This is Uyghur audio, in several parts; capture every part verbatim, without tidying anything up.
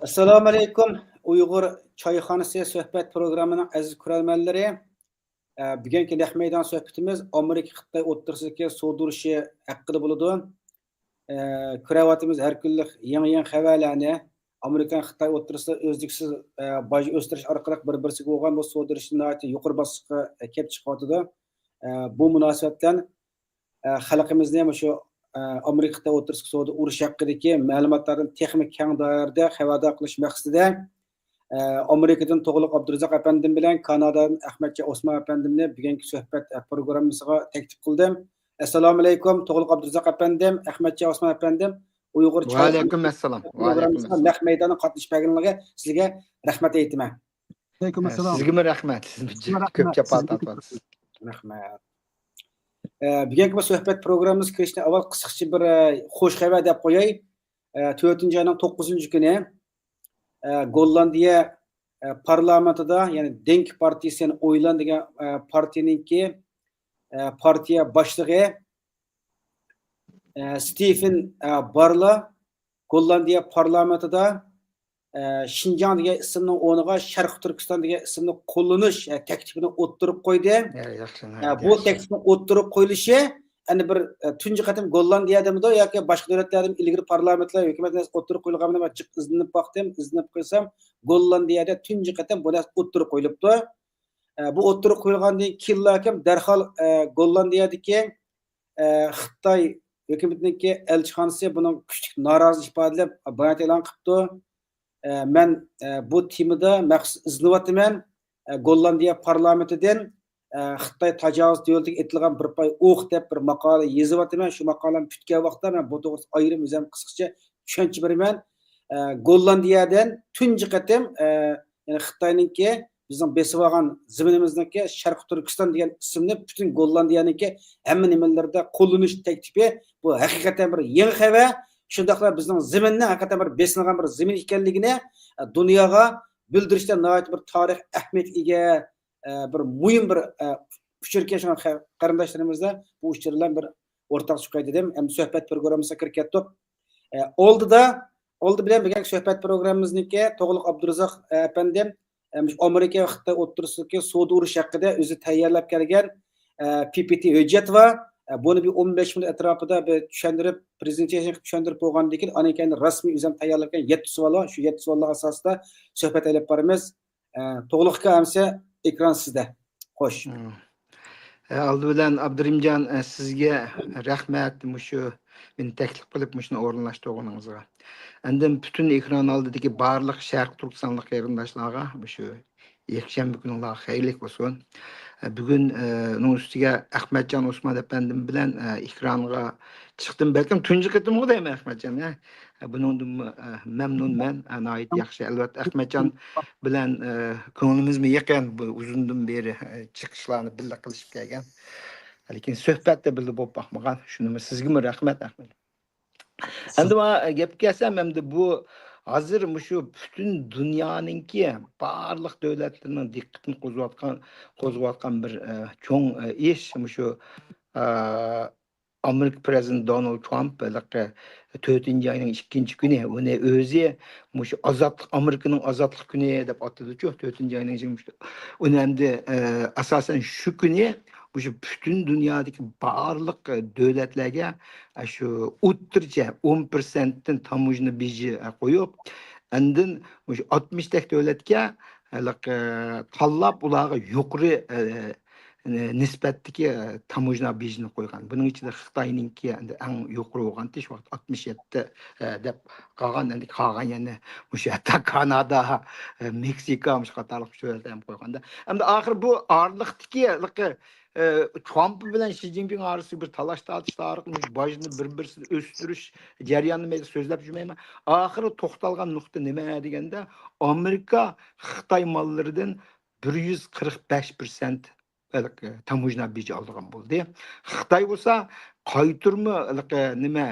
ئەسسالامۇئەلەيكۇم، ئۇيغۇر چايخانىسى سۆھبەت پروگراممىنىڭ ئەزىز كۆرەرمەنلىرى. ئە، بۈگۈنكى نەق مەيدان سۆھبىتىمىز ئامېرىكا خىتاي ئوتتۇرىسىدىكى سودا ئۇرۇشى ھەققىدە بولىدۇ. ئە، كۆرۈۋاتىمىز ھەر كۈنلۈك يېڭى يېڭى خەۋەرلەرنى. ئامېرىكا خىتاي ئوتتۇرىسىدا ئۈزلۈكسىز، ئە، باج ئۆستۈرۈش ئارقىلىق بىر-، بىرسىگە بولغان بۇ سودا ئۇرۇشى ناھايىتى يۇقىرى باسقۇچقا، ئە، كېلىپ چىقىۋاتىدۇ. ئە، بۇ مۇناسىۋەت بىلەن، ئە، خەلقىمىزنى مۇشۇ، ئە، ئامېرىكا خىتاي ئوتتۇرىسىدىكى سودا ئۇرۇشى ھەققىدىكى مەلۇماتلاردىن تېخىمۇ كەڭ دائىرىدە خەۋەردار قىلىش مەقسىتىدە، ئە، ئامېرىكىدىن توغلۇق ئابدۇرازاق ئەپەندىم بىلەن كانادادىن ئەخمەتجان ئوسمان ئەپەندىمنى بۈگۈنكى سۆھبەت، ئە، پروگراممىسىغا تەكلىپ قىلدىم. ئەسسالامۇئەلەيكۇم، توغلۇق ئابدۇرازاق ئەپەندىم، ئەخمەتجان ئوسمان ئەپەندىم، ئۇيغۇر چاي پروگراممىسىغا نەق مەيدانغا قاتنىشىپ بەرگىنىڭلارغا سىزگە رەھمەت ئېيتىمەن. ئەلەيكۇم ئەسسالام. سىزگىمۇ رەھمەت. سىز كۆپ جاپا تارتىۋاتىسىز. رەھمەت. ئە، بۈگۈنكى بۇ سۆھبەت پروگراممىمىزغا كىرىشتىن ئاۋۋال قىسقىچە بىر، ئە، خوش خەۋەر دەپ قوياي. ئە، تۆتىنچى ئاينىڭ توققۇزىنچى كۈنى، ئە، گوللاندىيە، ئە، پارلامېنتىدا، يەنى دېنك پارتىيىسى، يەنى ئويلان دېگەن، ئە، پارتىيىنىڭكى، ئە، پارتىيە باشلىقى، ئە، ستېفېن، ئە، بارلا گوللاندىيە پارلامېنتىدا، ئە، شىنجاڭ دېگەن ئىسىمنىڭ ئورنىغا شەرقىي تۈركىستان دېگەن ئىسىمنى قوللىنىش، ئە، تەكلىپىنى ئوتتۇرىغا قويدى. ئە، ياخشى، ئە، بۇ ياخشى. تەكلىپنى ئوتتۇرىغا قويۇلۇشى، ئەنە بىر، ئە، تۇنجى قېتىم گوللاندىيەدىمىدۇ ياكى باشقا دۆلەتلەردىمۇ ئىلگىرى پارلامېنتلار ھۆكۈمەتنى ئوتتۇرىغا قويۇلغانمۇ دەپ جىق ئىزدىنىپ باقتىم. ئىزدىنىپ قويسام، گوللاندىيەدە تۇنجى قېتىم بۇ نەرسە ئوتتۇرىغا قويۇلۇپتۇ. ئە، بۇ ئوتتۇرىغا قويۇلغاندىن كېيىنلا كىم دەرھال، ئە، گوللاندىيەدىكى، ئە، خىتاي ھۆكۈمىتىنىڭكى ئەلچىخانىسى بۇنىڭغا كۈچلۈك نارازىلىق ئىپادىلەپ بايانات ئېلان قىپتۇ. ئە، مەن، ئە، بۇ تېمىدا مەخسۇس ئىزدىنىۋاتىمەن. ئە، گوللاندىيە پارلامېنتىدىن، ئە، خىتاي تاجاۋۇز دۆلىتىگە ئېتىلغان بىر پاي ئوق دەپ بىر ماقالە يېزىۋاتىمەن. شۇ ماقالەم پۈتكەن ۋاقىتتا مەن بۇ توغرىسىدا ئايرىم ئۆزۈم قىسقىچە چۈشەنچە بېرىمەن. ئە، گوللاندىيەدىن تۇنجى قېتىم، ئە، يەنى خىتاينىڭكى بىزنىڭ بېسىۋالغان زېمىنىمىزنىڭكى شەرقىي تۈركىستان دېگەن ئىسىمنى پۈتۈن گوللاندىيەنىڭكى ھەممە نېمىلىرىدە قوللىنىش تەكلىپى، بۇ ھەقىقەتەن بىر يېڭى خەۋەر. شۇنداقلا بىزنىڭ زېمىننىڭ ھەقىقەتەن بىر بېسىلغان بىر زېمىن ئىكەنلىكىنى، ئە، دۇنياغا بىلدۈرۈشتە ناھايىتى بىر تارىخىي ئەھمىيەتكە ئىگە، ئە، بىر مۇھىم بىر، ئە، ئۇچۇر ئىكەن. شۇڭا قېرىنداشلىرىمىزدا بۇ ئۇچۇر بىلەن بىر ئورتاق چىقاي دېدىم. ئەمدى سۆھبەت پروگراممىسىغا كىرىپ كەتتۇق. ئە، ئالدىدا، ئالدى بىلەن بۈگۈنكى سۆھبەت پروگراممىمىزنىڭكى توغلۇق ئابدۇرازاق، ئە، ئەپەندىم، ئە، مۇشۇ ئامېرىكا ۋە خىتاي ئوتتۇرىسىدىكى سودا ئۇرۇشى ھەققىدە ئۆزى تەييارلاپ كەلگەن، ئە، پى پى تى ھۆججەت بار. ئە، بۇنى بىر ئون بەش مىنۇت ئەتراپىدا بىر چۈشەندۈرۈپ، پرېزېنتېيشن قىلىپ چۈشەندۈرۈپ بولغاندىن كېيىن، ئاندىن كېيىن رەسمىي ئۆزۈم تەييارلاپ كەلگەن يەتتە سوئال بار. شۇ يەتتە سوئاللار ئاساسىدا سۆھبەت ئېلىپ بارىمىز. ئە، توغلۇق ئاكا، ئەمسە ئېكران سىزدە. خوش. مم. ئە، ئالدى بىلەن ئابدۇرېھىمجان، ئە، سىزگە رەھمەت، مۇشۇ مېنى تەكلىپ قىلىپ مۇشۇنى ئورۇنلاشتۇرغىنىڭىزغا. ئاندىن پۈتۈن ئېكران ئالدىدىكى بارلىق شەرقىي تۈركىستانلىق قېرىنداشلارغا مۇشۇ يەكشەنبە كۈنۈڭلار خەيرلىك بولسۇن. ئە، بۈگۈن، ئە، ئۇنىڭ ئۈستىگە ئەخمەتجان ئوسمان ئەپەندىم بىلەن، ئە، ئېكرانغا چىقتىم. بەلكىم تۇنجى قېتىمغۇ دەيمەن ئەخمەتجان، ھە؟ ئە، بۇنىڭدىنمۇ، ئە، مەمنۇنمەن. ئە، ناھايىتى ياخشى. ئەلۋەتتە، ئەخمەتجان بىلەن، ئە، كۆڭلىمىزمۇ يېقىن. بۇ ئۇزۇندىن بېرى، ئە، چىقىشلارنى بىللە قىلىشىپ كەلگەن. لېكىن سۆھبەتتە بىللە بولۇپ باقمىغان. شۇنىمۇ سىزگىمۇ رەھمەت، ئەخمەت. ئەمدى مانا گەپكە كەلسەم، ئەمدى بۇ ھازىر مۇشۇ پۈتۈن دۇنيانىڭكى بارلىق دۆلەتلىرىنىڭ دىققىتىنى قوزغاۋاتقان، قوزغاۋاتقان بىر، ئە، چوڭ، ئە، ئىش مۇشۇ، ئە، ئامېرىكا پىرېزىدېنتى دونالد ترامپ ھېلىقى تۆتىنچى ئاينىڭ ئىككىنچى كۈنى ئۇنى ئۆزى مۇشۇ ئازادلىق، ئامېرىكىنىڭ ئازادلىق كۈنى دەپ ئاتىدىچۇ، تۆتىنچى ئاينىڭ يىگىرمە ئۈچى. ئۇنى ئەمدى، ئە، ئاساسەن شۇ كۈنى مۇشۇ پۈتۈن دۇنيادىكى بارلىق، ئە، دۆلەتلەرگە، ئە، شۇ ئوتتۇرىچە ئون پىرسەنتتىن تاموژنا بېجى، ئە، قويۇپ، ئاندىن مۇشۇ ئاتمىشتەك دۆلەتكە ھېلىقى تاللاپ، ئۇلارغا يۇقىرى، ئە، نىسبەتتىكى، ئە، تاموژنا بېجىنى قويغان. بۇنىڭ ئىچىدە خىتاينىڭكى ئەمدى ئەڭ يۇقىرى بولغان، شۇ ۋاقىت ئاتمىش يەتتە، ئە، دەپ قالغان، ئەمدى قالغان يەنە مۇشۇ ھەتتا كانادا، ئە، مېكسىكا، مۇشۇ قاتارلىق مۇشۇ دۆلەتلەر ھەم قويغاندا. ئەمدى ئاخىر بۇ ئارىلىقتىكى ھېلىقى، ئە، ترامپ بىلەن شى جىنپىڭ ئارىسىدا بىر تالاش تارتىش تارىخى، مۇشۇ باجنى بىر-بىرسىدىن ئۆستۈرۈش جەريانىنى مەن سۆزلەپ يۈرمەيمەن. ئاخىرى توختالغان نۇقتا نېمە دېگەندە، ئامېرىكا خىتاي ماللىرىدىن بىر يۈز قىرىق بەش پىرسەنت ھېلىقى تاموژنا بېجى ئالىدىغان بولدى. خىتاي بولسا قايتۇرما ھېلىقى نېمە،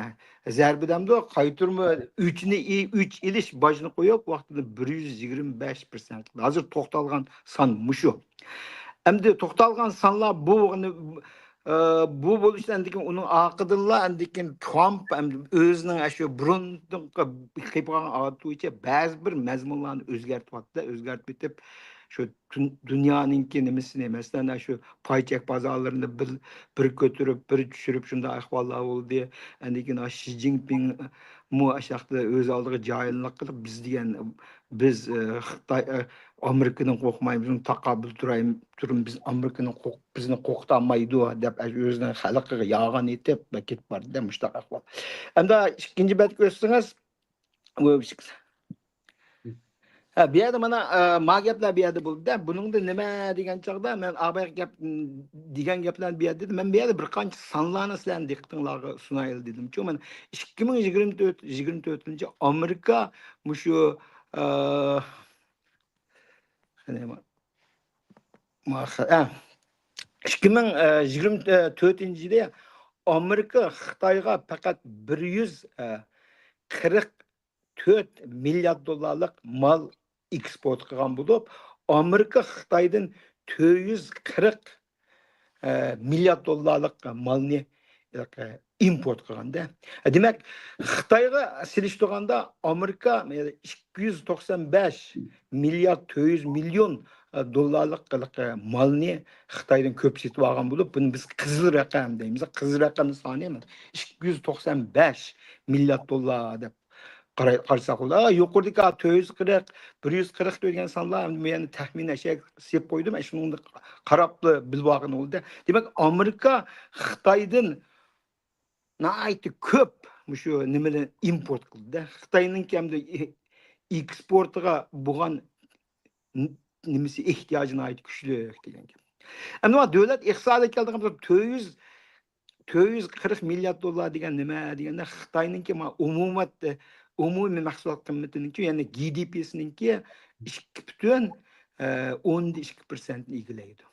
زەربە دەمدۇ، قايتۇرما ئۆچنى ئى-، ئۆچ ئېلىش باجنى قويۇپ، ۋاقتىدا بىر يۈز يىگىرمە بەش پىرسەنت. ھازىر توختالغان سان مۇشۇ. ئەمدى توختالغان سانلار بۇ ئى، بۇ بولۇشتا ئاندىن كېيىن ئۇنىڭ ئارقىدىنلا ئاندىن كېيىن ترامپ ھەم ئۆزىنىڭ ئاشۇ بۇرۇندىن قىلىپ قالغان ئادىتى بويىچە بەزى بىر مەزمۇنلارنى ئۆزگەرتىۋاتتى، ئۆزگەرتىۋېتىپ، شۇ دۇن-، دۇنيانىڭكى نېمىسىنى، مەسىلەن، شۇ پاي چەك بازارلىرىنى بىر، بىر كۆتۈرۈپ، بىر چۈشۈرۈپ، شۇنداق ئەھۋاللار بولدى. ئاندىن كېيىن شى جىنپىڭمۇ ئاشۇ ياقتا ئۆز ئالدىغا جاھىللىق قىلىپ، بىز دېگەن، بىز، ئى، خىتاي، ئى، ئامېرىكىدىن قورقمايمىز، تاقابىل تۇراي-، تۇرۇمىز، ئامېرىكىنىڭ قورق-، بىزنى قورقۇتالمايدۇ دەپ، ئۆزىنىڭ خەلقىگە يالغان ئېيتىپ كېتىپ باردى-دە، مۇشۇنداق ئەھۋال. ئەمدى ئىككىنچى بەتكە ئۆتسىڭىز، ھە، بۇ يەردە مانا، ئە، ما گەپلەر بۇ يەردە بولدى-دە، بۇنىڭدا نېمە دېگەن چاغدا مەن ئا باياقى گەپ، دېگەن گەپلەرنى بۇ يەردە دېدىم. مەن بۇ يەردە بىر قانچە سانلارنى سىلەرنىڭ دىققىتىڭلارغا سۇنايلى دېدىمچۇ. مانا ئىككى مىڭ يىگىرمە تۆت، يىگىرمە تۆتىنچى ئامېرىكا مۇشۇ، ئە، قېنى، ما-، ما-، ئە، ئىككى مىڭ يىگىرمە تۆتىنچى يىلى ئامېرىكا خىتايغا پەقەت بىر يۈز قىرىق تۆت مىليارد دوللارلىق مال ئېكسپورت قىلغان بولۇپ، ئامېرىكا خىتايدىن تۆت يۈز قىرىق مىليارد دوللارلىق مالنى ئىمپورت قىلغاندا. دېمەك، خىتايغا سېلىشتۇرغاندا ئامېرىكا ئىككى يۈز توقسان بەش مىليارد تۆت يۈز مىليون دوللارلىق مالنى خىتايدىن كۆپ سېتىپ ئالغان بولۇپ، بۇنى بىز قىزىل رەقەم دەيمىز. قىزىل رەقەمنىڭ سانى ئىككى يۈز توقسان بەش مىليارد دوللار دەپ قاراي-، قارىساق بولىدۇ. ئا، يۇقىرىدىكى تۆت يۈز قىرىق، بىر يۈز قىرىق دېگەن سانلار، مەن يەنە تەخمىنەن ئەشەگە سېلىپ قويدۇم، ئەشۇنىڭدا قاراپلا بىلىپ ئالغىنى بولدى. دېمەك، ئامېرىكا خىتايدىن ناھايىتى كۆپ مۇشۇ نېمىنى ئىمپورت قىلدى. خىتاينىڭكى ئەمدى ئېكسپورتىغا بولغان ن-، نېمىسى، ئېھتىياجى ناھايىتى كۈچلۈك دېگەن گەپ. ئەمدى مانا دۆلەت ئىقتىسادىغا كەلدىغان بولساق، تۆت يۈز، تۆت يۈز قىرىق مىليارد دوللار دېگەن نېمە دېگەندە، خىتاينىڭكى ما-، ئومۇمات-، ئومۇمىي مەھسۇلات قىممىتىنىڭكى، يەنى جى دى پىسىنىڭكى ئىككى پۈتۈن، ئە، ئوندىن ئىككى پىرسەنتنى ئىگىلەيدۇ.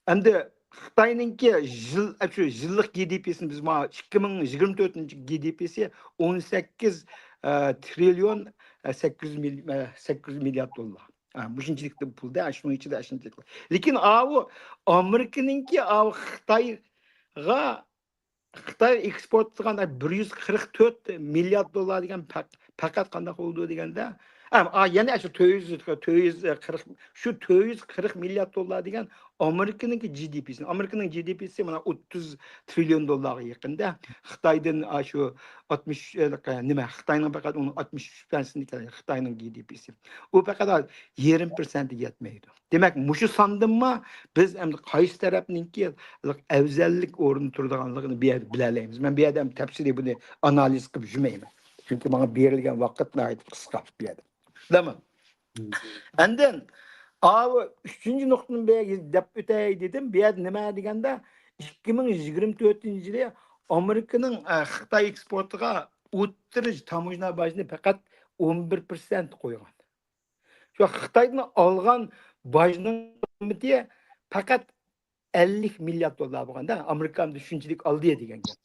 ئەمدى خىتاينىڭكى يىل، شۇ يىللىق جى دى پىسىنى بىز مانا ئىككى مىڭ يىگىرمە تۆتىنچى جى دى پىسى ئون سەككىز، ئە، تىرىليون، ئە، سەككىز يۈز مىل-، ئە، سەككىز يۈز مىليارد دوللار. ئە، مۇشۇنچىلىك پۇلدا، شۇنىڭ ئىچىدە شۇنچىلىك. لېكىن ئاۋۇ ئامېرىكىنىڭكى ئاۋۇ خىتايغا خىتاي ئېكسپورت قىلغان بىر يۈز قىرىق تۆت مىليارد دوللار دېگەن پەق-، پەقەت قانداق بولىدۇ دېگەندە، ئەم، ئا، يەنە شۇ تۆت يۈز، تۆت يۈز قىرىق، شۇ تۆت يۈز قىرىق مىليارد دوللار دېگەن ئامېرىكىنىڭكى جى دى پىسى. ئامېرىكىنىڭ جى دى پىسى مانا ئوتتۇز تىرىليون دوللارغا يېقىندا. خىتايدىن، ئا، شۇ ئاتمىش، ئە، نېمە، خىتاينىڭ پەقەت ئۇنىڭ ئاتمىش ئۈچ پىرسەنتىنى كېلىدۇ، خىتاينىڭ جى دى پىسى. ئۇ پەقەت ھازىر يېرىم پىرسەنتكە يەتمەيدۇ. دېمەك، مۇشۇ ساندىنمۇ بىز ئەمدى قايسى تەرەپنىڭكى ئەۋزەللىك ئورنىدا تۇرىدىغانلىقىنى بۇ يەردە بىلەلەيمىز. مەن بۇ يەردە ئەمدى تەپسىلىي بۇنى ئانالىز قىلىپ يۈرمەيمەن. چۈنكى ماڭا بېرىلگەن ۋاقىت ناھايىتى قىسقا بۇ يەردە. تامام. ئاندىن، ئاۋۇ ئۈچىنچى نۇقتىنى بۇ يەرگە دەپ ئۆتەي دېدىم. بۇ يەردە نېمە دېگەندە، ئىككى مىڭ يىگىرمە تۆتىنچى يىلى ئامېرىكىنىڭ، ئە، خىتاي ئېكسپورتىغا ئوتتۇرا تاموژنا باجنى پەقەت ئون بىر پىرسەنت قويغان. شۇ خىتايدىن ئالغان باجنىڭ قىممىتى پەقەت ئەللىك مىليارد دوللار بولغاندا، ئامېرىكا ئەمدى شۇنچىلىك ئالدى دېگەن گەپ.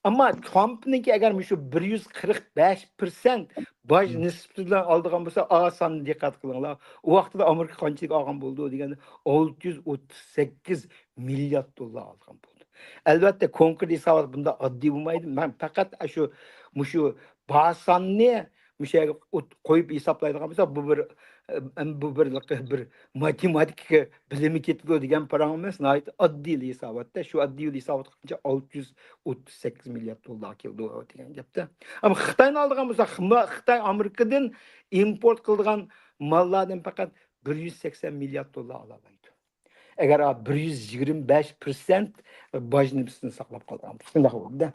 ئەمما ترامپنىڭكى ئەگەر مۇشۇ بىر يۈز قىرىق بەش پىرسەنت باج نىسبىتى بىلەن ئالىدىغان بولسا، ئا ساننى دىققەت قىلىڭلار. ئۇ ۋاقتىدا ئامېرىكا قانچىلىك ئالغان بولىدۇ دېگەندە، ئالتە يۈز ئوتتۇز سەككىز مىليارد دوللار ئالغان بولدى. ئەلۋەتتە، كونكرېت ھېسابات بۇنداق ئاددىي بولمايدۇ. مەن پەقەت ئاشۇ، مۇشۇ بار ساننى مۇشۇ يەرگە ئوت-، قويۇپ ھېسابلايدىغان بولساق، بۇ بىر، ئەم، بۇ بىر، بىر ماتېماتىكا بىلىمى كېتىدۇ دېگەن پاراڭ ئەمەس، ناھايىتى ئاددىيلا ھېساباتتا. شۇ ئاددىيلا ھېسابات قىلغانچە ئالتە يۈز ئوتتۇز سەككىز مىليارد دوللار كېلىدۇ دېگەن گەپتە. ئەمما خىتاينى ئالىدىغان بولساق، خىما-، خىتاي ئامېرىكىدىن ئىمپورت قىلىدىغان ماللاردىن پەقەت بىر يۈز سەكسەن مىليارد دوللار ئالالايدۇ. ئەگەر بىر يۈز يىگىرمە بەش پىرسەنت باج نىسبىتىنى ساقلاپ قالغان بولسا، شۇنداق بولىدۇ.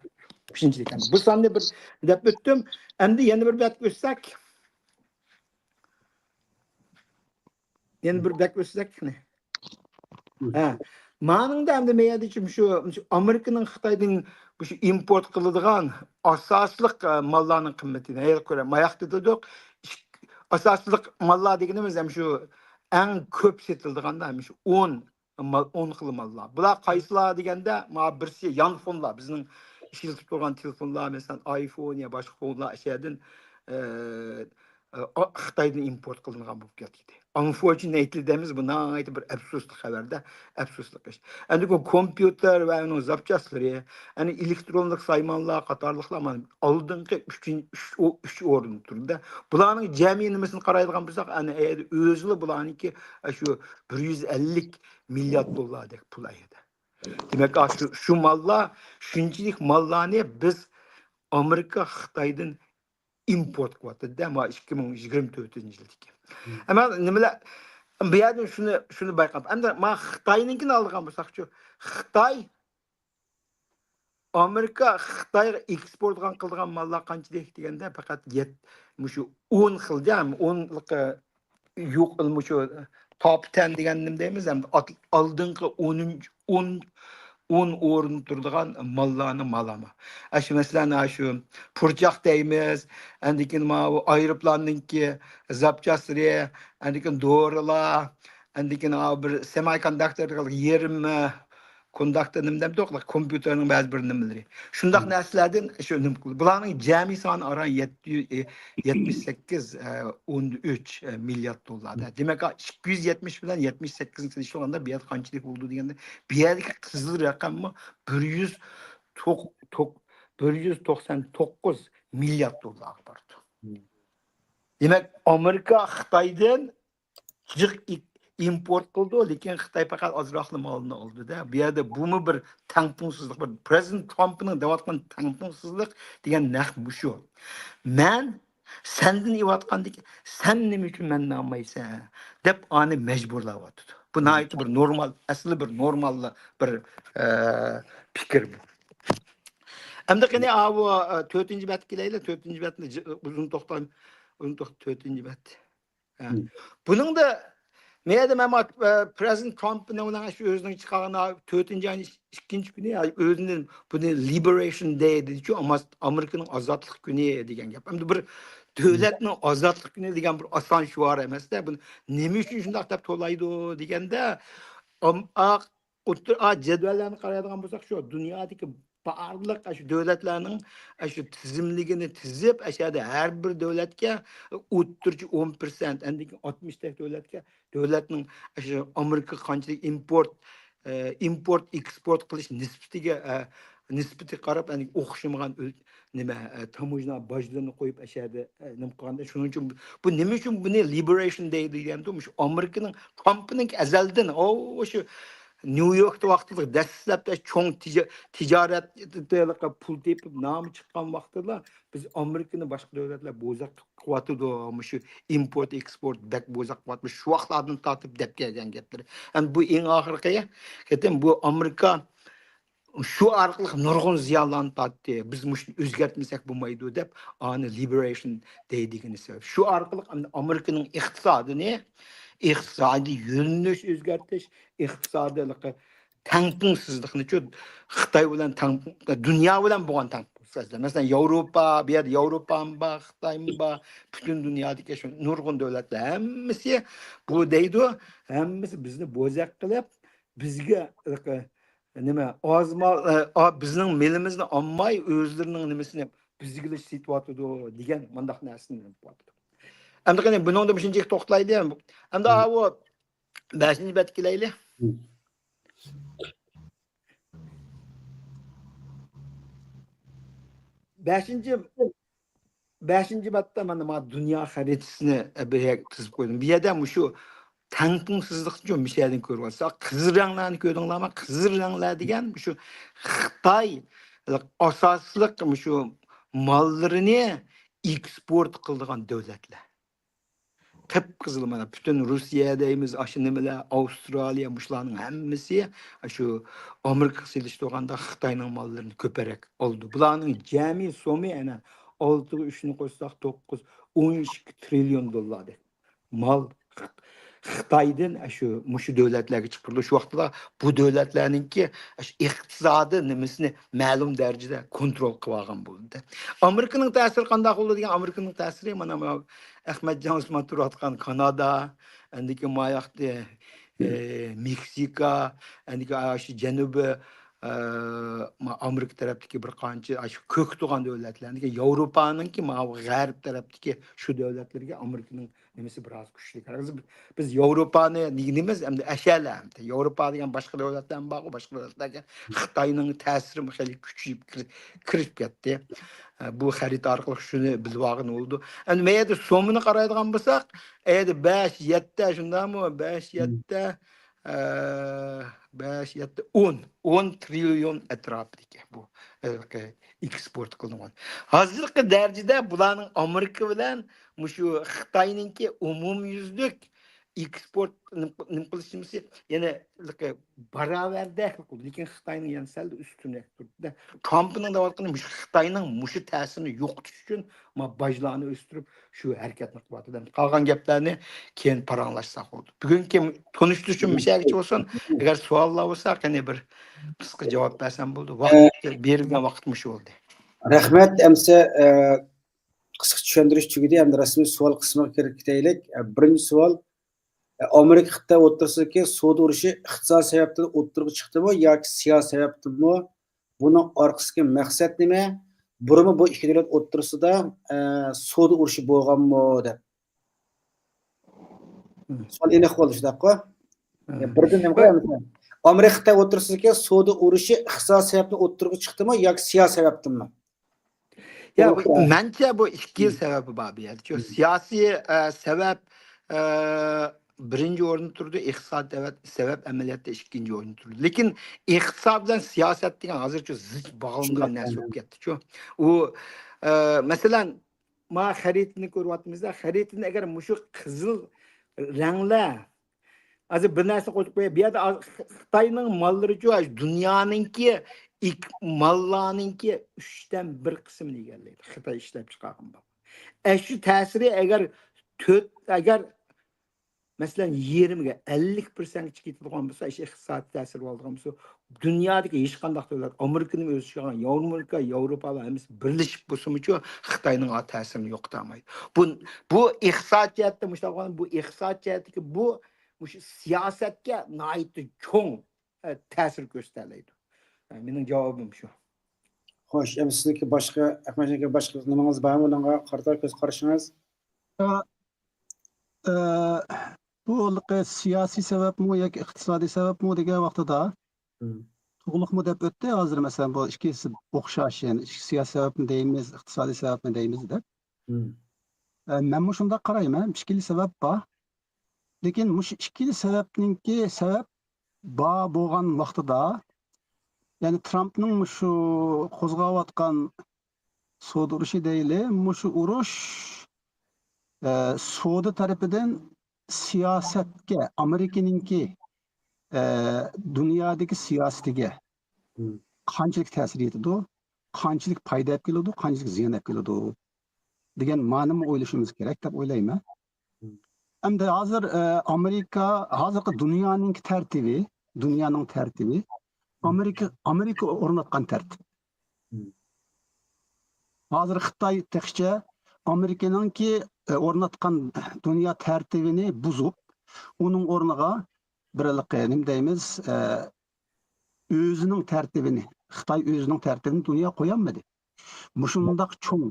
ئۈچىنچى دېتال. بۇ ساننى بىر دەپ ئۆتتۈم. ئەمدى يەنە بىر بەتكە ئۆتسەك. يەنە بىر بەتكە ئۆتسەك. ھە. مانىڭدا ئەمدى مەيەدىچى مۇشۇ، مۇشۇ ئامېرىكىنىڭ خىتايدىن مۇشۇ ئىمپورت قىلىدىغان ئاساسلىق، ئە، ماللارنىڭ قىممىتىنى ھەيال كۆرە. ماياق دېدۇق. ئاساسلىق ماللار دېگىنىمىز ھەم شۇ ئەڭ كۆپ سېتىلىدىغاندا ھەم شۇ ئون مال، ئون خىل ماللار. بۇلار قايسىلار دېگەندە، مانا بىرسى يانفونلار، بىزنىڭ ئىشلىتىپ تۇرغان تېلېفونلار، مەسىلەن، ئايفون يا باشقا فونلار ئەشەدىن، ئە، ئە، ئا-، خىتايدىن ئىمپورت قىلىنغان بولۇپ كەتتى. Unfortunately دەيمىز، بۇ ناھايىتى بىر ئەپسۇسلۇق خەۋەردە، ئەپسۇسلۇق ئىش. ئەندى بۇ كومپيۇتېر ۋە ئۇنىڭ زاپچاسلىرى، ئەنە ئېلېكترونلۇق سايمانلار قاتارلىقلار مانا ئالدىنقى ئۈچىنچى، ئۈچ، ئۇ ئۈچ ئورۇندا تۇرىدۇ. بۇلارنىڭ جەمئىي نېمىسىنى قارايدىغان بولساق، ئەنە ئەيدە ئۆزىلا بۇلارنىڭكى شۇ بىر يۈز ئەللىك مىليارد دوللاردەك پۇل ئەيدە. دېمەك، شۇ، شۇ ماللار، شۇنچىلىك ماللارنى بىز ئامېرىكا خىتايدىن ئىمپورت قىلىۋاتىدۇ-دە، ما ئىككى مىڭ يىگىرمە تۆتىنچى يىلدىكى. مم. ئەمما نېمىلەر، بۇ يەردىن شۇنى، شۇنى بايقاپ، ئەمدى ما خىتاينىڭكىنى ئالىدىغان بولساقچۇ، خىتاي ئامېرىكا خىتايغا ئېكسپورت قىلىدىغان ماللار قانچىلىك دېگەندە، پەقەت يەت-، مۇشۇ ئون خىل، يەنى ئونلۇققا يۇق، مۇشۇ توپ تەن دېگەن نېمە دەيمىز، ھەم ئات-، ئالدىنقى ئونىنچى، ئون، ئون ئورۇندا تۇرىدىغان ماللارنى مالاما. ئاشۇ مەسىلەن، ئاشۇ پۇرچاق دەيمىز، ئاندىن كېيىن ماۋۇ ئايروپىلاننىڭكى زاپچاسلىرى، ئاندىن كېيىن دورىلار، ئاندىن كېيىن بىر سېمىكوندۇكتور، يېرىم، ئە، كوندۇكتور نېمە دەمدۇق، كومپيۇتېرنىڭ بەزى بىر نېمىلىرى. شۇنداق نەرسىلەردىن شۇ نېمە قىلدى. بۇلارنىڭ جەمئىي سانى ئاران يەتتە يۈز، ئە، يەتمىش سەككىز، ئە، ئون ئۈچ، ئە، مىليارد دوللار. دېمەك، ئىككى يۈز يەتمىش بىلەن يەتمىش سەككىزنى سېلىشتۇرغاندا، بۇ يەردە قانچىلىك بولىدۇ دېگەندە، بۇ يەردىكى قىزىل رەقەممۇ بىر يۈز توق-، توق-، بىر يۈز توقسان توققۇز مىليارد دوللارغا بارىدۇ. دېمەك، ئامېرىكا خىتايدىن جىق ئىك-، ئىمپورت قىلىدۇ، لېكىن خىتاي پەقەت ئازراقلا مالنى ئالىدۇ-دە. بۇ يەردە بۇمۇ بىر تەڭپۇڭسىزلىق، بىر پرېزىدېنت ترامپنىڭ دەۋاتقان تەڭپۇڭسىزلىق دېگەن نەق مۇشۇ. مەن سەندىن ئېۋاتقاندىكى، سەن نېمە ئۈچۈن مەندىن ئالمايسەن؟ دەپ ئانى مەجبۇرلاۋاتىدۇ. بۇ ناھايىتى بىر نورمال، ئەسلى بىر نورمال بىر، ئە، پىكىر بۇ. ئەمدى قېنى، ئاۋۇ، ئە، تۆتىنچى بەتكە كېلەيلى. تۆتىنچى بەتنى جى-، ئۇزۇن توختام-، ئۇزۇن توختا-، تۆتىنچى بەت. ھە. مم. بۇنىڭدا مەيەردە مەن، ئە، پرېزىدېنت ترامپنىڭ بىلەن شۇ ئۆزىنىڭ چىقارغان تۆتىنچى ئاينىڭ ئىككىنچى كۈنى، يا، ئۆزىنىڭ بۇنى لىبېرېيشن دەي دېدىچۇ، ئامېرىكىنىڭ ئازادلىق كۈنى دېگەن گەپ. ئەمدى بىر دۆلەتنىڭ ئازادلىق كۈنى دېگەن بىر ئاسان شوئار ئەمەس-دە، بۇنى نېمە ئۈچۈن شۇنداق دەپ توۋلايدۇ دېگەندە، ئام-، ئا-، ئوتتۇرا، ئا، جەدۋەللەرنى قارايدىغان بولساق، شۇ دۇنيادىكى بارلىق ئاشۇ دۆلەتلەرنىڭ ئاشۇ تىزىملىكىنى تىزىپ، ئاشۇ يەردە ھەر بىر دۆلەتكە ئوتتۇرىچە ئون پىرسەنت، ئاندىن كېيىن ئاتمىشتەك دۆلەتكە، دۆلەتنىڭ ئاشۇ ئامېرىكىغا قانچىلىك ئىمپورت، ئە، ئىمپورت، ئېكسپورت قىلىش نىسبىتىگە، ئە، نىسبىتىگە قاراپ، يەنى ئوخشىمىغان ئۆل-، نېمە، ئە، تاموژنا باجلىرىنى قويۇپ، ئاشۇ يەردە، ئە، نېمە قىلغاندا، شۇنىڭ ئۈچۈن بۇ، بۇ نېمە ئۈچۈن بۇنى لىبېرېيشن دەيدۇ دېگەندە، مۇشۇ ئامېرىكىنىڭ، ترامپنىڭ ئەزەلدىن، ئو، شۇ نيۇ يوركتا ۋاقتىدا دەسلەپتە چوڭ تىجا-، تىجارەت پۇل تېپىپ، نامى چىققان ۋاقتىدا، بىز ئامېرىكىنى باشقا دۆلەتلەر بوزەك قىلىۋاتىدۇ، مۇشۇ ئىمپورت، ئېكسپورت بەك بوزەك قىلىۋاتىدۇ، شۇ ۋاقىتلاردىن تارتىپ دەپ كەلگەن گەپلىرى. ئەمدى بۇ ئەڭ ئاخىرقى قېتىم بۇ ئامېرىكا شۇ ئارقىلىق نۇرغۇن زىيانلارنى تارتتى. بىز مۇشۇنى ئۆزگەرتمىسەك بولمايدۇ دەپ، ئانى لىبېرېيشن دەيدىغىنى سەۋەب. شۇ ئارقىلىق ئەمدى ئامېرىكىنىڭ ئىقتىسادىنى، ئىقتىسادىي يۆنىلىش ئۆزگەرتىش، ئىقتىسادىي تەڭپۇڭسىزلىقنىچۇ، خىتاي بىلەن تەڭ، دۇنيا بىلەن بولغان تەڭپۇڭسىزلىق. مەسىلەن، ياۋروپا، بۇ يەردە ياۋروپامۇ بار، خىتايمۇ بار، پۈتۈن دۇنيادىكى شۇ نۇرغۇن دۆلەتلەر ھەممىسى بۇ دەيدۇ، ھەممىسى بىزنى بوزەك قىلىپ، بىزگە، نېمە، ئاز مال، ئە، ئا، بىزنىڭ مېلىمىزنى ئالماي، ئۆزلىرىنىڭ نېمىسىنى بىزگىلا سېتىۋاتىدۇ دېگەن مۇنداق نەرسىنى ئېلىپ بارىدۇ. ئەمدى قېنى بۇنىڭدا مۇشۇنچىلىك توختىلايلى. ئەمدى مم. ئاۋۇ بەشىنچى بەتكە كېلەيلى. مم. بەشىنچى، بەشىنچى بەتتە مانا، مانا دۇنيا خەرىتىسىنى، ئە، بىر يەرگە تىزىپ قويدۇم. بۇ يەردە مۇشۇ تەڭپۇڭسىزلىقنى مۇشۇ يەردىن كۆرۈۋاتىسىز. قىزىل رەڭلەرنى كۆردۈڭلارمۇ؟ قىزىل رەڭلەر دېگەن مۇشۇ خىتاي ئاساسلىق مۇشۇ ماللىرىنى ئېكسپورت قىلىدىغان دۆلەتلەر. قىپقىزىل مانا پۈتۈن روسىيە دەيمىز، ئاشۇ نېمىلەر، ئاۋسترالىيە، مۇشۇلارنىڭ ھەممىسى شۇ ئامېرىكىغا سېلىشتۇرغاندا خىتاينىڭ ماللىرىنى كۆپرەك ئالىدۇ. بۇلارنىڭ جەمئىي سومى ئەنە ئالتىغا ئۈچنى قوشساق توققۇز، ئون ئىككى تىرىليون دوللاردەك مال خىتايدىن شۇ، مۇشۇ دۆلەتلەرگە چىقىرىلىدۇ. شۇ ۋاقىتتا بۇ دۆلەتلەرنىڭكى شۇ ئىقتىسادىي نېمىسىنى مەلۇم دەرىجىدە كونترول قىلىۋالغان بولدى. ئامېرىكىنىڭ تەسىرى قانداق بولىدۇ دېگەن، ئامېرىكىنىڭ تەسىرى مانا، مانا ئەخمەتجان ئۇسمان تۇرۇۋاتقان كانادا، ئاندىن كېيىن ماياقتى، ئى، مېكسىكا، ئاندىن كېيىن شۇ جەنۇبىي ئە، ما-، ئامېرىكا تەرەپتىكى بىر قانچە، ئاشۇ كۆكتىغان دۆلەتلەرنىڭكى، ياۋروپانىڭكى، ماۋۇ غەرب تەرەپتىكى شۇ دۆلەتلەرگە ئامېرىكىنىڭ نېمىسى بىراز كۈچلۈك. ھەرگىز بىز ياۋروپانى دېگىنىمىز ئەمدى ئەشەلە ئەمدى. ياۋروپا دېگەن باشقا دۆلەتلەرمۇ بارغۇ، باشقا دۆلەتلەرگە خىتاينىڭ تەسىرىمۇ خېلى كۈچىيىپ كىر-، كىرىپ كەتتى. ئە، بۇ خەرىتە ئارقىلىق شۇنى بىلىۋالغىلى بولىدۇ. ئەمدى مەيەردە سوممىنى قارايدىغان بولساق، ئەيدە بەش، يەتتە، شۇنداقمۇ؟ بەش، يەتتە، ئە، بەش، يەتتە، ئون، ئون تىرىليون ئەتراپىدىكى بۇ، ھېلىقى ئېكسپورت قىلىنغان. ھازىرقى دەرىجىدە بۇلارنىڭ ئامېرىكا بىلەن مۇشۇ خىتاينىڭكى ئومۇميۈزلۈك ئېكسپورت نېمە، نېمە قىلىش نېمىسى يەنە ھېلىقى باراۋەردەك، لېكىن خىتاينىڭ يەنە سەل ئۈستۈنرەك تۇرىدۇ. ترامپنىڭ دەۋاتقىنى مۇشۇ خىتاينىڭ مۇشۇ تەسىرىنى يوقىتىش ئۈچۈن ما باجلارنى ئۆستۈرۈپ، شۇ ھەرىكەتنى قىلىۋاتىدۇ. قالغان گەپلەرنى كېيىن پاراڭلاشساق بولدى. بۈگۈنكى تونۇشتۇرۇشۇم مۇشۇ يەرگىچە بولسۇن. ئەگەر سوئاللار بولسا، قېنى بىر قىسقا جاۋاب بەرسەم بولدى. ۋاقىت، بېرىلگەن ۋاقىت مۇشۇ بولدى. رەھمەت. ئەمسە، ئە، قىسقا چۈشەندۈرۈش تۈگىدى. ئەمدى رەسمىي سوئال قىسمىغا كىرىپ كېتەيلىك. ئە، بىرىنچى سوئال، ئە، ئامېرىكا خىتاي ئوتتۇرىسىدىكى سودا ئۇرۇشى ئىقتىساد سەۋەبتىن ئوتتۇرىغا چىقتىمۇ ياكى سىياسىي سەۋەبتىنمۇ؟ بۇنىڭ ئارقىسىدىكى مەقسەت نېمە؟ بۇرۇنمۇ بۇ ئىككى دۆلەت ئوتتۇرىسىدا، ئە، سودا ئۇرۇشى بولغانمۇ دەپ. سوئال ئېنىق بولدى، شۇنداققۇ؟ يا، بىردىن نېمە قىلىمىز؟ ئامېرىكا خىتاي ئوتتۇرىسىدىكى سودا ئۇرۇشى ئىقتىساد سەۋەبتىن ئوتتۇرىغا چىقتىمۇ ياكى سىياسىي سەۋەبتىنمۇ؟ يا، بۇ، مەنچە بۇ ئىككى خىل سەۋەبى بار بۇ يەردە. شۇ سىياسىي، ئە، سەۋەب، ئە، بىرىنچى ئورۇندا تۇرىدۇ، ئىقتىساد سەۋەب، سەۋەب ئەمەلىيەتتە ئىككىنچى ئورۇندا تۇرىدۇ. لېكىن ئىقتىساد بىلەن سىياسەت دېگەن ھازىرچۇ زىچ باغلانغان نەرسە بولۇپ كەتتىچۇ. ئۇ، ئە، مەسىلەن، ما خەرىتىنى كۆرۈۋاتىمىز-دە، خەرىتىنى ئەگەر مۇشۇ قىزىل رەڭلەر، ھازىر بىر نەرسە قوشۇپ قوياي، بۇ يەردە ئا-، خىتاينىڭ ماللىرىچۇ، دۇنيانىڭكى ئىك-، ماللارنىڭكى ئۈچتىن بىر قىسمىنى ئىگىلەيدۇ، خىتاي ئىشلەپ چىقارغان مال. ئەشۇ تەسىرى ئەگەر تۆت، ئەگەر مەسىلەن، يېرىمىگە، ئەللىك پىرسەنتكىچە كېتىدىغان بولسا، ئىش ئىقتىسادىي تەسىر بولىدىغان بولسا، دۇنيادىكى ھېچقانداق دۆلەت، ئامېرىكىنىمۇ ئۆز ئىچىگە ئالغان، ياۋروپا، ياۋروپالار ھەممىسى بىرلىشىپ بولسىمۇچۇ، خىتاينىڭ ئا تەسىرىنى يوقىتالمايدۇ. بۇ، بۇ ئىقتىساد جەھەتتە مۇشۇنداق بولغان، بۇ ئىقتىساد جەھەتتىكى بۇ، مۇشۇ سىياسەتكە ناھايىتى چوڭ، ئە، تەسىر كۆرسىتەلەيدۇ. ئە، مېنىڭ جاۋابىم شۇ. خوش، ئەمدى سىزنىڭكى باشقا، ئەخمەتجانكى باشقا نېمىڭىز بارمۇ؟ بۇنىڭغا قارىتا كۆز قارىشىڭىز؟ ئە، ئە، بۇ ھېلىقى سىياسىي سەۋەبمۇ ياكى ئىقتىسادىي سەۋەبمۇ دېگەن ۋاقتىدا، مم. تۇغلۇقمۇ دەپ ئۆتتى. ھازىر مەسىلەن، بۇ ئىككىسى ئوخشاش، يەنى سىياسىي سەۋەبنى دەيمىز، ئىقتىسادىي سەۋەبنى دەيمىز دەپ. مم. ئە، مەنمۇ شۇنداق قارايمەن، ئىككىلا سەۋەب بار. لېكىن مۇشۇ ئىككىلا سەۋەبنىڭكى سەۋەب بار بولغان ۋاقتىدا، يەنى ترامپنىڭ مۇشۇ قوزغاۋاتقان سودا ئۇرۇشى دەيلى، مۇشۇ ئۇرۇش، ئە، سودا تەرىپىدىن سىياسەتكە، ئامېرىكىنىڭكى، ئە، دۇنيادىكى سىياسىتىگە مم. قانچىلىك تەسىر يېتىدۇ، قانچىلىك پايدا ئەپ كېلىدۇ، قانچىلىك زىيان ئەپ كېلىدۇ دېگەن مانىمۇ ئويلىشىمىز كېرەك دەپ ئويلايمەن. مم. ئەمدى ھازىر، ئە، ئامېرىكا، ھازىرقى دۇنيانىڭكى تەرتىپى، دۇنيانىڭ تەرتىپى، مم. ئامېرىكا، ئامېرىكا ئورناتقان تەرتىپ. مم. ھازىر خىتاي تېخىچە ئامېرىكىنىڭكى، ئە، ئورناتقان دۇنيا تەرتىپىنى بۇزۇپ، ئۇنىڭ ئورنىغا بىر ھېلىقى نېمە دەيمىز، ئە، ئۆزىنىڭ تەرتىپىنى، خىتاي ئۆزىنىڭ تەرتىپىنى دۇنياغا قويالمىدى. مۇشۇنداق چوڭ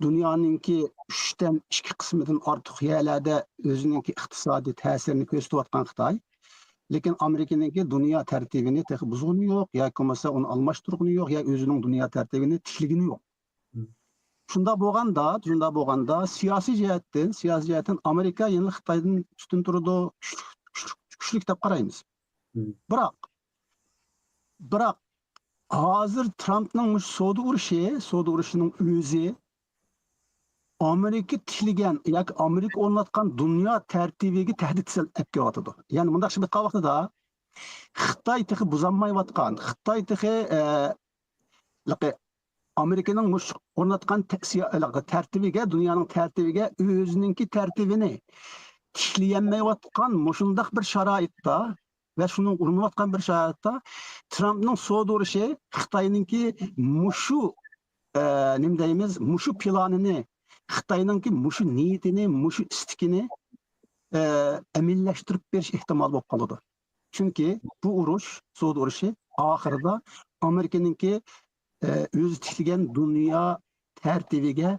دۇنيانىڭكى ئۈچتىن ئىككى قىسمىدىن ئارتۇق يەرلەردە ئۆزىنىڭكى ئىقتىسادىي تەسىرىنى كۆرسىتىۋاتقان خىتاي، لېكىن ئامېرىكىنىڭكى دۇنيا تەرتىپىنى تېخى بۇزغىنى يوق ياكى بولمىسا ئۇنى ئالماشتۇرغىنى يوق يا ئۆزىنىڭ دۇنيا تەرتىپىنى تىكلىگىنى يوق. مم. شۇنداق بولغاندا، شۇنداق بولغاندا سىياسىي جەھەتتىن، سىياسىي جەھەتتىن ئامېرىكا يەنىلا خىتايدىن ئۈستۈن تۇرىدۇ، كۈچلۈك، كۈچلۈك، كۈچلۈك دەپ قارايمىز. مم. بىراق، بىراق ھازىر ترامپنىڭ مۇشۇ سودا ئۇرۇشى، سودا ئۇرۇشىنىڭ ئۆزى ئامېرىكا تىكلىگەن ياكى ئامېرىكا ئورناتقان دۇنيا تەرتىپىگە تەھدىت سېلىپ ئەپ كېلىۋاتىدۇ. يەنى مۇنداق ئىش بولۇپ قالغان ۋاقتىدا خىتاي تېخى بۇزالمايۋاتقان، خىتاي تېخى، ئە، لىقى ئامېرىكىنىڭ مۇشۇ ئورناتقان تە-، سىيا-، لىقى تەرتىپىگە، دۇنيانىڭ تەرتىپىگە ئۆزىنىڭكى تەرتىپىنى تىكلىيەلمەيۋاتقان مۇشۇنداق بىر شارائىتتا ۋە شۇنىڭ ئۇرۇنۇۋاتقان بىر شارائىتتا ترامپنىڭ سودا ئۇرۇشى خىتاينىڭكى مۇشۇ، ئە، نېمە دەيمىز، مۇشۇ پىلانىنى، خىتاينىڭكى مۇشۇ نىيىتىنى، مۇشۇ ئىستىكىنى، ئە، ئەمەلىيلەشتۈرۈپ بېرىش ئېھتىمالى بولۇپ قالىدۇ. چۈنكى بۇ ئۇرۇش، سودا ئۇرۇشى ئاخىرىدا ئامېرىكىنىڭكى، ئە، ئۆزى تىكلىگەن دۇنيا تەرتىپىگە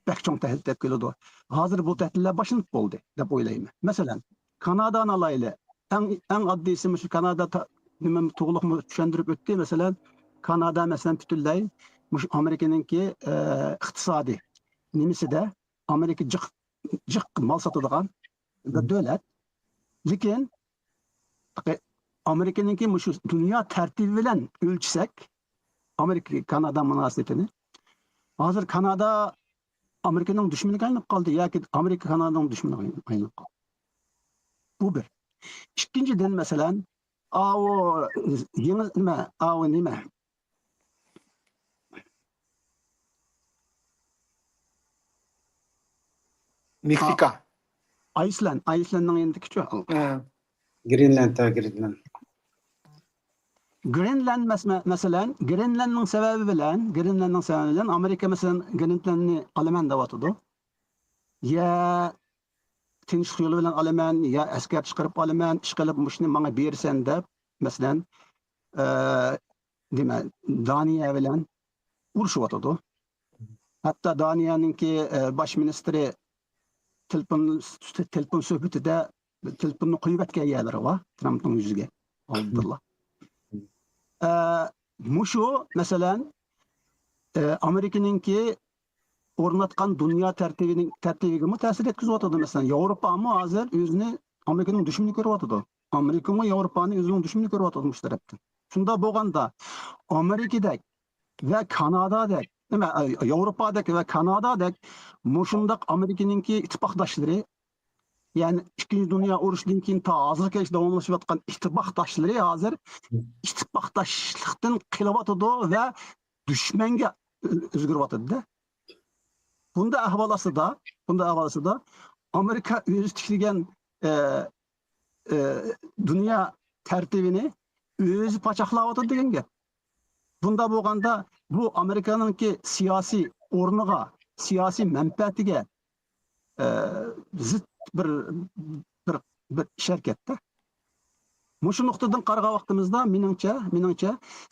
بەك چوڭ تەھدىت ئەپ كېلىدۇ. ھازىر بۇ تەھدىتلەر باشلىنىپ بولدى دەپ ئويلايمەن. مەسىلەن، كانادانى ئالايلى. ئەڭ، ئەڭ ئاددىيسى مۇشۇ كانادا تا-، نېمە تۇغلۇقمۇ چۈشەندۈرۈپ ئۆتتى. مەسىلەن، كانادا، مەسىلەن، پۈتۈنلەي مۇشۇ ئامېرىكىنىڭكى، ئە، ئىقتىسادىي نېمىسىدە ئامېرىكا جىق، جىق مال ساتىدىغان بىر دۆلەت. لېكىن، ئامېرىكىنىڭكى مۇشۇ دۇنيا تەرتىپى بىلەن ئۆلچىسەك، ئامېرىكا كانادا مۇناسىۋىتىنى، ھازىر كانادا ئامېرىكىنىڭ دۈشمىنىگە ئايلىنىپ قالدى ياكى ئامېرىكا كانادانىڭ دۈشمىنىگە ئايلىنىپ قالدى. بۇ بىر. ئىككىنچىدىن، مەسىلەن، ئاۋۇ يېڭى نېمە، ئاۋۇ نېمە؟ مېكسىكا. ئايسلەند، ئايسلەندنىڭ يېنىدىكىچۇ؟ ھە. گرېنلاند، ھە، گرېنلاند. گرېنلاند مەس-، مە-، مەسىلەن، گرېنلاندنىڭ سەۋەبى بىلەن، گرېنلاندنىڭ سەۋەبى بىلەن ئامېرىكا، مەسىلەن، گرېنلاندنى ئالىمەن دەۋاتىدۇ. يا تىنچلىق يولى بىلەن ئالىمەن، يا ئەسكەر چىقىرىپ ئالىمەن، ئىشقىلىپ مۇشۇنى ماڭا بېرىسەن دەپ، مەسىلەن، ئە، نېمە، دانىيە بىلەن ئۇرۇشۇۋاتىدۇ. ھەتتا دانىيەنىڭكى، ئە، باش مىنىستىرى تېلېفون، تېلېفون سۆھبىتىدە تېلېفوننى قويۇۋەتكەن يەرلىرى بار، ترامپنىڭ يۈزىگە ئالدىدىلا. ئە، مۇشۇ، مەسىلەن، ئە، ئامېرىكىنىڭكى ئورناتقان دۇنيا تەرتىپىنىڭ، تەرتىپىگىمۇ تەسىر يەتكۈزۈۋاتىدۇ. مەسىلەن، ياۋروپامۇ ھازىر ئۆزىنى ئامېرىكىنىڭ دۈشمىنى كۆرۈۋاتىدۇ. ئامېرىكىمۇ ياۋروپانى ئۆزىنىڭ دۈشمىنى كۆرۈۋاتىدۇ مۇشۇ تەرەپتىن. شۇنداق بولغاندا، ئامېرىكىدەك ۋە كانادادەك، نېمە، ئە، ياۋروپادەك ۋە كانادادەك مۇشۇنداق ئامېرىكىنىڭكى ئىتتىپاقداشلىرى، يەنى ئىككىنچى دۇنيا ئۇرۇشىدىن كېيىن تا ھازىرغىچە داۋاملىشىۋاتقان ئىتتىپاقداشلىرى ھازىر ئىتتىپاقداشلىقتىن قېلىۋاتىدۇ ۋە دۈشمەنگە ئۆ-، ئۆزگىرىۋاتىدۇ-دە. بۇنداق ئەھۋال ئاستىدا، بۇنداق ئەھۋال ئاستىدا ئامېرىكا ئۆزى تىكلىگەن، ئە، ئە، دۇنيا تەرتىپىنى ئۆزى پاچاقلاۋاتىدۇ دېگەن گەپ. بۇنداق بولغاندا بۇ ئامېرىكانىڭكى سىياسىي ئورنىغا، سىياسىي مەنپەئەتىگە، ئە، زىت بىر، بىر، بىر ئىش ھەرىكەتتە. مۇشۇ نۇقتىدىن قارىغان ۋاقتىمىزدا مېنىڭچە، مېنىڭچە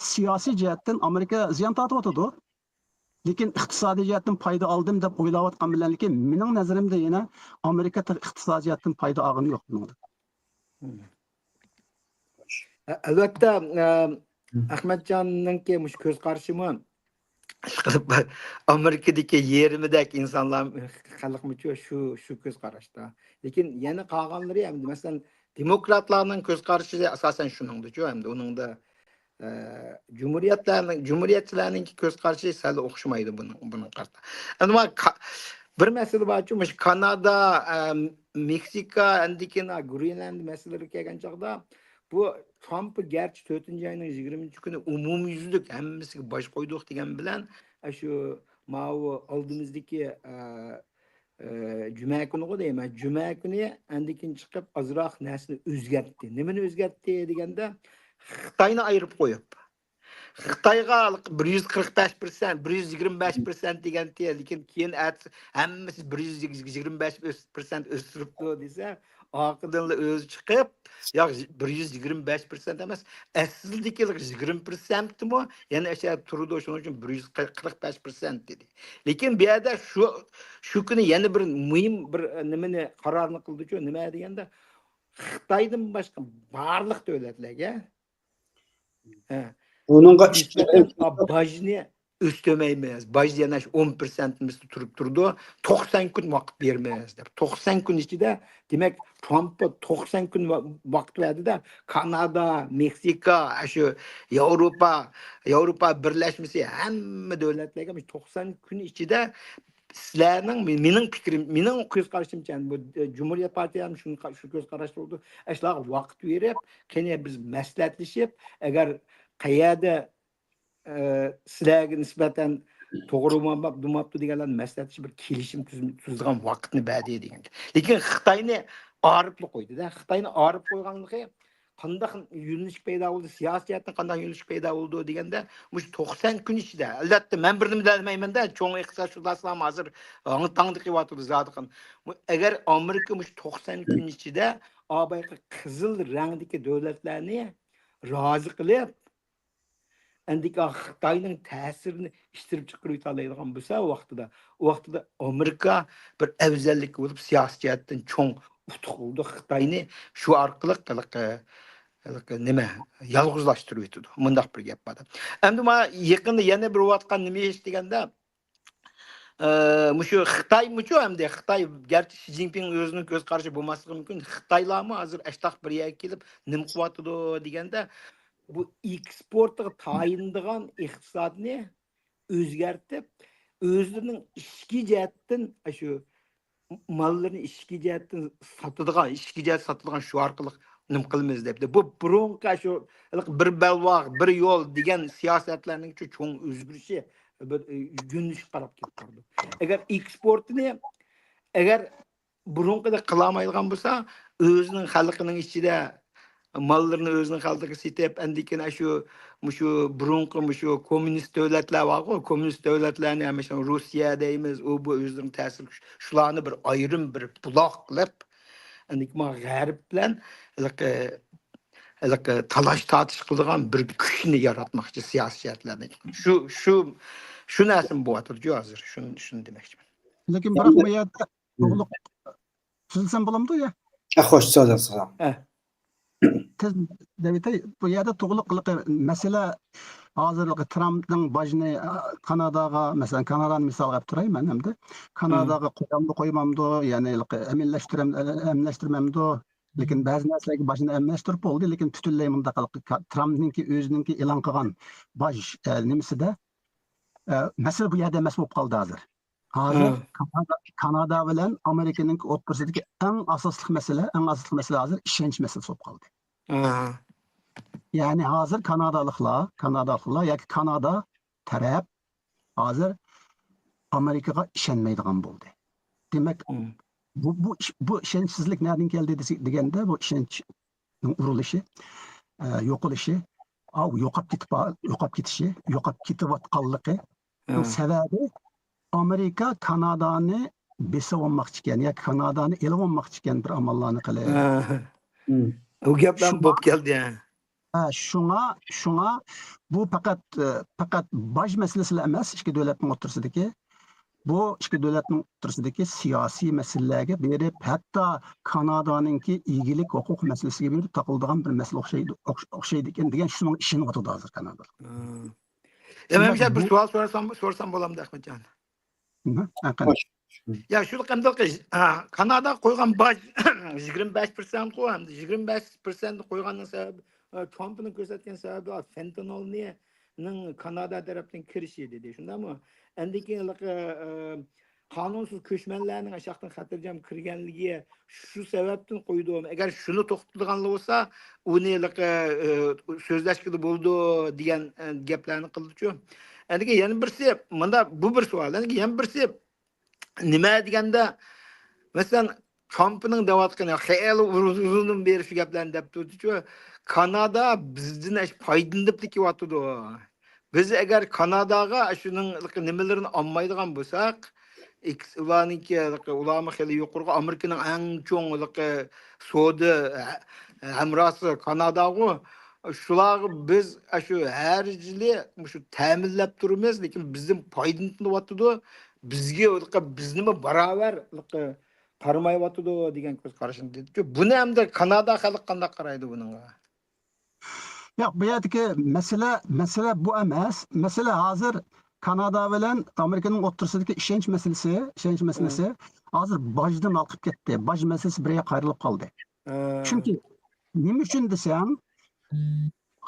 سىياسىي جەھەتتىن ئامېرىكا زىيان تارتىۋاتىدۇ. لېكىن ئىقتىسادىي جەھەتتىن پايدا ئالدىم دەپ ئويلاۋاتقان بىلەن، لېكىن مېنىڭ نەزىرىمدە يەنە ئامېرىكا تېخى ئىقتىسادىي جەھەتتىن پايدا ئالغىنى يوق بۇنىڭدا. ئەلۋەتتە، ئە، ئەخمەتجاننىڭكى مۇشۇ كۆز قارىشىمۇ، ئىشقىلىپ، ئامېرىكىدىكى يېرىمىدەك ئىنسانلار، خەلقمۇچۇ شۇ، شۇ كۆز قاراشتا. لېكىن يەنە قالغانلىرى، ئەمدى مەسىلەن، دېموكراتلارنىڭ كۆز قارىشى ئاساسەن شۇنىڭدىچۇ، ئەمدى ئۇنىڭدا، ئە، جۇمھۇرىيەتلەرنىڭ، جۇمھۇرىيەتچىلەرنىڭكى كۆز قارىشى سەل ئوخشىمايدۇ بۇنىڭ، بۇنىڭغا قارىتا. ئەمما كا-، بىر مەسىلە بارچۇ، مۇشۇ كانادا، ئە، مېكسىكا، ئەندىكىن، ئا، گرېنلاند مەسىلىلىرىگە كەلگەن چاغدا، بۇ ترامپ گەرچە تۆتىنچى ئاينىڭ يىگىرمىنچى كۈنى ئومۇميۈزلۈك ھەممىسىگە باج قويدۇق دېگەن بىلەن، ئە، شۇ ماۋۇ ئالدىمىزدىكى، ئە، ئە، جۈمە كۈنىغۇ دەيمەن، جۈمە كۈنى ئەندىكىن چىقىپ ئازراق نەرسىنى ئۆزگەرتتى. نېمىنى ئۆزگەرتتى دېگەندە، خىتاينى ئايرىپ قويۇپ، خىتايغا بىر يۈز قىرىق بەش پىرسەنت، بىر يۈز يىگىرمە بەش پىرسەنت دېگەنتى، لېكىن كېيىن ئەتىسى ھەممىسى بىر يۈز يىگىرمە بەش پىرسەنت ئۆستۈرۈپتۇ دېسە، ئارقىدىنلا ئۆزى چىقىپ، ياق، بىر يۈز يىگىرمە بەش پىرسەنت ئەمەس، ئەسلىدىكى يىگىرمە پىرسەنتمۇ يەنە ئەشە تۇرىدۇ، شۇنىڭ ئۈچۈن بىر يۈز قىرىق بەش پىرسەنت دېدى. لېكىن بۇ يەردە شۇ، شۇ كۈنى يەنە بىر مۇھىم بىر نېمىنى، قارارنى قىلدىچۇ، نېمە دېگەندە، خىتايدىن باشقا بارلىق دۆلەتلەرگە، ھە، ئۇنىڭغا نىسبەتەن باجنى ئۆستۈرمەيمىز. باج يەنە شۇ ئون پىرسەنتىمىزدە تۇرۇپ تۇرىدۇ. توقسان كۈن ۋاقىت بېرىمىز دەپ. توقسان كۈن ئىچىدە، دېمەك، ترامپ توقسان كۈن ۋا-، ۋاقىت بەردى-دە، كانادا، مېكسىكا، شۇ ياۋروپا، ياۋروپا بىرلەشمىسى ھەممە دۆلەتلەرگە مۇشۇ توقسان كۈن ئىچىدە سىلەرنىڭ، مېنىڭ پىكرىم، مېنىڭ كۆز قارىشىمچە، بۇ، ئە، جۇمھۇرىيەت پارتىيەم شۇ، شۇ كۆز قاراشتا بولىدۇ. ئاشۇلارغا ۋاقىت بېرىپ، قېنى بىز مەسلىھەتلىشىپ، ئەگەر قەيەردە، ئە، سىلەرگە نىسبەتەن توغرا بولماپتۇ دېگەنلەرنى مەسلىھەتلىشىپ، بىر كېلىشىم تۈز-، تۈزىدىغان ۋاقىتنى بەردى دېگەن. لېكىن خىتاينى ئارىپلا قويدى-دە. خىتاينى ئارىپ قويغانلىقى قانداق يۆنىلىش پەيدا بولدى، سىياسىي جەھەتتىن قانداق يۆنىلىش پەيدا بولىدۇ دېگەندە، مۇشۇ توقسان كۈن ئىچىدە، ئەلۋەتتە، مەن بىر نېمە دېيەلمەيمەن-دە، چوڭ ئىقتىسادشۇناسلارمۇ ھازىر ھاڭ-تاڭدا قىلىۋاتىدۇ زادىقىن. ئەگەر ئامېرىكا مۇشۇ توقسان كۈن ئىچىدە ئابايقى قىزىل رەڭدىكى دۆلەتلەرنى رازى قىلىپ، ئەندىكى خىتاينىڭ تەسىرىنى ئىشتىرىپ چىقىرىۋېتەلەيدىغان بولسا، ئۇ ۋاقتىدا، ئۇ ۋاقتىدا ئامېرىكا بىر ئەۋزەللىككە بولۇپ، سىياسىي جەھەتتىن چوڭ ئۇتۇق بولىدۇ. خىتاينى شۇ ئارقىلىق ھېلىقى، ھېلىقى نېمە، يالغۇزلاشتۇرۇۋېتىدۇ. مۇنداق بىر گەپ بار. ئەمدى مانا يېقىندا يەنە بىر بولۇۋاتقان نېمە ئىش دېگەندە، ئە، مۇشۇ خىتايمۇچۇ ئەمدى، خىتاي گەرچە شى جىنپىڭ ئۆزىنىڭ كۆز قارىشى بولماسلىقى مۇمكىن، خىتايلارمۇ ھازىر ئاشتاق بىر يەرگە كېلىپ نېمە قىلىۋاتىدۇ دېگەندە، بۇ ئېكسپورتىغا تايىنىدىغان ئىقتىسادنى ئۆزگەرتىپ، ئۆزلىرىنىڭ ئىچكى جەھەتتىن، ئاشۇ ماللىرىنى ئىچكى جەھەتتىن ساتىدىغان، ئىچكى جەھەتتە ساتىدىغان شۇ ئارقىلىق نېمە قىلىمىز دەپتۇ. بۇ بۇرۇنقى شۇ بىر بەلباغ، بىر يول دېگەن سىياسەتلەرنىڭ چوڭ ئۆزگىرىشى، بىر، ئە، يۆنىلىشكە قاراپ كېتىپ بارىدۇ. ئەگەر ئېكسپورتىنى، ئەگەر بۇرۇنقىدەك قىلالمايدىغان بولسا، ئۆزىنىڭ خەلقىنىڭ ئىچىدە ماللىرىنى ئۆزىنىڭ خەلقىگە سېتىپ، ئەندىن كېيىن شۇ، مۇشۇ بۇرۇنقى مۇشۇ كوممۇنىست دۆلەتلەر بارغۇ، كوممۇنىست دۆلەتلەرنى ھەممە شۇ روسىيە دەيمىز، ئۇ بۇ ئۆزىنىڭ تەسىر كۈچى، شۇلارنى بىر ئايرىم بىر بۇلاق قىلىپ، ئەندىن كېيىن غەرب بىلەن ھېلىقى، ھېلىقى تالاش تارتىش قىلىدىغان بىر كۈچنى ياراتماقچى سىياسىي جەھەتلەردىن. شۇ، شۇ، شۇ نەرسىمۇ بولۇۋاتىدۇ ھازىر. شۇنى، شۇنى دېمەكچىمەن. لېكىن بىراق بۇ يەردە توغرىلىق سۆزلىسەم بولامدۇ يا؟ ئە، خوش، سۆزلەڭ، سۆزلەڭ. ئە. تېز دەۋېتەي، بۇ يەردە توغرىلىق مەسىلە، ھازىر ترامپنىڭ باجنى، ئە، كاناداغا، مەسىلەن، كانادانى مىسالغا ئېلىپ تۇراي مەن ئەمدى. كاناداغا قويامدۇ، قويمامدۇ، يەنى ئەمىنلەشتۈرەم-، ئەمىنلەشتۈرمەمدۇ؟ لېكىن بەزى نەرسىلەرگە باجنى ئەمەنلەشتۈرۈپ بولدى، لېكىن پۈتۈنلەي مۇنداق ترامپنىڭكى ئۆزىنىڭكى ئېلان قىلغان باج، ئە، نېمىسىدە، ئە، مەسىلە بۇ يەردە ئەمەس بولۇپ قالدى ھازىر. ھازىر كانادا، كانادا بىلەن ئامېرىكىنىڭ ئوتتۇرىسىدىكى ئەڭ ئاساسلىق مەسىلە، ئەڭ ئاساسلىق مەسىلە ھازىر ئىشەنچ مەسىلىسى بولۇپ قالدى. يەنى ھازىر كانادالىقلار، كانادالىقلار ياكى كانادا تەرەپ ھازىر ئامېرىكىغا ئىشەنمەيدىغان بولدى. دېمەك، بۇ، بۇ ئىش-، بۇ ئىشەنچسىزلىك نەدىن كەلدى دېسە-، دېگەندە، بۇ ئىشەنچنىڭ ئۇرۇلۇشى، ئە، يوقىلىشى، ئاۋۇ يوقاپ كېتىپ، يوقاپ كېتىشى، يوقاپ كېتىۋاتقانلىقى، بۇ سەۋەبى ئامېرىكا كانادانى بېسىۋالماقچىكەن ياكى كانادانى ئېلىۋالماقچىكەن بىر ئاماللارنى قىلىپ. ئۇ گەپلەر شۇڭا، بولۇپ كەلدى. ھە، شۇڭا، شۇڭا بۇ پەقەت، ئە، پەقەت باج مەسىلىسىلا ئەمەس، ئىككى دۆلەتنىڭ ئوتتۇرىسىدىكى، بۇ ئىككى دۆلەتنىڭ ئوتتۇرىسىدىكى سىياسىي مەسىلىلەرگە بېرىپ، ھەتتا كانادانىڭكى ئىگىلىك ھوقۇق مەسىلىسىگە بېرىپ تاقىلىدىغان بىر مەسىلە ئوخشايدۇ، ئوخش-، ئوخشايدۇ ئىكەن دېگەن شۇنىڭغا ئىشىنىۋاتىدۇ ھازىر كانادالىق. ھە. ئەمدى بۇ سوئال سورىسام، سورىسام بولامدۇ، ئەخمەتجان؟ ھە، قېنى. يا، شۇ قېمدىكى، ھە، كانادا قويغان باج يىگىرمە بەش پىرسەنتقۇ، ھەمدە يىگىرمە بەش پىرسەنت قويغاننىڭ سەۋەبى، ئە، ترامپنىڭ كۆرسەتكەن سەۋەبى فېنتانولنىڭ كانادا تەرەپتىن كىرىشى دېدى، شۇنداقمۇ؟ ئەندىن كېيىن، ئە، قانۇنسىز كۆچمەنلەرنىڭ ئاشاقتىن خاتىرجەم كىرگەنلىكى شۇ سەۋەبتىن قويدۇم. ئەگەر شۇنى توختىتىدىغانلا بولسا، ئۇنى، ئە، سۆزلەشكىلى بولىدۇ دېگەن، ئە، گەپلەرنى قىلدىچۇ. ئەندىن كېيىن يەنە بىرسى، مۇندا بۇ بىر سوئال. ئەندىن كېيىن يەنە بىرسى، نېمە دېگەندە، مەسىلەن، ترامپنىڭ دەۋاتقىنى، خېلى ئۇزۇندىن بېرى شۇ گەپلەرنى دەپ تۇردىچۇ، كانادا بىزدىن ئەش-، پايدىلىنىپ كېلىۋاتىدۇ. بىز ئەگەر كاناداغا شۇنىڭ نېمىلىرىنى ئالمايدىغان بولساق، ئىكس-، ئۇلارنىڭكى، ئۇلارمۇ خېلى يۇقىرىغا، ئامېرىكىنىڭ ئەڭ چوڭ سودا ھە-، ھەمراھسى كاناداغۇ، شۇلارغا بىز ئاشۇ ھەر يىلى مۇشۇ تەمىنلەپ تۇرىمىز، لېكىن بىزدىن پايدىلىنىۋاتىدۇ. بىزگە، بىزنىمۇ باراۋەر قارىمايۋاتىدۇ دېگەن كۆز قاراشنى دېدىچۇ. بۇنى ئەمدى كانادا خەلقى قانداق قارايدۇ بۇنىڭغا؟ ياق، بۇ يەردىكى مەسىلە، مەسىلە بۇ ئەمەس. مەسىلە ھازىر كانادا بىلەن ئامېرىكىنىڭ ئوتتۇرىسىدىكى ئىشەنچ مەسىلىسى، ئىشەنچ مەسىلىسى ھازىر باجدىن ھالقىپ كەتتى. باج مەسىلىسى بىر يەرگە قايرىلىپ قالدى. چۈنكى نېمە ئۈچۈن دېسەڭ،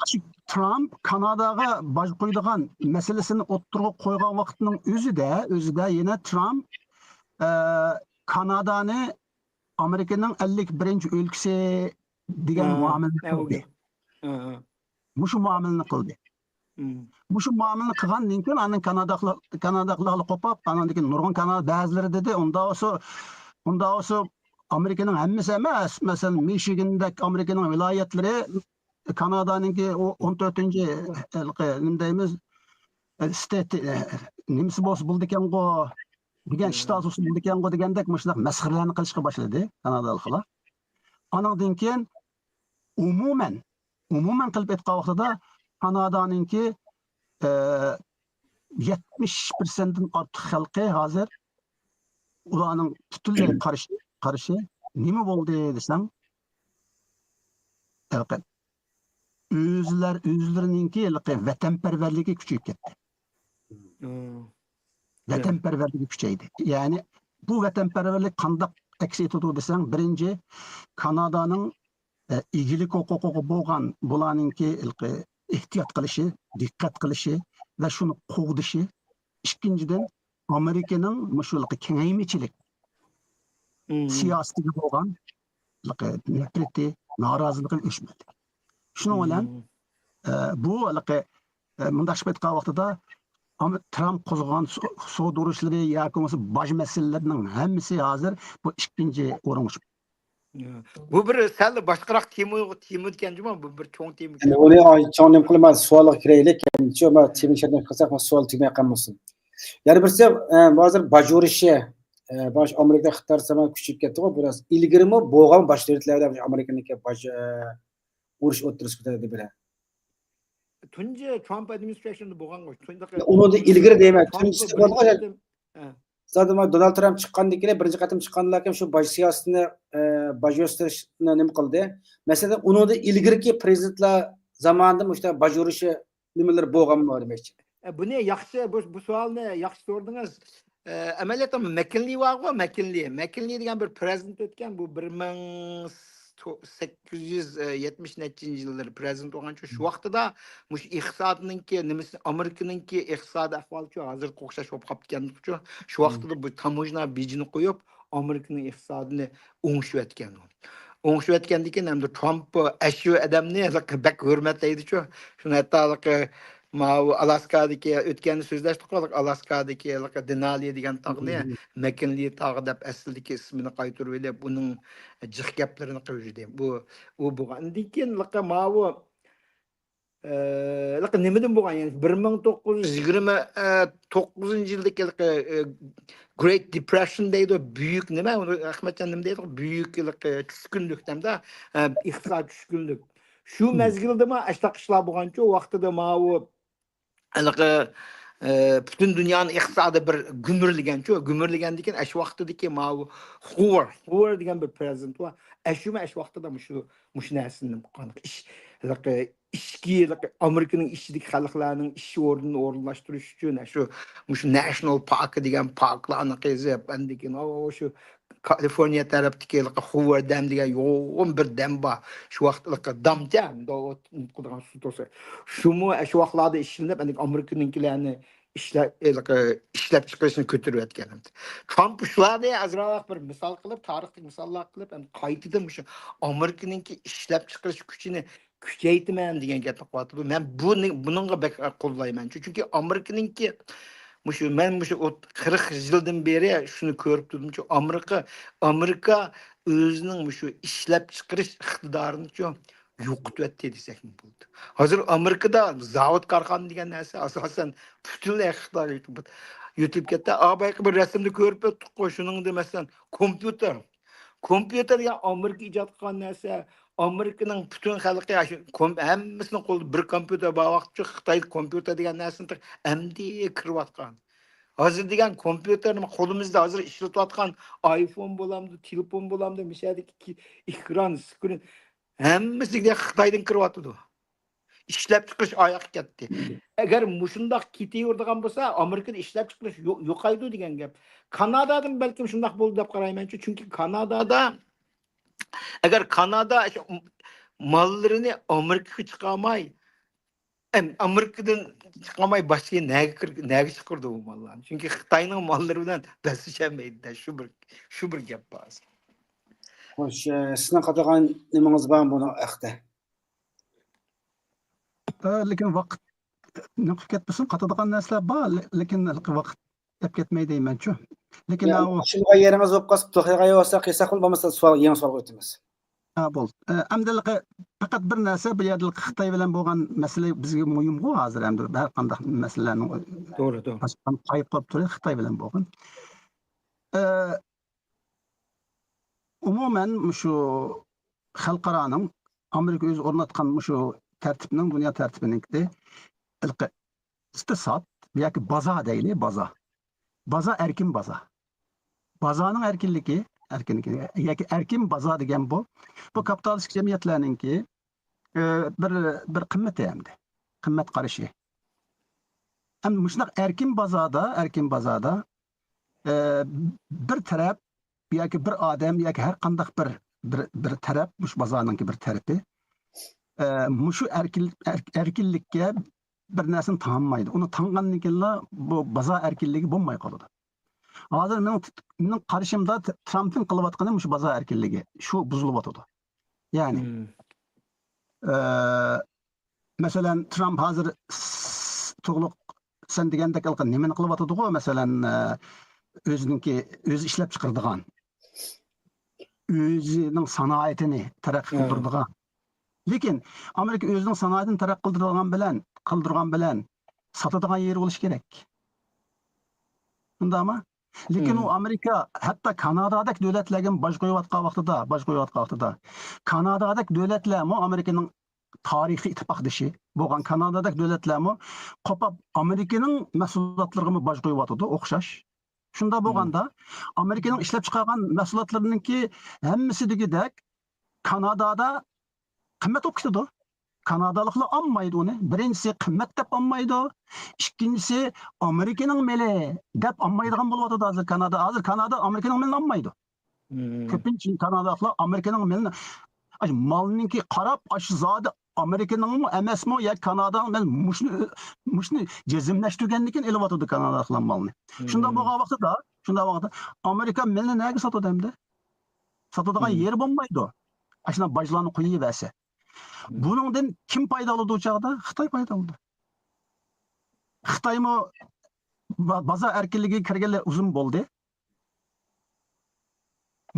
شۇ ترامپ كاناداغا باج قويىدىغان مەسىلىسىنى ئوتتۇرىغا قويغان ۋاقىتنىڭ ئۆزىدە، ئۆزىدە يەنە ترامپ، ئە، كانادانى ئامېرىكىنىڭ ئەللىك بىرىنچى ئۆلكىسى دېگەن مۇئامىلىنى قىلدى. مۇشۇ مۇئامىلىنى قىلدى. مۇشۇ مۇئامىلىنى قىلغاندىن كېيىن، ئاندىن كانادالىق-، كانادالىقلار قوپاپ، ئاندىن كېيىن نۇرغۇن كانادا بەزىلىرى دېدى، ئۇنداق بولسا، ئۇنداق بولسا ئامېرىكىنىڭ ھەممىسى ئەمەس، مەسىلەن، مىشىگاندەك ئامېرىكىنىڭ ۋىلايەتلىرى كانادانىڭكى ئۇ ئون تۆتىنچى ھېلىقى نېمە دەيمىز، ستېيت، نېمىسى بولسا بولىدىكەنغۇ دېگەن، شتات بولسا بولىدىكەنغۇ دېگەندەك مۇشۇنداق مەسخىرىلەرنى قىلىشقا باشلىدى كانادالىقلار. ئانىڭدىن كېيىن ئومۇمەن، ئومۇمەن قىلىپ ئېيتقان ۋاقتىدا كانادانىڭكى ئە، يەتمىش پىرسەنتتىن ئارتۇق خەلقى ھازىر ئۇلارنىڭ پۈتۈنلەي قارشى، قارشى. نېمە بولدى دېسەڭ، ھېلىقى ئۆزلەر، ئۆزلىرىنىڭكى ھېلىقى ۋەتەنپەرۋەرلىكى كۈچىيىپ كەتتى. ۋەتەنپەرۋەرلىكى كۈچەيدى. يەنى بۇ ۋەتەنپەرۋەرلىك قانداق ئەكس ئېتىدۇ دېسەڭ، بىرىنچى، كانادانىڭ، ئە، ئىگىلىك ھوقۇقىغا بولغان بۇلارنىڭكى ھېلىقى ئېھتىيات قىلىشى، دىققەت قىلىشى ۋە شۇنى قوغدىشى. ئىككىنچىدىن، ئامېرىكىنىڭ مۇشۇ ھېلىقى كېڭەيمىچىلىك سىياسىتىگە بولغان ھېلىقى نەپرىتى، نارازىلىقى ئۆچمىدى. شۇنىڭ بىلەن، ئە، بۇ ھېلىقى، ئە، مۇنداق ئېيتقان ۋاقتىدا، ئام-، ترامپ قوزغىغان سو-، سودا ئۇرۇشلىرى ياكى بولمىسا باج مەسىلىلىرىنىڭ ھەممىسى ھازىر بۇ ئىككىنچى ئورۇنغا چىقتى. بۇ بىر سەل باشقىراق تېما، تېما ئىكەن جۇمۇ، بۇ بىر چوڭ تېما ئىكەن. ئۇنى ئاي-، چوڭ نېمە قىلىمەن، سوئالغا كىرەيلىك. شۇ ما تېمىنى شەرتلەپ قىلساق، ما سوئال تۈگىمەي قالمىسۇن. يەنە بىرسى، ئە، ھازىر باج ئۇرۇشى، ئە، باش ئامېرىكا خىتاي سامان كۈچىيىپ كەتتىغۇ، بىراز ئىلگىرىمۇ بولغان باش دۆلەتلەر بىلەن ئامېرىكىنىڭكى باج، ئە، ئۇرۇش ئوتتۇرىسىغا كۆتۈرۈلدى بىرە. تۇنجى ترامپ ئادمىنىستراتسىيەسىدە بولغانغۇ. شۇنداق ئۇنىڭدىن ئىلگىرى دەيمەن، تۇنجىسى بولغان. زادى ما دونالد ترامپ چىققاندىن كېيىن، بىرىنچى قېتىم چىققاندىن كېيىن شۇ باج سىياسىتىنى، ئە، باج ئۆستۈرۈشنى نېمە قىلدى؟ مەسىلەن، ئۇنىڭدىن ئىلگىرىكى پرېزىدېنتلار زامانىدا مۇشۇنداق باج ئۇرۇشى نېمىلىرى بولغانمۇ دېمەكچى. ئە، بۇنى ياخشى، بۇ، بۇ سوئالنى ياخشى سورىدىڭىز. ئە، ئەمەلىيەتتە مەككىنلى بارغۇ، مەككىنلى. مەككىنلى دېگەن بىر پرېزىدېنت ئۆتكەن، بۇ بىر مىڭ سەككىز يۈز يەتمىش نەچچىنچى يىللىرى پرېزىدېنت بولغانچۇ، شۇ ۋاقتىدا مۇشۇ ئىقتىسادنىڭكى نېمىسى، ئامېرىكىنىڭكى ئىقتىسادىي ئەھۋالىچۇ ھازىرقى ئوخشاش بولۇپ قاپتىكەنچۇ، شۇ ۋاقتىدا بۇ تاموژنا بېجىنى قويۇپ، ئامېرىكىنىڭ ئىقتىسادىنى ئوڭشىۋەتكەن. ئوڭشىۋەتكەندىن كېيىن ئەمدى ترامپ ئەشۇ ئادەمنى بەك ھۆرمەتلەيدىچۇ. شۇنى ھەتتا ماۋۇ ئالاسكادىكى، ئۆتكەندە سۆزلەشتۇق، ئالاسكادىكى دېنالى دېگەن تاغنى مەككىنلى تاغى دەپ ئەسلىدىكى ئىسمىنى قايتۇرۇۋېلىپ، ئۇنىڭ جىق گەپلىرىنى قىلىۋېتىدۇ. بۇ، ئۇ بولغان. ئاندىن كېيىن ماۋۇ، ئە، نېمىدىن بولغان؟ يەنى بىر مىڭ توققۇز يۈز يىگىرمە توققۇزىنچى يىلدىكى، ئە، Great Depression دەيدۇ، بۈيۈك نېمە؟ ئۇنى ئەخمەتجان نېمە دەيدۇ؟ بۈيۈك، ئە، چۈشكۈنلۈك دەمدە، ئە، ئىقتىساد چۈشكۈنلۈك. شۇ مەزگىلدىمۇ ئاشۇنداق ئىشلار بولغانچۇ، ۋاقتىدا ماۋۇ ھېلىقى، ئە، پۈتۈن دۇنيانىڭ ئىقتىسادى بىر گۈمۈرلىگەنچۇ، گۈمۈرلىگەندىن كېيىن، ئاشۇ ۋاقتىدىكى ماۋۇ خۇۋېر، خۇۋېر دېگەن بىر پرېزىدېنت بار. ئاشۇمۇ ئاشۇ ۋاقتىدا مۇشۇ، مۇشۇ نەرسىنى قىلغان. ئىش، ھېلىقى ئىچكى، ھېلىقى ئامېرىكىنىڭ ئىچىدىكى خەلقلەرنىڭ ئىش ئورنىنى ئورۇنلاشتۇرۇش ئۈچۈن، ئاشۇ، مۇشۇ ناشنال پاركى دېگەن پاركلارنى قېزىپ، ئاندىن كېيىن، ئاۋۇ شۇ كالىفورنىيە تەرەپتىكى ھېلىقى خۇۋېر دەم دېگەن يوغان بىر دەم بار. شۇ ۋاقىت ھېلىقى دامچە، قىلىدىغان سۇ تۇرسا. شۇمۇ ئاشۇ ۋاقىتلاردا ئىشلىنىپ، ئەمدى ئامېرىكىنىڭكىلەرنى ئىشلە-، ھېلىقى ئىشلەپچىقىرىشنى كۆتۈرۈۋەتكەن. ترامپ شۇلارنى ئازراق بىر مىسال قىلىپ، تارىختىك مىساللار قىلىپ، ئەمدى قايتىدىن مۇشۇ ئامېرىكىنىڭكى ئىشلەپچىقىرىش كۈچىنى كۈچەيتىمەن دېگەن گەپنى قىلىۋاتىدۇ. مەن بۇنى، بۇنىڭغا بەك قوللايمەن. چۈنكى ئامېرىكىنىڭكى مۇشۇ، مەن مۇشۇ ئوت-، قىرىق يىلدىن بېرى شۇنى كۆرۈپ تۇردۇمچۇ، ئامېرىكا، ئامېرىكا ئۆزىنىڭ مۇشۇ ئىشلەپچىقىرىش ئىقتىدارىنىچۇ يوقىتىۋەتتى دېسەكمۇ بولىدۇ. ھازىر ئامېرىكىدا زاۋۇت، كارخانا دېگەن نەرسە ئاساسەن پۈتۈنلەي خىتايغا يۆتۈلۈپ، يۆتۈلۈپ كەتتى. ئا، بايىقى بىر رەسىمدە كۆرۈپ ئۆتتۇققۇ، شۇنىڭدا مەسىلەن كومپيۇتېر. كومپيۇتېر دېگەن ئامېرىكا ئىجاد قىلغان نەرسە. ئامېرىكىنىڭ پۈتۈن خەلقى ئاشۇ كوم-، ھەممىسىنىڭ قولىدا بىر كومپيۇتېر بار ۋاقىتتا خىتاي كومپيۇتېر دېگەن نەرسىنى تېخى ئەمدى كىرىۋاتقان. ھازىر دېگەن كومپيۇتېر نېمە، قولىمىزدا ھازىر ئىشلىتىۋاتقان ئايفون بولامدۇ، تېلېفون بولامدۇ، مۇشۇ يەردىكى ئېكران، سكرىن، ھەممىسى دېگەن خىتايدىن كىرىۋاتىدۇ. ئىشلەپچىقىرىش ئاياغقا كەتتى. ئەگەر مۇشۇنداق كېتىۋېرىدىغان بولسا، ئامېرىكىدا ئىشلەپچىقىرىش يو-، يوقايدۇ دېگەن گەپ. كانادادىمۇ بەلكىم شۇنداق بولىدۇ دەپ قارايمەنچۇ. چۈنكى كانادادا، ئەگەر كانادا شۇ ماللىرىنى ئامېرىكىغا چىقارماي، ئەم-، ئامېرىكىدىن چىقارماي باشقا نەگە كىر-، نەگە چىقىرىدۇ بۇ ماللارنى؟ چۈنكى خىتاينىڭ ماللىرى بىلەن بەسلىشەلمەيدۇ-دە، شۇ بىر، شۇ بىر گەپ بار. خوش، ئە، سىزنىڭ قاتىدىغان نېمىڭىز بارمۇ بۇنىڭ ھەققىدە؟ ئە، لېكىن ۋاقىت نېمە قىلىپ كەتمىسۇن، قاتىدىغان نەرسىلەر بار، لېكىن ۋاقىت ئەپ كەتمەي دەيمەنچۇ. لېكىن يا، ئاۋۇ ئىشلىغان يېرىڭىز بولۇپ قالسا، توختىغان بولسا، قىيساق بولمىسا سوئال، يېڭى سوئالغا ئۆتىمىز. ھە، بولدى. ئە، ئەمدى پەقەت بىر نەرسە، بۇ يەردە خىتاي بىلەن بولغان مەسىلە بىزگە مۇھىمغۇ ھازىر، ئەمدى ھەر قانداق مەسىلىلەرنىڭ توغرا، توغرا. باشقا قايىپ قېلىپ تۇرۇۋاتقان خىتاي بىلەن بولغان. ئە، ئومۇمەن، مۇشۇ خەلقئارانىڭ، ئامېرىكا ئۆزى ئورناتقان مۇشۇ تەرتىپنىڭ، دۇنيا تەرتىپىنىڭكى ھېلىقى ئىقتىساد ياكى بازار دەيلى، بازار. بازار ئەركىن بازار. بازارنىڭ ئەركىنلىكى، ئەركىنلىكى ياكى ئەركىن بازار دېگەن بۇ، بۇ كاپىتالىستىك جەمئىيەتلەرنىڭكى، ئى، بىر، بىر قىممىتى ئەمدى. قىممەت قارىشى. ئەمدى مۇشۇنداق ئەركىن بازاردا، ئەركىن بازاردا، ئى، بىر تەرەپ ياكى بىر ئادەم ياكى ھەر قانداق بىر، بىر، بىر تەرەپ، مۇشۇ بازارنىڭكى بىر تەرىپى، ئى، مۇشۇ ئەركىن-، ئەر-، ئەركىنلىككە بىر نەرسىنى تاڭالمايدۇ. ئۇنى تاڭغاندىن كېيىنلا بۇ بازار ئەركىنلىكى بولماي قالىدۇ. ھازىر مېنىڭ، مېنىڭ قارىشىمدا ت-، ترامپنىڭ قىلىۋاتقىنى مۇشۇ بازار ئەركىنلىكى. شۇ بۇزۇلۇۋاتىدۇ. يەنى، مم. ئە، مەسىلەن، ترامپ ھازىر س-، تۇغلۇق سەن دېگەندەك ھېلىقى نېمىنى قىلىۋاتىدىغۇ؟ مەسىلەن، ئە، ئۆزىنىڭكى، ئۆزى ئىشلەپ چىقىرىدىغان، ئۆزىنىڭ سانائىتىنى تەرەققىي ھە. قىلدۇرىدىغان. لېكىن ئامېرىكا ئۆزىنىڭ سانائىتىنى تەرەققىي قىلدۇرىدىغان بىلەن، قىلدۇرغان بىلەن ساتىدىغان يېرى بولۇشى كېرەك. شۇنداقمۇ؟ لېكىن ئۇ مم. ئامېرىكا ھەتتا كانادادەك دۆلەتلەرگە باج قويۇۋاتقان ۋاقتىدا، باج قويۇۋاتقان ۋاقتىدا، كانادادەك دۆلەتلەرمۇ ئامېرىكىنىڭ تارىخىي ئىتتىپاقدىشى بولغان كانادادەك دۆلەتلەرمۇ قوپاپ ئامېرىكىنىڭ مەھسۇلاتلىرىغىمۇ باج قويۇۋاتىدۇ، ئوخشاش. شۇنداق مم. بولغاندا، ئامېرىكىنىڭ ئىشلەپ چىقارغان مەھسۇلاتلىرىنىڭكى ھەممىسى دېگۈدەك كانادادا قىممەت بولۇپ كېتىدۇ. كانادالىقلار ئالمايدۇ ئۇنى. بىرىنچىسى، قىممەت دەپ ئالمايدۇ. ئىككىنچىسى، ئامېرىكىنىڭ مېلى دەپ ئالمايدىغان بولۇۋاتىدۇ ھازىر كانادا. ھازىر كانادا ئامېرىكىنىڭ مېلىنى ئالمايدۇ. مم. كۆپىنچە كانادالىقلار ئامېرىكىنىڭ مېلىنى، ئاشۇ مالنىڭكى قاراپ، ئاشۇ زادى ئامېرىكىنىڭمۇ ئەمەسمۇ يا كانادانىڭ، مەن مۇشۇنى، مۇشۇنى جەزملەشتۈرگەندىن كېيىن ئېلىۋاتىدۇ كانادالىقلار مالنى. شۇنداق مم. بولغان ۋاقتىدا، شۇنداق ۋاقىتتا ئامېرىكا مېلىنى نەگە ساتىدۇ ئەمدى؟ ساتىدىغان مم. يېرى بولمايدۇ. ئاشۇنداق باجلارنى قويۇۋەرسە. مم. بۇنىڭدىن كىم پايدا ئالىدۇ ئۇ چاغدا؟ خىتاي پايدا ئالىدۇ. خىتايمۇ با-، بازار ئەركىنلىكىگە كىرگەنلەر ئۇزۇن بولدى.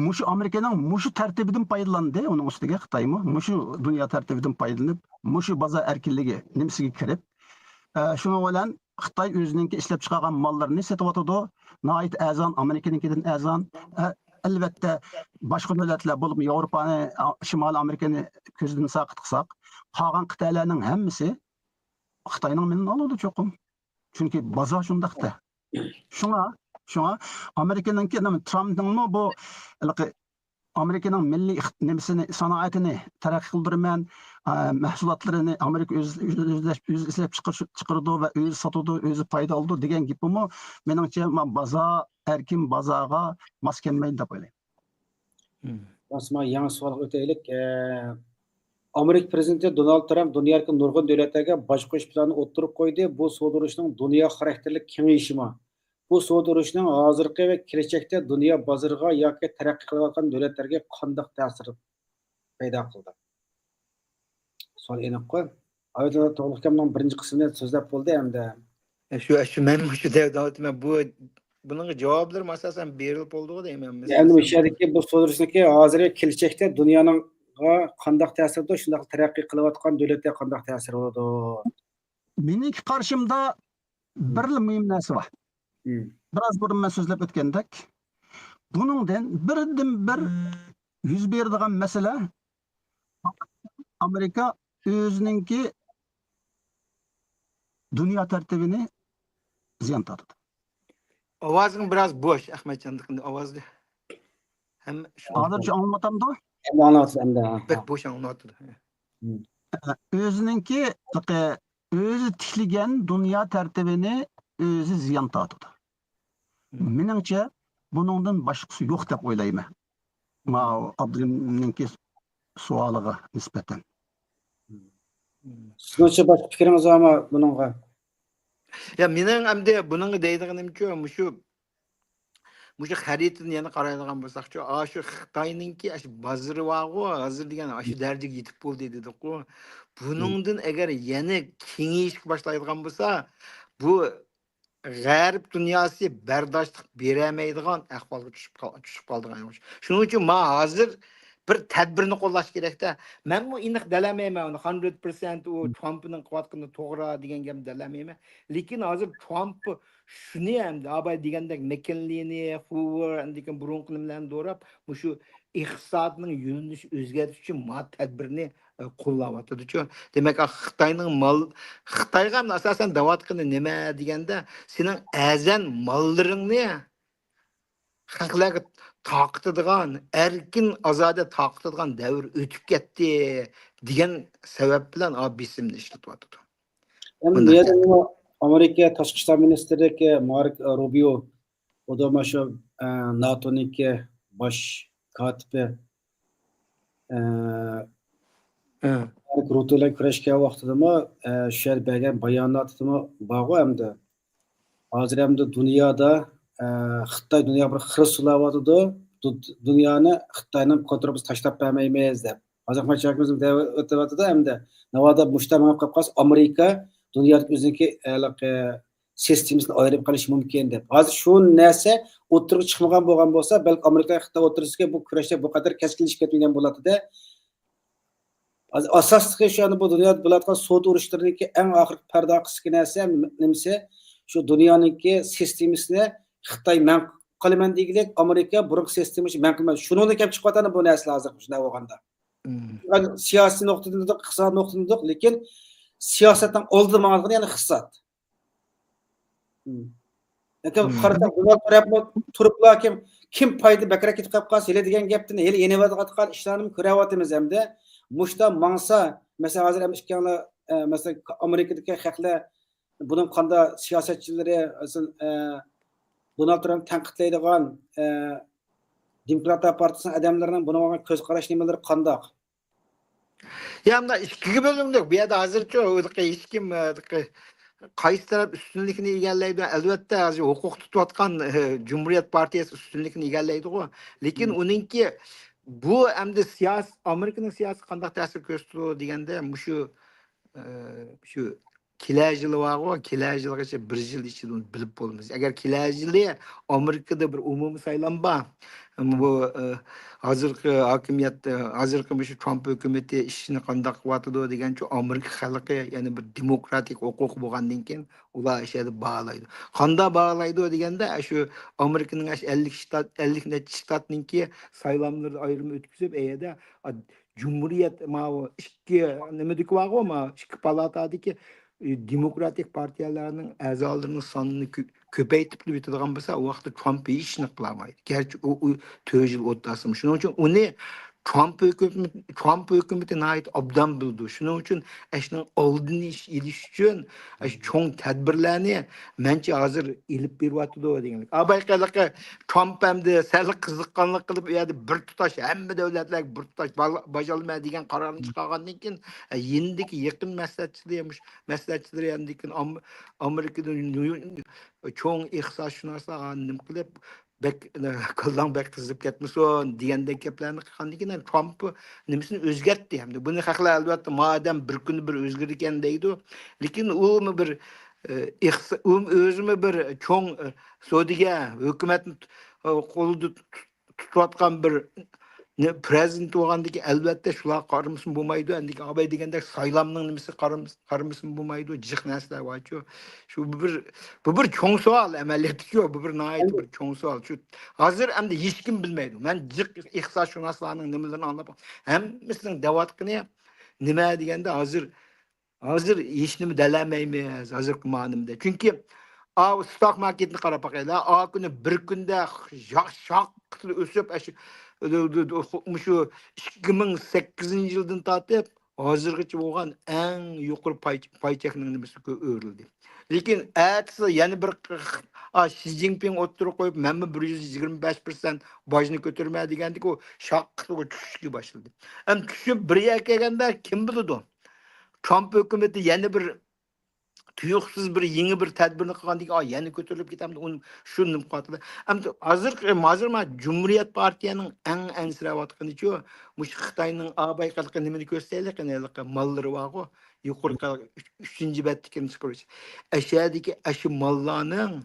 مۇشۇ ئامېرىكىنىڭ مۇشۇ تەرتىپىدىن پايدىلاندى، ئۇنىڭ ئۈستىگە خىتايمۇ مۇشۇ دۇنيا تەرتىپىدىن پايدىلىنىپ، مۇشۇ بازار ئەركىنلىكى نېمىسىگە كىرىپ، ئە، شۇنىڭ بىلەن خىتاي ئۆزىنىڭكى ئىشلەپچىقارغان ماللىرىنى سېتىۋاتىدۇ. ناھايىتى ئەرزان، ئامېرىكىنىڭكىدىن ئەرزان. ئە، ئەلۋەتتە، باشقا دۆلەتلەر، بولۇپمۇ ياۋروپانى، ئا، شىمالىي ئامېرىكىنى كۆزدىن ساقىت قىلساق، قالغان قىتئەلەرنىڭ ھەممىسى خىتاينىڭ مېلىنى ئالىدۇ چوقۇم. چۈنكى بازار شۇنداقتا. شۇڭا، شۇڭا ئامېرىكىنىڭكى، نېمە، ترامپنىڭمۇ بۇ ھېلىقى ئامېرىكىنىڭ مىللىي ئىق-، نېمىسىنى، سانائىتىنى تەرەققىي قىلدۇرىمەن، ئا، مەھسۇلاتلىرىنى ئامېرىكا ئۆز، ئۆز، ئۆز، ئۆز ئىشلەپ چىقىرىش، چىقىرىدۇ ۋە ئۆزى ساتىدۇ، ئۆزى پايدا ئالىدۇ دېگەن گېپىمۇ، مېنىڭچە، ما-، بازار، ئەركىن بازارغا ماس كەلمەيدۇ دەپ ئويلايمەن. مم. ئاسما يېڭى سوئالغا ئۆتەيلىك. ئە، ئامېرىكا پىرېزىدېنتى دونالد ترامپ دۇنيادىكى نۇرغۇن دۆلەتلەرگە باج قويۇش پىلانى ئوتتۇرىغا قويدى. بۇ سودا ئۇرۇشىنىڭ دۇنيا خاراكتېرلىك كېڭىيىشىمۇ؟ بۇ سودا ئۇرۇشىنىڭ ھازىرقى ۋە كېلەچەكتە دۇنيا بازىرىغا ياكى تەرەققىي قىلىۋاتقان دۆلەتلەرگە قانداق تەسىر پەيدا قىلدى؟ سوئال ئېنىققۇ. ئايدىن توغلۇقكەمنىڭ بىرىنچى قىسمىنى سۆزلەپ بولدى ئەمدى. ئە، شۇ، شۇ، مەن شۇ دەۋاتىمەن. بۇ، بۇنىڭغا جاۋابلىرىم ئاساسەن بېرىلىپ بولدىغۇ دەيمەن. يەنى مۇشۇ يەردىكى بۇ سودا ئۇرۇشىنىڭكى ھازىرقى كېلىچەكتە دۇنيانىڭغا قانداق تەسىرى بولىدۇ، شۇنداق تەرەققىي قىلىۋاتقان دۆلەتلەرگە قانداق تەسىرى بولىدۇ؟ مېنىڭكى قارىشىمدا مم. بىرلا مۇھىم نەرسە بار. مم. بىراز بۇرۇن مەن سۆزلەپ ئۆتكەندەك، بۇنىڭدىن بىردىنبىر يۈز بېرىدىغان مەسىلە ئامېرىكا ئۆزىنىڭكى دۇنيا تەرتىپىنى زىيان تارتىدۇ. ئاۋازىڭ بىراز بوش، ئەخمەتجان، ئاۋازى ھەم شۇ ھازىرچە ئاڭلىنىۋاتامدۇ؟ ئەمدى ئاڭلىنىۋاتىدۇ، ئەمدى. بەك بوش ئاڭلىنىۋاتىدۇ. مم. ئۆزىنىڭكى، ئۆزى تىكلىگەن دۇنيا تەرتىپىنى ئۆزى زىيان تارتىدۇ. مم. مېنىڭچە، بۇنىڭدىن باشقىسى يوق دەپ ئويلايمەن. ماۋۇ ئابدۇرېھىمنىڭكى سوئالىغا نىسبەتەن. سىزنىڭچە باشقا پىكرىڭىز بارمۇ بۇنىڭغا؟ يا، مېنىڭ ئەمدى بۇنىڭغا دەيدىغىنىمچۇ، مۇشۇ، مۇشۇ خەرىتىنى يەنە قارايدىغان بولساقچۇ، ئاشۇ خىتاينىڭكى ئاشۇ بازىرى بارغۇ، ھازىر دېگەن ئاشۇ دەرىجىگە يېتىپ بولدى دېدۇققۇ. بۇنىڭدىن ئەگەر يەنە كېڭىيىشكە باشلايدىغان بولسا، بۇ غەرب دۇنياسى بەرداشلىق بېرەلمەيدىغان ئەھۋالغا چۈشۈپ قال-، چۈشۈپ قالىدىغان ئوخشاش. شۇنىڭ ئۈچۈن ما ھازىر بىر تەدبىرنى قوللاش كېرەكتە. مەنمۇ ئېنىق دەلەلمەيمەن ئۇنى، ھەندرېد پىرسەنت ئۇ ترامپنىڭ قىلىۋاتقىنى توغرا دېگەن گەپنى دەلەلمەيمەن. لېكىن ھازىر ترامپ شۇنى ئەمدى، ئاباي دېگەندەك، مەككىنلىنى، خوۋېر، ئاندىن كېيىن بۇرۇنقى نېمىلەرنى دوراپ، مۇشۇ ئىقتىسادنىڭ يۆنىلىشى ئۆزگەرتىش ئۈچۈن ما تەدبىرنى قوللاۋاتىدۇچۇ. دېمەك، خىتاينىڭ مال، خىتايغا ئاساسەن دەۋاتقىنى نېمە دېگەندە، سېنىڭ ئەرزان ماللىرىڭنى خەقلەرگە تارقىتىدىغان، ئەركىن ئازادە تارقىتىدىغان دەۋر ئۆتۈپ كەتتى دېگەن سەۋەب بىلەن ئا بېسىمنى ئىشلىتىۋاتىدۇ. ئەمدى بۇ بۇنداق يەردە گەپ. ئامېرىكا تاشقى ئىشلار مىنىستىرلىكى مارك روبىيو، ئۇ دا مانا شۇ، ئە، ناتونىڭكى باش كاتىپى، ئە، ھە. مارك روتو بىلەن كۆرۈشكەن ۋاقتىدىمۇ، ئە، شۇ يەردە بەرگەن باياناتىدىمۇ بارغۇ ئەمدى. ھازىر ئەمدى دۇنيادا، ئە، خىتاي دۇنياغا بىر خىرىس سولاۋاتىدۇ. دۇ-، دۇنيانى خىتاينىڭ كونترولىغا تاشلاپ بەرمەيمىز دەپ. ھازىر ئۆتۈۋاتىدۇ ئەمدى. ناۋادا مۇشۇنداق مېڭىپ قالسا، ئامېرىكا دۇنيادىكى ئۆزىنىڭكى، ئە، ھېلىقى سىستېمىسىدىن ئايرىلىپ قېلىشى مۇمكىن دەپ. ھازىر شۇ نەرسە ئوتتۇرىغا چىقمىغان بولغان بولسا، بەلكى ئامېرىكا خىتاي ئوتتۇرىسىدىكى بۇ كۈرەشلەر بۇ قەدەر كەسكىنلىشىپ كەتمىگەن بولاتتى-دە. ھازىر ئاساسلىقى شۇ، يەنى بۇ دۇنيادا بولۇۋاتقان سودا ئۇرۇشلىرىنىڭكى ئەڭ ئاخىرقى پەردە ئارقىسىدىكى نەرسە نېمىسى؟ شۇ دۇنيانىڭكى سىستېمىسىنى خىتاي مەن قىلىمەن دېگىلىك، ئامېرىكا بۇرۇنقى سىستېمىسىنى مەن قىلىمەن. شۇنىڭدىن كېلىپ چىقىۋاتقان بۇ نەرسىلەر ھازىر شۇنداق بولغاندا. مم. سىياسىي نۇقتىدىن تۇتۇق، ئىقتىساد نۇقتىدىن تۇتۇق، لېكىن سىياسەتنىڭ ئالدىدا ماڭىدىغىنى يەنە ئىقتىساد. لېكىن مم. قارىساق، دونالد ترامپمۇ تۇرۇپلا كىم، كىم پايدا بەكرەك كېتىپ قالىپ قالسا، ھېلى دېگەن گەپتىن ھېلى يېنىۋاتقان ئىشلارنى كۆرۈۋاتىمىز ئەمدى. مۇشتا ماڭسا، مەسىلەن، ھازىر ئەمدى ئىككىڭلار، ئە، مەسىلەن، ئامېرىكىدىكى خەقلەر بۇنىڭ قاندا سىياسەتچىلىرى، مەسىلەن، ئە، دونالد ترامپ تەنقىدلەيدىغان، ئە، دېموكراتلار پارتىيىسىنىڭ ئادەملىرىنىڭ بۇنىڭغا كۆز قاراش نېمىلىرى قانداق؟ يا، مۇنداق ئىككىگە بۆلۈندۇق. بۇ يەردە ھازىرچۇ ھېلىقى ھېچكىم، ھېلىقى قايسى تەرەپ ئۈستۈنلۈكنى ئىگىلەيدۇ؟ ئەلۋەتتە، ھازىر ھوقۇق تۇتۇۋاتقان، ئە، جۇمھۇرىيەت پارتىيەسى ئۈستۈنلۈكنى ئىگىلەيدىغۇ. لېكىن مم. ئۇنىڭكى بۇ ئەمدى سىياسىي، ئامېرىكىنىڭ سىياسىتى قانداق تەسىر كۆرسىتىدۇ دېگەندە، مۇشۇ، ئە، شۇ كېلەر يىلى بارغۇ، كېلەر يىلىغىچە بىر يىل ئىچىدە ئۇنى بىلىپ بولىمىز. ئەگەر كېلەر يىلى ئامېرىكىدا بىر ئومۇمىي سايلام بار، بۇ، ئە، ھازىرقى ھاكىمىيەت، ئە، ھازىرقى مۇشۇ ترامپ ھۆكۈمىتى ئىشىنى قانداق قىلىۋاتىدۇ دېگەنچۇ، ئامېرىكا خەلقى يەنە بىر دېموكراتىك ھوقۇقى بولغاندىن كېيىن، ئۇلار ئاشۇ يەردە باھالايدۇ. قانداق باھالايدۇ دېگەندە، ئاشۇ ئامېرىكىنىڭ ئاشۇ ئەللىك شتات، ئەللىك نەچچە شتاتنىڭكى سايلاملىرىدا ئايرىم ئۆتكۈزۈپ، ئەيەدە، ئا، جۇمھۇرىيەت، ماۋۇ ئىككى نېمىدىكى بارغۇ، ماۋۇ ئىككى پالاتادىكى، ئى، دېموكراتىك پارتىيەلەرنىڭ ئەزالىرىنىڭ سانىنى كۆ-، كۆپەيتىپلا ئۆتىدىغان بولسا، ئۇ ۋاقىتتا ترامپ ھېچنى قىلالمايدۇ. گەرچە ئۇ، ئۇ تۆت يىل ئوتتۇراسىمۇ. شۇنىڭ ئۈچۈن ئۇنى ترامپ ھۆكۈمىتى، ترامپ ھۆكۈمىتى ناھايىتى ئوبدان بىلىدۇ. شۇنىڭ ئۈچۈن ئەشنىڭ ئالدىنى ئېلىش ئۈچۈن ئەش چوڭ تەدبىرلەرنى مەنچە ھازىر ئېلىپ بېرىۋاتىدۇ دېگەنلىك. ئاباي قېلىقى ترامپ ئەمدى سەل قىزىققانلىق قىلىپ، ئۇ يەردە بىر تۇتاش، ھەممە دۆلەتلەرگە بىر تۇتاش بالا-، باجالمە دېگەن قارارنى چىقارغاندىن كېيىن، ئە، يېنىدىكى يېقىن مەسلىھەتچىلىرى، مۇش-، مەسلىھەتچىلىرى ئەمدىكىن ئام-، ئامېرىكىدىن يۇ-، چوڭ ئىقتىسادشۇناسلار نېمە قىلىپ، بەك، كاللاڭ بەك قىزىپ كەتمىسۇن دېگەندەك گەپلەرنى قىلغاندىن كېيىن، ترامپ نېمىسىنى ئۆزگەرتتى. ھەمدە بۇنى خەقلەر، ئەلۋەتتە، ما ئادەم بىر كۈنى بىر ئۆزگىرىدىكەن دەيدۇ. لېكىن ئۇمۇ بىر، ئە، ئىقتىسا-، ئۇ ئۆزىمۇ بىر چوڭ، ئە، سودىگەر، ھۆكۈمەتنى تۇ-، ئە، قولىدا تۇت-، تۇتۇۋاتقان بىر نە-، پرېزىدېنت بولغاندىكىن، ئەلۋەتتە، شۇلارغا قارىمىسىمۇ بولمايدۇ. ئەمدىكى ئاباي دېگەندەك سايلامنىڭ نېمىسى قارىمىس-، قارىمىسىمۇ بولمايدۇ. جىق نەرسىلەر بارچۇ. شۇ بۇ بىر، بۇ بىر چوڭ سوئال، ئەمەلىيەتتىكى بۇ بىر ناھايىتى بىر چوڭ سوئال. شۇ ھازىر ئەمدى ھېچكىم بىلمەيدۇ. مەن جىق ئىقتىسادشۇناسلارنىڭ نېمىلىرىنى ئاڭلاپ، ھەممىسىنىڭ دەۋاتقىنى نېمە دېگەندە، ھازىر ھازىر ھېچنېمە دەلەيمىز، ھازىرقى مانىمدا. چۈنكى ئاۋۇ ستوك ماركېتنى قاراپ باقايلى. ئا كۈنى بىر كۈندە شاق-، شاققىتىلا ئۆسۈپ، ئاشۇ، مۇشۇ ئىككى مىڭ سەككىزىنچى يىلدىن تارتىپ ھازىرغىچە بولغان ئەڭ يۇقىرى پاي، پاي چەكنىڭ نېمىسىگە ئۆرۈلدى. لېكىن ئەتىسى يەنە بىر، ئا، شى جىنپىڭ ئوتتۇرىغا قويۇپ، مەنمۇ بىر يۈز يىگىرمە بەش پىرسەنت باجنى كۆتۈرىمەن دېگەندىكى ئۇ شاققىتىلا چۈشۈشكە باشلىدى. ئەمدى چۈشۈپ بىر يەرگە كەلگەندە كىم بىلىدۇ؟ ترامپ ھۆكۈمىتى يەنە بىر تۇيۇقسىز بىر يېڭى بىر تەدبىرنى قىلغاندىكىن، ئا، يەنە كۆتۈرۈلۈپ كېتەمدۇ، ئۇنى شۇ نېمە قىلىۋاتىدۇ. ئەمدى ھازىر، ھازىر مانا جۇمھۇرىيەت پارتىيەنىڭ ئەڭ ئەنسىرەۋاتقىنىچۇ، مۇشۇ خىتاينىڭ ئاباي قىلىقى نېمىنى كۆرسەيلى، قېنى ھېلىقى ماللىرى بارغۇ، يۇقىرىقى ئۈچ-، ئۈچىنچى بەتتىكىنى چىقىرىۋېتىش. ئەشەدىكى ئەشۇ ماللارنىڭ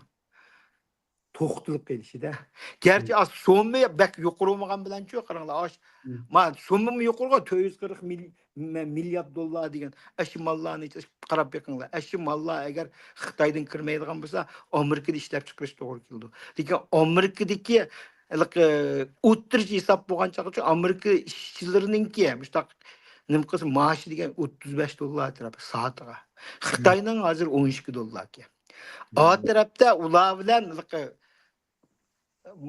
توختىلىپ قېلىشىدا. گەرچە ئاز سوممىسى بەك يۇقىرى بولمىغان بىلەنچۇ، قاراڭلار، ئاش-، ما، سوممىمۇ يۇقىرىغۇ، تۆت يۈز قىرىق مىل-، مە-، مىليارد دوللار دېگەن. ئەشۇ ماللارنى قاراپ بېقىڭلار. ئەشۇ ماللار ئەگەر خىتايدىن كىرمەيدىغان بولسا، ئامېرىكىدا ئىشلەپچىقىرىش توغرا كېلىدۇ. لېكىن ئامېرىكىدىكى ھېلىقى ئوتتۇرىچە ھېساب بولغان چاغقىچە ئامېرىكا ئىشچىلىرىنىڭكى مۇشۇنداق نېمە قىلسا، مائاشى دېگەن ئوتتۇز بەش دوللار ئەتراپى سائىتىغا. خىتاينىڭ ھازىر ئون ئىككى دوللاركەن. ئا تەرەپتە ئۇلار بىلەن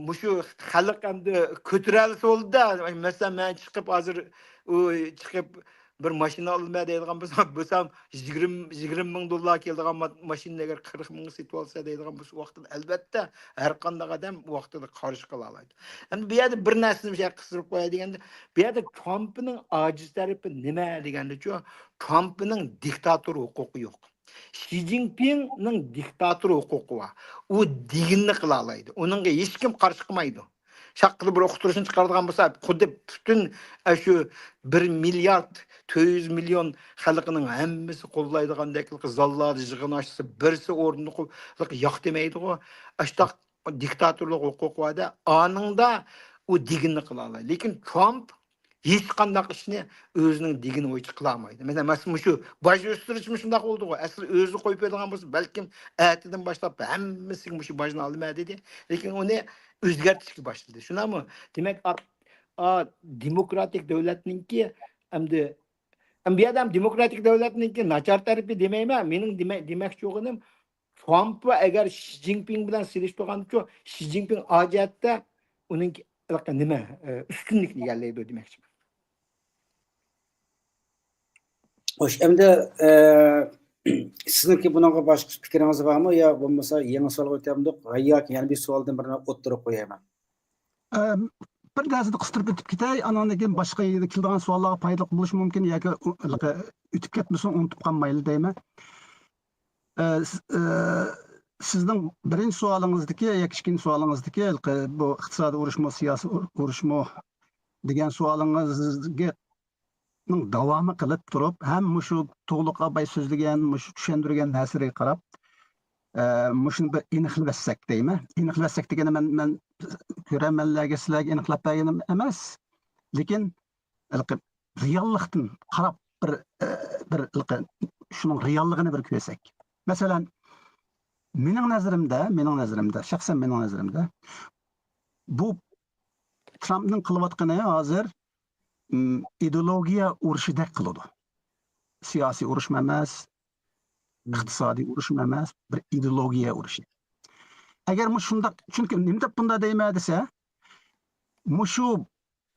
مۇشۇ خەلق ئەمدى كۆتۈرەلىسە بولدى-دە. مەسىلەن، مەن چىقىپ ھازىر، ئۇ، چىقىپ بىر ماشىنا ئالىمەن دەيدىغان بولسام، بولسام يىگىرمە، يىگىرمە مىڭ دوللار كېلىدىغان ما-، ماشىنىنى ئەگەر قىرىق مىڭغا سېتىۋالسا دەيدىغان بولسا، ۋاقتىدا ئەلۋەتتە ھەر قانداق ئادەم ۋاقتىدا قارشى قىلالايدۇ. ئەمدى بۇ يەردە بىر نەرسىنى مۇشۇ يەرگە قىستۇرۇپ قوياي دېگەندە، بۇ يەردە ترامپنىڭ ئاجىز تەرىپى نېمە دېگەندىچۇ، ترامپنىڭ دىكتاتور ھوقۇقى يوق. شى جىنپىڭنىڭ دىكتاتور ھوقۇقى بار. ئۇ دېگىنىنى قىلالايدۇ. ئۇنىڭغا ھېچكىم قارشى قىلمايدۇ. شاققىدە بىر ئۇقتۇرۇشنى چىقارىدىغان بولسا، خۇددى پۈتۈن ئاشۇ بىر مىليارد تۆت يۈز مىليون خەلقنىڭ ھەممىسى قوللايدىغاندەك زاللاردا يىغىن ئاچسا، بىرسى ئورنىدا ياق دېمەيدىغۇ. ئاشتاق دىكتاتورلۇق ھوقۇقى بار-دە، ئانىڭدا ئۇ دېگىنىنى قىلالايدۇ. لېكىن ترامپ ھېچقانداق ئىشنى ئۆزىنىڭ دېگىنى بويىچە قىلالمايدۇ. مەسىلەن، مۇشۇ باج ئۆستۈرۈشمۇ شۇنداق بولدىغۇ. ئەسلى ئۆزى قويۇپ بېرىدىغان بولسا، بەلكىم ئەتىدىن باشلاپ ھەممىسىگە مۇشۇ باجنى ئالىمەن دېدى. لېكىن ئۇنى ئۆزگەرتىشكە باشلىدى. شۇنداقمۇ؟ دېمەك، ئا-، ئا، دېموكراتىك دۆلەتنىڭكى ئەمدى، ئەم، بۇ يەردە ھەم دېموكراتىك دۆلەتنىڭكى ناچار تەرىپى دېمەيمەن. مېنىڭ دېمە-، دېمەكچى بولغىنىم، ترامپ ۋە ئەگەر شى جىنپىڭ بىلەن سېلىشتۇرغانچۇ، شى جىنپىڭ ئاجەتتە ئۇنىڭ نېمە، ئە، ئۈستۈنلۈكنى ئىگىلەيدۇ دېمەكچىمەن. خوش، ئەمدى، ئە، سىزنىڭكى بۇنىڭغا باشقا پىكرىڭىز بارمۇ يا بولمىسا يېڭى سوئالغا ئۆتەمدۇق؟ ھە، ياكى يەنە بىر سوئالدىن بىرنى ئوتتۇرىغا قويايمەن. ئە، بىر نەرسىنى قىستۇرۇپ ئۆتۈپ كېتەي، ئانان كېيىن باشقا يەنە كېلىدىغان سوئاللارغا پايدىلىق بولۇشى مۇمكىن ياكى ئۇ-، ئۆتۈپ كەتمىسۇن، ئۇنتۇپ قالمايلى دەيمەن. ئە، س-، ئە، سىزنىڭ بىرىنچى سوئالىڭىزدىكى ياكى ئىككىنچى سوئالىڭىزدىكى ھېلىقى بۇ ئىقتىسادىي ئۇرۇشمۇ، سىياسىي ئۇر-، ئۇرۇشمۇ دېگەن سوئالىڭىزنىڭ داۋامى قىلىپ تۇرۇپ، ھەم مۇشۇ تۇغلۇق ئاباي سۆزلىگەن، مۇشۇ چۈشەندۈرگەن نەرسىلىرىگە قاراپ، ئە، مۇشۇنى بىر ئېنىقلىۋەتسەك دەيمەن. ئېنىقلىۋەتسەك دېگەندە مەن، مەن كۆرەرمەنلەرگە، سىلەرگە ئېنىقلاپ بەرگىنىم ئەمەس. لېكىن ھېلىقى رېئاللىقتىن قاراپ بىر، ئە، بىر ھېلىقى شۇنىڭ رېئاللىقىنى بىر كۆرسەك. مەسىلەن، مېنىڭ نەزىرىمدە، مېنىڭ نەزىرىمدە، شەخسەن مېنىڭ نەزىرىمدە، بۇ ترامپنىڭ قىلىۋاتقىنى ھازىر، ئىم، ئىدېئولوگىيە ئۇرۇشىدەك قىلىدۇ. سىياسىي ئۇرۇشمۇ ئەمەس، ئىقتىسادىي ئۇرۇشمۇ ئەمەس، بىر ئىدېئولوگىيە ئۇرۇشى. ئەگەر مۇشۇنداق، چۈنكى نېمە دەپ بۇنداق دەيمەن دېسە، مۇشۇ،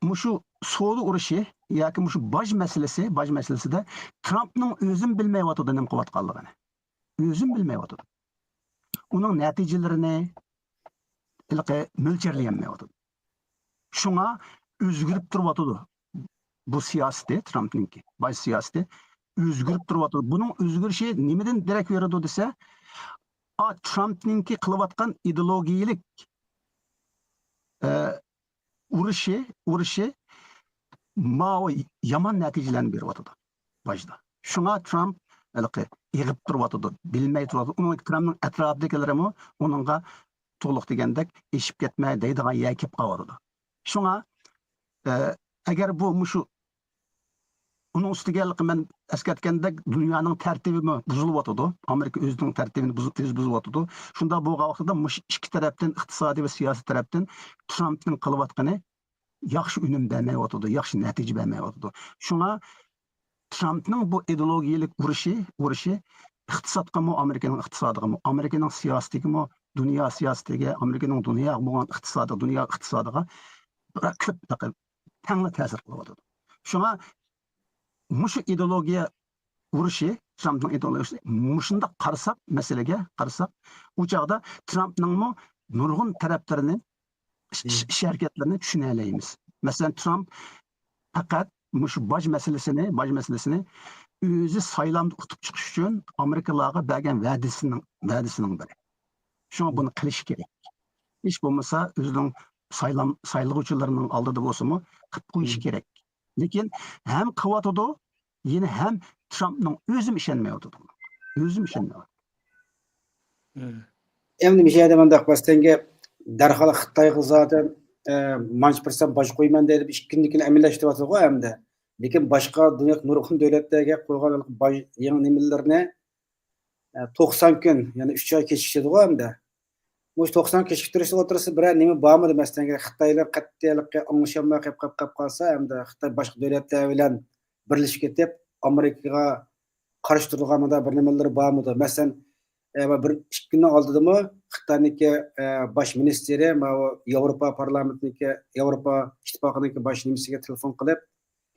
مۇشۇ سودا ئۇرۇشى ياكى مۇشۇ باج مەسىلىسى، باج مەسىلىسىدە ترامپنىڭ ئۆزىمۇ بىلمەيۋاتىدۇ نېمە قىلىۋاتقانلىقىنى. ئۆزىمۇ بىلمەيۋاتىدۇ. ئۇنىڭ نەتىجىلىرىنى ھېلىقى مۆلچەرلىيەلمەيۋاتىدۇ. شۇڭا ئۆزگىرىپ تۇرۇۋاتىدۇ. بۇ سىياسىتى، ترامپنىڭكى باج سىياسىتى ئۆزگىرىپ تۇرۇۋاتىدۇ. بۇنىڭ ئۆزگىرىشى نېمىدىن دېرەك بېرىدۇ دېسە، ئا، ترامپنىڭكى قىلىۋاتقان ئىدېئولوگىيەلىك، ئە، ئۇرۇشى، ئۇرۇشى ماۋۇ يامان نەتىجىلەرنى بېرىۋاتىدۇ باجدا. شۇڭا ترامپ ھېلىقى ئېغىپ تۇرۇۋاتىدۇ، بىلمەي تۇرۇۋاتىدۇ. ئۇنىڭ، ترامپنىڭ ئەتراپىدىكىلىرىمۇ ئۇنىڭغا تۇغلۇق دېگەندەك ئېشىپ كەتمە دەيدىغان يەرگە كېلىپ قالىۋاتىدۇ. شۇڭا، ئە، ئەگەر بۇ مۇشۇ ئۇنىڭ ئۈستىگە ھېلىقى مەن ئەسكەرتكەندەك دۇنيانىڭ تەرتىپىمۇ بۇزۇلۇۋاتىدۇ. ئامېرىكا ئۆزىنىڭ تەرتىپىنى بۇزۇپ، ئۆزى بۇزۇۋاتىدۇ. شۇنداق بولغان ۋاقتىدا مۇشۇ ئىككى تەرەپتىن، ئىقتىسادىي ۋە سىياسىي تەرەپتىن ترامپنىڭ قىلىۋاتقىنى ياخشى ئۈنۈم بەرمەيۋاتىدۇ، ياخشى نەتىجە بەرمەيۋاتىدۇ. شۇڭا ترامپنىڭ بۇ ئىدېئولوگىيەلىك ئۇرۇشى، ئۇرۇشى ئىقتىسادقىمۇ، ئامېرىكىنىڭ ئىقتىسادىغىمۇ، ئامېرىكىنىڭ سىياسىتىگىمۇ، دۇنيا سىياسىتىگە، ئامېرىكىنىڭ دۇنياغا بولغان ئىقتىسادى، دۇنيا ئىقتىسادىغا بىراق كۆپ تەڭلا تەسىر قىلىۋاتىدۇ. شۇڭا مۇشۇ ئىدېئولوگىيە ئۇرۇشى، ترامپنىڭ ئىدېئولوگىيىسى، مۇشۇنداق قارىساق، مەسىلىگە قارىساق، ئۇ چاغدا ترامپنىڭمۇ نۇرغۇن تەرەپلىرىنى، ئىش، ئىش، ئىش ھەرىكەتلىرىنى چۈشىنەلەيمىز. مەسىلەن، ترامپ پەقەت مۇشۇ باج مەسىلىسىنى، باج مەسىلىسىنى ئۆزى سايلامدا ئۇتۇپ چىقىش ئۈچۈن ئامېرىكىلارغا بەرگەن ۋەدىسىنىڭ، ۋەدىسىنىڭ بىرى. شۇڭا بۇنى قىلىشى كېرەك. ھېچ بولمىسا ئۆزىنىڭ سايلام، سايلىغۇچىلىرىنىڭ ئالدىدا بولسىمۇ قىلىپ قويۇشى كېرەك. لېكىن ھەم قىلىۋاتىدۇ، يەنە ھەم ترامپنىڭ ئۆزىمۇ ئىشەنمەيۋاتىدۇ. ئۆزىمۇ ئىشەنمەيۋاتىدۇ. مم. ئەمدى مۇشۇ يەردە مۇنداق، مەسىلەنگە، دەرھال خىتايغا زادى، ئە، مانچە پىرسەنت باج قويىمەن دەيدۇ، ئىككى كۈندىن كېيىن ئەمەلىيلەشتۈرۈۋاتىدۇ ئەمدى. لېكىن باشقا دۇنيا نۇرغۇن دۆلەتلەرگە قويغان باج يېڭى نېمىلىرىنى، ئە، توقسان كۈن، يەنى ئۈچ ئاي كېچىكتۈرىدىغۇ ئەمدى. مۇشۇ توقسان كېچىكتۈرۈشنىڭ ئوتتۇرىسىدا بىرەر نېمە بارمىدى؟ مەسىلەن، خىتايلار قەتئىيلىككە ئاڭلىشالماي قېلىپ، قېلىپ، قېلىپ قالسا، ئەمدى خىتاي باشقا دۆلەتلەر بىلەن بىرلىشىپ كېتىپ، ئامېرىكىغا قارشى تۇرىدىغان مۇنداق بىر نېمىلىرى بارمىدۇ؟ مەسىلەن، ئە، بىر ئىككى كۈننىڭ ئالدىدىمۇ خىتاينىڭكى، ئە، باش مىنىستىرى، ماۋۇ ياۋروپا پارلامېنتىنىڭكى، ياۋروپا ئىتتىپاقىنىڭكى باش نېمىسىگە تېلېفون قىلىپ،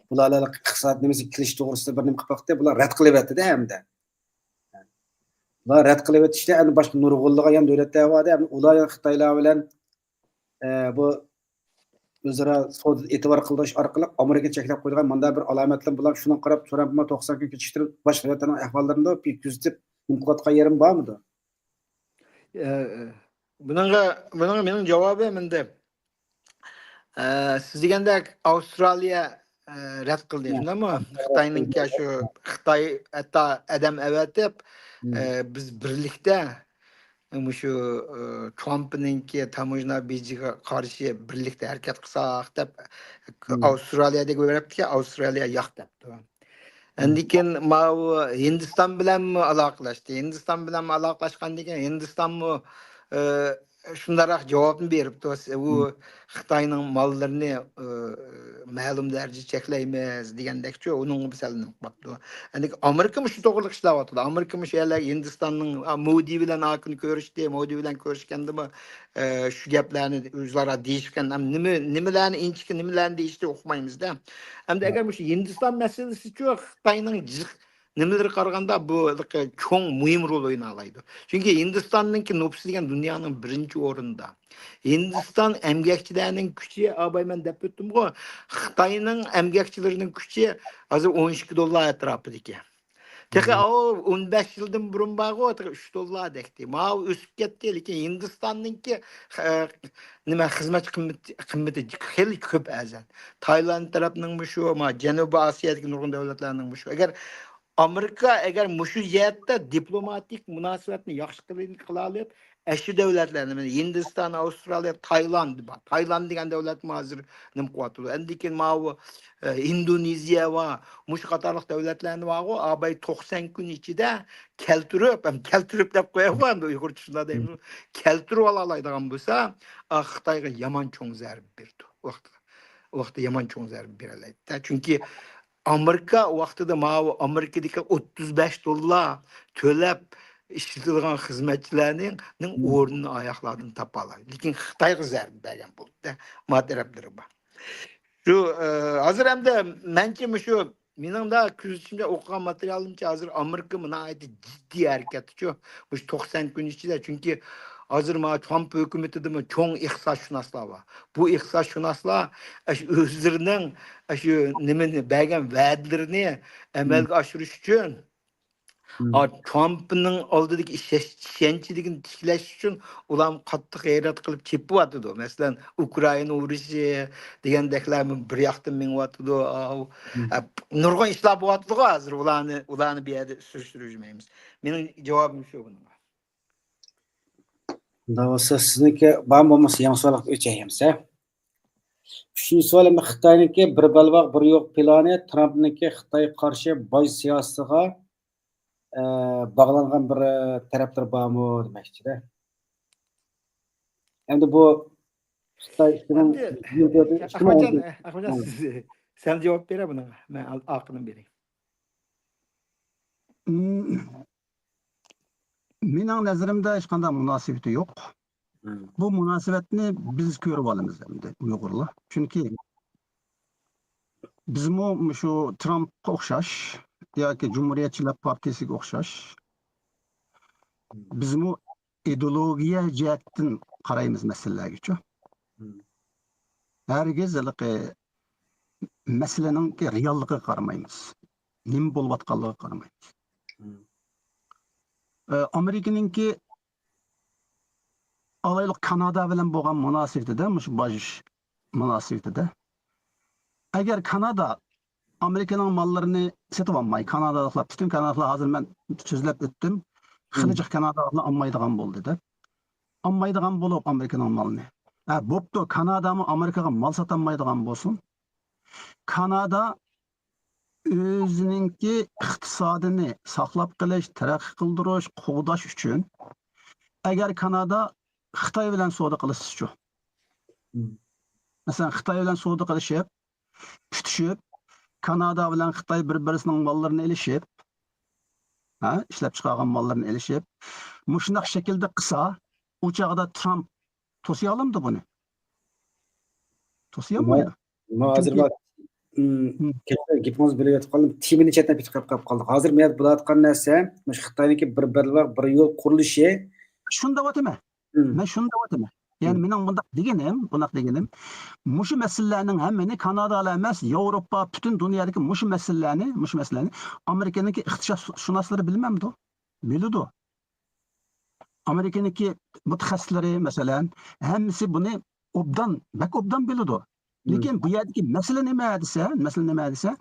بۇلار ھېلىقى ئىقتىساد نېمىسىگە كېلىش توغرىسىدا بىر نېمە قىلىپ باقتى، بۇلار رەت قىلىۋەتتى-دە ھەمدە. بۇلار رەت قىلىۋېتىشتە ئەمدى باشقا نۇرغۇنلىغان يەنە دۆلەتلەر بار-دە، ئەمدى ئۇلار يەنە خىتايلار بىلەن، ئە، بۇ ئۆزئارا سودا ئېتىبار قىلدۇرۇش ئارقىلىق ئامېرىكا چەكلەپ قويىدىغان مۇنداق بىر ئالامەتلەر بولار، شۇنىڭغا قاراپ ترامپمۇ توقسان كۈن كېچىكتۈرۈپ، باشقا دۆلەتلەرنىڭ ئەھۋاللىرىنى بىر كۆزىتىپ، نېمە قىلىۋاتقان يېرىم بارمىدۇ؟ ئە، بۇنىڭغا، بۇنىڭغا مېنىڭ جاۋابىم ئەمدى، ئە، سىز دېگەندەك ئاۋسترالىيە، ئە، رەت قىلدى، شۇنداقمۇ؟ خىتاينىڭكى شۇ، خىتاي ھەتتا ئادەم ئەۋەتىپ، ئە، بىز بىرلىكتە مۇشۇ، ئە، ترامپنىڭكى تاموژنا بېجىغا قارشى بىرلىكتە ھەرىكەت قىلساق دەپ، ئاۋسترالىيەدىكى بېرىپتىكەن، ئاۋسترالىيە ياق دەپتۇ. ئاندىن كېيىن ماۋۇ ھىندىستان بىلەنمۇ ئالاقىلەشتى. ھىندىستان بىلەنمۇ ئالاقىلەشكەندىن كېيىن ھىندىستانمۇ، ئە، شۇنداقراق جاۋابنى بېرىپتۇ. ئۇ خىتاينىڭ ماللىرىنى، ئە، مەلۇم دەرىجىدە چەكلەيمىز دېگەندەكچۇ، ئۇنىڭغا سەل نېمە قىلىپتۇ. ئەمدى ئامېرىكىمۇ شۇ توغرىلىق ئىشلەۋاتىدۇ. ئامېرىكىمۇ شۇ يەرلەر ھىندىستاننىڭ، ئا، مودى بىلەن ھاكىم كۆرۈشتى. مودى بىلەن كۆرۈشكەندىمۇ، ئە، شۇ گەپلەرنى ئۆزئارا دېيىشكەن. ھەم نېمە، نېمىلەرنى ئىنچىكە، نېمىلەرنى دېيىشتى ئۇقمايمىز-دە. ئەمدى ئەگەر مۇشۇ ھىندىستان مەسىلىسىچۇ، خىتاينىڭ جىق نېمىلىرىگە قارىغاندا بۇ چوڭ مۇھىم رول ئوينالايدۇ. چۈنكى ھىندىستاننىڭكى نوپۇسى دېگەن دۇنيانىڭ بىرىنچى ئورنىدا. ھىندىستان ئەمگەكچىلەرنىڭ كۈچى، ئاباي مەن دەپ ئۆتتۈمغۇ، خىتاينىڭ ئەمگەكچىلىرىنىڭ كۈچى ھازىر ئون ئىككى دوللار ئەتراپىدىكى. تېخى ئاۋۇ ئون بەش يىلدىن بۇرۇن بارغۇ، تېخى ئۈچ دوللاردەكتى. ماۋۇ ئۆسۈپ كەتتى، لېكىن ھىندىستاننىڭكى، ئە، نېمە، خىزمەت قىممىتى، قىممىتى خېلى كۆپ ئەزەل. تايلاند تەرەپنىڭ مۇشۇ، ما، جەنۇبىي ئاسىيادىكى نۇرغۇن دۆلەتلەرنىڭ مۇشۇ. ئەگەر ئامېرىكا، ئەگەر مۇشۇ جەھەتتە دىپلوماتىك مۇناسىۋەتنى ياخشى قىلىپ، قىلالىپ، ئەشۇ دۆلەتلەرنى، مانا، ھىندىستان، ئاۋسترالىيە، تايلاند بار. تايلاند دېگەن دۆلەتمۇ ھازىر نېمە قىلىۋاتىدۇ؟ ئەندىن كېيىن ماۋۇ، ئە، ئىندونېزىيە بار. مۇشۇ قاتارلىق دۆلەتلەرنى بارغۇ، ئاباي توقسان كۈن ئىچىدە كەلتۈرۈپ، ھەم كەلتۈرۈپ دەپ قويايغۇ، ئەمدى ئۇيغۇرچە شۇنداق دەيمىز. كەلتۈرۈپ ئالالايدىغان بولسا، ئا، خىتايغا يامان چوڭ زەربە بېرىدۇ. ئۇ ۋاقىتتا، ئۇ ۋاقىتتا يامان چوڭ زەربە بېرەلەيدۇ. چۈنكى ئامېرىكا ۋاقتىدا ماۋۇ ئامېرىكىدىكى ئوتتۇز بەش دوللار تۆلەپ ئىشلىتىدىغان خىزمەتچىلەرنىڭ، نىڭ ئورنىنى ئاياقلاردىن تاپالايدۇ. لېكىن خىتايغا زەربە بەرگەن بولدى. ما تەرەپلىرى بار. شۇ، ئە، ھازىر ئەمدى مەنچە مۇشۇ مېنىڭ دا كۆزىتىشىمچە، ئوقۇغان ماتېرىيالىمچە، ھازىر ئامېرىكا ناھايىتى جىددىي ھەرىكەتتىچۇ. مۇشۇ توقسان كۈن ئىچىدە، چۈنكى ھازىر مانا ترامپ ھۆكۈمىتىدىمۇ چوڭ ئىقتىسادشۇناسلار بار. بۇ ئىقتىسادشۇناسلار ئاشۇ ئۆزلىرىنىڭ ئاشۇ نېمىنى بەرگەن ۋەدىلىرىنى ئەمەلگە ئاشۇرۇش ئۈچۈن، ئا، ترامپنىڭ ئالدىدىكى ئىشەنچ-، ئىشەنچلىكىنى تىكلەش ئۈچۈن ئۇلارمۇ قاتتىق غەيرەت قىلىپ چېپىۋاتىدۇ. مەسىلەن، ئۇكرائىنا ئۇرۇشى دېگەندەكلەرمۇ بىر ياقتىن مېڭىۋاتىدۇ. ئاۋۇ، ئە، نۇرغۇن ئىشلار بولۇۋاتىدىغۇ ھازىر. ئۇلارنى، ئۇلارنى بۇ يەردە سۈرۈشتۈرۈشمەيمىز. مېنىڭ جاۋابىم شۇ بۇنىڭغا. ئۇنداق بولسا، سىزنىڭكى بارمۇ بولمىسا، يېڭى سوئالغا ئۆتەي ئەمسە. ئۈچىنچى سوئال، ئەمدى خىتاينىڭكى بىر بەلباغ، بىر يوق پىلانى، ترامپنىڭكى خىتايغا قارشى باج سىياسىتىغا، ئە، باغلانغان بىر، ئە، تەرەپلىرى بارمۇ دېمەكچىدە. ئەمدى بۇ خىتاي ئىشىنىڭ ئەمدى، ئەخمەتجان، ئەخمەتجان، سىز، سەن جاۋاب بېرە بۇنىڭغا. مەن ئال-، ئارقىدىن بېرەي. مم. مېنىڭ نەزىرىمدە ھېچقانداق مۇناسىۋىتى يوق. بۇ مۇناسىۋەتنى بىز كۆرۈۋالىمىز ئەمدى ئۇيغۇرلار. چۈنكى بىزمۇ مۇشۇ ترامپقا ئوخشاش ياكى جۇمھۇرىيەتچىلەر پارتىيىسىگە ئوخشاش، بىزمۇ ئىدېئولوگىيە جەھەتتىن قارايمىز مەسىلىلەرگىچۇ. ھەرگىز ھېلىقى مەسىلىنىڭكى رېئاللىقىغا قارىمايمىز. نېمە بولۇۋاتقانلىقىغا قارىمايمىز. ئە، ئامېرىكىنىڭكى ئالايلۇق كانادا بىلەن بولغان مۇناسىۋىتىدە، مۇشۇ باج مۇناسىۋىتىدە، ئەگەر كانادا ئامېرىكىنىڭ ماللىرىنى سېتىۋالماي، كانادالىقلار، پۈتۈن كانادالىقلار، ھازىر مەن سۆزلەپ ئۆتتۈم، خېلى جىق كانادالىقلار ئالمايدىغان بولدى دەپ. ئالمايدىغان بولۇپ ئامېرىكىنىڭ مالىنى. ھە، بوپتۇ، كانادامۇ ئامېرىكىغا مال ساتالمايدىغان بولسۇن. كانادا ئۆزىنىڭكى ئىقتىسادىنى ساقلاپ قېلىش، تەرەققىي قىلدۇرۇش، قوغداش ئۈچۈن، ئەگەر كانادا خىتاي بىلەن سودا قىلىشسىچۇ؟ مەسىلەن، خىتاي بىلەن سودا قىلىشىپ، پۈتۈشۈپ، كانادا بىلەن خىتاي بىر-بىرسىنىڭ ماللىرىنى ئېلىشىپ، ھە، ئىشلەپ چىقارغان ماللىرىنى ئېلىشىپ، مۇشۇنداق شەكىلدە قىلسا، ئۇ چاغدا ترامپ توسىيالامدۇ بۇنى؟ توسىيالمايدۇ. ما-، ما ھازىر چۈنكى ما-، م، م. كەچۈرۈڭ، گېپىڭىزنى بۆلۈپ ئۆتۈپ قالدىم. تېمىنى چەتنەپ كېتىپ قاپ قالدۇق. ھازىر مەن بولۇۋاتقان نەرسە، مۇشۇ خىتاينىڭكى بىر بەلباغ، بىر يول قۇرۇلۇشى. شۇنى دەۋاتىمەن. م. مەن شۇنى دەۋاتىمەن. يەنى م. مېنىڭ بۇنداق دېگىنىم، بۇنداق دېگىنىم، مۇشۇ مەسىلىلەرنىڭ ھەممىنى كانادالا ئەمەس، ياۋروپا، پۈتۈن دۇنيادىكى مۇشۇ مەسىلىلەرنى، مۇشۇ مەسىلىلەرنى ئامېرىكىنىڭكى ئىقتىسادشۇناسلىرى بىلمەمدۇ؟ بىلىدۇ. ئامېرىكىنىڭكى مۇتەخەسسىسلىرى، مەسىلەن، ھەممىسى بۇنى ئوبدان، بەك ئوبدان بىلىدۇ. مم. لېكىن بۇ يەردىكى مەسىلە نېمە دېسە، مەسىلە نېمە دېسە،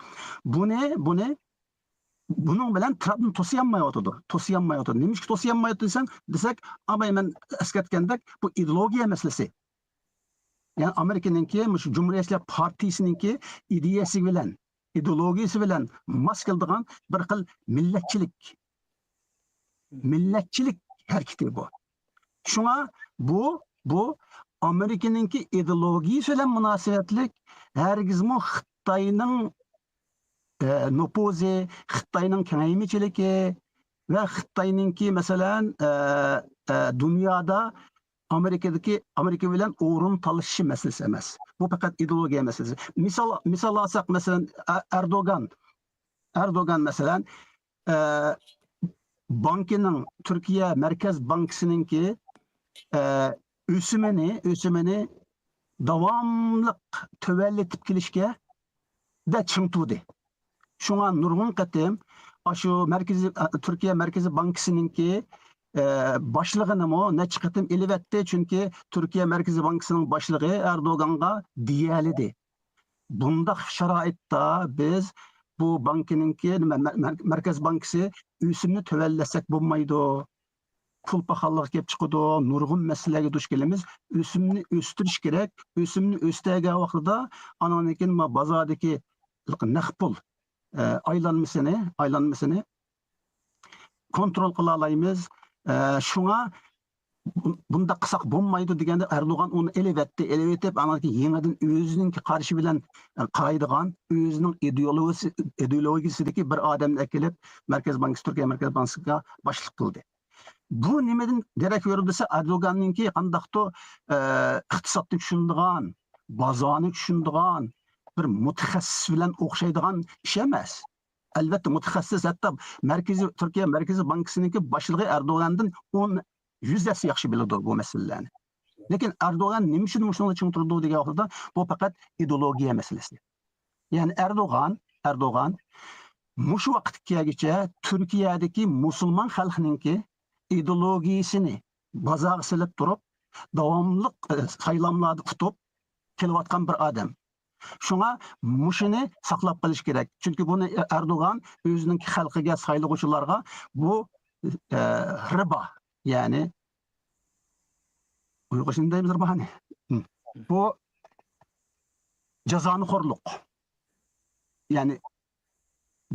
بۇنى، بۇنى، بۇنىڭ بىلەن ترامپنى توسۇيالمايۋاتىدۇ، توسۇيالمايۋاتىدۇ. نېمىشقا توسۇيالمايۋاتىدۇ دېسەڭ، دېسەك، ئاۋاي مەن ئەسكەرتكەندەك، بۇ ئىدېئولوگىيە مەسىلىسى. يەنى ئامېرىكىنىڭكى مۇشۇ جۇمھۇرىيەتچىلەر پارتىيىسىنىڭكى ئىدىيەسى بىلەن، ئىدېئولوگىيىسى بىلەن ماس كېلىدىغان بىر خىل مىللەتچىلىك، مىللەتچىلىك ھەرىكىتى بۇ. شۇڭا بۇ، بۇ ئامېرىكىنىڭكى ئىدېئولوگىيىسى بىلەن مۇناسىۋەتلىك، ھەرگىزمۇ خىتاينىڭ، ئە، نوپۇزى، خىتاينىڭ كېڭەيمىچىلىكى ۋە خىتاينىڭكى، مەسىلەن، ئە، ئە، دۇنيادا ئامېرىكىدىكى، ئامېرىكا بىلەن ئورۇن تالىشىشى مەسىلىسى ئەمەس. بۇ پەقەت ئىدېئولوگىيە مەسىلىسى. مىسال، مىسال ئالساق، مەسىلەن، ئە-، ئەردوگان، ئەردوگان، مەسىلەن، ئە، بانكىنىڭ، تۈركىيە مەركەز بانكىسىنىڭكى، ئە، ئۆسۈمىنى، ئۆسۈمىنى داۋاملىق تۆۋەنلىتىپ كېلىشكە دە چىڭ تۇردى. شۇڭا نۇرغۇن قېتىم ئاشۇ مەركىزىي، ئە، تۈركىيە مەركىزىي بانكىسىنىڭكى، ئە، باشلىقىنىمۇ نەچچە قېتىم ئېلىۋەتتى. چۈنكى تۈركىيە مەركىزىي بانكىسىنىڭ باشلىقى ئەردوگانغا دېيەلىدى، بۇنداق شارائىتتا بىز بۇ بانكىنىڭكى، نېمە، مەر-، مەر-، مەركەز بانكىسى ئۆسۈمنى تۆۋەنلەتسەك بولمايدۇ. پۇل پاخاللىقى كېلىپ چىقىدۇ، نۇرغۇن مەسىلىلەرگە دۇچ كېلىمىز. ئۆسۈمنى ئۆستۈرۈش كېرەك. ئۆسۈمنى ئۆستۈرگەن ۋاقتىدا ئانىڭدىن كېيىن ما-، بازاردىكى نەق پۇل، ئە، ئايلانمىسىنى، ئايلانمىسىنى كونترول قىلالايمىز. ئە، شۇڭا بۇ-، بۇنداق قىلساق بولمايدۇ دېگەندە ئەردوغان ئۇنى ئېلىۋەتتى، ئېلىۋېتىپ ئانىڭدىن كېيىن يېڭىدىن ئۆزىنىڭكى قارىشى بىلەن، ئە، قارايدىغان، ئۆزىنىڭ ئىدېئولوگىيىسى، ئىدېئولوگىيىسىدىكى بىر ئادەمنى ئەكېلىپ مەركەز بانكىسى، تۈركىيە مەركەز بانكىسىغا باشلىق قىلدى. بۇ نېمىدىن دېرەك بېرىدۇ دېسە، ئەردوغاننىڭكى قانداقتۇر، ئە، ئىقتىسادنى چۈشىنىدىغان، بازارنى چۈشىنىدىغان بىر مۇتەخەسسىس بىلەن ئوخشايدىغان ئىش ئەمەس. ئەلۋەتتە، مۇتەخەسسىس، ھەتتا مەركىزىي، تۈركىيە مەركىزىي بانكىسىنىڭكى باشلىقى ئەردوغاندىن ئون، يۈز ھەسسە ياخشى بىلىدۇ بۇ مەسىلىلەرنى. لېكىن ئەردوغان نېمە ئۈچۈن مۇشۇنىڭغا چىڭ تۇرىدۇ دېگەن ۋاقتىدا، بۇ پەقەت ئىدېئولوگىيە مەسىلىسى. يەنى ئەردوغان، ئەردوغان مۇشۇ ۋاقىتقا كەلگۈچە تۈركىيەدىكى مۇسۇلمان خەلقنىڭكى ئىدېئولوگىيىسىنى بازارغا سېلىپ تۇرۇپ، داۋاملىق، ئە، سايلاملاردا ئۇتۇپ كېلىۋاتقان بىر ئادەم. شۇڭا مۇشۇنى ساقلاپ قېلىش كېرەك. چۈنكى بۇنى ئەردوغان ئۆزىنىڭ خەلقىگە، سايلىغۇچىلارغا بۇ، ئە، رىبا، يەنى ئۇيغۇرچە نېمە دەيمىز رىبانى؟ ھىم. بۇ جازانىخورلۇق. يەنى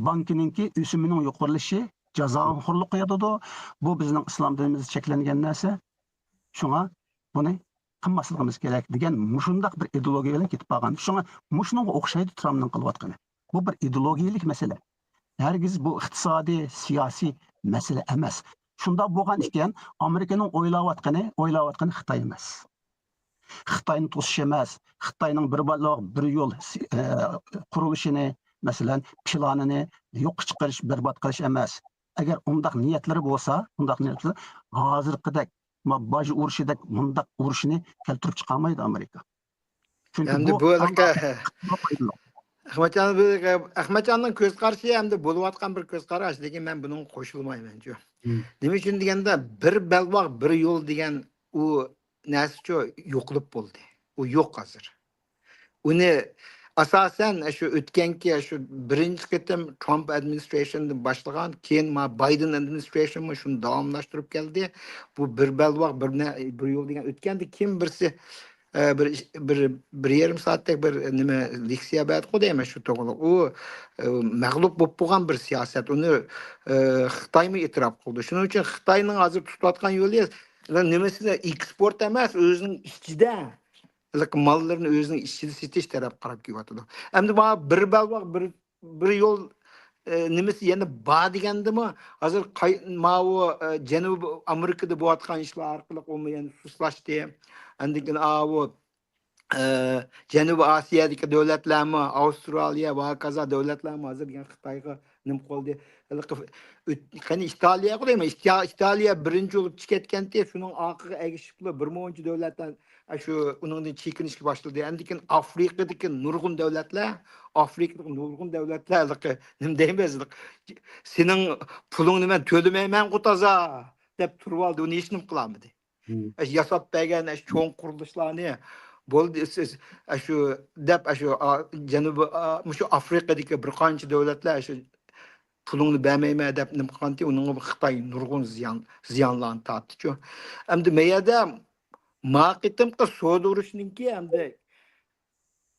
بانكىنىڭكى ئۆسۈمىنىڭ يۇقىرىلىشى جازانىخورلۇققا ياتىدۇ. بۇ بىزنىڭ ئىسلام دىنىمىزدا چەكلەنگەن نەرسە. شۇڭا بۇنى قىلماسلىقىمىز كېرەك دېگەن مۇشۇنداق بىر ئىدېئولوگىيە بىلەن كېتىپ بارغان. شۇڭا مۇشۇنىڭغا ئوخشايدۇ ترامپنىڭ قىلىۋاتقىنى. بۇ بىر ئىدېئولوگىيەلىك مەسىلە. ھەرگىز بۇ ئىقتىسادىي، سىياسىي مەسىلە ئەمەس. شۇنداق بولغان ئىكەن، ئامېرىكىنىڭ ئويلاۋاتقىنى، ئويلاۋاتقىنى خىتاي ئەمەس. خىتاينى توسۇش ئەمەس، خىتاينىڭ بىر بىر، بىر يول، ئە، قۇرۇلۇشىنى، مەسىلەن، پىلانىنى يوققا چىقىرىش، بەربات قىلىش ئەمەس. ئەگەر ئۇنداق نىيەتلىرى بولسا، ئۇنداق نىيەتلىرى ھازىرقىدەك، ما-، باج ئۇرۇشىدەك مۇنداق ئۇرۇشنى كەلتۈرۈپ چىقارمايدۇ ئامېرىكا. چۈنكى ئەمدى بۇ بۇ ھېلىقى ئەخمەتجاننىڭ كۆز قارىشى ئەمدى بولۇۋاتقان بىر كۆز قاراش، لېكىن مەن بۇنىڭغا قوشۇلمايمەنچۇ. مم. نېمە ئۈچۈن دېگەندە، بىر بەلباغ، بىر يول دېگەن ئۇ نەرسىچۇ يوقىلىپ بولدى. ئۇ يوق ھازىر. ئۇنى ئاساسەن شۇ ئۆتكەنكى، شۇ بىرىنچى قېتىم ترامپ ئادمىنىسترېيشندىن باشلىغان، كېيىن ما بايدېن ئادمىنىسترېيشنمۇ شۇنى داۋاملاشتۇرۇپ كەلدى. بۇ بىر بەلباغ، بىر نە-، بىر يول دېگەن ئۆتكەندە كىم بىرسى ئە، بىر، بىر، بىر يېرىم سائەتتەك بىر نېمە لېكسىيە بەردىغۇ دەيمەن شۇ توغرىلىق. ئۇ، ئە، مەغلۇپ بولۇپ بولغان بىر سىياسەت. ئۇنى، ئە، خىتايمۇ ئېتىراپ قىلدى. شۇنىڭ ئۈچۈن خىتاينىڭ ھازىر تۇتۇۋاتقان يولى نېمىسىنى ئېكسپورت ئەمەس، ئۆزىنىڭ ئىچىدە ماللىرىنى ئۆزىنىڭ ئىچىدە سېتىش تەرەپ قاراپ كېلىۋاتىدۇ. ئەمدى مانا بىر بەلباغ، بىر بىر يول، ئە، نېمىسى يەنە بار دېگەندىمۇ، ھازىر قاي-، ماۋۇ، ئە، جەنۇبىي ئامېرىكىدا بولۇۋاتقان ئىشلار ئارقىلىق ئۇمۇ يەنە سۇسلاشتى. ئاندىن كېيىن ئاۋۇ، ئە، جەنۇبىي ئاسىيادىكى دۆلەتلەرمۇ، ئاۋسترالىيە ۋە ھاكازا دۆلەتلەرمۇ ھازىر يەنە خىتايغا نېمە قىلدى؟ ھېلىقى ئۆت-، قېنى ئىتالىيەغۇ دەيمەن، ئىتالىيە بىرىنچى بولۇپ چىقىپ كەتكەنتى، شۇنىڭ ئارقىغا ئەگىشىپلا بىر مۇنچە دۆلەتلەر ئاشۇ ئۇنىڭدىن چېكىنىشكە باشلىدى. ئاندىن كېيىن ئافرىقىدىكى نۇرغۇن دۆلەتلەر، ئافرىقىدىكى نۇرغۇن دۆلەتلەر ھېلىقى نېمە دەيمىز، ھېلىقى سېنىڭ پۇلۇڭنى مەن تۆلىمەيمەنغۇ تازا دەپ تۇرۇۋالدى، ئۇنى ھېچنېمە قىلالمىدى. ئاشۇ ياساپ بەرگەن ئاشۇ چوڭ قۇرۇلۇشلارنى بولدى، سىز ئاشۇ دەپ، ئاشۇ، ئا، جەنۇبىي، ئا، مۇشۇ ئافرىقىدىكى بىر قانچە دۆلەتلەر ئاشۇ پۇلۇڭنى بەرمەيمەن دەپ نېمە قىلغانتى، ئۇنىڭغا خىتاي نۇرغۇن زىيان، زىيانلارنى تارتتىچۇ. ئەمدى مەيەردە ما قېتىمقى سودا ئۇرۇشنىڭكى ئەمدى،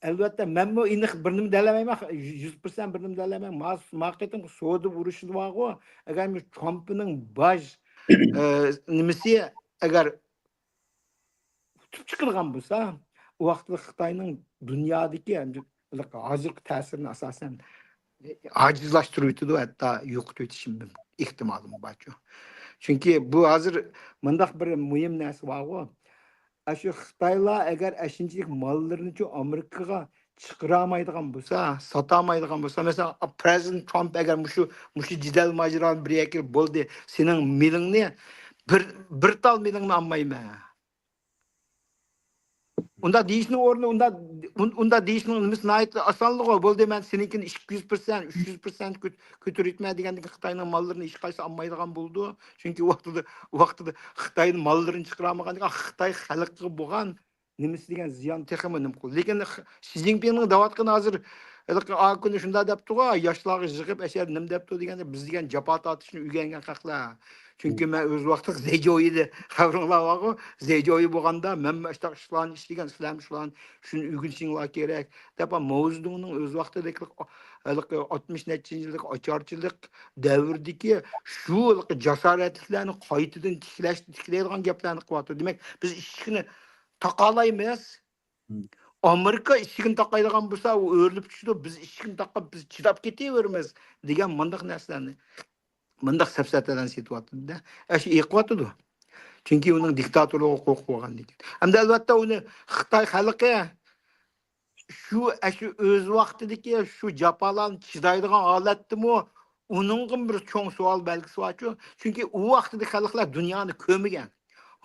ئەلۋەتتە، مەنمۇ ئېنىق بىر نېمە دېيەلمەيمەن، يۈز پىرسەنت بىر نېمە دېيەلمەيمەن. ما، ما قېتىمقى سودا ئۇرۇشى بارغۇ، ئەگەر مۇشۇ ترامپنىڭ باج، ئە، نېمىسى ئەگەر ئۇتۇپ چىقىدىغان بولسا، ئۇ ۋاقىتتا خىتاينىڭ دۇنيادىكى، ھازىرقى تەسىرىنى ئاساسەن ئاجىزلاشتۇرۇۋېتىدۇ، ھەتتا يوقىتىۋېتىشى ئېھتىمالىمۇ بارچۇ. چۈنكى بۇ ھازىر مۇنداق بىر مۇھىم نەرسە بارغۇ، ئاشۇ خىتايلار ئەگەر ئەشۇنچىلىك ماللىرىنىچۇ ئامېرىكىغا چىقىرالمايدىغان بولسا، ساتالمايدىغان بولسا، مەسىلەن، پرېزىدېنت ترامپ ئەگەر مۇشۇ، مۇشۇ جېدەل ماجىرانى بىر يەرگە كېلىپ، بولدى، سېنىڭ مېلىڭنى بىر، بىر تال مېلىڭنى ئالمايمەن. ئۇنداق دېيىشنىڭ ئورنى، ئۇنداق، ئۇن-، ئۇنداق دېيىشنىڭ نېمىسى ناھايىتى ئاسانلىقى، بولدى، مەن سېنىڭكىنى ئىككى يۈز پىرسەنت، ئۈچ يۈز پىرسەنت كۆت-، كۆتۈرۈۋېتىمەن دېگەندىن كېيىن خىتاينىڭ ماللىرىنى ھېچقايسى ئالمايدىغان بولىدۇ. چۈنكى ۋاقتىدا، ۋاقتىدا خىتاي ماللىرىنى چىقىرالمىغاندىن كېيىن خىتاي خەلقىگە بولغان نېمىسى دېگەن زىيان تېخىمۇ نېمە قىلدى. لېكىن خ-، شى جىنپىڭنىڭ دەۋاتقىنى ھازىر، ھېلىقى ئاكۇنى شۇنداق دەپتىغۇ، ياشلارغا يىغىپ، ئەشەدە نېمە دەپتۇ دېگەندە، بىز دېگەن جاپا تارتىشنى ئۆگەنگەن خەقلەر. چۈنكى مەن ئۆز ۋاقتىدا زېجويىدا، خەۋىرىڭلار بارغۇ، زېجوي بولغاندا مەنمۇ ئاشۇنداق ئىشلارنى ئىشلىگەن، سىلەرمۇ شۇلارنى، شۇنى ئۆگىنىشىڭلار كېرەك دەپ، ماۋزېدۇڭنىڭ ئۆز ۋاقتىدىكى ھېلىقى ئاتمىش نەچچىنچى يىللىق ئاچارچىلىق دەۋرىدىكى شۇ ھېلىقى جاسارەتلىكلەرنى قايتىدىن تىكلەش، تىكلەيدىغان گەپلەرنى قىلىۋاتىدۇ. دېمەك، بىز ئىشىكنى تاقالايمىز. ئامېرىكا ئىشىكىنى تاقايدىغان بولسا، ئۇ ئۆرۈلۈپ چۈشىدۇ. بىز ئىشىكنى تاقاپ، بىز چىداپ كېتىۋېرىمىز دېگەن مۇنداق نەرسىلەرنى، مۇنداق سەپسەتىلەرنى سېتىۋاتىدۇ-دە. ئاشۇ ئېقىۋاتىدۇ. چۈنكى ئۇنىڭ دىكتاتورلۇقىغا قورقۇپ بولغاندىن كېيىن. ئەمدى ئەلۋەتتە ئۇنى خىتاي خەلقى شۇ، ئاشۇ ئۆز ۋاقتىدىكى شۇ جاپالارنى چىدايدىغان ھالەتتىمۇ، ئۇنىڭغىمۇ بىر چوڭ سوئال بەلگىسى بارچۇ. چۈنكى ئۇ ۋاقتىدىكى خەلقلەر دۇنيانى كۆرمىگەن.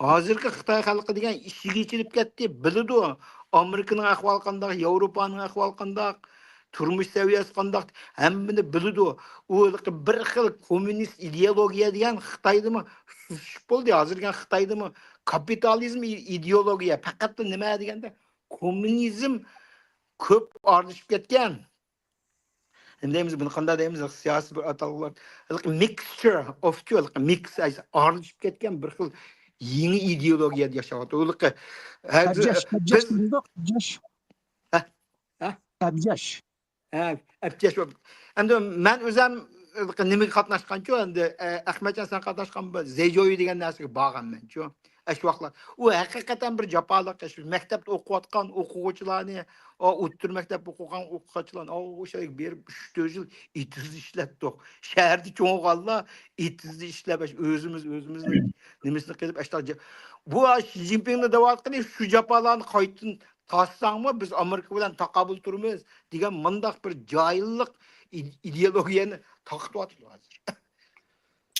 ھازىرقى خىتاي خەلقى دېگەن ئىشىكى ئېچىلىپ كەتتى، بىلىدۇ. ئامېرىكىنىڭ ئەھۋالى قانداق، ياۋروپانىڭ ئەھۋالى قانداق، تۇرمۇش سەۋىيەسى قانداق، ھەممىنى بىلىدۇ. ئۇ ھېلىقى بىر خىل كوممۇنىست ئىدېئولوگىيە دېگەن خىتايدىمۇ سۇسۇشۇپ بولدى. ھازىر دېگەن خىتايدىمۇ كاپىتالىزم ئىدېئولوگىيە، پەقەتلا نېمە دېگەندە، كوممۇنىزم كۆپ ئارىلىشىپ كەتكەن. نېمە دەيمىز بۇنى، قانداق دەيمىز، سىياسىي بىر ئاتالغۇلار، ھېلىقى مىكسچر ئوف، ھېلىقى مىكس، ئارىلىشىپ كەتكەن بىر خىل يېڭى ئىدېئولوگىيەدە ياشاۋاتىدۇ. ھېلىقى ھەزىر ئەبجەش، ئەبجەش بىز دېمىدۇق، ئەبجەش. ھە؟ ھە؟ ئەبجەش. ھە، ئەبجەش بولۇپ. ئەمدى مەن ئۆزۈم نېمىگە قاتناشقانچۇ، ئەمدى، ئە، ئەخمەتجان، سەن قاتناشقان بۇ زېجويى دېگەن نەرسىگە بارغانمەن شۇ. ئەشۇ ۋاقىتلار. ئۇ ھەقىقەتەن بىر جاپالىق ئىش. مەكتەپتە ئوقۇۋاتقان ئوقۇغۇچىلارنى، ئا، ئوتتۇرا مەكتەپ ئوقۇغان ئوقۇغۇچىلارنى، ئا، ئوشۇ يەرگە بېرىپ ئۈچ تۆت يىل ئېتىزدا ئىشلەتتۇق. شەھەردە چوڭ بولغانلار ئېتىزدا ئىشلەپ، ئۆزىمىز، ئۆزىمىزنىڭ نېمىسىنى قىلىپ، ئاشۇنداق جا-، بۇ شى جىنپىڭنىڭ دەۋاتقىنى شۇ جاپالارنى قايتىدىن تارتساڭمۇ، بىز ئامېرىكا بىلەن تاقابىل تۇرىمىز دېگەن مۇنداق بىر جاھىللىق ئىد-، ئىدېئولوگىيەنى تارقىتىۋاتىدۇ ھازىر.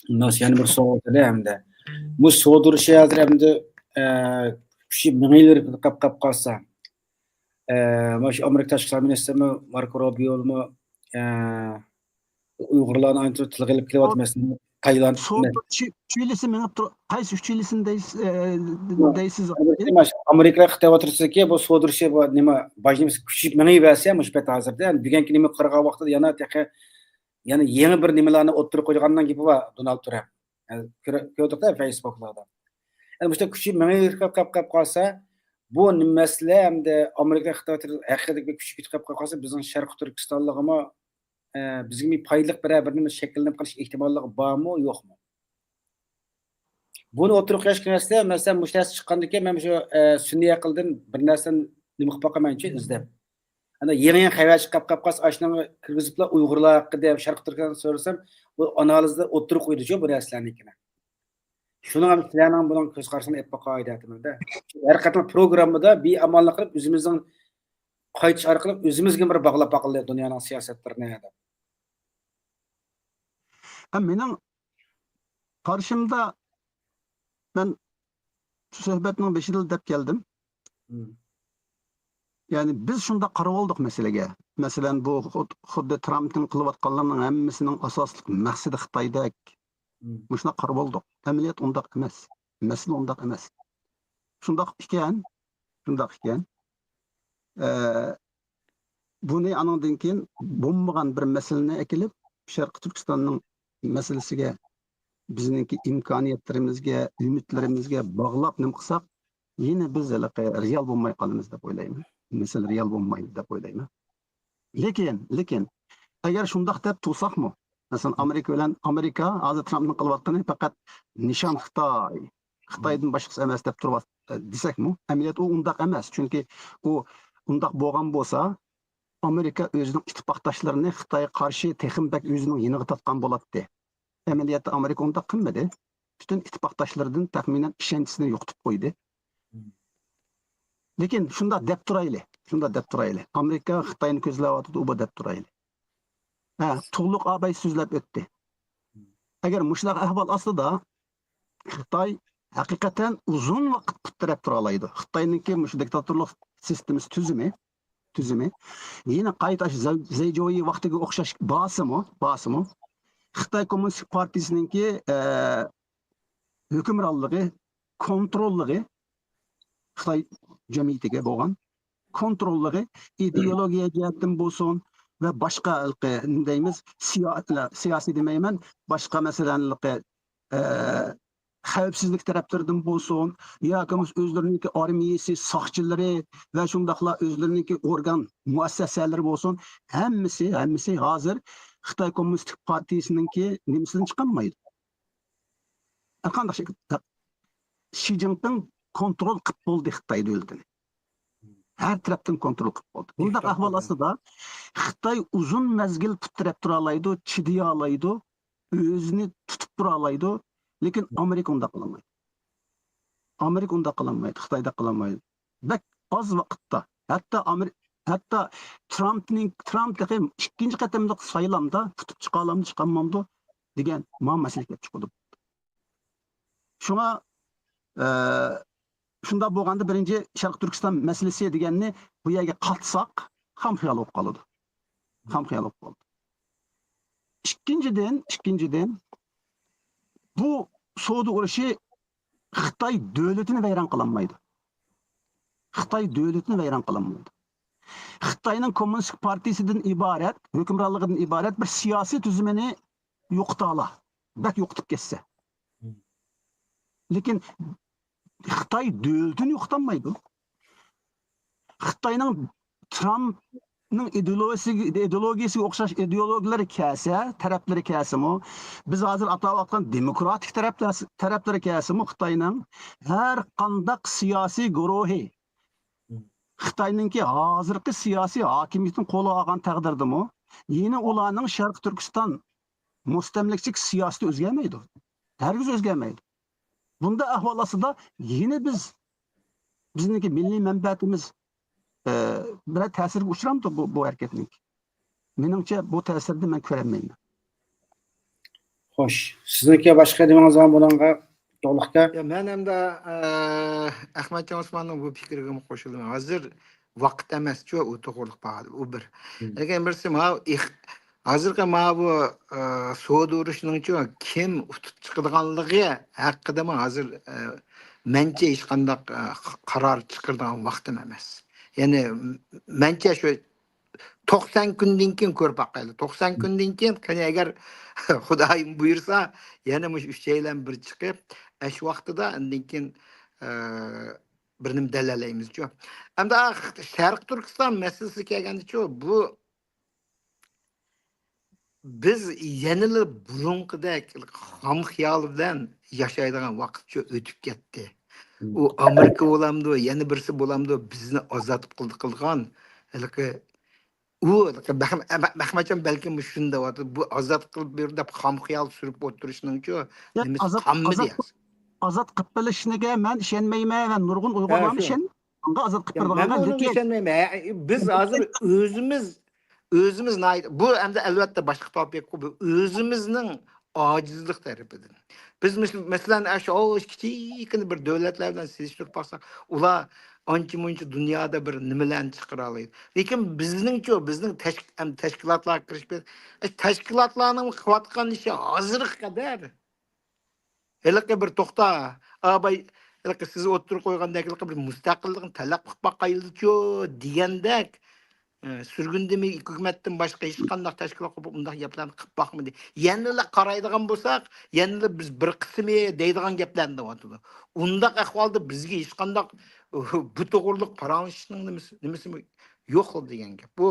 مۇنداق يەنە بىر سوئال بولسىدە ئەمدى. بۇ سودا ئۇرۇشى ھازىر ئەمدى، ئە، كۈچى مىڭ يىل قاپ، قاپ قالسا، ئە، مانا شۇ ئامېرىكا تاشقى ئىشلار مىنىستىرىمۇ ماركو روبىيومۇ، ئە، ئۇيغۇرلارنى ئايرىم تىلغا ئېلىپ كېلىۋاتىدۇ، مەسىلەن، تايلاند. سودا ئۇرۇشى ئۈچىلىسى مېڭىپ تۇر-، قايسى ئۈچىلىسىنى دەيسىز، ئە، دەيسىز؟ ئامېرىكا خىتاي ئوتتۇرىسىدىكى بۇ سودا ئۇرۇشى، بۇ نېمە، باج نېمىسى كۈچىيىپ مېڭىۋەرسە، مۇشۇ پەت ھازىردا، يەنى بۈگۈنكى نېمە قارىغان ۋاقتىدا يەنە تېخى، يەنە يېڭى بىر نېمىلەرنى ئوتتۇرىغا قويغاننىڭ گېپى بار دونالد ترامپ. يەنى كۆر-، كۆردۇق-تە فېيسبوكلاردا. يەنى مۇشۇنداق كۈچىيىپ مېڭىۋېرىپ قاپ، قاپ، قاپ قالسا، بۇ مەسىلە ئەمدى ئامېرىكا خىتاي ھەقىقىي بىر كۈچىيىپ كېتىپ قاپ، قاپ قالسا، بىزنىڭ شەرقىي تۈركىستانلىقىمۇ، ئە، بىزگە بىر پايدىلىق بىرەر بىر نېمە شەكىللىنىپ قېلىش ئېھتىماللىقى بارمۇ، يوقمۇ؟ بۇنى ئوتتۇرىغا قويۇش كېرەكسە، مەسىلەن، مۇشۇ نەرسە چىققاندىن كېيىن مەن مۇشۇ، ئە، سۈنئىي ئەقىلدىن بىر نەرسىنى نېمە قىلىپ باقىمەنچۇ، ئىزدەپ. يەنە يېڭى يېڭى خەۋەر چىقىپ قاپ قالسا، ئاشۇنىڭغا كىرگۈزۈپلا ئۇيغۇرلار ھەققىدە، شەرقىي تۈركىستان سورىسام، بۇ ئانالىزدا ئوتتۇرىغا قويىدۇ شۇ بۇ نەرسىلەرنىڭكىنى. شۇنىڭ ھەم سىلەرنىڭ بۇنىڭ كۆز قارىشىڭلارنى ئېلىپ باقاي دەۋاتىمەن-دە. ھەر قېتىم پروگراممىدا بىئاماللىق قىلىپ، ئۆزىمىزنىڭ قايتىش ئارقىلىق ئۆزىمىزگە بىر باغلاپ باقىلى دۇنيانىڭ سىياسەتلىرىنى دەپ. ھە، مېنىڭ قارىشىمدا، مەن شۇ سۆھبەتنىڭ بېشىدا دەپ كەلدىم. يەنى بىز شۇنداق قارىۋالدۇق مەسىلىگە. مەسىلەن، بۇ خۇد-، خۇددى ترامپنىڭ قىلىۋاتقانلىرىنىڭ ھەممىسىنىڭ ئاساسلىق مەقسىتى خىتايدەك. مۇشۇنداق قارىۋالدۇق. ئەمەلىيەت ئۇنداق ئەمەس. مەسىلە ئۇنداق ئەمەس. شۇنداق ئىكەن، شۇنداق ئىكەن. ئە، بۇنى ئانىڭدىن كېيىن بولمىغان بىر مەسىلىنى ئەكېلىپ، شەرقىي تۈركىستاننىڭ مەسىلىسىگە، بىزنىڭكى ئىمكانىيەتلىرىمىزگە، ئۈمىدلىرىمىزگە باغلاپ نېمە قىلساق، يەنە بىز ھېلىقى رېئال بولماي قالىمىز دەپ ئويلايمەن. مەسىلە رېئال بولمايدۇ دەپ ئويلايمەن. لېكىن، لېكىن، ئەگەر شۇنداق دەپ تۇرساقمۇ، مەسىلەن، ئامېرىكا بىلەن، ئامېرىكا ھازىر ترامپنىڭ قىلىۋاتقىنى پەقەت نىشان خىتاي، خىتايدىن باشقىسى ئەمەس دەپ تۇرۇۋات-، دېسەكمۇ، ئەمەلىيەت ئۇ ئۇنداق ئەمەس. چۈنكى ئۇ ئۇنداق بولغان بولسا، ئامېرىكا ئۆزىنىڭ ئىتتىپاقداشلىرىنى خىتايغا قارشى تېخىمۇ بەك ئۆزىنىڭ يېنىغا تارتقان بولاتتى. ئەمەلىيەتتە ئامېرىكا ئۇنداق قىلمىدى. پۈتۈن ئىتتىپاقداشلىرىدىن تەخمىنەن ئىشەنچىسىنى يوقىتىپ قويدى. لېكىن شۇنداق دەپ تۇرايلى، شۇنداق دەپ تۇرايلى. ئامېرىكا خىتاينى كۆزلەۋاتىدۇ، ئۇ بۇ دەپ تۇرايلى. ھە، تۇغلۇق ئاباي سۆزلەپ ئۆتتى. ئەگەر مۇشۇنداق ئەھۋال ئاستىدا خىتاي ھەقىقەتەن ئۇزۇن ۋاقىت پۇت تىرەپ تۇرالايدۇ. خىتاينىڭكى مۇشۇ دىكتاتورلۇق سىستېمىسى تۈزۈمى، تۈزۈمى. يەنە قايتا شۇ زەي-، زەيجوۋېي ۋاقتىغا ئوخشاش بارسىمۇ، بارسىمۇ، خىتاي كوممۇنىستىك پارتىيىسىنىڭكى، ئە، ھۆكۈمرانلىقى، كونتروللۇقى، خىتاي جەمئىيىتىگە بولغان كونتروللۇقى، ئىدېئولوگىيە جەھەتتىن بولسۇن ۋە باشقا ھېلىقى نېمە دەيمىز، سىيا-، سىياسىي دېمەيمەن، باشقا مەسىلەن ھېلىقى، ئە، خەۋپسىزلىك تەرەپلىرىدىن بولسۇن ياكى بولمىسا ئۆزلىرىنىڭكى ئارمىيەسى، ساقچىلىرى ۋە شۇنداقلا ئۆزلىرىنىڭكى ئورگان مۇئەسسەسەلىرى بولسۇن، ھەممىسى، ھەممىسى ھازىر خىتاي كوممۇنىستىك پارتىيىسىنىڭكى نېمىسىدىن چىقالمايدۇ. ھەرقانداق شەكىلدە شى جىنپىڭ كونترول قىلىپ بولدى خىتاي دۆلىتىنى. ھەر تەرەپتىن كونترول قىلىپ بولدى. بۇنداق ئەھۋال ئاستىدا خىتاي ئۇزۇن مەزگىل پۇت تىرەپ تۇرالايدۇ، چىدىيالايدۇ، ئۆزىنى تۇتۇپ تۇرالايدۇ. لېكىن ئامېرىكا ئۇنداق قىلالمايدۇ. ئامېرىكا ئۇنداق قىلالمايدۇ، خىتايدەك قىلالمايدۇ. بەك ئاز ۋاقىتتا، ھەتتا ئامېرىكا، ھەتتا ترامپنىڭ، ترامپ تېخى ئىككىنچى قېتىملىق سايلامدا ئۇتۇپ چىقالامدۇ، چىقالمامدۇ دېگەن مانا مەسىلە كېلىپ چىقىدۇ. شۇڭا، ئە، شۇنداق بولغاندا بىرىنچى شەرقىي تۈركىستان مەسىلىسى دېگەننى بۇ يەرگە قاتساق خام خىيال بولۇپ قالىدۇ. خام خىيال بولۇپ قالىدۇ. ئىككىنچىدىن، ئىككىنچىدىن، بۇ سودا ئۇرۇشى خىتاي دۆلىتىنى ۋەيران قىلالمايدۇ. خىتاي دۆلىتىنى ۋەيران قىلالمايدۇ. خىتاينىڭ كوممۇنىستىك پارتىيىسىدىن ئىبارەت، ھۆكۈمرانلىقىدىن ئىبارەت بىر سىياسىي تۈزۈمىنى يوقىتالا، بەك يوقىتىپ كەتسە. لېكىن خىتاي دۆلىتىنى يوقىتالمايدۇ. خىتاينىڭ ترامپنىڭ ئىدېئولوگىيىسىگە، ئىدېئولوگىيىسىگە ئوخشاش ئىدېئولوگىيىلىرى كەلسە، تەرەپلىرى كەلسىمۇ، بىز ھازىر ئاتاۋاتقان دېموكراتىك تەرەپلەر، تەرەپلىرى كەلسىمۇ، خىتاينىڭ ھەر قانداق سىياسىي گۇرۇھى، خىتاينىڭكى ھازىرقى سىياسىي ھاكىمىيىتىنى قولىغا ئالغان تەقدىردىمۇ، يەنە ئۇلارنىڭ شەرقىي تۈركىستان مۇستەملىكىچىلىك سىياسىتى ئۆزگەرمەيدۇ. ھەرگىز ئۆزگەرمەيدۇ. بۇنداق ئەھۋال ئاستىدا يەنە بىز، بىزنىڭكى مىللىي مەنپەئەتىمىز، ئە، بىرەر تەسىرگە ئۇچرامدۇ بۇ، بۇ ھەرىكەتنىڭكى؟ مېنىڭچە بۇ تەسىرنى مەن كۆرەلمەيمەن. خوش، سىزنىڭكى باشقا دېمىڭىز بار بۇنىڭغا، توغلۇق ئاكا؟ يا، مەن ئەمدى، ئە، ئەخمەتجان ئوسماننىڭ بۇ پىكرىگىمۇ قوشۇلىمەن. ھازىر ۋاقىت ئەمەسچۇ، ئۇ توغرىلىق باھا، ئۇ بىر. لېكىن بىرسى، ماۋۇ ئىق-، ھازىرقى ماۋۇ، ئە، سودا ئۇرۇشىنىڭچۇ كىم ئۇتۇپ چىقىدىغانلىقى ھەققىدىمۇ ھازىر، ئە، مەنچە ھېچقانداق، ئە، ق-، قارار چىقىرىدىغان ۋاقتىم ئەمەس. يەنى، م-، مەنچە شۇ توقسان كۈندىن كېيىن كۆرۈپ باقايلى. توقسان كۈندىن كېيىن، قېنى، ئەگەر خۇدايىم بۇيرۇسا، يەنە مۇشۇ ئۈچەيلەن بىر چىقىپ، ئەش ۋاقتىدا ئاندىن كېيىن، ئە، بىر نېمە دەلىللەيمىزچۇ. ئەمدى، ئا، شەرقىي تۈركىستان مەسىلىسىگە كەلگەندىچۇ، بۇ بىز يەنىلا بۇرۇنقىدەك خام خىيال بىلەن ياشايدىغان ۋاقىتچۇ ئۆتۈپ كەتتى. ئۇ ئامېرىكا بولامدۇ، يەنە بىرسى بولامدۇ، بىزنى ئازاد قىلدى قىلغان ھېلىقى ئۇ مەخمەتجان بەلكىم شۇنى دەۋاتىدۇ، بۇ ئازاد قىلىپ بېرىدۇ دەپ خام خىيال سۈرۈپ ئولتۇرۇشنىڭچۇ نېمىسى قالمىدى. ئازاد قىلىپ بېرىشىگە مەن ئىشەنمەيمەن ۋە نۇرغۇن ئۇيغۇرلارمۇ ئىشەنمەيدۇ. ئازاد قىلىپ بېرىدىغانغا، لېكىن ئىشەنمەيمەن. بىز ھازىر ئۆزىمىز، ئۆزىمىز بۇ ئەمدى ئەلۋەتتە باشقا توپىكقۇ، بۇ ئۆزىمىزنىڭ ئاجىزلىق تەرىپىدىن. بىز مەسىلەن، ئاشۇ كىچىككىنە بىر دۆلەتلەر بىلەن سېلىشتۇرۇپ باقساق، ئۇلار ئانچە مۇنچە دۇنيادا بىر نېمىلەرنى چىقىرالايدۇ. لېكىن بىزنىڭچۇ، بىزنىڭ تەشكىلاتلارغا كىرىش، تەشكىلاتلارنىڭ قىلىۋاتقان ئىشى ھازىرغا قەدەر ھېلىقى بىر توختا، ئاباي، ھېلىقى سىز ئوتتۇرىغا قويغاندەك، ھېلىقى بىر مۇستەقىللىقنى تەلەپ قىلىپ باقايلىچۇ دېگەندەك، ئە، سۈرگۈندىمۇ ھۆكۈمەتتىن باشقا ھېچقانداق تەشكىلات قۇرۇپ ئۇنداق گەپلەرنى قىلىپ باقمىدى. يەنىلا قارايدىغان بولساق، يەنىلا بىز بىر قىسمى دەيدىغان گەپلەرنى دەۋاتىدۇ. ئۇنداق ئەھۋالدا بىزگە ھېچقانداق بۇ توغرىلىق پاراڭلىشىشنىڭ نېمىسى، نېمىسىمۇ يوق دېگەن گەپ. بۇ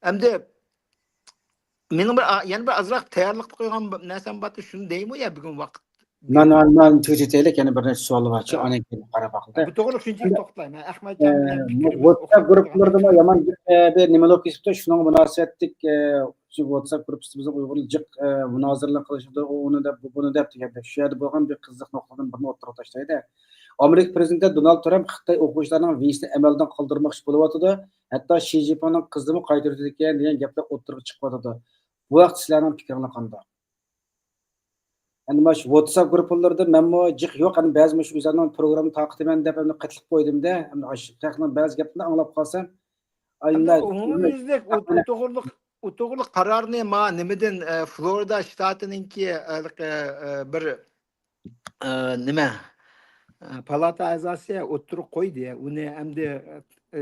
ئەمدى مېنىڭ بىر، يەنە بىر ئازراق تەييارلىقتا قويغان نەرسەم بارتى، شۇنى دەيمۇ يا بۈگۈن ۋاقىت؟ مەن، مەن تۈگىتەيلى، يەنە بىر نەچچە سوئال بارچۇ، ئاندىن كېيىن قاراپ باقىلى. بۇ توغرىلىق شۇنچىلىك توختىلاي. مەن ئەخمەتجان بىلەن پىكرىمىز، ۋاتساپ گۇرۇپپىلىرىدىمۇ يامان جىق، ئە، بىر نېمە بولۇپ كېتىپتۇ، شۇنىڭغا مۇناسىۋەتلىك، ئە، شۇ ۋاتساپ گۇرۇپپىسىدا بىزنىڭ ئۇيغۇرلار جىق، ئە، مۇنازىرىلەر قىلىشىدۇ، ئۇ ئۇنى دەپ، بۇ بۇنى دەپ دېگەندەك، شۇ يەردە بولغان بىر قىزىق نۇقتىدىن بىرنى ئوتتۇرىغا تاشلايدۇ. ئامېرىكا پىرېزىدېنتى دونالد ترامپ خىتاي ئوقۇغۇچىلارنىڭ ۋىزىسىنى ئەمەلدىن قالدۇرماقچى بولۇۋاتىدۇ. ھەتتا شى جىنپىڭنىڭ قىزىنىمۇ قايتۇرۇۋېتىدىكەن دېگەن گەپلەر ئوتتۇرىغا چىقىۋاتىدۇ. بۇ ھەقتە سىلەرنىڭ پىكرىڭلار قانداق؟ ئەمدى مانا شۇ ۋاتساپ گۇرۇپپىلىرىدا مەنمۇ جىق يوق، ئەمدى بەزى مۇشۇ ئۆزۈمنىڭ پروگرامما تارقىتىمەن دەپ ئەمدى قېتىلىپ قويدۇم-دە. ئەمدى ئاشۇ خەقنىڭ بەزى گەپلىرىنى ئاڭلاپ قالسام، ئەمدى ئومۇميۈزلۈك ئۇ توغرىلىق، ئۇ توغرىلىق قارارنى ما نېمىدىن، ئە، فلورىدا شتاتىنىڭكى، ئە، بىر ئە، نېمە، ئە، پالاتا ئەزاسى ئوتتۇرىغا قويدى. ئۇنى ئەمدى، ئە،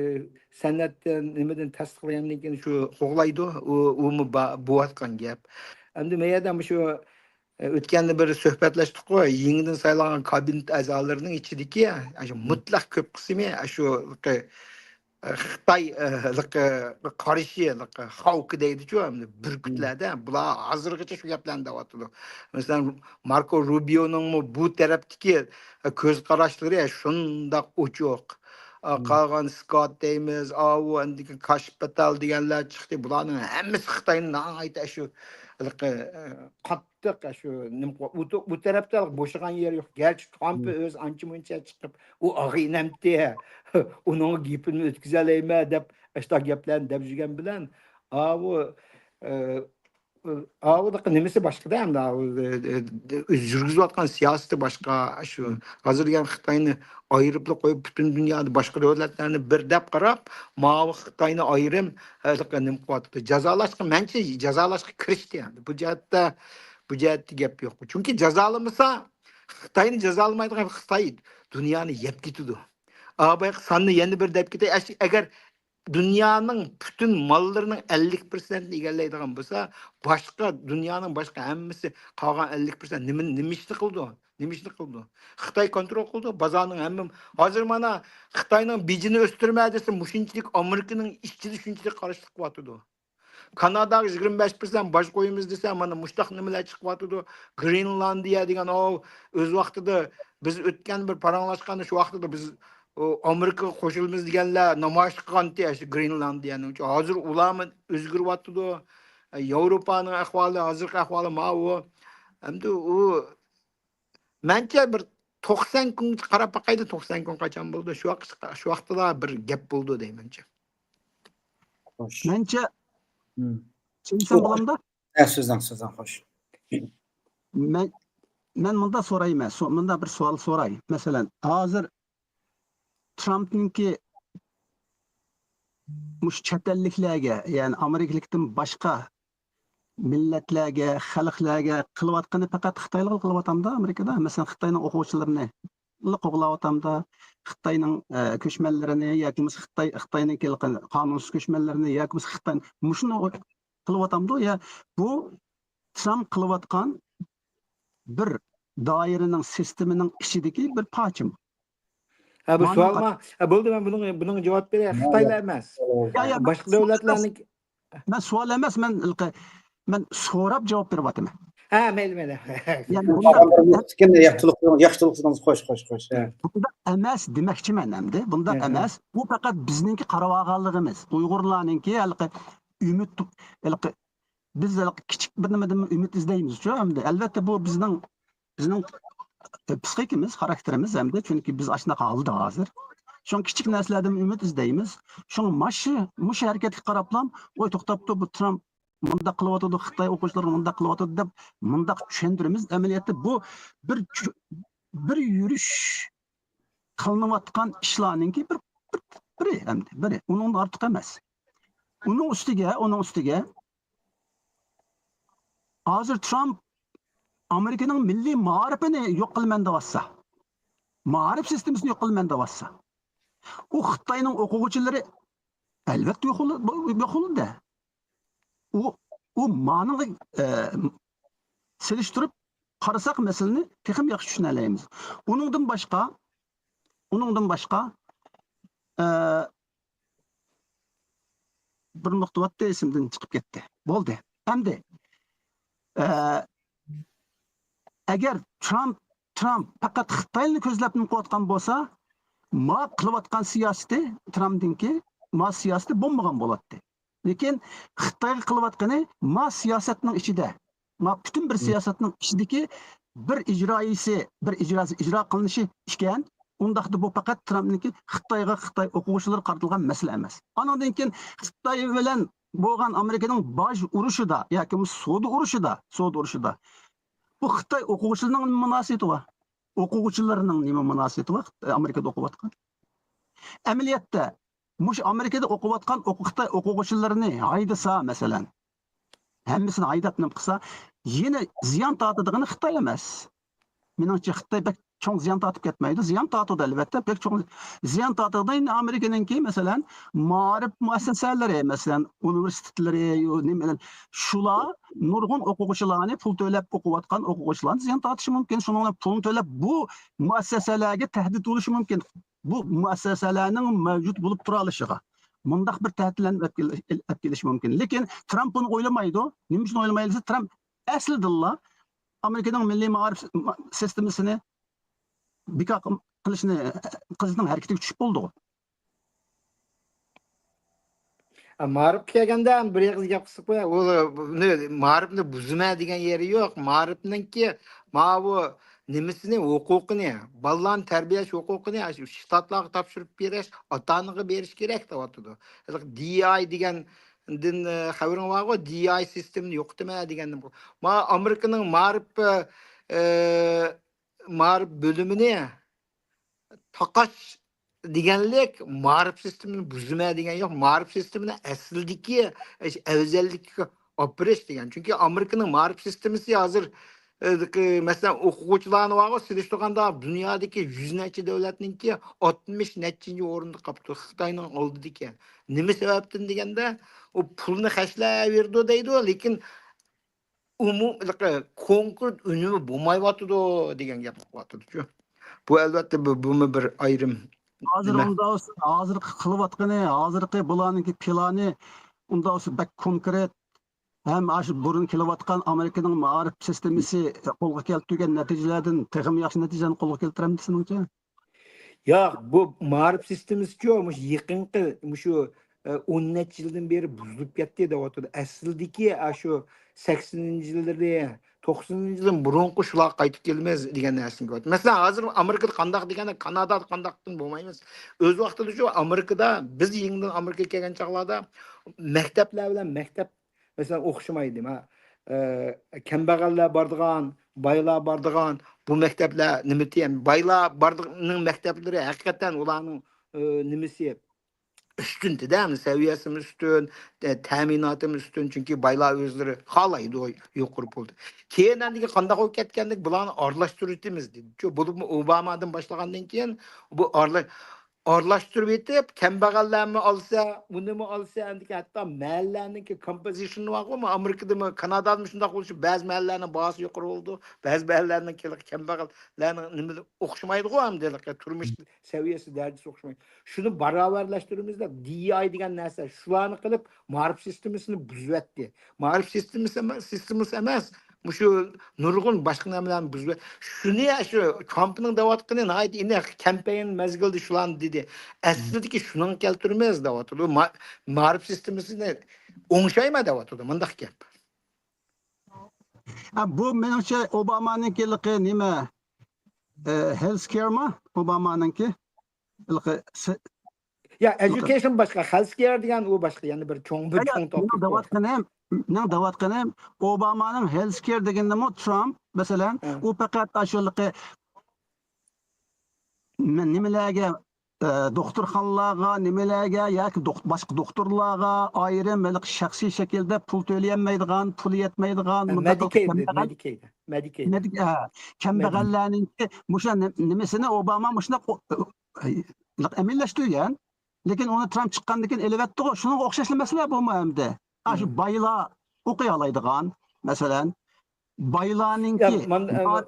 سەنئەتتىن، نېمىدىن تەستىقلىغاندىن كېيىن شۇ قوغلايدۇ. ئۇ، ئۇمۇ با-، بوۋاتقان گەپ. ئەمدى مەيەردە مۇشۇ، ئە، ئۆتكەندە بىر سۆھبەتلەشتۇققۇ، يېڭىدىن سايلانغان كابىنېت ئەزالىرىنىڭ ئىچىدىكى، ئاشۇ مۇتلەق كۆپ قىسمى، ئاشۇ، خىتاي، ئە، قارشى، خاۋكى دەيدىچۇ، ئەمدى بۈركۈتلەردە بۇلار ھازىرغىچە شۇ گەپلەرنى دەۋاتىدۇ. مەسىلەن، ماركو روبىيونىڭمۇ بۇ تەرەپتىكى، ئە، كۆز قاراشلىرى شۇنداق ئوچۇق. ئە، قالغان سكوت دەيمىز، ئاۋۇ ئەندىكى كاش پاتال دېگەنلەر چىقتى. بۇلارنىڭ ھەممىسى خىتاينى ناھايىتى شۇ، ئە، قاتتىق، شۇ نېمە، ئۇ، ئۇ تەرەپتە بوشىغان يەر يوق. گەرچە ترامپ ئۆزى ئانچە مۇنچە چىقىپ، ئۇ ئاغىنەمتى، ئۇنىڭ گېپىنى ئۆتكۈزەلەيمەن دەپ، ئاشۇنداق گەپلەرنى دەپ يۈرگەن بىلەن، ئاۋۇ، ئاۋۇ نېمىسى باشقىدا، ئەمدى ئاۋۇ، يۈرگۈزۈۋاتقان سىياسىتى باشقا. شۇ ھازىر دېگەن خىتاينى ئايرىپلا قويۇپ، پۈتۈن دۇنيادا باشقا دۆلەتلەرنى بىر دەپ قاراپ، ماۋۇ خىتاينى ئايرىم، ھېلىقى نېمە قىلىۋاتىدۇ. جازالاشقا، مەنچە جازالاشقا كىرىشتى ئەمدى. بۇ جەھەتتە، بۇ جەھەتتە گەپ يوق. چۈنكى جازالىمىسا، خىتاينى جازالىمايدىغان، خىتاي دۇنيانى يەپ كېتىدۇ. ئا، بايىقى ساننى يەنە بىر دەپ كېتەي. ئەش-، ئەگەر دۇنيانىڭ پۈتۈن ماللىرىنىڭ ئەللىك پىرسەنتىنى ئىگىلەيدىغان بولسا، باشقا، دۇنيانىڭ باشقا ھەممىسى، قالغان ئەللىك پىرسەنت نېمە، نېمە ئىشنى قىلىدۇ؟ نېمە ئىشنى قىلىدۇ؟ خىتاي كونترول قىلىدۇ بازارنىڭ ھەممە. ھازىر مانا خىتاينىڭ بېجىنى ئۆستۈرمە دېسە، مۇشۇنچىلىك ئامېرىكىنىڭ ئىچىدە شۇنچىلىك قارشىلىق قىلىۋاتىدۇ. كاناداغا يىگىرمە بەش پىرسەنت باج قويىمىز دېسە، مانا مۇشۇنداق نېمىلەر چىقىۋاتىدۇ. گرېنلاندىيە دېگەن، ئاۋۇ ئۆز ۋاقتىدا بىز ئۆتكەن بىر پاراڭلاشقاندا، شۇ ۋاقتىدا بىز، ئۇ، ئامېرىكىغا قوشۇلىمىز دېگەنلەر نامايىش قىلغانتى، شۇ گرېنلاندىيەنىڭ. ھازىر ئۇلارمۇ ئۆزگىرىۋاتىدۇ. ياۋروپانىڭ ئەھۋالى، ھازىرقى ئەھۋالى ماۋۇ. ئەمدى ئۇ مەنچە بىر توقسان كۈنگىچە قاراپ باقايلى، توقسان كۈن قاچان بولىدۇ؟ شۇ ۋاقىت، شۇ ۋاقىتلا بىر گەپ بولىدۇ دەيمەنچە. خوش. مەنچە، مم. سۆزلىسەم بولامدۇ؟ ھە، سۆزلەڭ، سۆزلەڭ، خوش. مەن، مەن مۇنداق سورايمەن، سو-، مۇنداق بىر سوئال سوراي. مەسىلەن، ھازىر ترامپنىڭكى مۇشۇ چەت ئەللىكلەرگە، يەنى ئامېرىكىلىكتىن باشقا مىللەتلەرگە، خەلقلەرگە قىلىۋاتقىنى پەقەت خىتايلارغا قىلىۋاتامدا ئامېرىكىدا؟ مەسىلەن، خىتاينىڭ ئوقۇغۇچىلىرىنى قوغلاۋاتامدا، خىتاينىڭ، ئە، كۆچمەنلىرىنى ياكى بولمىسا خىتاي، خىتاينىڭكى قانۇنسىز كۆچمەنلىرىنى ياكى بولمىسا خىتاي، مۇشۇنى قىلىۋاتامدۇ؟ يا بۇ ترامپ قىلىۋاتقان بىر دائىرىنىڭ، سىستېمىنىڭ ئىچىدىكى بىر پارچىمۇ؟ ھە، بۇ سوئالما؟ ھە، بولدى، مەن بۇنىڭ، بۇنىڭغا جاۋاب بېرەي. خىتايلا ئەمەس. يا، يا، باشقا دۆلەتلەرنىڭ. مەن سوئال ئەمەس، مەن، مەن سوراپ جاۋاب بېرىۋاتىمەن. ھە، مەيلى، مەيلى. يەنى بۇنداق، ياخشىلىق، ياخشىلىق، خوش، خوش، خوش. ھە. بۇنداق ئەمەس دېمەكچىمەن ئەمدى. بۇنداق ھە، ھە. ئەمەس. بۇ پەقەت بىزنىڭكى قاراۋالغانلىقىمىز. ئۇيغۇرلارنىڭكى ھېلىقى ئۈمىد، ھېلىقى بىز ھېلىقى كىچىك بىر نېمىدىن ئۈمىد ئىزدەيمىزچۇ ئەمدى. ئەلۋەتتە بۇ بىزنىڭ، بىزنىڭ پسىخىكىمىز، خاراكتېرىمىز ئەمدى. چۈنكى بىز ئاشۇنداق ھالدا ھازىر. شۇڭا كىچىك نەرسىلەردىن ئۈمىد ئىزدەيمىز. شۇڭا مانا شۇ، مۇشۇ ھەرىكەتكە قاراپلا، ۋاي توختاپ تۇر، بۇ ترامپ مۇنداق قىلىۋاتىدۇ، خىتاي ئوقۇغۇچىلىرىغا مۇنداق قىلىۋاتىدۇ دەپ مۇنداق چۈشەندۈرىمىز. ئەمەلىيەتتە بۇ بىر چۈ-، بىر يۈرۈش قىلىنىۋاتقان ئىشلارنىڭكى بىر، بىر، بىرى ئەمدى، بىرى. ئۇنىڭدىن ئارتۇق ئەمەس. ئۇنىڭ ئۈستىگە، ئۇنىڭ ئۈستىگە ھازىر ترامپ ئامېرىكىنىڭ مىللىي مائارىپىنى يوق قىلىمەن دەۋاتسا، مائارىپ سىستېمىسىنى يوق قىلىمەن دەۋاتسا، ئۇ خىتاينىڭ ئوقۇغۇچىلىرى ئەلۋەتتە يوق بولۇ-، يوق بولىدۇ. ئۇ، ئۇ مانىڭغا، ئە، سېلىشتۇرۇپ قارىساق مەسىلىنى تېخىمۇ ياخشى چۈشىنەلەيمىز. ئۇنىڭدىن باشقا، ئۇنىڭدىن باشقا، ئە، بىر نۇقتا بارتتى، ئېسىمدىن چىقىپ كەتتى. بولدى. ئەمدى، ئە، ئەگەر ترامپ، ترامپ پەقەت خىتاينى كۆزلەپلا قىلىۋاتقان بولسا، ما قىلىۋاتقان سىياسىتى، ترامپنىڭكى ما سىياسىتى بولمىغان بولاتتى. لېكىن خىتايغا قىلىۋاتقىنى ما سىياسەتنىڭ ئىچىدە، ما پۈتۈن بىر سىياسەتنىڭ ئىچىدىكى بىر ئىجرائىيسى، بىر ئىجراسى ئىجرا قىلىنىشى ئىكەن، ئۇنداقتا بۇ پەقەت ترامپنىڭكى خىتايغا، خىتاي ئوقۇغۇچىلىرىغا قارىتىلغان مەسىلە ئەمەس. ئانىڭدىن كېيىن خىتاي بىلەن بولغان ئامېرىكىنىڭ باج ئۇرۇشىدا ياكى بولمىسا سودا ئۇرۇشىدا، سودا ئۇرۇشىدا بۇ خىتاي ئوقۇغۇچىلىرىنىڭ نېمە مۇناسىۋىتى بار؟ ئوقۇغۇچىلىرىنىڭ نېمە مۇناسىۋىتى بار ئامېرىكىدا ئوقۇۋاتقان؟ ئەمەلىيەتتە مۇشۇ ئامېرىكىدا ئوقۇۋاتقان ئوقۇ-، خىتاي ئوقۇغۇچىلىرىنى ھايدىسا، مەسىلەن، ھەممىسىنى ھايداپ نېمە قىلسا، يەنە زىيان تارتىدىغىنى خىتاي ئەمەس. مېنىڭچە، خىتاي بەك چوڭ زىيان تارتىپ كەتمەيدۇ. زىيان تارتىدۇ، ئەلۋەتتە، بەك چوڭ زىيان تارتىدۇ. ئەمدى ئامېرىكىنىڭكى، مەسىلەن، مائارىپ مۇئەسسەسەلىرى، مەسىلەن، ئۇنىۋېرسىتېتلىرى، يو-، نېمە، شۇلار نۇرغۇن ئوقۇغۇچىلارنى، پۇل تۆلەپ ئوقۇۋاتقان ئوقۇغۇچىلارنى زىيان تارتىشى مۇمكىن. شۇنىڭ بىلەن پۇلنى تۆلەپ بۇ مۇئەسسەسەلەرگە تەھدىت بولۇشى مۇمكىن. بۇ مۇئەسسەسەلەرنىڭ مەۋجۇت بولۇپ تۇرالىشىغا مۇنداق بىر تەھدىتلەرنى ئەپ كېلىش، ئەپ كېلىشى مۇمكىن. لېكىن ترامپ بۇنى ئويلىمايدۇ. نېمە ئۈچۈن ئويلىمايدۇ دېسە، ترامپ ئەسلىدىنلا ئامېرىكىنىڭ مىللىي مائارىپ سىستېمىسىنى بىكار قىلىشنى، قىلىشنىڭ ھەرىكىتىگە چۈشۈپ بولدىغۇ. مائارىپقا كەلگەندە، بىر ئېغىز گەپ قىلساق، بۇ، بۇنى، مائارىپنى بۇزىمەن دېگەن يېرى يوق. مائارىپنىڭكى ماۋۇ نېمىسىنى، ھوقۇقىنى، بالىلارنى تەربىيەلەش ھوقۇقىنى شتاتلارغا تاپشۇرۇپ بېرىش، ئاتا-ئانىغا بېرىش كېرەك دەۋاتىدۇ. ھېلىقى دى ئاي دېگەندىن، ئە، خەۋىرىڭ بارغۇ، دى ئاي سىستېمىنى يوقىتىمەن دېگەندىن. ما ئامېرىكىنىڭ مائارىپ، ئە، مائارىپ بۆلۈمىنى تاقاش دېگەنلىك، مائارىپ سىستېمىنى بۇزىمەن دېگەن يوق. مائارىپ سىستېمىنى ئەسلىدىكى ئەۋزەللىككە ئاپىرىش دېگەن. چۈنكى ئامېرىكىنىڭ مائارىپ سىستېمىسى ھازىر، ئە، مەسىلەن، ئوقۇغۇچىلارنى بارغۇ سېلىشتۇرغاندا، دۇنيادىكى يۈز نەچچە دۆلەتنىڭكى ئاتمىش نەچچىنچى ئورۇندا قاپتۇ، خىتاينىڭ ئالدىدىكەن. نېمە سەۋەبتىن دېگەندە، ئۇ پۇلنى خەجلەۋېرىدۇ دەيدۇ، لېكىن ئومۇم، كونكرېت ئۈنۈمى بولمايۋاتىدۇ دېگەن گەپ قىلىۋاتىدۇ. بۇ، ئەلۋەتتە، بۇ، بۇمۇ بىر ئايرىم ھازىر نېمە. ئۇنداق بولسا، ھازىرقى قىلىۋاتقىنى، ھازىرقى بۇلارنىڭكى پىلانى ئۇنداق بولسا بەك كونكرېت ھەم ئاشۇ بۇرۇن كېلىۋاتقان ئامېرىكىنىڭ مائارىپ سىستېمىسى قولغا كەلتۈرگەن نەتىجىلەردىن تېخىمۇ ياخشى نەتىجىلەرنى قولغا كەلتۈرەمدۇ سېنىڭچە؟ ياق، بۇ مائارىپ سىستېمىسىچۇ، مۇشۇ يېقىنقى، مۇشۇ، ئە، ئون نەچچە يىلدىن بېرى بۇزۇلۇپ كەتتى دەۋاتىدۇ. ئەسلىدىكى ئاشۇ سەكسىنىنچى يىللىرى، توقسىنىنچى يىلدىن بۇرۇنقى شۇلارغا قايتىپ كېلىمىز دېگەن نەرسىنى كۆرۈۋاتىمىز. مەسىلەن، ھازىر ئامېرىكىدا قانداق دېگەندە، كانادادا قانداقتىن بولمايمىز. ئۆز ۋاقتىدا شۇ ئامېرىكىدا، بىز يېڭىدىن ئامېرىكىغا كەلگەن چاغلاردا مەكتەپلەر بىلەن مەكتەپ، مەسىلەن، ئوخشىمايدۇ. ما، ئە، كەمبەغەللەر بارىدىغان، بايلار بارىدىغان بۇ مەكتەپلەر نېمىتى، يەنى بايلار بارىدىغاننىڭ مەكتەپلىرى ھەقىقەتەن ئۇلارنىڭ، ئە، نېمىسى، ئۈستۈندە، سەۋىيەسىمۇ ئۈستۈن، تە-، تەمىناتىمۇ ئۈستۈن، چۈنكى بايلار ئۆزلىرى خالايدۇ يۇقىرى پۇلدا. كېيىن ئەندىكى قانداق بولۇپ كەتكەندىكىن بۇلارنى ئارىلاشتۇرۇۋېتىمىز دېدى. شۇ بولۇپمۇ ئوبامادىن باشلىغاندىن كېيىن بۇ ئارىلا-، ئارىلاشتۇرۇۋېتىپ، كەمبەغەللەرمۇ ئالسا، ئۇنىمۇ ئالسا، ئەندىكى ھەتتا مەھەللىلەرنىڭكى كومپوزىشنى بارغۇ، ئامېرىكىدىمۇ، كانادادىمۇ شۇنداق بولۇشى، بەزى مەھەللىلەرنىڭ باھاسى يۇقىرى بولىدۇ، بەزى مەھەللىلەرنىڭ كېلىقى كەمبەغەللەرنىڭ نېمىلىرى ئوخشىمايدىغۇ، ئەمدى تۇرمۇش سەۋىيەسى، دەرىجىسى ئوخشىمايدۇ. شۇنى باراۋەرلەشتۈرىمىز دەپ، دى ئاي دېگەن نەرسە، شۇلارنى قىلىپ، مائارىپ سىستېمىسىنى بۇزۇۋەتتى. مائارىپ سىستېمىسى ئەمەس، سىستېمىسى ئەمەس، مۇشۇ نۇرغۇن باشقا نېمىلەرنى بۇزۇپ، شۇنى شۇ ترامپنىڭ دەۋاتقىنى ناھايىتى ئېنىق، كەمپەين مەزگىلىدە شۇلارنى دېدى. ئەسلىدىكى شۇنىڭ كەلتۈرىمىز دەۋاتىدۇ. ما-، مائارىپ سىستېمىسىنى ئوڭشايمەن دەۋاتىدۇ. مۇنداق گەپ. ھە، بۇ مېنىڭچە ئوبامانىڭكى ھېلىقى نېمە، ئە، ھېلس كېرما؟ ئوبامانىڭكى ھېلىقى سى- يا، ئېديۇكېيشن باشقا، ھېلس كېر دېگەن ئۇ باشقا، يەنە بىر چوڭ، بىر چوڭ مېنىڭ توپىك بۇ. دەۋاتقىنىم، مېنىڭ دەۋاتقىنىم ئوبامانىڭ ھېلس كېر دېگىنىمۇ ترامپ، مەسىلەن، ھە. ئۇ پەقەت ئاشۇ ھېلىقى مە-، نېمىلەرگە، ئە، دوختۇرخانىلارغا، نېمىلەرگە ياكى دوخت-، باشقا دوختۇرلارغا ئايرىم ھېلىقى شەخسىي شەكىلدە پۇل تۆلىيەلمەيدىغان، پۇلى يەتمەيدىغان، مۇنداق مېدىكەيد، كەمبەغەل، مېدىكەيد، مېدىكەيد. مېدىك-، ھە، كەمبەغەللەرنىڭكى مۇشۇ نېم-، نېمىسىنى ئوباما مۇشۇنداق ئو-، ئو-، ئەمەلىيلەشتۈرگەن. لېكىن ئۇنى ترامپ چىققاندىن كېيىن ئېلىۋەتتىغۇ. شۇنىڭغا ئوخشاشلا مەسىلە بۇمۇ ئەمدى. ھە، شۇ مم. بايلار ئوقۇيالايدىغان، مەسىلەن، بايلارنىڭكى يا، من-،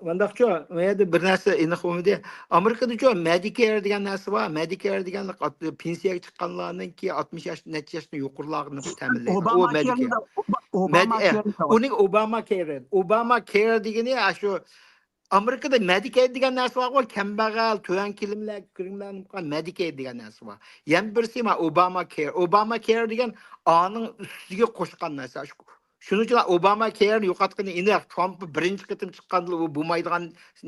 مۇنداقچۇ، ئۇ يەردە بىر نەرسە ئېنىق بولمىدى. ئامېرىكىدىچۇ مېدىكېير دېگەن نەرسە بار. مېدىكېير دېگەن ئات-، پېنسىيەگە چىققانلارنىڭكى ئاتمىش ياش، نەچچە ياشتىن يۇقىرىلارنى تەمىنلەيدۇ. ئۇ ئوباما مېدىكېير. كېرنى، مېدى-، ئە، ئوباما كېرنى. ئۇنىڭ ئوباما كېير. ئوباما كېير دېگىنى ئاشۇ ئامېرىكىدا مېدىكېيد دېگەن نەرسە بارغۇ، كەمبەغەل، تۆۋەن كىرىملەر، كىرىملەرنى قىلغان مېدىكېيد دېگەن نەرسە بار. يەنە بىرسى ما ئوباما كېير. ئوباما كېير دېگەن ئانىڭ ئۈستىگە قوشقان نەرسە. شۇ-، شۇنىڭ ئۈچۈن ئوباما كېيرنى يوقاتقىنى ئېنىق. ترامپ بىرىنچى قېتىم چىققاندا ئۇ بولمايدىغان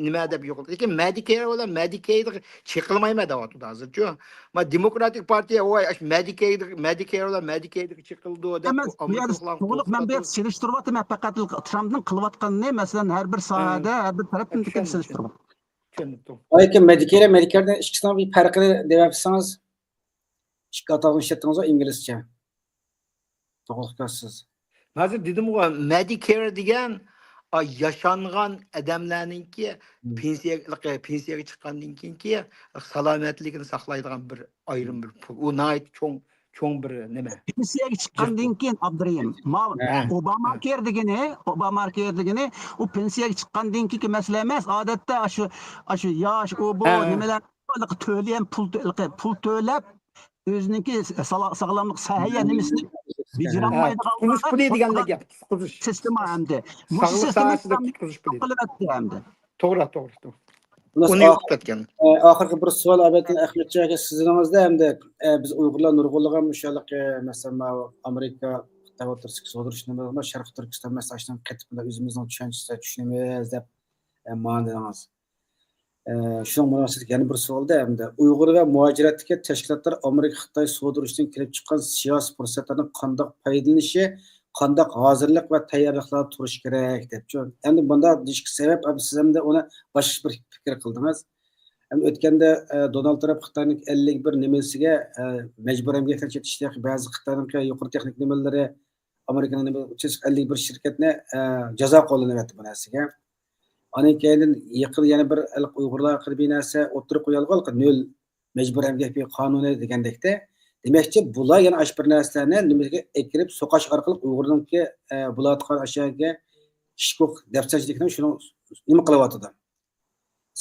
نېمە دەپ يوقاتقان. لېكىن مېدىكېير بىلەن مېدىكېيدقا چېقىلمايمەن دەۋاتىدۇ ھازىرچۇ. ما دېموكراتىك پارتىيە ۋاي ئاشۇ مېدىكېيد، مېدىكېير بىلەن مېدىكېيدقا چېقىلىدۇ دەپ ئەمەس، بۇ يەردە ئامېرىكىلىقلارنى تولۇق مەن بۇ قورقۇتۇۋاتىدۇ. يەردە سېلىشتۇرۇۋاتىمەن، پەقەت ترامپنىڭ قىلىۋاتقىنىنى، مەسىلەن، ھەر بىر ساھەدە، ھەر بىر تەرەپتىن چۈشەندىم، سېلىشتۇرۇپ. چۈشەندىم. ئايكى مېدىكېير، مېدىكېيردىن ئىككىسىنىڭ بىر پەرقىنى دەۋەتسىڭىز، ئىككى ئاتالغۇنى ئىشلەتتىڭىزغۇ ئىنگلىزچە. توغرىلىق گەپسىز. ھازىر دېدىمغۇ، مېدىكېير دېگەن، ئا، ياشانغان ئادەملەرنىڭكى پېنسىيەگە، پېنسىيەگە چىققاندىن كېيىنكى سالامەتلىكىنى ساقلايدىغان بىر ئايرىم بىر پۇل. ئۇ ناھايىتى چوڭ، چوڭ بىر نېمە. پېنسىيەگە چىققاندىن كېيىن، ئابدۇرېھىم، ما-، ھە. ئوباما كېير دېگىنى، ئوباما كېير دېگىنى، ئۇ پېنسىيەگە چىققاندىن كېيىنكى مەسىلە ئەمەس. ئادەتتە ئاشۇ، ئاشۇ ياش، ئۇ بۇ ھە. نېمىلەر تۆلىگەن پۇل تۆ-، پۇل تۆلەپ، ئۆزىنىڭكى سالا-، ساغلاملىق سەھىيە نېمىسىنى ھە، بېجىرەلمەيدىغانلارغا قۇتقۇزۇش پۇلى دېگەندەك گەپ، قۇتقۇزۇش. سىستېما ئەمدى. مۇشۇ ساغلىق ساھەسىدە سىستېمىسىنى قۇتقۇزۇش پۇلى. قىلىۋەتتى ئەمدى. توغرا، توغرا، توغرا. خۇلاس، ئۇنى يوقىتىۋەتكەن. ئاخىرقى بىر سوئال ئابەتتىن ئەخمەتجان ئاكا سىزنىڭىزدە ئەمدى، ئە، بىز ئۇيغۇرلار نۇرغۇنلىغان مۇشۇ ھېلىقى، مەسىلەن، ماۋۇ ئامېرىكا، خىتاي ئوتتۇرىسىدىكى سودا ئۇرۇشىنى، شەرقىي تۈركىستان مەسىلىسىنى قېتىپ بۇنداق ئۆزىمىزنىڭ چۈشەنچىسىدە چۈشىنىمىز دەپ، ئە، مانا دېدىڭىز. ئە، شۇنىڭ مۇناسىۋىتىدە يەنە بىر سوئالدا، ئەمدى ئۇيغۇر ۋە مۇھاجىرەتتىكى تەشكىلاتلار ئامېرىكا، خىتاي سودا ئۇرۇشىدىن كېلىپ چىققان سىياسىي پۇرسەتلەردىن قانداق پايدىلىنىشى، قانداق ھازىرلىق ۋە تەييارلىقلاردا تۇرۇشى كېرەك دەپچۇ. ئەمدى بۇنداق دېيىشكە سەۋەب، ئەمدى سىز ئەمدى ئۇنى باشقىچە بىر پىكىر قىلدىڭىز. ئەمدى ئۆتكەندە، ئە، دونالد ترامپ خىتاينىڭ ئەللىك بىر نېمىسىگە، ئە، مەجبۇرىي ئەمگەكتىن چېتىشتەك بەزى خىتاينىڭكى يۇقىرى تېخنىك نېمىلىرى، ئامېرىكىنىڭ نېمە، ئەللىك بىر شىركەتنى، ئە، جازا قوللىنىۋەتتى بۇ نەرسىگە. ئاندىن كېيىن يېقىن يەنە بىر ئۇيغۇرلار ھەققىدە بىر نەرسە ئوتتۇرىغا قويۇلغان، نۆل مەجبۇرىي ئەمگەك قانۇنى دېگەندەكتە. دېمەكچى، بۇلار يەنە ئاشۇ بىر نەرسىلەرنى نېمىگە ئەكىرىپ سوقاش ئارقىلىق ئۇيغۇرنىڭكى، ئە، بولۇۋاتقان ئاشۇ ئىشقۇ دەپسەندىچىلىكنى شۇنىڭ نېمە قىلىۋاتىدۇ.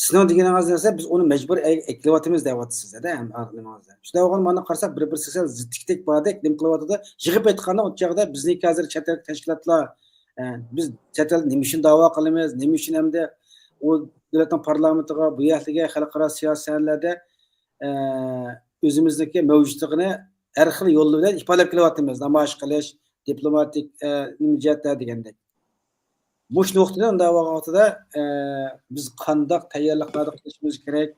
سىزنىڭ دېگىنىڭىز نەرسە، بىز ئۇنى مەجبۇرىي ئەكىرىۋاتىمىز دەۋاتىسىز، ھە، ھەم ئاغلىمىڭىزدا. شۇنداق بولغان مانا قارىساق، بىر-بىرسىگە سەل زىتتىكتەك باردەك نېمە قىلىۋاتىدۇ. يىغىپ ئېيتقاندا، ئۇ چاغدا بىزنىڭكى ھازىر چەت ئەل تەشكىلاتلار، ئە، بىز چەت ئەلدە نېمە ئۈچۈن داۋا قىلىمىز، نېمە ئۈچۈن ئەمدى ئۇ دۆلەتنىڭ پارلامېنتىغا، بۇ يەردىكى خەلقئارا سىياسىي سەھنىلەردە، ئە، ئۆزىمىزنىڭكى مەۋجۇتلۇقىنى ھەر خىل يول بىلەن ئىپادىلەپ كېلىۋاتىمىز، نامايىش قىلىش، دىپلوماتىك، ئە، نېمە جەھەتتە دېگەندەك. مۇشۇ نۇقتىدىن ئۇنداق ۋاقتىدا، ئە، بىز قانداق تەييارلىقلارنى قىلىشىمىز كېرەك،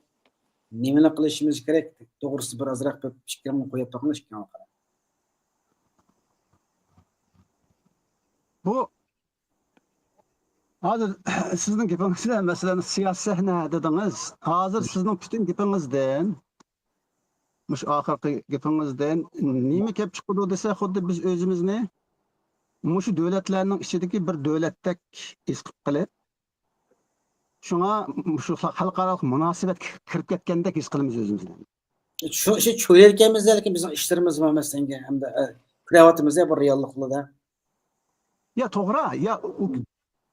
نېمىنى قىلىشىمىز كېرەك توغرىسىدا بىر ئازراق بىر پىكرىڭىزنى قويۇپ باقىڭ، ئىككىڭلار. بۇ ھازىر سىزنىڭ گېپىڭىزدە، مەسىلەن، سىياسىي سەھنە دېدىڭىز. ھازىر سىزنىڭ پۈتۈن گېپىڭىزدىن، مۇشۇ ئاخىرقى گېپىڭىزدىن نېمە كەپ چىقىدۇ دېسە، خۇددى بىز ئۆزىمىزنى مۇشۇ دۆلەتلەرنىڭ ئىچىدىكى بىر دۆلەتتەك ھېس قىلىپ قېلىپ، شۇڭا مۇشۇ خەلقئارالىق مۇناسىۋەتكە كىرىپ كەتكەندەك ھېس قىلىمىز ئۆزىمىزنى. شۇ ئىشنى چۆرىيەلىكەنمىز، لېكىن بىزنىڭ ئىشلىرىمىز بار، مەسىلەن، ئەمدى، ئە، كۆرۈۋاتىمىز بىر رېئاللىقلاردا. يا، توغرا. يا، ئۇ،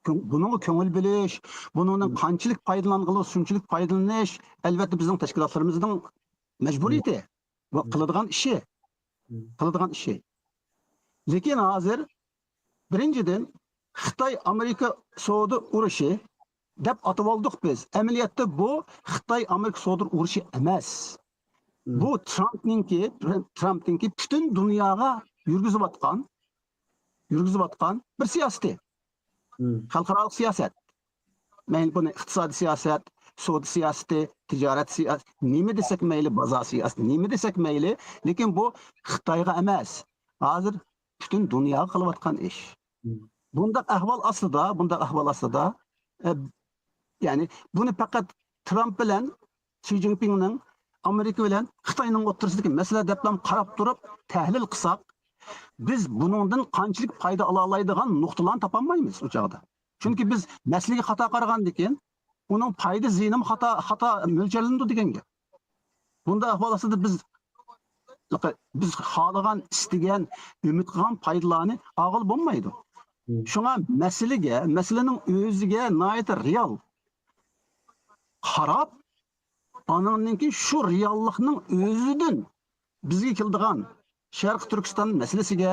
بۇنىڭغا كۆڭۈل بۆلۈش، بۇنىڭدىن قانچىلىك پايدىلانغىلى، شۇنچىلىك پايدىلىنىش، ئەلۋەتتە، بىزنىڭ تەشكىلاتلىرىمىزنىڭ مەجبۇرىيىتى ۋە قىلىدىغان ئىشى. قىلىدىغان ئىشى. لېكىن ھازىر، بىرىنچىدىن، خىتاي ئامېرىكا سودا ئۇرۇشى دەپ ئاتىۋالدۇق بىز. ئەمەلىيەتتە بۇ خىتاي ئامېرىكا سودا ئۇرۇشى ئەمەس. بۇ ترامپنىڭكى، ترامپنىڭكى پۈتۈن دۇنياغا يۈرگۈزۈۋاتقان، يۈرگۈزۈۋاتقان بىر سىياسىتى. خەلقئارالىق سىياسەت. مەيلى بۇنى ئىقتىسادىي سىياسەت، سودا سىياسىتى، تىجارەت سىياسىتى، نېمە دېسەك مەيلى، بازار سىياسىتى، نېمە دېسەك مەيلى، لېكىن بۇ خىتايغا ئەمەس، ھازىر پۈتۈن دۇنياغا قىلىۋاتقان ئىش. بۇنداق ئەھۋال ئاستىدا، بۇنداق ئەھۋال ئاستىدا، ئە، يەنى بۇنى پەقەت ترامپ بىلەن شى جىنپىڭنىڭ، ئامېرىكا بىلەن خىتاينىڭ ئوتتۇرىسىدىكى مەسىلە دەپلا قاراپ تۇرۇپ تەھلىل قىلساق، بىز بۇنىڭدىن قانچىلىك پايدا ئالالايدىغان نۇقتىلارنى تاپالمايمىز ئۇ چاغدا. چۈنكى بىز مەسىلىگە خاتا قارىغاندىكىن، ئۇنىڭ پايدا زىيىنىمۇ خاتا، خاتا مۆلچەرلىنىدۇ دېگەن گەپ. بۇنداق ئەھۋال ئاستىدا بىز، بىز خالىغان، ئىستىگەن، ئۈمىد قىلغان پايدىلارنى ئالغىلى بولمايدۇ. شۇڭا مەسىلىگە، مەسىلىنىڭ ئۆزىگە ناھايىتى رېئال قاراپ، ئانىڭدىن كېيىن شۇ رېئاللىقنىڭ ئۆزىدىن بىزگە كېلىدىغان، شەرقىي تۈركىستان مەسىلىسىگە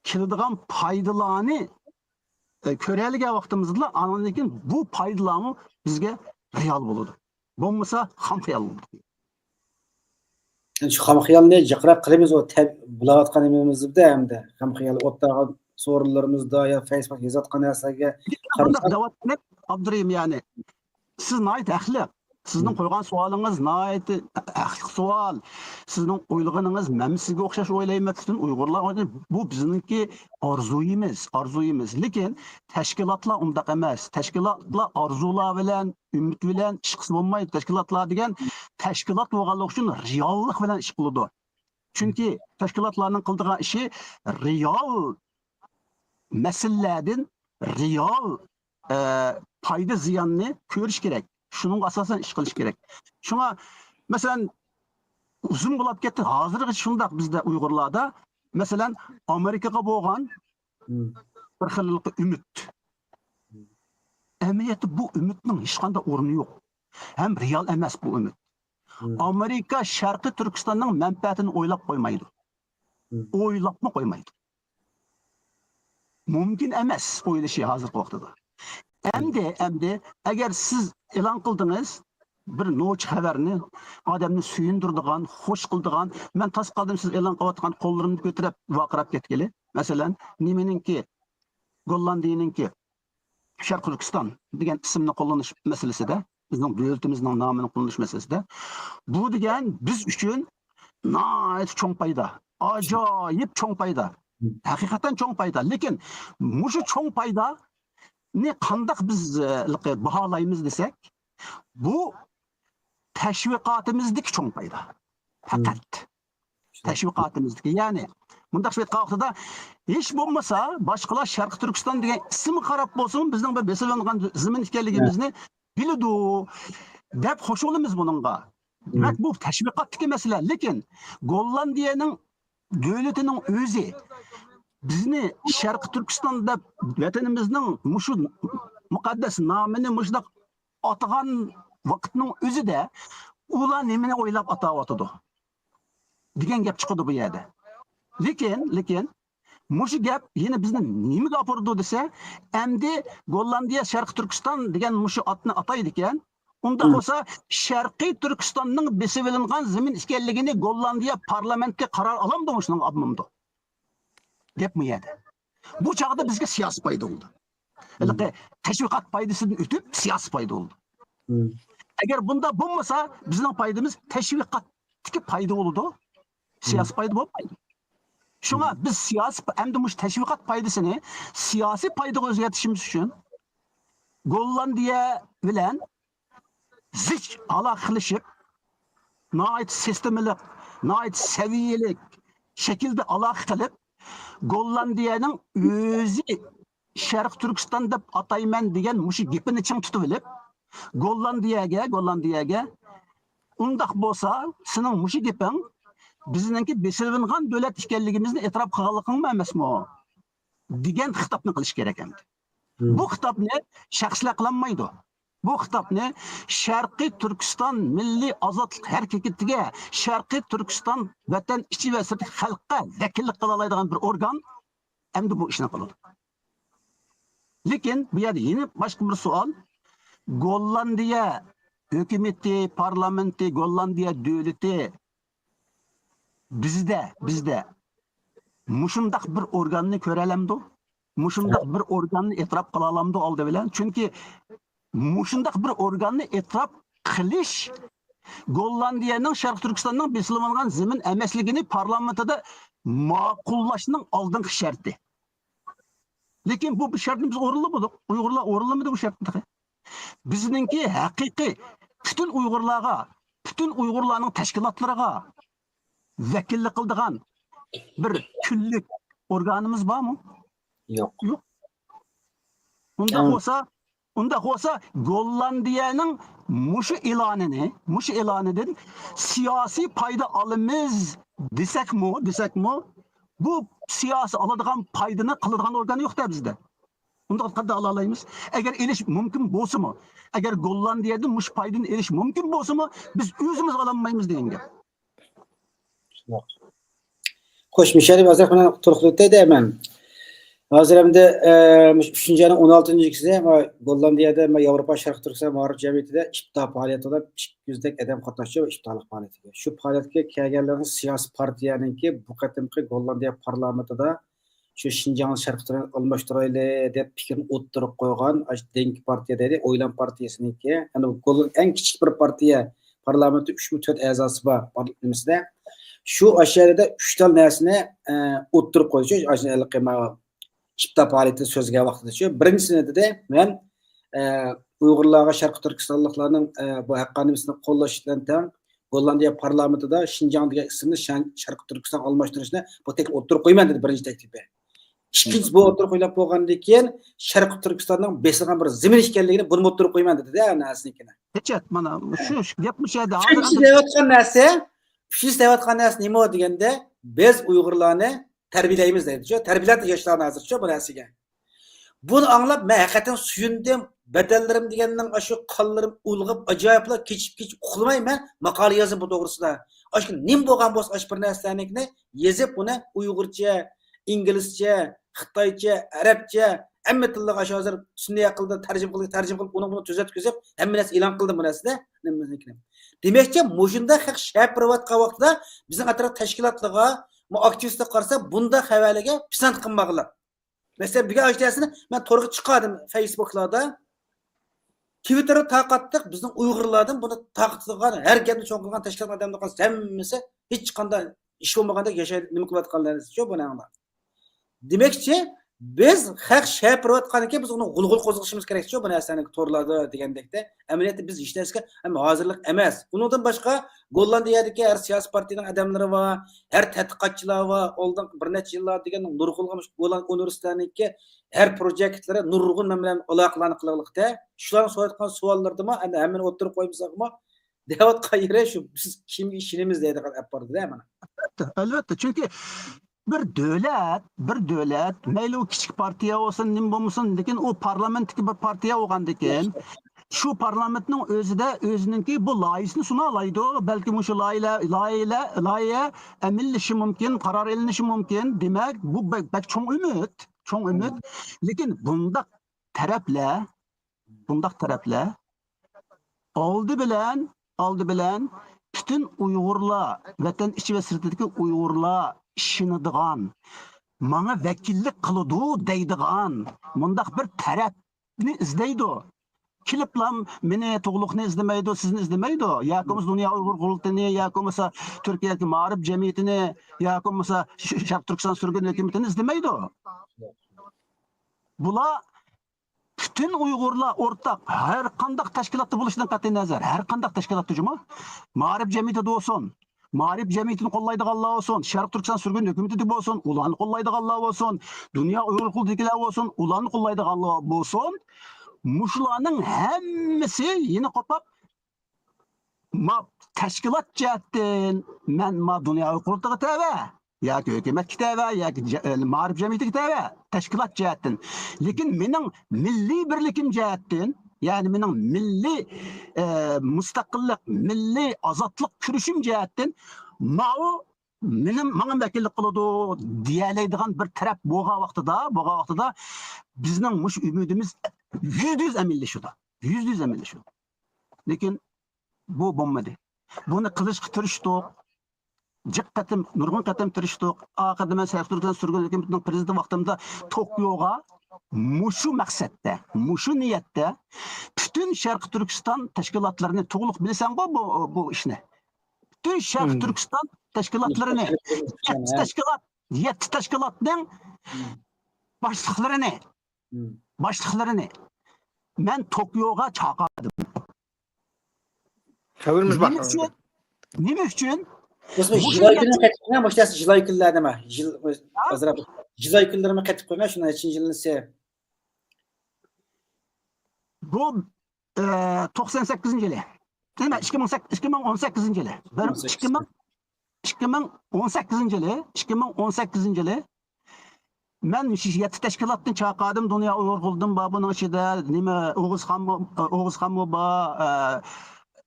كېلىدىغان پايدىلارنى، ئە، كۆرەلىگەن ۋاقتىمىزدىلا، ئانىڭدىن كېيىن بۇ پايدىلارمۇ بىزگە رېئال بولىدۇ. بولمىسا خام خىيال بولىدۇ. شۇ خام خىيالنى جىقراق قىلىمىز، ئۇ بۇلاۋاتقان نېمىمىزدە، ئەمدى خام خىيال ئوتتاغا سورۇنلىرىمىزدا يا فەيسبۇك يېزىۋاتقان نەرسىلەرگە قارىساق، ئابدۇرېھىم، يەنى سىز ناھايىتى ھەقلىق. سىزنىڭ قويغان سوئالىڭىز ناھايىتى ھەقلىق سوئال. سىزنىڭ ئويلىغىنىڭىز مەن سىزگە ئوخشاش ئويلايمەن، پۈتۈن ئۇيغۇرلار ئويلايدۇ. بۇ بىزنىڭكى ئارزۇيىمىز، ئارزۇيىمىز. لېكىن تەشكىلاتلار ئۇنداق ئەمەس. تەشكىلاتلار ئارزۇلار بىلەن، ئۈمىد بىلەن ئىش قىلسا بولمايدۇ. تەشكىلاتلار دېگەن تەشكىلات بولغانلىقى ئۈچۈن رېئاللىق بىلەن ئىش قىلىدۇ. چۈنكى تەشكىلاتلارنىڭ قىلىدىغان ئىشى رېئال مەسىلىلەردىن رېئال، ئە، پايدا زىياننى كۆرۈش كېرەك. شۇنىڭغا ئاساسەن ئىش قىلىش كېرەك. شۇڭا، مەسىلەن، ئۇزۇن بولاپ كەتتى. ھازىرغىچە شۇنداق بىزدە ئۇيغۇرلاردا، مەسىلەن، ئامېرىكىغا بولغان بىر خىللىقى ئۈمىد. ئەمەلىيەتتە بۇ ئۈمىدنىڭ ھېچقانداق ئورنى يوق. ھەم رېئال ئەمەس بۇ ئۈمىد. ئامېرىكا شەرقىي تۈركىستاننىڭ مەنپەئەتىنى ئويلاپ قويمايدۇ. ئويلاپمۇ قويمايدۇ. مۇمكىن ئەمەس ئويلىشى ھازىرقى ۋاقتىدا. ئەمدى، ئەمدى ئەگەر سىز ئېلان قىلدىڭىز بىر نوچى خەۋەرنى، ئادەمنى سۆيۈندۈرىدىغان، خوش قىلىدىغان، مەن تاس قالدىم سىز ئېلان قىلىۋاتقان قوللىرىمنى كۆتۈرۈپ ۋارقىراپ كەتكىلى. مەسىلەن، نېمىنىڭكى، گوللاندىيىنىڭكى شەرقىي تۈركىستان دېگەن ئىسىمنى قوللىنىش مەسىلىسىدە، بىزنىڭ دۆلىتىمىزنىڭ نامىنى قوللىنىش مەسىلىسىدە، بۇ دېگەن بىز ئۈچۈن ناھايىتى چوڭ پايدا، ئاجايىپ چوڭ پايدا، ھەقىقەتەن چوڭ پايدا. لېكىن مۇشۇ چوڭ پايدانى قانداق بىز، ئە، باھالايمىز دېسەك، بۇ تەشۋىقاتىمىزدىكى چوڭ پايدا. پەقەت. تەشۋىقاتىمىزدىكى، يەنى مۇنداق ئېيتقان ۋاقتىدا، ھېچ بولمىسا باشقىلار شەرقىي تۈركىستان دېگەن ئىسىمغا قاراپ بولسىمۇ بىزنىڭ بىر بېسىۋېلىنغان زېمىن ئىكەنلىكىمىزنى بىلىدۇ دەپ خوش بولىمىز بۇنىڭغا. دېمەك، بۇ تەشۋىقاتتىكى مەسىلە. لېكىن گوللاندىيەنىڭ دۆلىتىنىڭ ئۆزى بىزنى شەرقىي تۈركىستان دەپ، ۋەتىنىمىزنىڭ مۇشۇ مۇقەددەس نامىنى مۇشۇنداق ئاتىغان ۋاقىتنىڭ ئۆزىدە ئۇلار نېمىنى ئويلاپ ئاتاۋاتىدۇ دېگەن گەپ چىقىدۇ بۇ يەردە. لېكىن، لېكىن مۇشۇ گەپ يەنە بىزنى نېمىگە ئاپىرىدۇ دېسە، ئەمدى گوللاندىيە شەرقىي تۈركىستان دېگەن مۇشۇ ئاتنى ئاتايدىكەن. ئۇنداق بولسا، شەرقىي تۈركىستاننىڭ بېسىۋېلىنغان زېمىن ئىكەنلىكىنى گوللاندىيە پارلامېنتى قارار ئالامدۇ، شۇنىڭغا ئالمامدۇ دەپ بۇ يەردە. بۇ چاغدا بىزگە سىياسىي پايدا بولدى. ھېلىقى تەشۋىقات پايدىسىدىن ئۆتۈپ سىياسىي پايدا بولدى. ئەگەر بۇنداق بولمىسا، بىزنىڭ پايدىمىز تەشۋىقاتتىكى پايدا بولىدۇ، سىياسىي پايدا بولمايدۇ. شۇڭا بىز سىياسىي، ئەمدى مۇشۇ تەشۋىقات پايدىسىنى سىياسىي پايدىغا ئۆزگەرتىشىمىز ئۈچۈن گوللاندىيە بىلەن زىچ ئالاقە قىلىشىپ، ناھايىتى سىستېمىلىق، ناھايىتى سەۋىيەلىك شەكىلدە ئالاقە قىلىپ، گوللاندىيەنىڭ ئۆزى شەرقىي تۈركىستان دەپ ئاتايمەن دېگەن مۇشۇ گېپىنى چىڭ تۇتۇۋېلىپ، گوللاندىيەگە، گوللاندىيەگە، ئۇنداق بولسا، سېنىڭ مۇشۇ گېپىڭ بىزنىڭكى بېسىۋېلىنغان دۆلەت ئىكەنلىكىمىزنى ئېتىراپ قىلغانلىقىڭمۇ ئەمەسمۇ؟ دېگەن خىتابنى قىلىش كېرەك ئەمدى. بۇ خىتابنى شەخسلەر قىلالمايدۇ. بۇ خىتابنى شەرقىي تۈركىستان مىللىي ئازادلىق ھەرىكىتىگە، شەرقىي تۈركىستان ۋەتەن ئىچى ۋە سىرتىدىكى خەلققە ۋەكىللىك قىلالايدىغان بىر ئورگان ئەمدى بۇ ئىشنى قىلىدۇ. لېكىن بۇ يەردە يەنە باشقا بىر سوئال. گوللاندىيە ھۆكۈمىتى، پارلامېنتى، گوللاندىيە دۆلىتى بىزدە، بىزدە مۇشۇنداق بىر ئورگاننى كۆرەلەمدۇ؟ مۇشۇنداق بىر ئورگاننى ئېتىراپ قىلالامدۇ ئالدى بىلەن؟ چۈنكى مۇشۇنداق بىر ئورگاننى ئېتىراپ قىلىش گوللاندىيەنىڭ شەرقىي تۈركىستاننىڭ بېسىلىۋالغان زېمىن ئەمەسلىكىنى پارلامېنتىدا ماقۇللاشنىڭ ئالدىنقى شەرتى. لېكىن بۇ، بۇ شەرتنى بىز ئورۇنلىمىدۇق. ئۇيغۇرلار ئورۇنلىمىدى بۇ شەرتنى تېخى. بىزنىڭكى ھەقىقىي پۈتۈن ئۇيغۇرلارغا، پۈتۈن ئۇيغۇرلارنىڭ تەشكىلاتلىرىغا ۋەكىللىك قىلىدىغان بىر كۈنلۈك ئورگانىمىز بارمۇ؟ يوق. يوق. ئۇنداق بولسا، ئۇنداق بولسا، گوللاندىيەنىڭ مۇشۇ ئېلانىنى، مۇشۇ ئېلانىدىن سىياسىي پايدا ئالىمىز دېسەكمۇ، دېسەكمۇ، بۇ سىياسىي ئالىدىغان پايدىنى قىلىدىغان ئورگان يوق-دە بىزدە. ئۇنداق قانداق ئالالايمىز؟ ئەگەر ئېلىش مۇمكىن بولسىمۇ، ئەگەر گوللاندىيەدىن مۇشۇ پايدىنى ئېلىش مۇمكىن بولسىمۇ، بىز ئۆزىمىز ئالالمايمىز دېگەن گەپ. شۇنداق. خوش، مىشەل، ھازىر مانا تولۇقلاپ ئۆتەي دەيمەن. ھازىر ئەمدى، ئە، مۇشۇ ئۈچىنچى ئاينىڭ ئون ئالتىنچى كېچىسى، ما، گوللاندىيەدە، ما، ياۋروپا شەرقىي تۈركىستان مائارىپ جەمئىيىتىدە ئىپتا پائالىيىتى بولۇپ، ئىككى يۈزدەك ئادەم قاتناشتى ئىپتالىق پائالىيىتىگە. شۇ پائالىيەتكە كەلگەنلەرنىڭ سىياسىي پارتىيەنىڭكى بۇ قېتىمقى گوللاندىيە پارلامېنتىدا شۇ شىنجاڭنى شەرقىي تۈركىستانغا ئالماشتۇرايلى دەپ پىكرىنى ئوتتۇرىغا قويغان، ئاشۇ دېڭكى پارتىيە دەيلى، ئويلام پارتىيەسىنىڭكى، يەنى گوللاندىيە ئەڭ كىچىك بىر پارتىيە، پارلامېنتتا ئۈچمۇ تۆت ئەزاسى بار، پار-، نېمىسىدە. شۇ ئاشۇ يەردە ئۈچ تال نەرسىنى، ئە، ئوتتۇرىغا قويدى. شۇ ئاشۇ ھېلىقى ما ئىپتا پائالىيىتىدە سۆزلىگەن ۋاقتىدا شۇ بىرىنچىسىنى دېدى، مەن، ئە، ئۇيغۇرلارغا شەرقىي تۈركىستانلىقلارنىڭ، ئە، بۇ ھەققانىيىتىنى قوللاش بىلەن تەڭ، گوللاندىيە پارلامېنتىدا شىنجاڭ دېگەن ئىسىمنى شەن-، شەرقىي تۈركىستانغا ئالماشتۇرۇشنى بۇ تەكلىپ ئوتتۇرىغا قويىمەن دېدى، بىرىنچى تەكلىپى. ئىككىنچىسى، بۇ ئوتتۇرىغا قويۇلۇپ بولغاندىن كېيىن، شەرقىي تۈركىستاننىڭ بېسىلغان بىر زېمىن ئىكەنلىكىنى بۇنىمۇ ئوتتۇرىغا قويىمەن دېدى-دە، ھەممە نەرسىنىڭكىنى. ھۆججەت، مانا شۇ، شۇ گەپ مۇشۇ يەردە. ئۈچىنچىسى دەۋاتقان نەرسە، ئۈچىنچىسى دەۋاتقان نەرسە نېمە دېگەندە، بىز ئۇيغۇرلارنى تەربىيەلەيمىز دەيدۇ. شۇ تەربىيەلەپ ياشلارنى ھازىر شۇ بۇ نەرسىگە. بۇنى ئاڭلاپ مەن ھەقىقەتەن سۆيۈندۈم. بەدەنلىرىم دېگەننىڭ ئاشۇ قانلىرىم ئۇلغىپ، ئاجايىپلا كېچىپ-كېچىپ ئۇخلىماي مەن ماقالە يازدىم بۇ توغرىسىدا. ئاشۇ نېمە بولغان بولسا، ئاشۇ بىر نەرسىلەرنىڭكىنى يېزىپ، ئۇنى ئۇيغۇرچە، ئىنگلىزچە، خىتايچە، ئەرەبچە، ھەممە تىللارغا ئاشۇ ھازىر سۈنئىي ئەقىلدە تەرجىمە قىلدى، تەرجىمە قىلىپ، ئۇنىڭ بۇنى تۈزەتكۈزۈپ، ھەممە نەرسە ئېلان قىلدى بۇ نەرسىدە. دېمەكچى، مۇشۇنداق خەق شەپىرىۋاتقان ۋاقتىدا بىزنىڭ ئەتراپ تەشكىلاتلىرىغا، مۇ-، ئاكتىۋىستلارغا قارىسا، بۇنداق خەۋەرلەرگە پىسەنت قىلماغانلار. مەسىلەن، بۈگۈن ئاشۇ نەرسىنى مەن تورغا چىقاردىم، فېيسبۇكلاردا. تىۋىتتېردا تارقاتتۇق، بىزنىڭ ئۇيغۇرلاردىن بۇنى تارقىتىدىغان، ھەر گەپنى چوڭ قىلغان تەشكىلات ئادەملىرى قالسا، ھەممىسى ھېچقانداق ئىش بولمىغاندەك ياشايدۇ، نېمە قىلىۋاتقانلىرىنى شۇ بۇنىڭدا. دېمەكچى، بىز خەق شەپىرىۋاتقاندىن كېيىن، بىز ئۇنى غۇلغۇل قوزغىشىمىز كېرەكچۇ، بۇ نەرسىنى تورلاردا دېگەندەكتە. ئەمەلىيەتتە بىز ھېچ نەرسىگە ھەم ھازىرلىق ئەمەس. ئۇنىڭدىن باشقا، گوللاندىيەدىكى ھەر سىياسىي پارتىيىنىڭ ئادەملىرى بار، ھەر تەتقىقاتچىلار بار، ئالدىنقى بىر نەچچە يىللار دېگەن نۇرغۇنلىغان گوللاند ئۇنىۋېرسىتېتىنىڭكى ھەر پروجېكتلىرى نۇرغۇن مەن بىلەن ئالاقىلارنى قىلغانلىقتا، شۇلارنىڭ سورايدىغان سوئاللىرىدىمۇ، ئەمدى ھەممىنى ئوتتۇرىغا قويمىساقمۇ، دەۋاتقان يېرى شۇ، بىز كىمگە ئىشىنىمىز دەيدىغان ئەپ باردى-دە مانا. ئەلۋەتتە، ئەلۋەتتە. چۈنكى بىر دۆلەت، بىر دۆلەت، مەيلى ئۇ كىچىك پارتىيە بولسۇن، نېمە بولمىسۇن، لېكىن ئۇ پارلامېنتتىكى بىر پارتىيە بولغاندىكىن، شۇ پارلامېنتنىڭ ئۆزىدە ئۆزىنىڭكى بۇ لايىھىسىنى سۇنالايدۇ. بەلكى مۇشۇ لايىھە، لايىھە، لايىھە ئەمەلىيلىشىشى مۇمكىن، قارار ئېلىنىشى مۇمكىن. دېمەك، بۇ بەك، بەك چوڭ ئۈمىد، چوڭ ئۈمىد. لېكىن بۇنداق تەرەپلەر، بۇنداق تەرەپلەر ئالدى بىلەن، ئالدى بىلەن پۈتۈن ئۇيغۇرلار، ۋەتەن ئىچى ۋە سىرتىدىكى ئۇيغۇرلار ئىشىنىدىغان، ماڭا ۋەكىللىك قىلىدۇ دەيدىغان مۇنداق بىر تەرەپنى ئىزدەيدۇ. كېلىپلا مېنى، تۇغلۇقنى ئىزدىمەيدۇ، سىزنى ئىزدىمەيدۇ. ياكى بولمىسا دۇنيا ئۇيغۇر قۇرۇلتىيىنى، ياكى بولمىسا تۈركىيەدىكى مائارىپ جەمئىيىتىنى، ياكى بولمىسا ش-، شەرقىي تۈركىستان سۈرگۈن ھۆكۈمىتىنى ئىزدىمەيدۇ. بۇلار پۈتۈن ئۇيغۇرلار ئورتاق، ھەر قانداق تەشكىلاتتا بولۇشىدىن قەتئىينەزەر، ھەر قانداق تەشكىلاتتا جۇمۇ، مائارىپ جەمئىيىتىدە بولسۇن، مائارىپ جەمئىيىتىنى قوللايدىغانلار بولسۇن، شەرقىي تۈركىستان سۈرگۈن ھۆكۈمىتىدە بولسۇن، ئۇلارنى قوللايدىغانلار بولسۇن، دۇنيا ئۇيغۇر قۇرۇلتىيىدىكىلەر بولسۇن، ئۇلارنى قوللايدىغانلار بولسۇن، مۇشۇلارنىڭ ھەممىسى يەنە قوپاپ، ما تەشكىلات جەھەتتىن مەن ما دۇنيا ئۇيغۇر قۇرۇلتىيىغا تەۋە ياكى ھۆكۈمەتكە تەۋە ياكى جە-، ئە، مائارىپ جەمئىيىتىگە تەۋە تەشكىلات جەھەتتىن. لېكىن مېنىڭ مىللىي بىرلىكىم جەھەتتىن، يەنى مېنىڭ مىللىي، ئە، مۇستەقىللىق، مىللىي ئازادلىق كۈرىشىم جەھەتتىن ماۋۇ مېنىڭ، ماڭا ۋەكىللىك قىلىدۇ دېيەلەيدىغان بىر تەرەپ بولغان ۋاقتىدا، بولغان ۋاقتىدا بىزنىڭ مۇشۇ ئۈمىدىمىز يۈزدە يۈز ئەمەلىيلىشىدۇ. يۈزدە يۈز ئەمەلىيلىشىدۇ. لېكىن بۇ بولمىدى. بۇنى قىلىشقا تىرىشتۇق. جىق قېتىم، نۇرغۇن قېتىم تىرىشتۇق. ئاخىرىدا مەن شەرقىي تۈركىستان سۈرگۈن ھۆكۈمىتىنىڭ پىرېزىدېنتى ۋاقتىمدا توكيوغا مۇشۇ مەقسەتتە، مۇشۇ نىيەتتە پۈتۈن شەرقىي تۈركىستان تەشكىلاتلىرىنى، تۇغلۇق بىلىسەنغۇ بۇ، بۇ ئىشنى. پۈتۈن شەرقىي تۈركىستان تەشكىلاتلىرىنى، يەتتە تەشكىلات، يەتتە تەشكىلاتنىڭ باشلىقلىرىنى، باشلىقلىرىنى مەن توكيوغا چاقىردىم. خەۋىرىمىز بار. نېمە ئۈچۈن؟ نېمە ئۈچۈن؟ بۇ جىلاي كۈنى قېتىپ قويماي، مۇشۇ جىلاي كۈنلەر نېمە؟ جىل، ئازراق جىلاي كۈنلىرىمۇ قېتىپ قويماي، شۇنىڭ ئىچىنچى يىلىسى. بۇ، ئە، توقسان سەككىزىنچى يىلى. نېمە، ئىككى مىڭ سەككىز، ئىككى مىڭ ئون سەككىزىنچى يىلى. بىر، ئىككى مىڭ، ئىككى مىڭ ئون سەككىزىنچى يىلى، ئىككى مىڭ ئون سەككىزىنچى يىلى مەن شۇ يەتتە تەشكىلاتنى چاقىردىم. دۇنيا ئۇيغۇر قۇرۇلتىيىمۇ بار بۇنىڭ ئىچىدە، نېمە، ئوغۇزخانمۇ، ئوغۇزخانمۇ بار،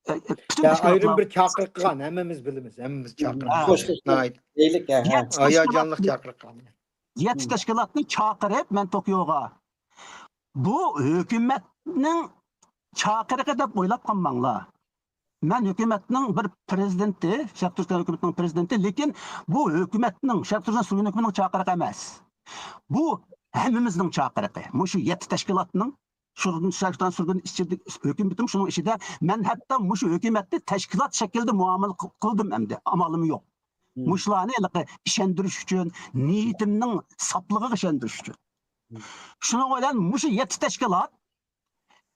ئە، ئە، پۈتۈن يا، تەشكىلاتلار. ئايرىم بىر چاقىرىق قىلغان، ھەممىمىز بىلىمىز، ھەممىمىز چاقىرىق قىلغان. دەيلىك، ھە، ھە. يەتتە تەشكىلاتنى، يەتتە تەشكىلاتنى چاقىرىپ مەن توكيوغا، بۇ ھۆكۈمەتنىڭ چاقىرىقى دەپ ئويلاپ قالماڭلار. مەن ھۆكۈمەتنىڭ بىر پىرېزىدېنتى، شەرقىي تۈركىستان ھۆكۈمىتىنىڭ پىرېزىدېنتى، لېكىن بۇ ھۆكۈمەتنىڭ، شەرقىي تۈركىستان سۈرگۈن ھۆكۈمىتىنىڭ چاقىرىقى ئەمەس. بۇ ھەممىمىزنىڭ چاقىرىقى. مۇشۇ يەتتە تەشكىلاتنىڭ، شۇ شەرقىي تۈركىستان سۈرگۈن ئىچىدە، ھۆكۈمىتىم شۇنىڭ ئىچىدە. مەن ھەتتا مۇشۇ ھۆكۈمەتنى تەشكىلات شەكلىدە مۇئامىلە قىل-، قىلدىم ئەمدى. ئامالىم يوق. مۇشۇلارنى ھېلىقى ئىشەندۈرۈش ئۈچۈن، نىيىتىمنىڭ ساپلىقىغا ئىشەندۈرۈش ئۈچۈن. شۇنىڭ بىلەن مۇشۇ يەتتە تەشكىلات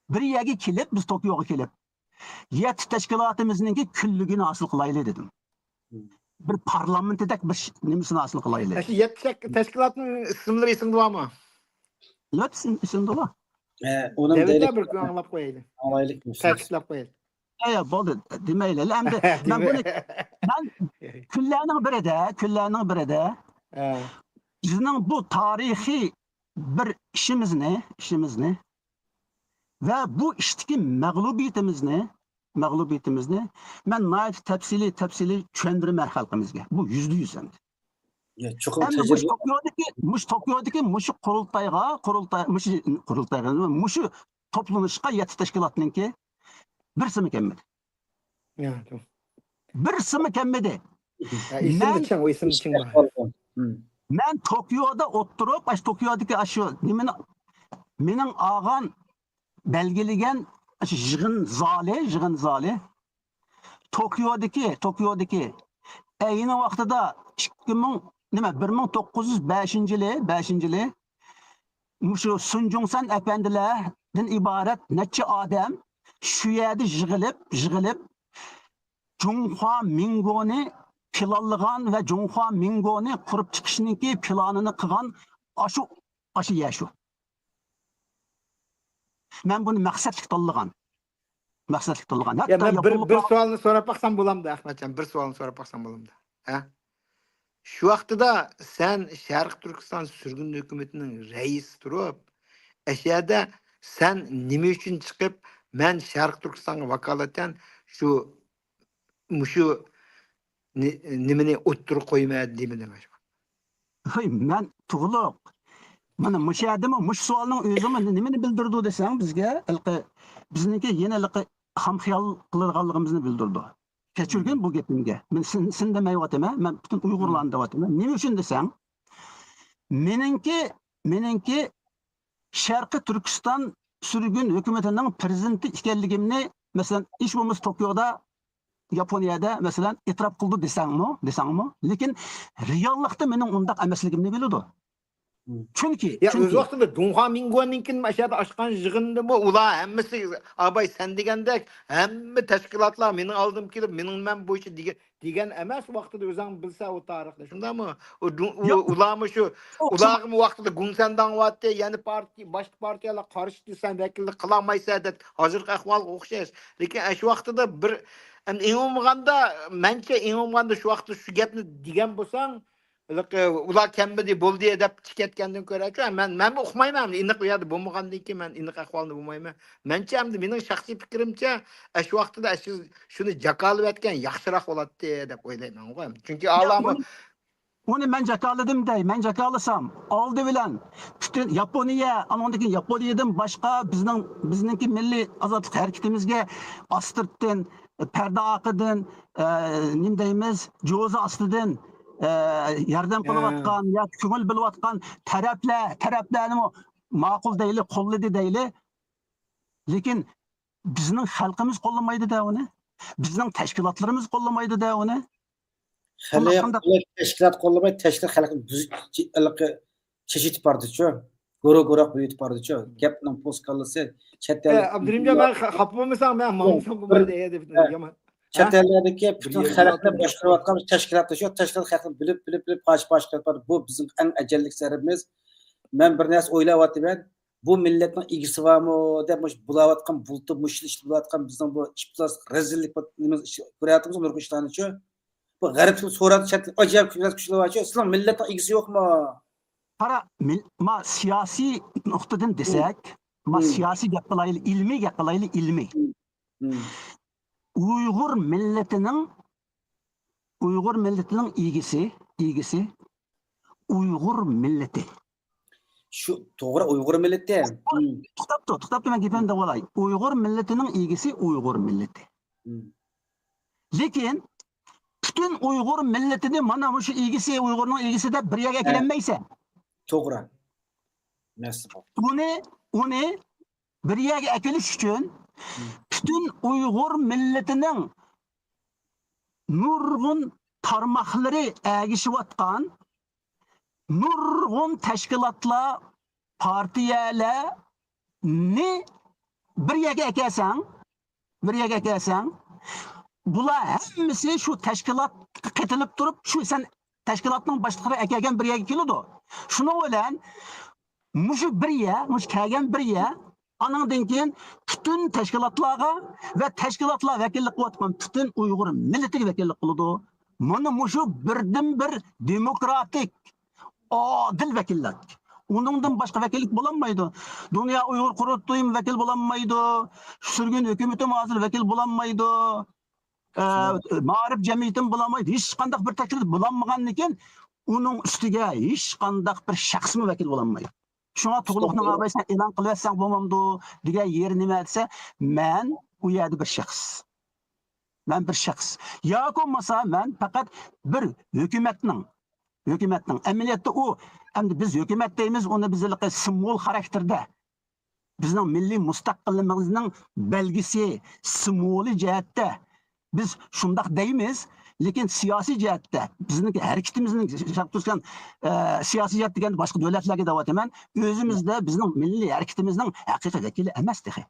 بىر يەرگە كېلىپ، بىز توكيوغا كېلىپ، يەتتە تەشكىلاتىمىزنىڭكى كۈنلۈكىنى ھاسىل قىلايلى دېدىم. بىر پارلامېنتىدەك بىر ش-، نېمىسىنى ھاسىل قىلايلى. ئاشۇ يەتتە تەك-، تەشكىلاتنىڭ ئىسىملىرى ئېسىڭدە بارمۇ؟ ئەلۋەتتە، ئېسىم-، ئېسىمدە بار. ئە، ئۇنىڭ دەۋېتە دېرىكى بىر كۈن ئاڭلاپ قويايلى. ئاڭلايلى. تەكىتلەپ قويايلى. ئەيە، بولدى، دېمەيلى. ئەمدى مەن بۇنى، مەن كۈنلەرنىڭ بىرىدە، كۈنلەرنىڭ بىرىدە بىزنىڭ بۇ تارىخىي بىر ئىشىمىزنى، ئىشىمىزنى ۋە بۇ ئىشتىكى مەغلۇبىيىتىمىزنى، مەغلۇبىيىتىمىزنى مەن ناھايىتى تەپسىلىي، تەپسىلىي چۈشەندۈرىمەن خەلقىمىزگە. بۇ يۈزدە يۈز ئەمدى. يا، چوقۇم ئەمدى مۇشۇ تەجرىبە. توكيودىكى، مۇشۇ توكيودىكى مۇشۇ قۇرۇلتايغا، قۇرۇلتاي، مۇشۇ قۇرۇلتايغا، مۇشۇ توپلىنىشقا يەتتە تەشكىلاتنىڭكى بىرسىمۇ كەلمىدى. يا، چوڭ. بىرسىمۇ كەلمىدى. يا، ئېسىمدە مەن چىڭ، ئۇ ئېسىمدە چىڭ بار. مەن توكيودا ئولتۇرۇپ، ئاشۇ توكيودىكى ئاشۇ نېمىنى، مېنىڭ ئالغان، بەلگىلىگەن ئاشۇ يىغىن زالى، يىغىن زالى. توكيودىكى، توكيودىكى ئەينى ۋاقتىدا ئىككى مىڭ، نېمە، بىر مىڭ توققۇز يۈز بەشىنچى يىلى، بەشىنچى يىلى مۇشۇ سۇن جۇڭسەن ئەپەندىلەردىن ئىبارەت نەچچە ئادەم شۇ يەردە يىغىلىپ، يىغىلىپ، جۇڭخۇا مىڭگونى پىلانلىغان ۋە جۇڭخۇا مىڭگونى قۇرۇپ چىقىشنىڭكى پىلانىنى قىلغان ئاشۇ، ئاشۇ يەر شۇ. مەن بۇنى مەقسەتلىك تاللىغان. مەقسەتلىك تاللىغان. يا، ھەتتا مەن بىر، بىر ياپونلۇقلار سوئالنى سوراپ باقسام بولامدۇ، ئەخمەتجان؟ بىر سوئالنى سوراپ باقسام بولامدۇ؟ ھە؟ شۇ ۋاقتىدا سەن شەرقىي تۈركىستان سۈرگۈن ھۆكۈمىتىنىڭ رەئىسى تۇرۇپ، ئەشەدە سەن نېمە ئۈچۈن چىقىپ، مەن شەرقىي تۈركىستانغا ۋاكالىتەن شۇ، مۇشۇ نې-، نېمىنى ئوتتۇرىغا قويىمەن دېمىدىم؟ ھەي، مەن تۇغلۇق. مانا مۇشۇ يەردىمۇ مۇشۇ سوئالنىڭ ئۆزىمۇ نېمىنى بىلدۈرىدۇ دېسەڭ، بىزگە ھېلىقى، بىزنىڭكى يەنە ھېلىقى خام خىيال قىلىدىغانلىقىمىزنى بىلدۈرىدۇ. كەچۈرگىن بۇ گېپىمگە. مەن سىن-، سىن دېمەيۋاتىمەن، مەن پۈتۈن ئۇيغۇرلارنى دەۋاتىمەن. نېمە ئۈچۈن دېسەڭ، مېنىڭكى، مېنىڭكى شەرقىي تۈركىستان سۈرگۈن ھۆكۈمىتىنىڭ پىرېزىدېنتى ئىكەنلىكىمنى، مەسىلەن، ھېچ بولمىسا توكيودا، ياپونىيەدە، مەسىلەن، ئېتىراپ قىلدى دېسەڭمۇ، دېسەڭمۇ، لېكىن رېئاللىقتا مېنىڭ ئۇنداق ئەمەسلىكىمنى بىلىدۇ. مم. چۈنكى، يا، چۈنكى ئۆز ۋاقتىدا دۇڭخۇا مىڭگۇەننىڭكىنى ئاشۇ يەردە ئاچقان يىغىندىمۇ ئۇلار ھەممىسى، ئاباي، سەن دېگەندەك ھەممە تەشكىلاتلار مېنىڭ ئالدىمغا كېلىپ، مېنىڭ نېمەم بويىچە دېگەن، دېگەن ئەمەس، ۋاقتىدا ئۆزۈڭ بىلسە ئۇ تارىخنى، شۇنداقمۇ؟ ئۇ دۇ-، ئۇ، ياق. ئۇلارمۇ شۇ، ئۇ ئۇلارغىمۇ ۋاقتىدا گۇڭسەن داڭۋاتتى، يەنە پارتىيە، باشقا پارتىيەلەر قارشى دېسەم، ۋەكىللىك قىلالمايسەن دەپ، ھازىرقى ئەھۋالغا ئوخشاش. لېكىن ئاشۇ ۋاقتىدا بىر، ئەم، ئېڭىمغاندا، مەنچە ئېڭىمغاندا شۇ ۋاقىتتا شۇ گەپنى دېگەن بولساڭ، ھېلىقى ئۇلار كەلمىدى، بولدى دەپ چىقىۋەتكەندىن كۆرەچۇ، مەن، مەنمۇ ئۇقمايمەن ئەمدى. ئېنىق ئۇ يەردە بولمىغاندىن كېيىن مەن ئېنىق ئەھۋالنى بولمايمەن. مەنچە ئەمدى مېنىڭ شەخسىي پىكرىمچە، ئاشۇ ۋاقتىدا ئاشۇ، شۇنى جاكارلىۋەتكەن ياخشىراق بولاتتى دەپ ئويلايمەن. چۈنكى ياق، ئالامۇ ئۇنى، ئۇنى مەن جاكارلىدىم دەي، مەن جاكارلىسام، ئالدى بىلەن پۈتۈن ياپونىيە، ئانىڭدىن كېيىن ياپونىيەدىن باشقا بىزنىڭ، بىزنىڭكى مىللىي ئازادلىق ھەرىكىتىمىزگە ئاستىرتتىن، پەردە ئارقىدىن، ئە، نېمە دەيمىز، جوزا ئاستىدىن، ئە، ياردەم ھە. قىلىۋاتقان ياكى كۆڭۈل بۆلۈۋاتقان تەرەپلەر، تەرەپلەرنىمۇ ماقۇل دەيلى، قوللىدى دەيلى. لېكىن بىزنىڭ خەلقىمىز قوللىمايدۇ-دە ئۇنى. بىزنىڭ تەشكىلاتلىرىمىز قوللىمايدۇ-دە ئۇنى. خەلق قانداق؟ تەشكىلات قوللىماي، تەشكىلات خەلقنى بۇزۇپ، چېچىۋېتىپ باردىچۇ. گۇرۇھ گۇرۇھ بۆيۈتۈپ باردىچۇ. گەپنىڭ پوسكاللىسى، چەت ئەللىك ئابدۇرېھىمجان، مەن خاپا بولمىساڭ، مەن ماڭمىسام بولمايدۇ، ئەي، دەپ يامان. چەت ئەللەردىكى پۈتۈن خەلقنى باشقۇرۇۋاتقان تەشكىلاتلار شۇ، تەشكىلات خەلقنى بۆلۈپ، بۆلۈپ، بۆلۈپ، پارچە، پارچە قىلىپ بارىدۇ. بۇ بىزنىڭ ئەڭ ئەجەللىك زەربىمىز. مەن بىر نەرسە ئويلاۋاتىمەن. بۇ مىللەتنىڭ ئىگىسى بارمۇ دەپ، مۇشۇ بۇلاۋاتقان بۇلتۇر، مۇشۇ ئىشتا بۇلاۋاتقان بىزنىڭ بۇ ئىپتىلاس، رەزىللىك، بۇ نېمە ئىش كۆرۈۋاتىمىز، نۇرغۇن ئىشلارنىچۇ. بۇ غەرب تىل سوراتى چەت ئاجايىپ كۆپ كۈچلەر بارچۇ. سىلەر مىللەتنىڭ ئىگىسى يوقمۇ؟ قارا، مىل-، ما سىياسىي نۇقتىدىن دېسەك، ما مم. سىياسىي گەپ قىلايلى، ئىلمىي گەپ قىلايلى، ئىلمىي. مم. مم. ئۇيغۇر مىللىتىنىڭ، ئۇيغۇر مىللىتىنىڭ ئىگىسى، ئىگىسى ئۇيغۇر مىللىتى. شۇ توغرا، ئۇيغۇر مىللىتى. مم. توختاپتۇ، توختاپتۇ، مەن گېپىمنى دەۋالاي. ئۇيغۇر مىللىتىنىڭ ئىگىسى ئۇيغۇر مىللىتى. مم. لېكىن پۈتۈن ئۇيغۇر مىللىتىنى مانا مۇشۇ ئىگىسى، ئۇيغۇرنىڭ ئىگىسى دەپ بىر يەرگە ھە. ئەكېلەلمەيسەن. توغرا. مەسىلە. ئۇنى، ئۇنى بىر يەرگە ئەكېلىش ئۈچۈن مم. پۈتۈن ئۇيغۇر مىللىتىنىڭ نۇرغۇن تارماقلىرى ئەگىشىۋاتقان نۇرغۇن تەشكىلاتلار، پارتىيەلەرنى بىر يەرگە ئەكەلسەڭ، بىر يەرگە ئەكەلسەڭ، بۇلار ھەممىسى شۇ تەشكىلاتقا قېتىلىپ تۇرۇپ، شۇ سەن تەشكىلاتنىڭ باشلىقلىرى ئەكەلگەن بىر يەرگە كېلىدۇ. شۇنىڭ بىلەن مۇشۇ بىر يەر، مۇشۇ كەلگەن بىر يەر، ئانىڭدىن كېيىن پۈتۈن تەشكىلاتلارغا ۋە تەشكىلاتلار ۋەكىللىك قىلىۋاتقان پۈتۈن ئۇيغۇر مىللىتىگە ۋەكىللىك قىلىدۇ. مانا مۇشۇ بىردىنبىر دېموكراتىك، ئادىل ۋەكىللىك. ئۇنىڭدىن باشقا ۋەكىللىك بولالمايدۇ. دۇنيا ئۇيغۇر قۇرۇلتىيىمۇ ۋەكىل بولالمايدۇ. سۈرگۈن ھۆكۈمىتىمۇ ھازىر ۋەكىل بولالمايدۇ. ئە، مائارىپ جەمئىيىتىمۇ بولالمايدۇ. ھېچقانداق بىر تەشكىلات بولالمىغاندىن كېيىن، ئۇنىڭ ئۈستىگە ھېچقانداق بىر شەخسمۇ ۋەكىل بولالمايدۇ. شۇڭا تۇغلۇقنىڭ ئاباي سەن ئېلان قىلىۋەتسەڭ بولمامدۇ دېگەن يېرى نېمە دېسە، مەن ئۇ يەردە بىر شەخس. مەن بىر شەخس. ياكى بولمىسا مەن پەقەت بىر ھۆكۈمەتنىڭ، ھۆكۈمەتنىڭ، ئەمەلىيەتتە ئۇ، ئەمدى بىز ھۆكۈمەت دەيمىز، ئۇنى بىز ھېلىقى سىمۋول خاراكتېرىدا، بىزنىڭ مىللىي مۇستەقىللىقىمىزنىڭ بەلگىسى، سىمۋولى جەھەتتە بىز شۇنداق دەيمىز، لېكىن سىياسىي جەھەتتە بىزنىڭ ھەرىكىتىمىزنىڭ شەرقىي تۈركىستان، ئە، سىياسىي جەھەتتە دېگەندە باشقا دۆلەتلەرگە دەۋاتىمەن، ئۆزىمىزدە بىزنىڭ مىللىي ھەرىكىتىمىزنىڭ ھەقىقىي ۋەكىلى ئەمەس تېخى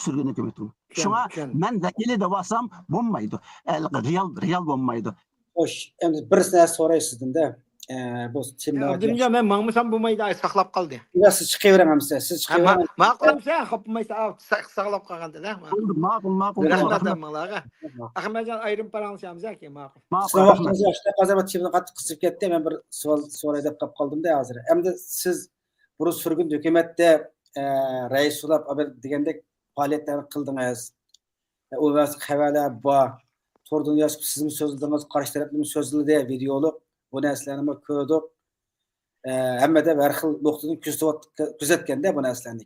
سۈرگۈن ھۆكۈمىتىمۇ. چۈشەندىم، شۇڭا چۈشەندىم. مەن ۋەكىلى دەۋالسام بولمايدۇ. ھېلىقى رېئال، رېئال بولمايدۇ. خوش، ئەمدى بىر نەرسە سوراي سىزدىن-دە. ئە، بۇ تېما ئابدۇرېھىمجان، مەن ماڭمىسام بولمايدۇ، ئاي، ساقلاپ قالدى. يا، سىز چىقىۋېرىڭ ئەمىسە، سىز ھە، ما-، چىقىۋېرىڭ. ماقۇل ئەمىسە، خاپىمايسا، ئاۋۇ سا-، ساقلاپ قالغاندا-دە. ماقۇل. ماقۇل، ماقۇل، رەھمەت ماقۇل. ھەممىڭلارغا. ئەخمەتجان، ئايرىم پاراڭلىشامىز ياكى؟ ماقۇل. ماقۇل، سىزنىڭ رەھمەت. ۋاقتىڭىز ياخشى، ھازىر بۇ تېمىنى قاتتىق قىسىپ كەتتى. مەن بىر سوئال سوراي دەپ قاپ قالدىم-دە ھازىر. ئەمدى سىز بۇرۇن سۈرگۈن ھۆكۈمەتتە، ئە، رەئىس بولاپ، دېگەندەك پائالىيەتلەرنى قىلدىڭىز. ئۇ ۋاقىت خەۋەرلەر بار. تور دۇنياسىدا سىزمۇ سۆزلىدىڭىز، قارشى تەرەپلىرىمۇ سۆزلىدى، ۋىدېئولۇق. بۇ نەرسىلەرنىمۇ كۆردۇق. ئە، ھەممە ئادەم ھەر خىل نۇقتىدىن كۆزىتىۋات-، كۆزەتكەندە بۇ نەرسىلەرنى.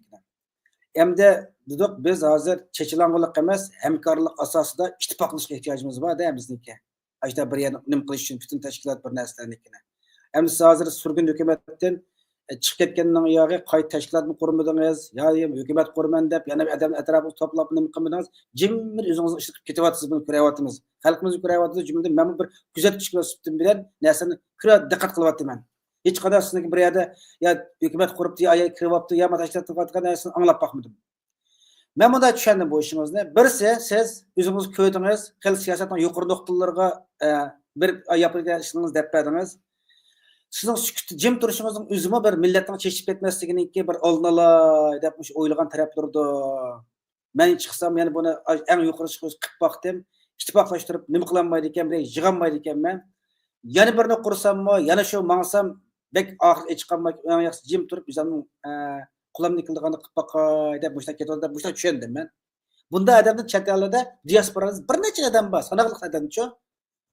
ئەمدى دېدۇق، بىز ھازىر چېچىلاڭغۇلۇق ئەمەس، ھەمكارلىق ئاساسىدا ئىتتىپاقلىشىشقا ئېھتىياجىمىز بار-دە بىزنىڭكى. ئاشۇنداق بىر يەرنى نېمە قىلىش ئۈچۈن پۈتۈن تەشكىلات بىر نەرسىلەرنىڭكىنى. ئەمدى سىز ھازىر سۈرگۈن ھۆكۈمەتتىن، ئە، چىقىپ كەتكەندىن ياغى قايتا تەشكىلاتمۇ قۇرمىدىڭىز، يا ھۆكۈمەت قۇرىمەن دەپ يەنە بىر ئادەمنى ئەتراپىغا توپلاپ نېمە قىلمىدىڭىز، جىممىدە ئۆزىڭىزنىڭ ئىشىنى قىلىپ كېتىۋاتىسىز، بۇنى كۆرۈۋاتىمىز. خەلقىمىزمۇ كۆرۈۋاتىدۇ، جۈملىدىن مەنمۇ بىر كۆزەتكۈچى سۈپىتىم بىلەن نەرسىنى كۆرە، دىققەت قىلىۋاتىمەن. ھېچقانداق سىزنىڭكى بىر يەردە يا ھۆكۈمەت قۇرۇپتۇ، يا، يا كىرىۋاپتۇ، يا ما تەشكىلات قىلىۋاتقان نەرسىنى ئاڭلاپ باقمىدىم. مەن مۇنداق چۈشەندىم بۇ ئىشىڭىزنى. بىرسى، سىز ئۆزىڭىز كۆردىڭىز، خېلى سىياسەتنىڭ يۇقىرى نۇقتىلىرىغا، ئە، بېرىپ ياپىدىكەن ئىشىڭىزنى دەپ بەردىڭىز. سىزنىڭ سۈكۈتتە جىم تۇرۇشىڭىزنىڭ ئۆزىمۇ بىر مىللەتنىڭ چېچىپ كەتمەسلىكىنىڭكى بىر ئالدىنى ئالاي دەپ مۇشۇ ئويلىغان تەرەپلىرىدۇر. مەن چىقسام، يەنە بۇنى ئەڭ يۇقىرى چىقىپ باقتىم. ئىتتىپاقلاشتۇرۇپ نېمە قىلالمايدىكەن، بىر يىغالمايدىكەنمەن. يەنە بىرنى قۇرساممۇ، يەنە شۇ ماڭسام، بەك ئاخىرى ئېچىقالماي، ئەڭ ياخشىسى جىم تۇرۇپ، ئۆزۈمنىڭ، ئە، قولۇمدىن كېلىدىغاننى قىلىپ باقاي دەپ، مۇشۇنداق كېتىۋاتىدۇ دەپ، مۇشۇنداق چۈشەندىم مەن. بۇنداق ئادەمدىن چەت ئەللەردە دىياسپورا بىر نەچچە ئادەم بار، ساناقلىق ئادەمچۇ.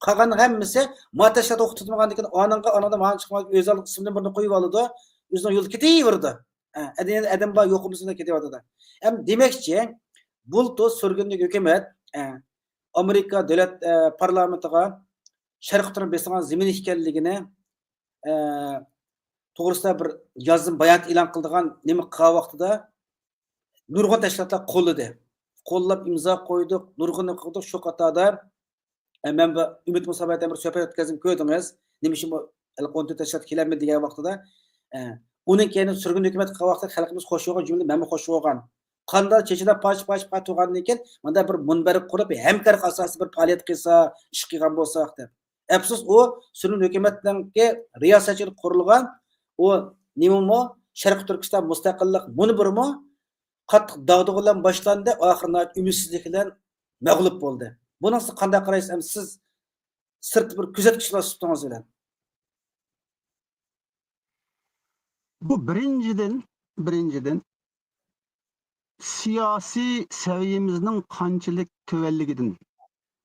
قالغان ھەممىسى ما تەشكىلات ئوقۇپ تۇتمىغاندىن كېيىن ئانىڭغا، ئانىڭدىن ماڭا چىقماي، ئۆز ئالدىغا ئىسمىنى بىرنى قويۇۋالىدۇ، ئۆزىنىڭ يولىدا كېتىۋېرىدۇ. ئە، ئەدەم، ئادەم بار يوقىمىزدا كېتىۋاتىدۇ. ھەم دېمەكچى، بۇلتۇر سۈرگۈندىكى ھۆكۈمەت، ئە، ئامېرىكا دۆلەت، ئە، پارلامېنتىغا شەرقىي تۈركىستان بېسىلغان زېمىن ئىكەنلىكىنى، ئە، توغرىسىدا بىر يازما بايانات ئېلان قىلىدىغان نېمە قىلغان ۋاقتىدا نۇرغۇن تەشكىلاتلار قوللىدى. قوللاپ ئىمزا قويدۇق، نۇرغۇن نېمە قىلدۇق. شۇ قاتاردا ئە، مەن بۇ ئۈمىد مۇسابىقىدە بىر سۆھبەت ئۆتكەزدىم، كۆردىڭىز. نېمە ئۈچۈن بۇ ئون تۆت تەشكىلات كېلەلمىدى دېگەن ۋاقتىدا، ئە، ئۇنىڭ كەينىدە سۈرگۈن ھۆكۈمەت قىلغان ۋاقتىدا خەلقىمىز خوش بولغان، جۈملىدىن مەنمۇ خوش بولغان. قانداق چېچىدا پارچە-پارچە بولۇپ تۇرغاندىن كېيىن، مۇنداق بىر مۇنبەر قۇرۇپ، ھەمكارلىق ئاساسىدا بىر پائالىيەت قىلسا، ئىش قىلغان بولساق دەپ. ئەپسۇس، ئۇ سۈرگۈن ھۆكۈمەتنىڭكى رىياسەتچىلىكىدە قۇرۇلغان ئۇ نېمىمۇ، شەرقىي تۈركىستان مۇستەقىللىق مۇنبىرىمۇ، قاتتىق داغدۇغا بىلەن باشلاندى، ئاخىرى ناھايىتى ئۈمىدسىزلىك بىلەن مەغلۇپ بولدى. بۇنىڭغا سىز قانداق قارايسىز؟ ئەمدى سىز سىرتتا بىر كۆزەتكۈچىلەر سۈپىتىڭىز بىلەن. بۇ بىرىنچىدىن، بىرىنچىدىن، سىياسىي سەۋىيەمىزنىڭ قانچىلىك تۆۋەنلىكىدىن.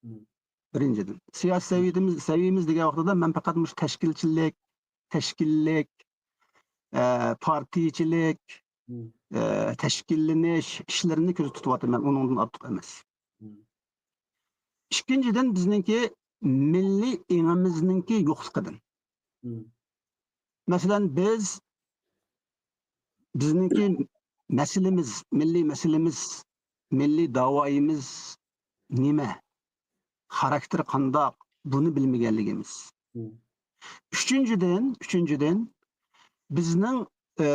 مم. بىرىنچىدىن، سىياسىي سەۋىيەمىز، سەۋىيەمىز دېگەن ۋاقتىدا مەن پەقەت مۇشۇ تەشكىلچىلىك، تەشكىللىك، ئە، پارتىيىچىلىك، مم. ئە، تەشكىللىنىش ئىشلىرىنى كۆزدە تۇتۇۋاتىمەن، ئۇنىڭدىن ئارتۇق ئەمەس. مم. ئىككىنچىدىن، بىزنىڭكى مىللىي ئېڭىمىزنىڭكى يوقلۇقىدىن. مم. مەسىلەن، بىز، بىزنىڭكى مەسىلىمىز، مىللىي مەسىلىمىز، مىللىي داۋايىمىز نېمە؟ خاراكتېرى قانداق؟ بۇنى بىلمىگەنلىكىمىز. مم. ئۈچىنچىدىن، ئۈچىنچىدىن، بىزنىڭ، ئە،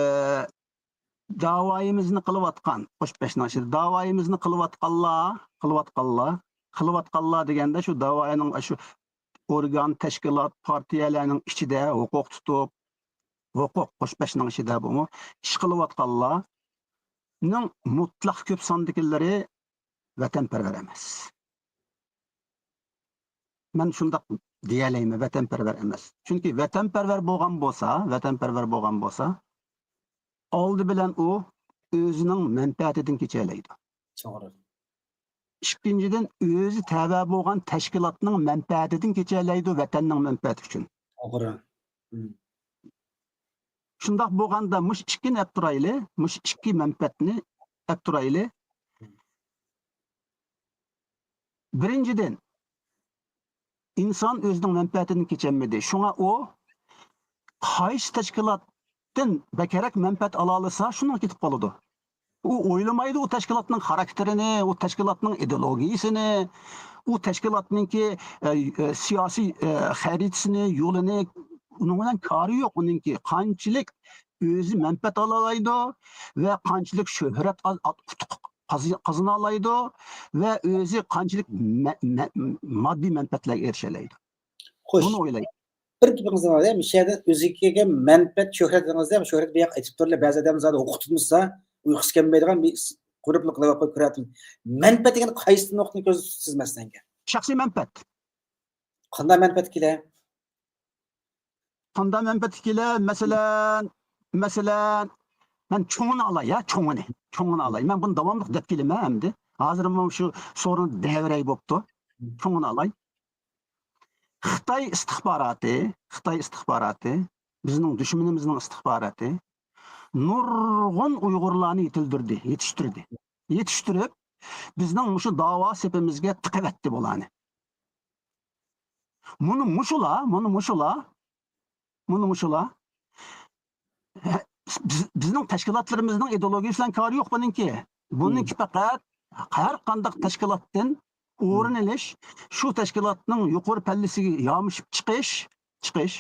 داۋايىمىزنى قىلىۋاتقان، قوشۇپ بەشنىڭ ئىچىدە داۋايىمىزنى قىلىۋاتقانلار، قىلىۋاتقانلار، قىلىۋاتقانلار دېگەندە شۇ داۋايىنىڭ شۇ ئورگان، تەشكىلات، پارتىيەلەرنىڭ ئىچىدە ھوقۇق تۇتۇپ، ھوقۇق، قوشۇپ بەشنىڭ ئىچىدە بۇمۇ ئىش قىلىۋاتقانلارنىڭ مۇتلەق كۆپ ساندىكىلىرى ۋەتەنپەرۋەر ئەمەس. مەن شۇنداق دېيەلەيمەن، ۋەتەنپەرۋەر ئەمەس. چۈنكى ۋەتەنپەرۋەر بولغان بولسا، ۋەتەنپەرۋەر بولغان بولسا، ئالدى بىلەن ئۇ ئۆزىنىڭ مەنپەئەتىدىن كېچەلەيدۇ. توغرا. ئىككىنچىدىن، ئۆزى تەۋە بولغان تەشكىلاتنىڭ مەنپەئەتىدىن كېچەلەيدۇ، ۋەتەننىڭ مەنپەئەتى ئۈچۈن. توغرا. مم. شۇنداق بولغاندا، مۇشۇ ئىككىنى ئەپ تۇرايلى، مۇشۇ ئىككى مەنپەئەتنى ئەپ تۇرايلى. بىرىنچىدىن، ئىنسان ئۆزىنىڭ مەنپەئەتىدىن كېچەلمىدى. شۇڭا ئۇ قايسى تەشكىلاتتىن بەكرەك مەنپەئەت ئالالىسا، شۇنىڭغا كېتىپ قالىدۇ. ئۇ ئويلىمايدۇ ئۇ تەشكىلاتنىڭ خاراكتېرىنى، ئۇ تەشكىلاتنىڭ ئىدېئولوگىيىسىنى، ئۇ تەشكىلاتنىڭكى، ئە، ئە، سىياسىي، ئە، خەرىتىسىنى، يولىنى، ئۇنىڭ بىلەن كارى يوق ئۇنىڭكى. قانچىلىك ئۆزى مەنپەئەت ئالالايدۇ ۋە قانچىلىك شۆھرەت، ئۇتۇق قازىنالايدۇ ۋە ئۆزى قانچىلىك مە-، مە-، ماددىي مەنپەئەتلەرگە ئېرىشەلەيدۇ. خوش. بۇنى ئويلايدۇ. بىر گېپىڭىزنى ئالاي، مۇشۇ يەردە ئۆزىگە كەلگەن مەنپەئەت، شۆھرەت دېدىڭىزدە، شۆھرەت بۇ ياق ئېيتىپ تۇرلا، بەزى ئادەم زادى ھوقۇق تۇتمىسا، ئۇيقۇسى كەلمەيدىغان بىر گۇرۇپپىلىق قىلىۋەت قويۇپ كۆرەتتىم. مەنپەئەت دېگەن قايسى نۇقتىنى كۆزدە تۇتىسىز، مەسىلەن؟ شەخسىي مەنپەئەت. قانداق مەنپەئەت كېلە؟ قانداق مەنپەئەت كېلە؟ مەسىلەن، مەسىلەن، مەن چوڭىنى ئالاي، يا، چوڭىنى، چوڭىنى ئالاي. مەن بۇنى داۋاملىق دەپ كېلىمەن ئەمدى. ھازىر مانا شۇ سورۇننى دەۋېرەي بوپتۇ. چوڭىنى ئالاي. خىتاي ئىستىخباراتى، خىتاي ئىستىخباراتى، بىزنىڭ دۈشمىنىمىزنىڭ ئىستىخباراتى نۇرغۇن ئۇيغۇرلارنى يېتىلدۈردى، يېتىشتۈردى. يېتىشتۈرۈپ، بىزنىڭ مۇشۇ داۋا سېپىمىزگە تىقىۋەتتى بۇلارنى. مۇنۇ مۇشۇلار، مۇنۇ مۇشۇلار، مۇنۇ مۇشۇلار. بىز، بىزنىڭ تەشكىلاتلىرىمىزنىڭ ئىدېئولوگىيىسى بىلەن كارى يوق بۇنىڭكى. بۇنىڭكى پەقەت ھەر قانداق تەشكىلاتتىن ئورۇن ئېلىش، شۇ تەشكىلاتنىڭ يۇقىرى پەللىسىگە يامىشىپ چىقىش، چىقىش.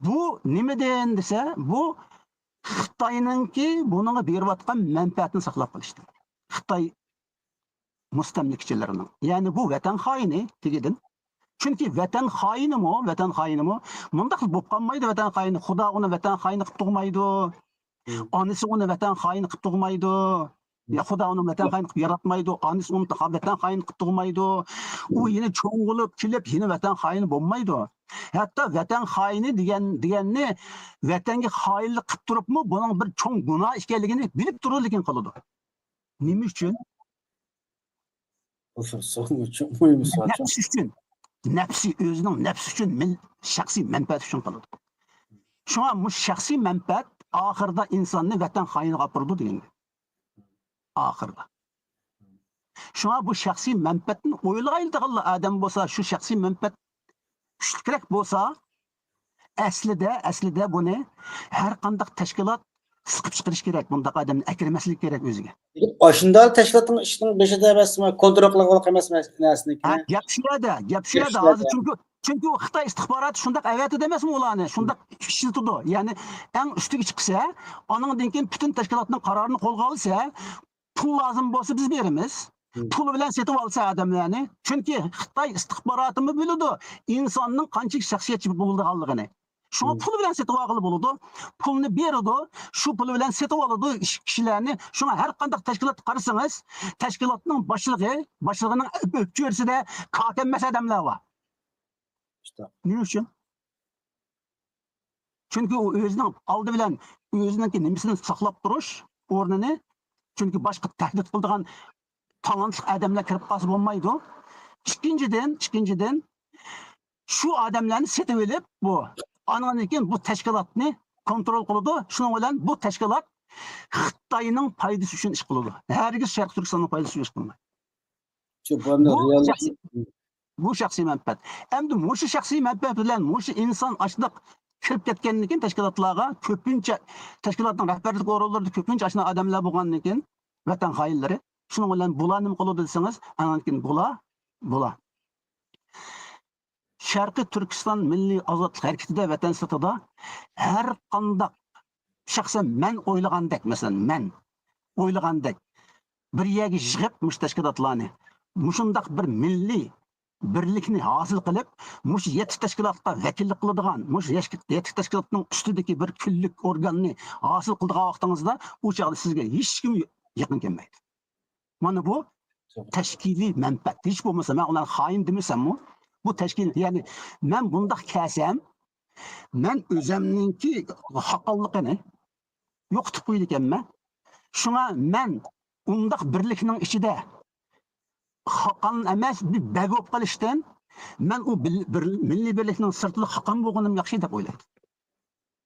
بۇ نېمىدىن دېسە، بۇ خىتاينىڭكى بۇنىڭغا بېرىۋاتقان مەنپەئەتىنى ساقلاپ قېلىشتىن. خىتاي مۇستەملىكىچىلىرىنىڭ. يەنى بۇ ۋەتەن خائىنى تېگىدىن. چۈنكى ۋەتەن خائىنىمۇ، ۋەتەن خائىنىمۇ مۇنداق بولۇپ قالمايدۇ، ۋەتەن خائىنى. خۇدا ئۇنى ۋەتەن خائىنى قىلىپ تۇغمايدۇ. مم. ئانىسى ئۇنى ۋەتەن خائىنى قىلىپ تۇغمايدۇ. يا خۇدا ئۇنى ۋەتەن خائىنى قىلىپ ياراتمايدۇ، ئانىسى ئۇنى ۋەتەن خائىنى قىلىپ تۇغمايدۇ. ئۇ يەنە چوڭ بولۇپ كېلىپ يەنە ۋەتەن خائىنى بولمايدۇ. ھەتتا ۋەتەن خائىنى دېگەن، دېگەننى ۋەتەنگە خائىنلىق قىلىپ تۇرۇپمۇ بۇنىڭ بىر چوڭ گۇناھ ئىكەنلىكىنى بىلىپ تۇرىدۇ، لېكىن قىلىدۇ. نېمە ئۈچۈن؟ بۇ سوئال مۇھىم سوئال. نەپسى ئۈچۈن. نەپسى، ئۆزىنىڭ نەپسى ئۈچۈن، مىل-، شەخسىي مەنپەئەت ئۈچۈن قىلىدۇ. شۇڭا مۇشۇ شەخسىي مەنپەئەت ئاخىرىدا ئىنساننى ۋەتەن خائىنىغا ئاپىرىدۇ دېگەن گەپ. ئاخىرىدا. شۇڭا بۇ شەخسىي مەنپەئەتنى ئويلىغايلىدىغانلا ئادەم بولسا، شۇ شەخسىي مەنپەئەت كۈچلۈكرەك بولسا، ئەسلىدە، ئەسلىدە بۇنى ھەر قانداق تەشكىلات سىقىپ چىقىرىش كېرەك، بۇنداق ئادەمنى ئەكىرمەسلىك كېرەك ئۆزىگە. ئاشۇنداق تەشكىلاتنىڭ ئىشىنىڭ بېشىدا ئەمەس، كونترول قىلغانلىق ئەمەس نەرسىنىڭكى. ھە، گەپ شۇ يەردە، گەپ شۇ يەردە. ھازىر چۈنكى، چۈنكى ئۇ خىتاي ئىستىخباراتى شۇنداق ئەۋەتىدۇ ئەمەسمۇ ئۇلارنى، شۇنداق ئىشلىتىدۇ. يەنى ئەڭ ئۈستىگە چىقسا، ئانىڭدىن كېيىن پۈتۈن تەشكىلاتنىڭ قارارىنى قولغا ئالسا، پۇل لازىم بولسا بىز بېرىمىز. پۇل بىلەن سېتىپ ئالسا ئادەملەرنى. چۈنكى خىتاي ئىستىخباراتىمۇ بىلىدۇ ئىنساننىڭ قانچىلىك شەخسىيەتچى بولىدىغانلىقىنى. شۇڭا پۇل بىلەن سېتىپ ئالغىلى بولىدۇ. پۇلنى بېرىدۇ، شۇ پۇل بىلەن سېتىپ ئالىدۇ ئىش-، كىشىلەرنى. شۇڭا ھەر قانداق تەشكىلاتقا قارىسىڭىز، تەشكىلاتنىڭ باشلىقى، باشلىقىنىڭ ئۆپچۆرىسىدە كاكەنمەس ئادەملەر بار. نېمە ئۈچۈن؟ چۈنكى ئۇ ئۆزىنىڭ ئالدى بىلەن ئۆزىنىڭكى نېمىسىنى ساقلاپ تۇرۇش ئورنىنى، چۈنكى باشقا تەھدىت قىلىدىغان تالانتلىق ئادەملەر كىرىپ قالسا بولمايدۇ. ئىككىنچىدىن، ئىككىنچىدىن، شۇ ئادەملەرنى سېتىۋېلىپ، بۇ، ئانىڭدىن كېيىن بۇ تەشكىلاتنى كونترول قىلىدۇ. شۇنىڭ بىلەن بۇ تەشكىلات خىتاينىڭ پايدىسى ئۈچۈن ئىش قىلىدۇ. ھەرگىز شەرقىي تۈركىستاننىڭ پايدىسى ئۈچۈن ئىش قىلمايدۇ. بۇ شەخسىي، بۇ شەخسىي مەنپەئەت. ئەمدى مۇشۇ شەخسىي مەنپەئەت بىلەن مۇشۇ ئىنسان ئاشۇنداق كىرىپ كەتكەندىن كېيىن تەشكىلاتلارغا كۆپىنچە، تەشكىلاتنىڭ رەھبەرلىك ئورۇنلىرىدا كۆپىنچە ئاشۇنداق ئادەملەر بولغاندىن كېيىن، ۋەتەن خائىنلىرى. شۇنىڭ بىلەن بۇلار نېمە قىلىدۇ دېسىڭىز، ئانان كېيىن بۇلار، بۇلار. شەرقىي تۈركىستان مىللىي ئازادلىق ھەرىكىتىدە ۋەتەن سىرتىدا ھەر قانداق، شەخسەن مەن ئويلىغاندەك، مەسىلەن، مەن ئويلىغاندەك بىر يەرگە يىغىپ مۇشۇ تەشكىلاتلارنى، مۇشۇنداق بىر مىللىي بىرلىكنى ھاسىل قىلىپ، مۇشۇ يەتتە تەشكىلاتقا ۋەكىللىك قىلىدىغان، مۇشۇ يەتتە تەشكىلاتنىڭ ئۈستىدىكى بىر كۈنلۈك ئورگاننى ھاسىل قىلىدىغان ۋاقتىڭىزدا، ئۇ چاغدا سىزگە ھېچكىم يېقىن كەلمەيدۇ. مانا بۇ تەشكىلىي مەنپەئەت. ھېچ بولمىسا مەن ئۇلارنى خائىن دېمىسەممۇ، بۇ تەشكىل، يەنى مەن بۇنداق كەلسەم، مەن ئۆزەمنىڭكى خاقانلىقىنى يوقىتىپ قويىدىكەنمەن. شۇڭا مەن ئۇنداق بىرلىكنىڭ ئىچىدە خاقان ئەمەس، بىر بەگ بولۇپ قېلىشتىن، مەن ئۇ بىل-، بىر، مىللىي بىرلىكنىڭ سىرتىدا خاقان بولغىنىم ياخشى دەپ ئويلايدۇ.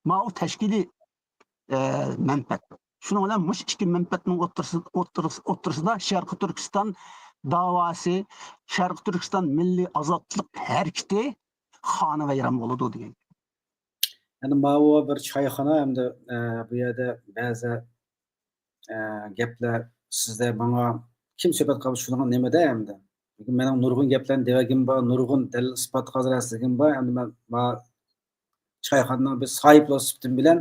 ماۋۇ تەشكىلىي، ئە، مەنپەئەت. شۇنىڭ بىلەن مۇشۇ ئىككى مەنپەئەتنىڭ ئوتتۇرىسى-، ئوتتۇرىسى-، ئوتتۇرىسىدا شەرقىي تۈركىستان داۋاسى، شەرقىي تۈركىستان مىللىي ئازادلىق ھەرىكىتى خانىۋەيران بولىدۇ دېگەن. يەنى ماۋۇ بىر چايخانا ھەمدە، ئە، بۇ يەردە بەزى، ئە، گەپلەر سىزدە ماڭا كىم سۆھبەت قىلىپ شۇنىڭغا نېمىدە ھەمدە. لېكىن مېنىڭ نۇرغۇن گەپلەرنى دېۋەگىم بار، نۇرغۇن دەلىل ئىسپات ھازىرلىسىگىم بار. ئەمدى مەن ما-، چايخانىنىڭ بىر ساھىبلار سۈپىتىم بىلەن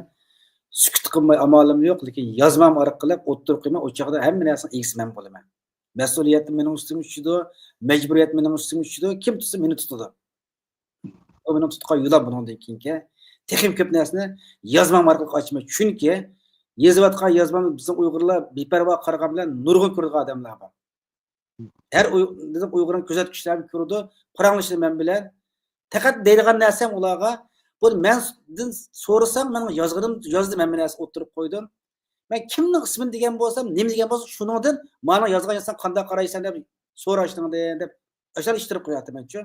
سۈكۈت قىلماي ئامالىم يوق، لېكىن يازمام ئارقىلىق ئوتتۇرىغا قويماي، ئۇ چاغدا ھەممە نەرسىنىڭ ئىگىسى مەن بولىمەن. مەسئۇلىيەت مېنىڭ ئۈستۈمگە چۈشىدۇ، مەجبۇرىيەت مېنىڭ ئۈستۈمگە چۈشىدۇ، كىم تۇتسا مېنى تۇتىدۇ. بۇ مېنىڭ تۇتقان يولۇم بۇنىڭدىن كېيىنكى. تېخىمۇ كۆپ نەرسىنى يازمام ئارقىلىق ئاچىمەن. چۈنكى يېزىۋاتقان يازمام بىزنىڭ ئۇيغۇرلار بىپەرۋا قارىغان بىلەن نۇرغۇن كۆرىدىغان ئادەملەر بار. ھەر ئۇي-، بىزنىڭ ئۇيغۇرنىڭ كۆزەتكۈچىلەر كۆرىدۇ، پاراڭلىشىدۇ مەن بىلەن. پەقەت دەيدىغان نەرسەم ئۇلارغا، بۇ مەندىن سورىساڭ، مېنىڭ يازغىنىم يازدىم، ھەممە نەرسە ئوتتۇرىغا قويدۇم. مەن كىمنىڭ ئىسمىنى دېگەن بولسام، نېمە دېگەن بولسا، شۇنىڭدىن مانا يازغان يازساڭ قانداق قارايسەن دەپ سوراشنىڭدىن دەپ ئاشۇنداق ئىتتىرىپ قوياتتىمەنچۇ.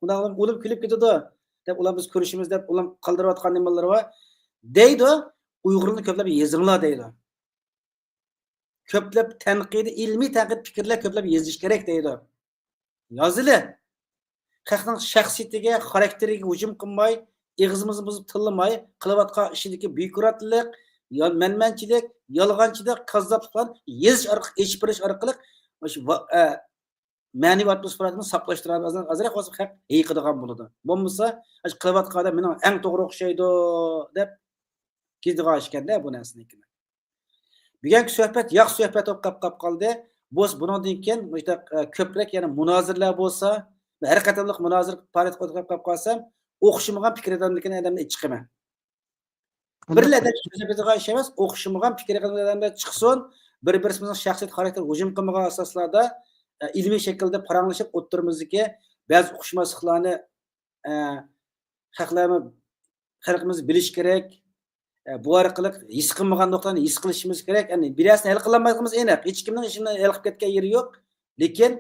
ئۇنداق قىلىپ ئۇلار كۈلۈپ كېتىدۇ دەپ، ئۇلار بىز كۆرۈشىمىز دەپ ئۇلار قالدۇرۇۋاتقان نېمىلىرى بار دەيدۇ. ئۇيغۇرلارنى كۆپلەپ يېزىڭلار دەيدۇ. كۆپلەپ تەنقىدىي، ئىلمىي تەنقىد پىكىرلەر كۆپلەپ يېزىش كېرەك دەيدۇ. يازىلى. خەقنىڭ شەخسىيىتىگە، خاراكتېرىگە ھۇجۇم قىلماي، ئېغىزىمىزنى بۇزۇپ تىللىماي، قىلىۋاتقان ئىشىدىكى بيۇروكراتلىق، يا-، مەنمەنچىلىك، يالغانچىلىق، كاززاپلىقلارنى يېزىش ئارقىلىق، ئېچىپ بېرىش ئارقىلىق مۇشۇ ۋا-، ئە، مەنىۋى ئاتموسفېرانى ساقلاشتۇرىدۇ. ئازراق بولسا خەق ھېيىقىدىغان بولىدۇ. بولمىسا، ئاشۇ قىلىۋاتقان ئادەم مېنىڭ ئەڭ توغرا ئوخشايدۇ دەپ كېتىدىغان ئىشكەندە بۇ نەرسىنىڭكىنى. بۈگۈنكى سۆھبەت ياخشى سۆھبەت بولۇپ قاپ، قاپ قالدى. بولسا بۇنىڭدىن كېيىن مۇشۇنداق، ئە، كۆپرەك يەنە مۇنازىرىلەر بولسا، ھەر قېتىملىق مۇنازىرە پائالىيىتى قوزغاپ قاپ قالسام، ئوخشىمىغان پىكىر ئادەمدىكىنى ئادەمنى ئېچىقىمەن. بىرلا ئادەم ئىش ئەمەس، ئوخشىمىغان پىكىر ئادەمدە چىقسۇن، بىر-بىرىمىزنىڭ شەخسىيەت خاراكتېرىگە ھۇجۇم قىلمىغان ئاساسلاردا، ئە، ئىلمىي شەكىلدە پاراڭلىشىپ، ئوتتۇرىمىزدىكى بەزى ئۇقۇشماسلىقلارنى، ئە، خەقلەرمۇ، خەلقىمىز بىلىشى كېرەك. ئە، بۇ ئارقىلىق ھېس قىلمىغان نۇقتىلارنى ھېس قىلىشىمىز كېرەك. يەنى بىر نەرسىنى ھەل قىلالمايدىغىنىمىز ئېنىق. ھېچكىمنىڭ ئىشىنى ھەل قىلىپ كەتكەن يېرى يوق. لېكىن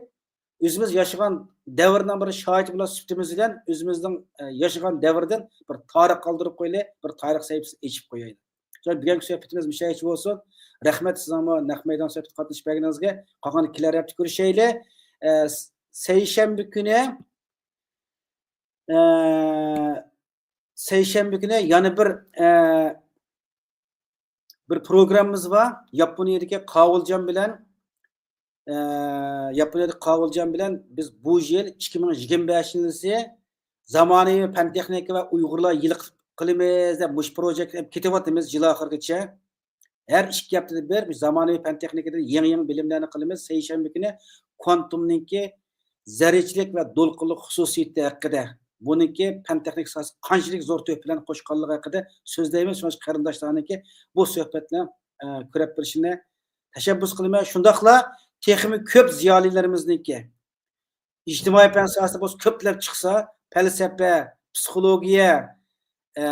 ئۆزىمىز ياشىغان دەۋرنىڭ بىر شاھىتى بولۇش سۈپىتىمىز بىلەن ئۆزىمىزنىڭ، ئە، ياشىغان دەۋردىن بىر تارىخ قالدۇرۇپ قويىلى، بىر تارىخ سەھىپىسىنى ئېچىپ قويايلى. شۇڭا بۈگۈنكى سۆھبىتىمىز مۇشۇ يەرگىچە بولسۇن. رەھمەت سىزنىڭمۇ نەق مەيدان سۆھبىتىگە قاتنىشىپ بەرگىنىڭىزگە. قالغان كېلەر ھەپتە كۆرۈشەيلى. ئە، س-، سەيشەنبە كۈنى، ئە، سەيشەنبە كۈنى يەنە بىر، ئە، بىر پروگراممىمىز بار. ياپونىيەدىكى قاۋۇلجان بىلەن، ئە، ياپونىيەدىكى قاۋۇلجان بىلەن بىز بۇ يىل ئىككى مىڭ يىگىرمە بەشىنچى يىلى زامانىۋى پەن تېخنىكا ۋە ئۇيغۇرلار يىلى قىلىمىز دەپ مۇشۇ پروژېكتنى كېتىۋاتىمىز يىل ئاخىرىغىچە. ھەر ئىككى ھەپتىدە بىر زامانىۋى پەن تېخنىكىدىن يېڭى-يېڭى بىلىملەرنى قىلىمىز. سەيشەنبە كۈنى كوانتۇمنىڭكى زەررىچىلىك ۋە دولقۇنلۇق خۇسۇسىيىتى ھەققىدە، بۇنىڭكى پەن تېخنىكا ساھەسىگە قانچىلىك زور تۆھپىلەرنى قوشقانلىقى ھەققىدە سۆزلەيمىز. شۇڭا قېرىنداشلارنىڭكى بۇ سۆھبەتنى، ئە، كۆرۈپ بېرىشىنى تەشەببۇس قىلىمەن. شۇنداقلا تېخىمۇ كۆپ زىيالىيلىرىمىزنىڭكى ئىجتىمائىي پەن ساھەسىدە بولسا كۆپلەپ چىقسا، پەلسەپە، پسىخولوگىيە، ئە،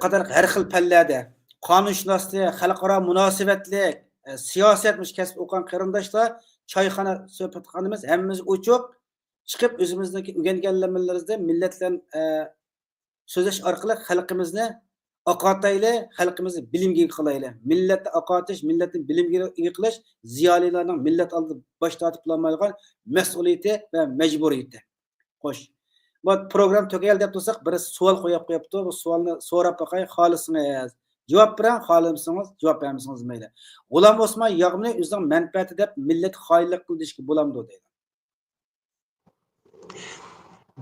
قاتارلىق ھەر خىل پەنلەردە، قانۇنشۇناسلىق، خەلقئارا مۇناسىۋەتلىك، ئە، سىياسەت، مۇشۇ كەسىپ ئوقۇغان قېرىنداشلار، چايخانا، سۆھبەتخانىمىز ھەممىمىز ئوچۇق. چىقىپ ئۆزىمىزنىڭكى ئۆگەنگەنلىرىمىزدىن مىللەت بىلەن، ئە، سۆزلەش ئارقىلىق خەلقىمىزنى ئاقارتايلى، خەلقىمىزنى بىلىمگە ئىگە قىلايلى. مىللەتنى ئاقارتىش، مىللەتنى بىلىمگە ئىگە قىلىش زىيالىيلارنىڭ مىللەت ئالدىدا باش تارتىپ بولالمايدىغان مەسئۇلىيىتى ۋە مەجبۇرىيىتى. خوش. بۇ پروگرامما تۈگەل دەپ تۇرساق، بىرسى سوئال قويۇپ قويۇپتۇ. بۇ سوئالنى سوراپ باقاي، خالىسىڭىز جاۋاب بېرىڭ، خالىمىسىڭىز جاۋاب بەرمىسىڭىز مەيلى. غۇلام ئوسمان ياغمىنى ئۆزىنىڭ مەنپەئەتى دەپ مىللەتكە خائىنلىق قىلدى دېيىشكە بولامدۇ دەيدۇ.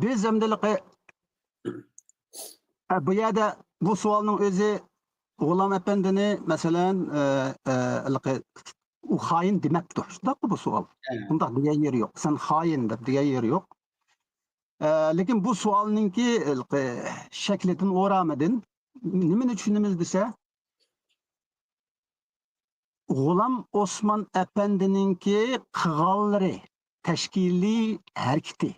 بىز ئەمدىلىقى، ئە، بۇ يەردە بۇ سوئالنىڭ ئۆزى غۇلام ئەپەندىنى، مەسىلەن، ئە، ئە، ھېلىقى ئۇ خائىن دېمەپتۇ. شۇنداققۇ بۇ سوئال؟ ھە. ئۇنداق دېگەن يېرى يوق. سەن خائىن دەپ دېگەن يېرى يوق. ئە، لېكىن بۇ سوئالنىڭكى، ھېلىقى شەكلىدىن، ئورامىدىن نېمىنى چۈشىنىمىز دېسە، غۇلام ئوسمان ئەپەندىنىڭكى قىلغانلىرى، تەشكىلىي ھەرىكىتى،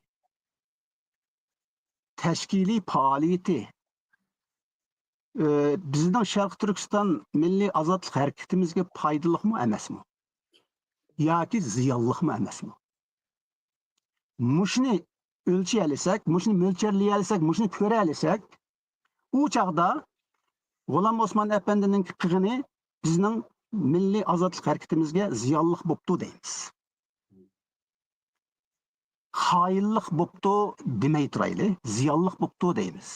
تەشكىلىي پائالىيىتى، ئى، بىزنىڭ شەرقىي تۈركىستان مىللىي ئازادلىق ھەرىكىتىمىزگە پايدىلىقمۇ ئەمەسمۇ؟ ياكى زىيانلىقمۇ ئەمەسمۇ؟ مۇشۇنى ئۆلچىيەلىسەك، مۇشۇنى مۆلچەرلىيەلىسەك، مۇشۇنى كۆرەلىسەك، ئۇ چاغدا غۇلام ئوسمان ئەپەندىنىڭ قىلغىنى بىزنىڭ مىللىي ئازادلىق ھەرىكىتىمىزگە زىيانلىق بوپتۇ دەيمىز. خائىنلىق بوپتۇ دېمەي تۇرايلى، زىيانلىق بوپتۇ دەيمىز.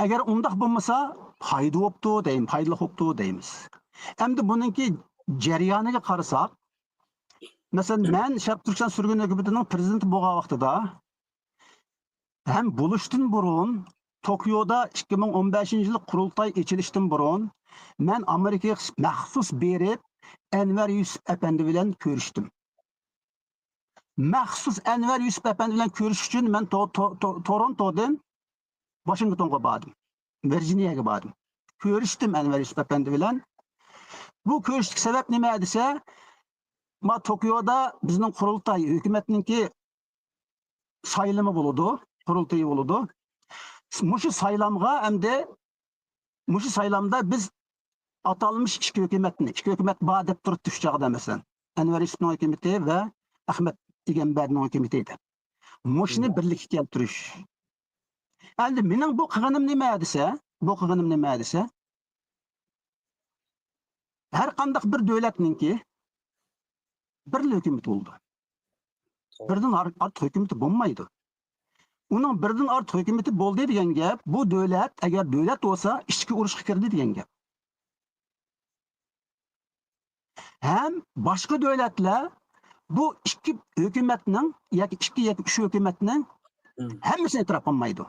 ئەگەر ئۇنداق بولمىسا، پايدا بوپتۇ دەيمىز، پايدىلىق بوپتۇ دەيمىز. ئەمدى بۇنىڭكى جەريانىغا قارىساق، مەسىلەن، مەن شەرقىي تۈركىستان سۈرگۈن ھۆكۈمىتىنىڭ پىرېزىدېنتى بولغان ۋاقتىدا ھەم بولۇشتىن بۇرۇن، توكيودا ئىككى مىڭ ئون بەشىنچى يىلى قۇرۇلتاي ئېچىلىشتىن بۇرۇن، مەن ئامېرىكىغا مەخسۇس بېرىپ، ئەنۋەر يۈسۈپ ئەپەندى بىلەن كۆرۈشتۈم. مەخسۇس ئەنۋەر يۈسۈپ ئەپەندى بىلەن كۆرۈشۈش ئۈچۈن مەن تو-، تو-، تو-، تورونتودىن ۋاشىنگتونغا باردىم. ۋىرجىنىيەگە باردىم. كۆرۈشتۈم ئەنۋەر يۈسۈپ ئەپەندى بىلەن. بۇ كۆرۈشلۈك سەۋەب نېمە دېسە، ما توكيودا بىزنىڭ قۇرۇلتاي، ھۆكۈمەتنىڭكى سايلىمى بولىدۇ، قۇرۇلتىيى بولىدۇ. مۇشۇ سايلامغا ئەمدى، مۇشۇ سايلامدا بىز ئاتالمىش ئىككى ھۆكۈمەتنى، ئىككى ھۆكۈمەت بار دەپ تۇرۇپتۇ شۇ چاغدا، مەسىلەن، ئەنۋەر يۈسۈپنىڭ ھۆكۈمىتى ۋە ئەخمەت ئىگەمبەردىنىڭ ھۆكۈمىتى دەپ. مۇشۇنى بىرلىككە كەلتۈرۈش. ئەمدى مېنىڭ بۇ قىلغىنىم نېمە دېسە، بۇ قىلغىنىم نېمە دېسە، ھەر قانداق بىر دۆلەتنىڭكى بىرلا ھۆكۈمىتى بولىدۇ. بىردىن ئار-، ئارتۇق ھۆكۈمىتى بولمايدۇ. ئۇنىڭ بىردىن ئارتۇق ھۆكۈمىتى بولدى دېگەن گەپ، بۇ دۆلەت، ئەگەر دۆلەت بولسا، ئىچكى ئۇرۇشقا كىردى دېگەن گەپ. ھەم باشقا دۆلەتلەر بۇ ئىككى ھۆكۈمەتنىڭ ياكى ئىككى ياكى ئۈچ ھۆكۈمەتنىڭ ھەممىسىنى ئېتىراپ قىلمايدۇ.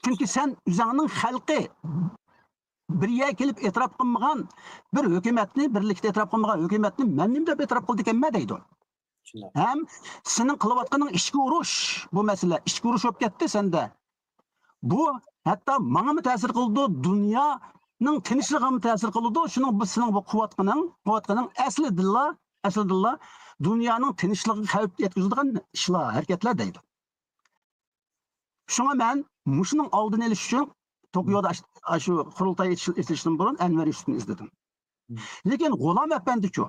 چۈنكى سەن ئۆزۈڭنىڭ خەلقى بىر يەرگە كېلىپ ئېتىراپ قىلمىغان بىر ھۆكۈمەتنى، بىرلىكتە ئېتىراپ قىلمىغان ھۆكۈمەتنى مەن نېمە دەپ ئېتىراپ قىلىدىكەنمەن دەيدۇ. شۇنداق. ھەم سېنىڭ قىلىۋاتقىنىڭ ئىچكى ئۇرۇش، بۇ مەسىلە ئىچكى ئۇرۇش بولۇپ كەتتى سەندە. بۇ ھەتتا ماڭىمۇ تەسىر قىلىدۇ، دۇنيا ھۆكۈمەتنىڭ تىنچلىقىغىمۇ تەسىر قىلىدۇ. شۇنىڭ، بۇ سېنىڭ بۇ قىلىۋاتقىنىڭ، قىلىۋاتقىنىڭ ئەسلىدىنلا، ئەسلىدىنلا دۇنيانىڭ تىنچلىقىغا خەۋپ يەتكۈزىدىغان ئىشلار، ھەرىكەتلەر دەيدۇ. شۇڭا مەن مۇشۇنىڭ ئالدىنى ئېلىش ئۈچۈن توكيودا ئاش-، ئاشۇ قۇرۇلتاي ئېچىش-، ئېچىلىشتىن بۇرۇن ئەنۋەر يۈسۈپنى ئىزدىدىم. لېكىن غۇلام ئەپەندىچۇ؟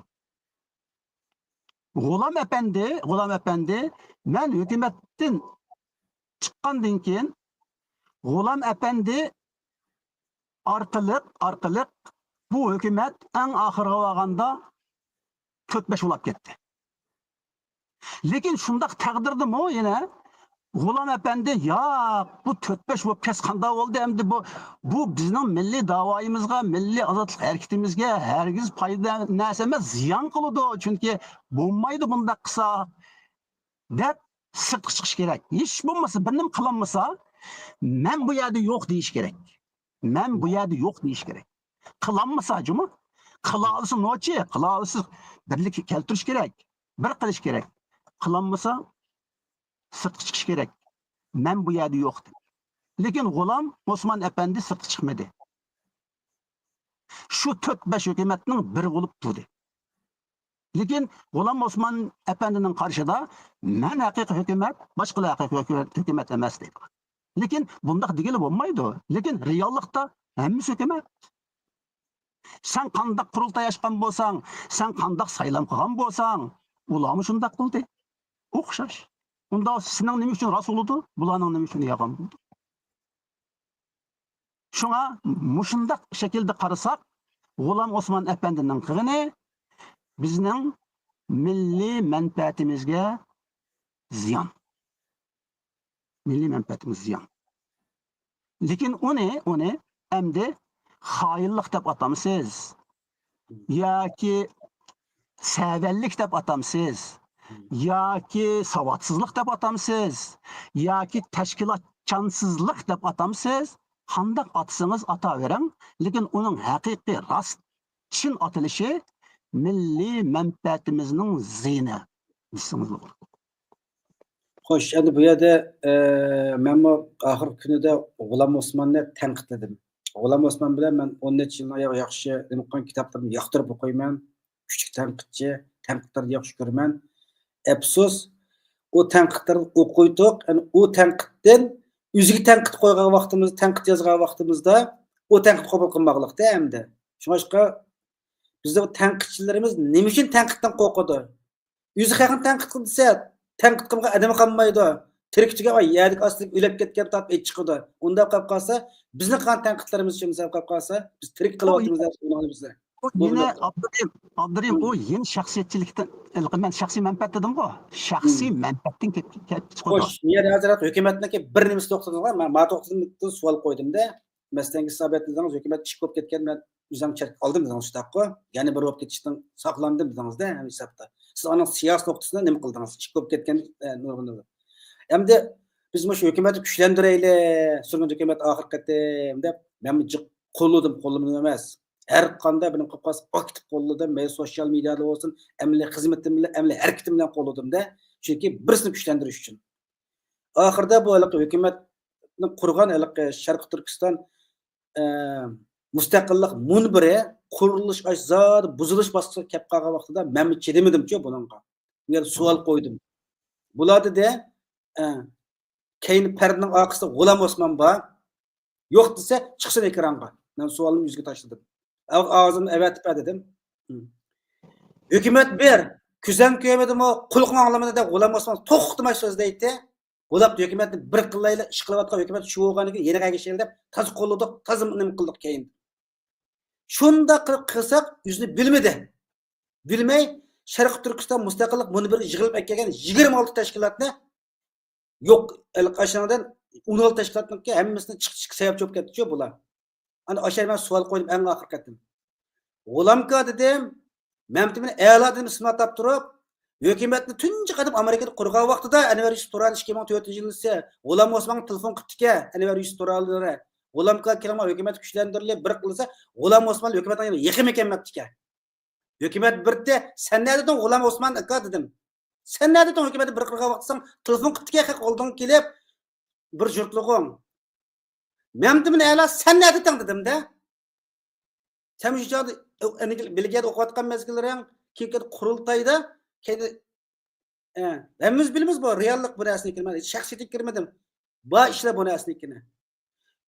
غۇلام ئەپەندى، غۇلام ئەپەندى، مەن ھۆكۈمەتتىن چىققاندىن كېيىن، غۇلام ئەپەندى ئارقىلىق، ئارقىلىق بۇ ھۆكۈمەت ئەڭ ئاخىرىغا بارغاندا تۆت بەش بولاپ كەتتى. لېكىن شۇنداق تەقدىردىمۇ يەنە غۇلام ئەپەندى، ياق، بۇ تۆت بەش بولۇپ كەتسە قانداق بولدى؟ ئەمدى بۇ، بۇ بىزنىڭ مىللىي داۋايىمىزغا، مىللىي ئازادلىق ھەرىكىتىمىزگە ھەرگىز پايدا نەرسە ئەمەس، زىيان قىلىدۇ. چۈنكى بولمايدۇ بۇنداق قىلسا، دەپ سىرتقا چىقىش كېرەك. ھېچ بولمىسا بىر نېمە قىلالمىسا، مەن بۇ يەردە يوق دېيىش كېرەك. مەن بۇ يەردە يوق دېيىش كېرەك. قىلالمىسا جۇمۇ، قىلالىسا نوچى، قىلالىسا بىرلىككە كەلتۈرۈش كېرەك. بىر قىلىش كېرەك. قىلالمىسا سىرتقا چىقىش كېرەك. مەن بۇ يەردە يوق دېدى. لېكىن غۇلام ئوسمان ئەپەندى سىرتقا چىقمىدى. شۇ تۆت بەش ھۆكۈمەتنىڭ بىرى بولۇپ تۇردى. لېكىن غۇلام ئوسمان ئەپەندىنىڭ قارىشىدا مەن ھەقىقىي ھۆكۈمەت، باشقىلار ھەقىقىي ھۆكۈمەت، ھۆكۈمەت ئەمەس دەيدۇ. لېكىن بۇنداق دېگىلى بولمايدۇ. لېكىن رېئاللىقتا ھەممىسى ھۆكۈمەت. سەن قانداق قۇرۇلتاي ئاچقان بولساڭ، سەن قانداق سايلام قىلغان بولساڭ، ئۇلارمۇ شۇنداق قىلدى. ئوخشاش. ئۇندا سېنىڭ نېمە ئۈچۈن راست بولىدۇ، بۇلارنىڭ نېمە ئۈچۈن يالغان بولىدۇ؟ شۇڭا مۇشۇنداق شەكىلدە قارىساق، غۇلام ئوسمان ئەپەندىنىڭ قىلغىنى بىزنىڭ مىللىي مەنپەئەتىمىزگە زىيان. مىللىي مەنپەئەتىمىز زىيان. لېكىن ئۇنى، ئۇنى ئەمدى خائىنلىق دەپ ئاتامسىز؟ ياكى سەۋەنلىك دەپ ئاتامسىز؟ ياكى ساۋاتسىزلىق دەپ ئاتامسىز؟ ياكى تەشكىلاتچانسىزلىق دەپ ئاتامسىز؟ قانداق ئاتىسىڭىز ئاتاۋېرىڭ، لېكىن ئۇنىڭ ھەقىقىي راست چىن ئاتىلىشى مىللىي مەنپەئەتىمىزنىڭ زىيىنى دېسىڭىز بولىدۇ. خوش، ئەمدى بۇ يەردە، ئە، مەنمۇ ئاخىرقى كۈنىدە غۇلام ئوسماننى تەنقىدلىدىم. غۇلام ئوسمان بىلەن مەن ئون نەچچە يىلنىڭ يا-، ياخشى نېمە قىلغان كىتابلىرىمنى ياقتۇرۇپ ئوقۇيمەن. كۈچلۈك تەنقىدچى، تەنقىدلەرنى ياخشى كۆرىمەن. ئەپسۇس، ئۇ تەنقىدلەرنى ئوقۇيتتۇق، يەنى ئۇ تەنقىدتىن ئۆزىگە تەنقىد قويغان ۋاقتىمىزدا، تەنقىد يازغان ۋاقتىمىزدا ئۇ تەنقىد قوبۇل قىلماغلىقتا ئەمدى. شۇڭلاشقا بىزنىڭ تەنقىدچىلىرىمىز نېمە ئۈچۈن تەنقىدتىن قورقىدۇ؟ ئۆزى خەقنى تەنقىد قىل دېسە، تەنقىد قىلمىغان ئادەم قالمايدۇ. تىرىكچىگە ۋاي يەردىكى ئاستىدىكى ئۆلۈپ كەتكەن تارتىپ ئېچىقىدۇ. ئۇنداق قىلىپ قالسا، بىزنىڭ قىلغان تەنقىدلىرىمىز ئۈچۈن مىسال قىلىپ قالسا، بىز تىرىك قېلىۋاتىمىز دەپ ئويلايمىز. ئۇ يەنە ئابدۇرېھىم، ئابدۇرېھىم، ئۇ يەنە شەخسىيەتچىلىكتىن، مەن شەخسىي مەنپەئەت دېدىمغۇ، شەخسىي مەنپەئەتتىن كېلىپ چىقىدۇ. خوش، بۇ يەردە ھازىر ھۆكۈمەتنىڭكى بىر نېمىسى توختىدىڭىز، ماڭا توختىدىڭىز، سوئال قويدۇمدا، مەسىلەنكى سابىت دېدىڭىز، ھۆكۈمەت ئىككى بولۇپ كەتكەن، مەن ئۆزۈم چەتكە ئالدىم دېدىڭىز، شۇنداققۇ؟ يەنە بىر بولۇپ كېتىشتىن ساقلاندىم دېدىڭىزدە، ھەممە ھېسابتا. سىز ئانىڭ سىياسىي نۇقتىسىنى نېمە قىلدىڭىز؟ ئىككى بولۇپ كەتكەن، ئە، نۇرغۇن. ئەمدى بىز مۇشۇ ھۆكۈمەتنى كۈچلەندۈرەيلى، سۈرگۈن ھۆكۈمەت ئاخىرقى قېتىم دەپ، مەنمۇ جىق قوللىدىم، قوللىمىدىم ئەمەس. ھەر قانداق بىر نېمە قىلىپ قالسا ئاكتىپ قوللىدىم، مەيلى سوشيال مېدىيادا بولسۇن، ئەمەلىي خىزمىتىم بىلەن، ئەمەلىي ھەرىكىتىم بىلەن قوللىدىمدە. چۈنكى بىرسىنى كۈچلەندۈرۈش ئۈچۈن. ئاخىرىدا بۇ ھېلىقى ھۆكۈمەتنى قۇرغان ھېلىقى شەرقىي تۈركىستان، ئە، مۇستەقىللىق مۇنبىرى قۇرۇلۇش، ئاش زادى بۇزۇلۇش باسقۇچىغا كەپ قالغان ۋاقتىدا مەنمۇ چىدىمىدىمچۇ بۇنىڭغا. بۇ يەردە سوئال قويدۇم. بۇلار دېدى، ئە، كەينى پەردىنىڭ ئارقىسىدا غۇلام ئوسمان بار. يوق دېسە، چىقسۇن ئېكرانغا. مەن سوئالنى يۈزىگە تاشلىدىم. ئاغ-، ئاغزىمنى ئەۋەتىپ بەر دېدىم. ھۆكۈمەت بىر، كۆزۈڭ كۆرمىدىمۇ، قۇلىقىڭ ئاڭلىمىدى دەپ غۇلام ئوسمان توختىماي سۆزلەيتتى. بۇلاپ ھۆكۈمەتنى بىر قىلايلى، ئىش قىلىۋاتقان ھۆكۈمەت شۇ بولغاندىن كېيىن يەنە ئەگىشەيلى دەپ تازا قوللىدۇق، تازا نېمە قىلدۇق كەينىدىن. شۇنداق قىلىپ قىلساق، ئۆزىنى بىلمىدى. بىلمەي، شەرقىي تۈركىستان مۇستەقىللىق مۇنبىرىگە يىغىلىپ ئەكەلگەن يىگىرمە ئالتە تەشكىلاتنى يوق، ئاشۇنىڭدىن ئون ئالتە تەشكىلاتنىڭكى ھەممىسىنى چىقىشقا سەۋەبچى بولۇپ كەتتىچۇ بۇلار. ئەنە ئاشۇ يەردە مەن سوئال قويدۇم ئەڭ ئاخىرقى قېتىم. غۇلامكا دېدىم، مەمتىمىن ئەلا دېدىم ئىسمىنى ئاتاپ تۇرۇپ، ھۆكۈمەتنى تۇنجى قېتىم ئامېرىكىدا قۇرغان ۋاقتىدا ئەنۋەر يۈسۈپ تۇران ئىككى مىڭ تۆتىنچى يىلى غۇلام ئوسمانغا تېلېفون قىپتىكەن ئەنۋەر يۈسۈپ تۇرانلىرى. غۇلامكا كېلىڭلار ھۆكۈمەتنى كۈچلەندۈرىلى، بىر قىلسا غۇلام ئوسمان ھۆكۈمەتنىڭ يېقىنمىكەن دەپتىكەن. ھۆكۈمەت بىردە، سەن نەدە ئىدىڭ غۇلام ئوسمان ئاكا دېدىم. سەن نەدە ئىدىڭ ھۆكۈمەتنى بىر قىلغان ۋاقتىساڭ تېلېفون قىپتىكەن خەق ئالدىڭغا كېلىپ بىر جۇرتلۇقۇڭ. مەمتىمىن ئەلا سەن نەدە ئىدىڭ دېدىمدە. سەن شۇ چاغدا ئەمدى بېلگىيەدە ئوقۇۋاتقان مەزگىللىرىڭ، كېيىن قۇرۇلتايدا، كېيىن، ئە، ھەممىمىز بىلىمىز بۇ رېئاللىق بۇ نەرسىنى. مەن شەخسىيەتكە كىرمىدىم. بار ئىشلار بۇ نەرسىنىڭكىنى.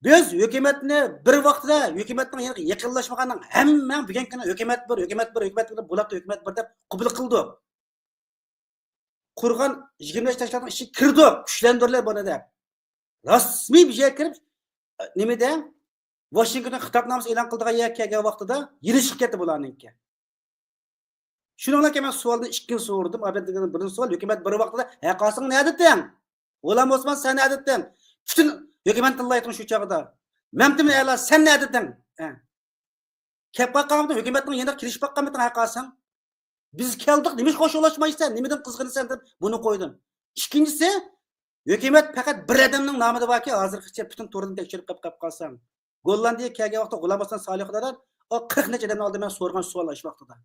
بىز ھۆكۈمەتنى بىر ۋاقتىدا ھۆكۈمەتنىڭ يېنىغا يېقىنلاشمىغاننىڭ ھەممەڭ بۈگۈنكى كۈنى ھۆكۈمەت بار، ھۆكۈمەت بار، ھۆكۈمەت بار، بۇلاقتا ھۆكۈمەت بار دەپ قوبۇل قىلدۇق. قۇرغان يىگىرمە بەش تەشكىلاتنىڭ ئىچىگە كىردۇق، كۈچلەندۈرۈلە بۇنى دەپ. رەسمىي بىر يەرگە كىرىپ، نېمىدە، ۋاشىنگتون خىتابنامىسى ئېلان قىلىدىغان يەرگە كەلگەن ۋاقتىدا يېلىشىپ كەتتى بۇلارنىڭكى. شۇنىڭ بىلەن كېيىن مەن سوئالنى ئىككىنچى سورىدىم. ئابەتنىڭ بىرىنچى سوئال، ھۆكۈمەت بىر ۋاقتىدا ھەقاسىڭ نەدىتىڭ؟ غۇلام ئوسمان سەن نەدىتىڭ؟ پۈتۈن ھۆكۈمەت تىللايتىڭ شۇ چاغدا. مەمتىمىن ئەلا سەن نەدىتىڭ؟ ھە. كەپ باققانمىدىڭ، ھۆكۈمەتنىڭ يېنىغا كېلىشىپ باققانمىدىڭ ھەقاسىڭ؟ بىز كەلدۇق، نېمىشقا خوشلاشمايسەن، نېمىدىن قىزغىنىسەن دەپ بۇنى قويدۇم. ئىككىنچىسى، ھۆكۈمەت پەقەت بىر ئادەمنىڭ نامىدا باركى، ھازىرغىچە پۈتۈن توردىن تەكشۈرۈپ قاپ قاپقالساڭ. گوللاندىيە كەلگەن ۋاقىتتا غۇلام ھەسەن سالىھۇدايلار ئۇ قىرىق نەچچە ئادەمنىڭ ئالدىدا مەن سورىغان سوئال ئاشۇ ۋاقتىدا.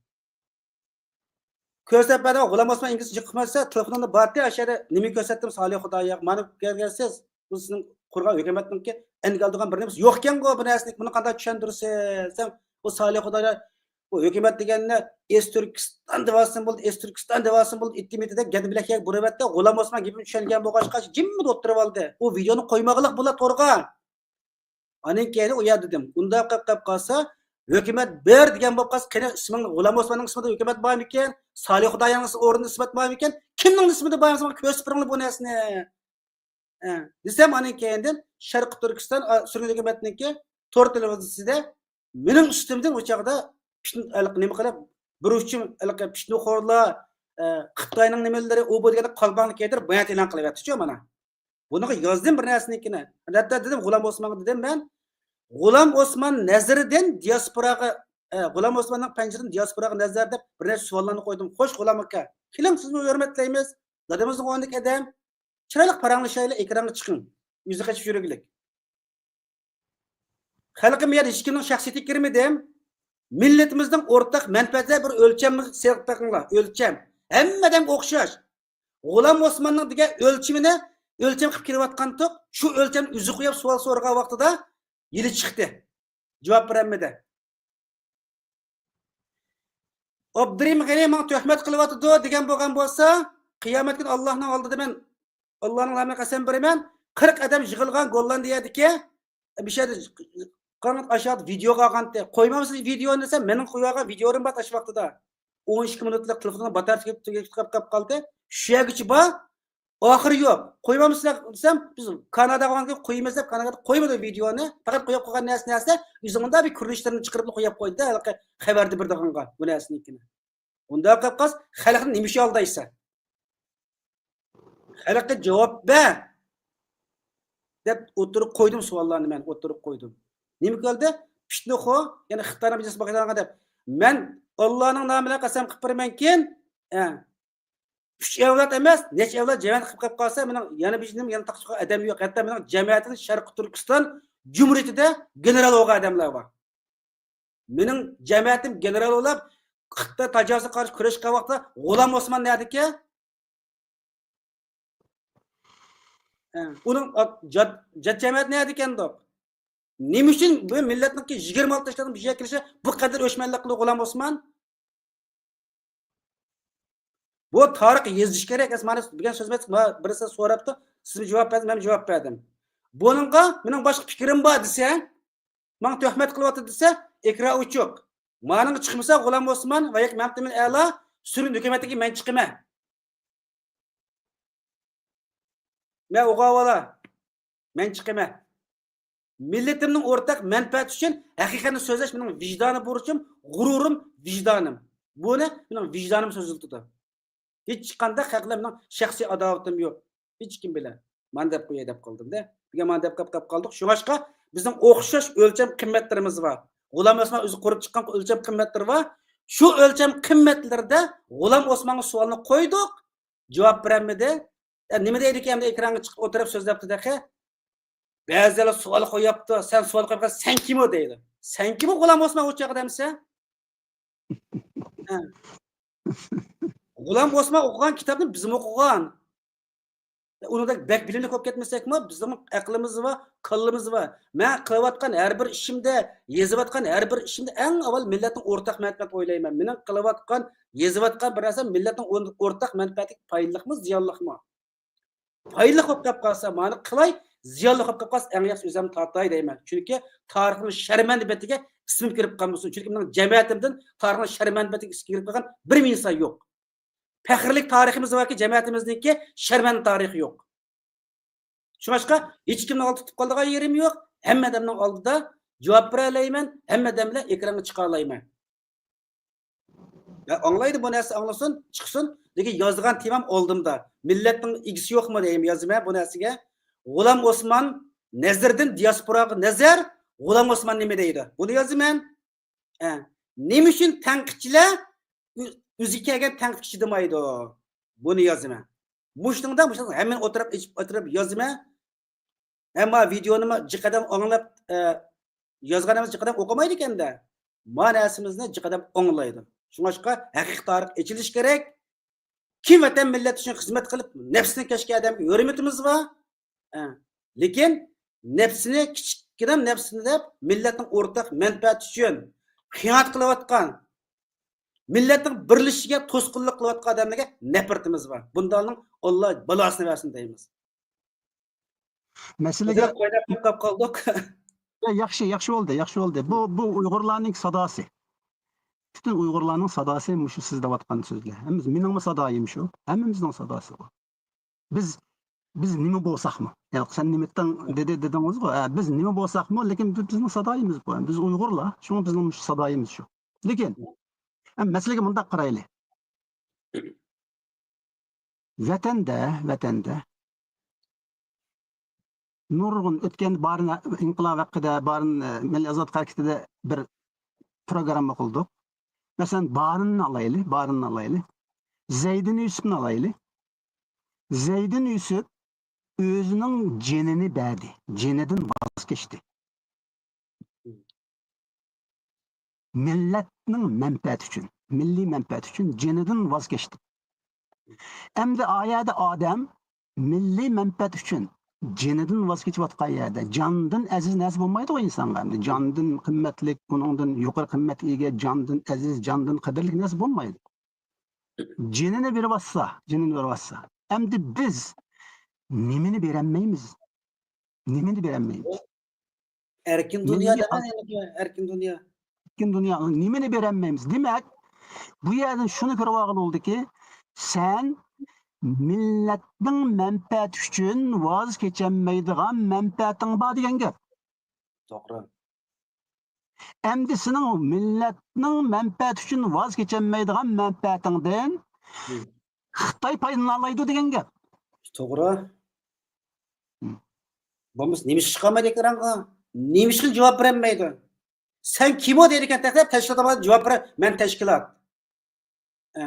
كۆرسەتمەدىم، غۇلام ئوسمان ئىنگلىزچە ئۇقمىسا، تېلېفونۇمدا بارتى، ئاشۇ يەردە نېمە كۆرسەتتىم، سالىھۇدايغا، مانا كۆرگەنسىز، بۇ سىزنىڭ قۇرغان ھۆكۈمەتنىڭكى ئەنگە ئالىدىغان بىر نېمىسى يوقكەنغۇ، بۇ نەرسىنى بۇنى قانداق چۈشەندۈرىسىز دېسەم، بۇ سالىھۇدايلار، بۇ ھۆكۈمەت دېگەننى ئېس تۈركىستان دېۋالسىمۇ بولدى، ئېس تۈركىستان دېۋالسىمۇ بولدى، ئىتتى مىتتى دەپ گەدە بىلەك يەرگە بۇرۇۋەتتى، غۇلام ئوسمان گېپىمنى چۈشەنگەن بولغاچقا، جىممىدە ئولتۇرۇۋالدى. ئۇ ۋىدېئونى قويمىغىلىق بۇلار تورغا. ئاندىن كېيىن ئۇ يەردە دېدىم، ئۇنداق قىلىپ قېلىپ قالسا، ھۆكۈمەت بىر دېگەن بولۇپ قالسا، قېنى ئىسمىڭ، غۇلام ئوسماننىڭ ئىسمىدا ھۆكۈمەت بارمىكەن؟ سالىھۇداينىڭ ئورنىدا ئىسمى بارمىكەن؟ كىمنىڭ ئىسمىدا بار؟ ماڭا كۆرسىتىپ بېرىڭلار بۇ نەرسىنى. ھە، دېسەم، ئاندىن كېيىندىن شەرقىي تۈركىستان، ئا، سۈرگۈن ھۆكۈمەتنىڭكى تور تېلېۋىزىيىسىدە مېنىڭ ئۈستۈمدىن ئۇ چاغدا پىتن-، ھېلىقى نېمە قىلىپ، بىر ئۇچۇم ھېلىقى پىتنىخورلار، ئە، خىتاينىڭ نېمىلىرى، ئۇ بۇ دېگەندە قالپاقنى كىيدۈرۈپ بايانات ئېلان قىلىۋەتتىچۇ مانا. بۇنىڭغا يازدىم بىر نەرسىنىڭكىنى. ھەتتا دېدىم، غۇلام ئوسمانغا دېدىم مەن، غۇلام ئوسمان نەزىرىدىن دىياسپوراغا، ئە، غۇلام ئوسماننىڭ پەنجىرىدىن دىياسپوراغا نەزەر دەپ بىر نەچچە سوئاللارنى قويدۇم. خوش، غۇلام ئاكا، كېلىڭ، سىزنى ھۆرمەتلەيمىز. دادىمىزنىڭ ئورنىدىكى ئادەم. چىرايلىق پاراڭلىشايلى، ئېكرانغا چىقىڭ. يۈزى قېچىپ يۈرگۈلۈك. خەلقىم، يەنە ھېچكىمنىڭ شەخسىيىتىگە كىرمىدىم. مىللىتىمىزنىڭ ئورتاق مەنپەئەتىدە بىر ئۆلچەمنى سېلىپ بېقىڭلار. ئۆلچەم. ھەممە ئادەمگە ئوخشاش. غۇلام ئوسماننىڭ دېگەن ئۆلچىمىنى ئۆلچەم قىلىپ كېلىۋاتقانتۇق. شۇ ئۆلچەمنى ئۆزى قويۇپ سوئال سورىغان ۋاقتىدا يىلى چىقتى. جاۋاب بېرەلمىدى. ئابدۇرېھىم غېنى ماڭا تۆھمەت قىلىۋاتىدۇ دېگەن بولغان بولسا، قىيامەت كۈنى ئاللاھنىڭ ئالدىدا مەن ئاللاھنىڭ نامىدا قەسەم بېرىمەن، قىرىق ئادەم يىغىلغان گوللاندىيەدىكى بىر شەھەردە قاراڭ، ئاشۇ ۋىدېئوغا ئالغانتى. قويمامسىز ۋىدېئونى دېسەم، مېنىڭ قويۇۋالغان ۋىدېئولىرىم بار ئاشۇ ۋاقتىدا. ئون ئىككى مىنۇتلۇق تېلېفوننىڭ باتارېيكىسى تۈگەپ قاپ قالدى. شۇ يەرگىچە بار. ئاخىرى يوق. قويمامسىلەر دېسەم، بىز كاناداغا بارغاندا قويىمىز دەپ، كانادادا قويمىدى ۋىدېئونى. پەقەت قويۇپ قويغان نەرسە، نەرسە يۈزىنىڭ بىر كۆرۈنۈشلىرىنى چىقىرىپلا قويۇپ قويدى، ھېلىقى خەۋەردە بېرىدىغانغا بۇ نەرسىنىڭكىنى. ئۇنداق قىلىپ قالسا، خەلقنى نېمە ئۈچۈن ئالدايسەن؟ خەلققە جاۋاب بەر دەپ ئوتتۇرىغا قويدۇم، سوئاللارنى مەن ئوتتۇرىغا قويدۇم. نېمە قىلدى؟ پىتنىخور، يەنى خىتاينىڭ بىجىسى باقىدىغان دەپ. مەن ئاللانىڭ نامى بىلەن قەسەم قىلىپ بېرىمەنكىن، ئە، ئۈچ ئەۋلاد ئەمەس، نەچچە ئەۋلاد جەمەت قىلىپ قېلىپ قالسا، مېنىڭ يەنە بىر جېنىم، يەنە تاقىسىغان ئادەم يوق. ھەتتا مېنىڭ جەمەتىم شەرقىي تۈركىستان جۇمھۇرىيىتىدە گېنېرال بولغان ئادەملەر بار. مېنىڭ جەمەتىم گېنېرال بولۇپ، خىتاي تاجاۋۇزىغا قارشى كۈرەش قىلغان ۋاقىتتا غۇلام ئوسمان نەدىكەن؟ ھە، ئۇنىڭ ئا-، جات، جات جەمەت نەدىكەندۇق؟ نېمە ئۈچۈن بۇ مىللەتنىڭكى يىگىرمە ئالتە ياشلىرىنىڭ بىر يەرگە كېلىشى بۇ قەدەر ئۆچمەنلىك قىلدى غۇلام ئوسمان؟ بۇ تارىخ يېزىش كېرەك. ئەس-، مانا دېگەن سۆزىمىز، ما-، بىرسى سوراپتۇ، سىزمۇ جاۋاب بەردىڭىز، مەن جاۋاب بەردىم. بۇنىڭغا مېنىڭ باشقا پىكرىم بار دېسە، ماڭا تۆھمەت قىلىۋاتىدۇ دېسە، ئېكران ئوچۇق. مانىڭغا چىقمىسا، غۇلام ئوسمان ۋە ياكى مەمتىمىن ئەلا سۈرگۈن ھۆكۈمەتتىكى مەن چىقىمەن. مەن ئوغاۋالا، مەن چىقىمەن. مىللىتىمنىڭ ئورتاق مەنپەئەتى ئۈچۈن ھەقىقەتنى سۆزلەش مېنىڭ ۋىجدانىي بۇرچۇم، غۇرۇرۇم، ۋىجدانىم. بۇنى مېنىڭ ۋىجدانىم سۆزلىتىدۇ. ھېچقانداق خەق بىلەن مېنىڭ شەخسىي ئاداۋىتىم يوق. ھېچكىم بىلەن. مانا دەپ قوياي دەپ قالدىم-دە. بۈگۈن مانا دەپ قاپ، قاپ قالدۇق. شۇڭاشقا بىزنىڭ ئوخشاش ئۆلچەم قىممەتلىرىمىز بار. غۇلام ئوسمان ئۆزى قۇرۇپ چىققان ئۆلچەم قىممەتلىرى بار. شۇ ئۆلچەم قىممەتلىرىدە غۇلام ئوسمانغا سوئالنى قويدۇق. جاۋاب بېرەلمىدى. يا نېمە دەيدىكەن ئەمدى ئېكرانغا چىقىپ ئولتۇرۇپ سۆزلەپتۇ تېخى. بەزىلەر سوئال قويۇپتۇ، سەن سوئال قويۇپ سەن كىمۇ دەيدۇ. سەن كىمۇ غۇلام ئوسمان ئۇ چاغدا دېسە؟ ھە. غۇلام ئوسمان ئوقۇغان كىتابنى بىزمۇ ئوقۇغان. ئۇنىڭدەك بەك بىلىملىك بولۇپ كەتمىسەكمۇ، بىزنىڭ ئەقلىمىز بار، كاللىمىز بار. مەن قىلىۋاتقان ھەر بىر ئىشىمدە، يېزىۋاتقان ھەر بىر ئىشىمدە ئەڭ ئاۋۋال مىللەتنىڭ ئورتاق مەنپەئەتىنى ئويلايمەن. مېنىڭ قىلىۋاتقان، يېزىۋاتقان بىر نەرسەم مىللەتنىڭ ئور-، ئورتاق مەنپەئەتىگە پايدىلىقمۇ، زىيانلىقمۇ؟ پايدىلىق بولۇپ قېلىپ قالسا، مانا قىلاي، زىيانلىق بولۇپ قېلىپ قالسا، ئەڭ ياخشى ئۆزۈم تارتاي دەيمەن. چۈنكى تارىخنىڭ شەرمەندە بېتىگە ئىسمىم كىرىپ قالمىسۇن. چۈنكى مېنىڭ جەمئىيىتىمدىن تارىخنىڭ شەرمەندە بېتىگە ئىسمىم كىرىپ قالغان بىرمۇ ئىنسان يوق. پەخىرلىك تارىخىمىز باركى، جەمئىيىتىمىزنىڭكى شەرمەندە تارىخى يوق. شۇڭلاشقا ھېچكىمنىڭ ئالدىدا تۇتۇپ قالىدىغان يېرىم يوق. ھەممە ئادەمنىڭ ئالدىدا جاۋاب بېرەلەيمەن، ھەممە ئادەم بىلەن ئېكرانغا چىقالايمەن. يا، ئاڭلايدۇ، بۇ نەرسە ئاڭلىسۇن، چىقسۇن. لېكىن يازغان تېمام ئالدىمدا. مىللەتنىڭ ئىگىسى يوقمۇ دەيمەن، يازىمەن بۇ نەرسىگە. غۇلام ئوسمان نەزىردىن دىياسپوراغا نەزەر، غۇلام ئوسمان نېمە دەيدۇ؟ بۇنى يازىمەن. ھە. نېمە ئۈچۈن تەنقىدچىلەر ئۆ-، ئۆزىگە كەلگەن تەنقىدكە چىدىمايدۇ؟ بۇنى يازىمەن. مۇشۇنىڭدا، مۇشۇنىڭدا ھەممىنى ئوتتۇرىغا ئېچىپ، ئوتتۇرىغا يازىمەن. ئەمما ۋىدېونىمۇ جىق ئادەم ئاڭلاپ، ئە، يازغان ئەمەس، جىق ئادەم ئوقۇمايدىكەن-دە. ما نەرسىمىزنى جىق ئادەم ئاڭلايدۇ. شۇڭلاشقا ھەقىقىي تارىخ ئېچىلىشى كېرەك. كىم ۋەتەن مىللەت ئۈچۈن خىزمەت قىلىپ، نەپسىنى كەشكەن ئادەمگە ھۆرمىتىمىز بار. ئە، لېكىن نەپسىنى، كىچىككىنە نەپسىنى دەپ، مىللەتنىڭ ئورتاق مەنپەئەتى ئۈچۈن خىيانەت قىلىۋاتقان، مىللەتنىڭ بىرلىشىشىگە توسقۇنلۇق قىلىۋاتقان ئادەملەرگە نەپرىتىمىز بار. بۇنداقنىڭ ئاللا بالاسىنى بەرسۇن دەيمىز. مەسىلىگە قويناپ قاپ قالدۇق. يا، ياخشى، ياخشى بولدى، ياخشى بولدى. بۇ، بۇ ئۇيغۇرلارنىڭ ساداسى. پۈتۈن ئۇيغۇرلارنىڭ ساداسى مۇشۇ سىز دەۋاتقان سۆزلەر. ھەممىمىز، مېنىڭمۇ سادايىم شۇ. ھەممىمىزنىڭ ساداسى بۇ. بىز، بىز نېمە بولساقمۇ؟ يا، سەن نېمە دېدىڭ، دېدى، دېدىڭىزغۇ؟ ھە، بىز نېمە بولساقمۇ، لېكىن بىز، بىزنىڭ سادايىمىز بۇ. بىز ئۇيغۇرلار، شۇڭا بىزنىڭ مۇشۇ سادايىمىز شۇ. لېكىن، ھە، مەسىلىگە مۇنداق قارايلى. ۋەتەندە، ۋەتەندە نۇرغۇن ئۆتكەن بارىن ئىنقىلاب ھەققىدە، بارىن، ئە، مىللىي ئازادلىق ھەرىكىتىدە بىر پروگرامما قىلدۇق. مەسىلەن، بارىننى ئالايلى، بارىننى ئالايلى. زەيدىن يۈسۈپنى ئالايلى. زەيدىن يۈسۈپ ئۆزىنىڭ جېنىنى بەردى، جېنىدىن ۋاز كەچتى. مىللەتنىڭ مەنپەئەتى ئۈچۈن، مىللىي مەنپەئەت ئۈچۈن جېنىدىن ۋاز كەچتى. ئەمدى ئا يەردە ئادەم مىللىي مەنپەئەت ئۈچۈن جېنىدىن ۋاز كېچىۋاتقان يەردە، جاندىن ئەزىز نەرسە بولمايدىغۇ ئىنسانغا. ئەمدى جاندىن قىممەتلىك، ئۇنىڭدىن يۇقىرى قىممەتكە ئىگە، جاندىن ئەزىز، جاندىن قەدىرلىك نەرسە بولمايدۇ. جېنىنى بېرىۋاتسا، جېنىنى بېرىۋاتسا، ئەمدى بىز نېمىنى بېرەلمەيمىز؟ نېمىنى بېرەلمەيمىز؟ ئەركىن دۇنيا نېمىگە دېگەن ئەركىن دۇنيا. ئەركىن دۇنيا، نېمىنى بېرەلمەيمىز؟ دېمەك، بۇ يەردىن شۇنى كۆرۈۋالغىلى بولدىكى، سەن مىللەتنىڭ مەنپەئەتى ئۈچۈن ۋاز كېچەلمەيدىغان مەنپەئەتىڭ بار دېگەن گەپ. توغرا. ئەمدى سېنىڭ مىللەتنىڭ مەنپەئەتى ئۈچۈن ۋاز كېچەلمەيدىغان مەنپەئەتىڭدىن خىتاي پايدىلىنالايدۇ دېگەن گەپ. توغرا. بولمىسا نېمە ئىش چىقارمايدۇ ئېكرانغا؟ نېمە ئىشقا جاۋاب بېرەلمەيدۇ؟ سەن كىمۇ دەيدىكەن، تەكلىپ تەشكىلات بار، جاۋاب بېرە، مەن تەشكىلات. ئە.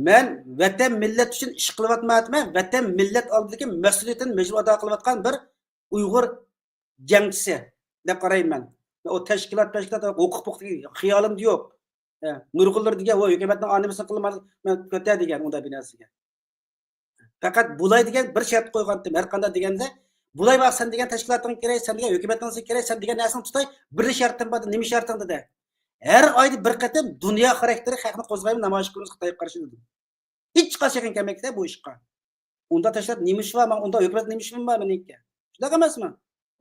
مەن ۋەتەن مىللەت ئۈچۈن ئىش قىلىۋاتمايۋاتىمەن، ۋەتەن مىللەت ئالدىدىكى مەسئۇلىيىتىنى مەجبۇر ئادا قىلىۋاتقان بىر ئۇيغۇر جەڭچىسى دەپ قارايمەن مەن. ئۇ تەشكىلات، تەشكىلات، ھوقۇق، ھوقۇق خىيالىمدا يوق. ئە، نۇرغۇنلىرى دېگەن، ۋوي، ھۆكۈمەتنىڭ ئانىمىسىنى قىلما، مەن كۆتە دېگەن ئۇنداق بىر نەرسىگە. پەقەت بۇلاي دېگەن بىر شەرت قويغانتىم، ھەر قانداق دېگەندە، بۇلاي بار، سەن دېگەن تەشكىلاتىڭ كېرەك، سەن دېگەن ھۆكۈمەتنىڭ كېرەك، سەن دېگەن نەرسىنى تۇتاي، بىر شەرتىم بار، نېمە شەرتىڭ دېدى. ھەر ئايدا بىر قېتىم دۇنيا خاراكتېرلىك خەقنى قوزغايمىز، نامايىش قىلىمىز خىتايغا قارشى دېدىم. ھېچقاچان يېقىن كەلمەيدىكەن بۇ ئىشقا. ئۇنداق تەشكىلات نېمە ئىشى بار، ماڭا ئۇنداق ھۆكۈمەت نېمە ئىشى بار مېنىڭكى؟ شۇنداق ئەمەسمۇ؟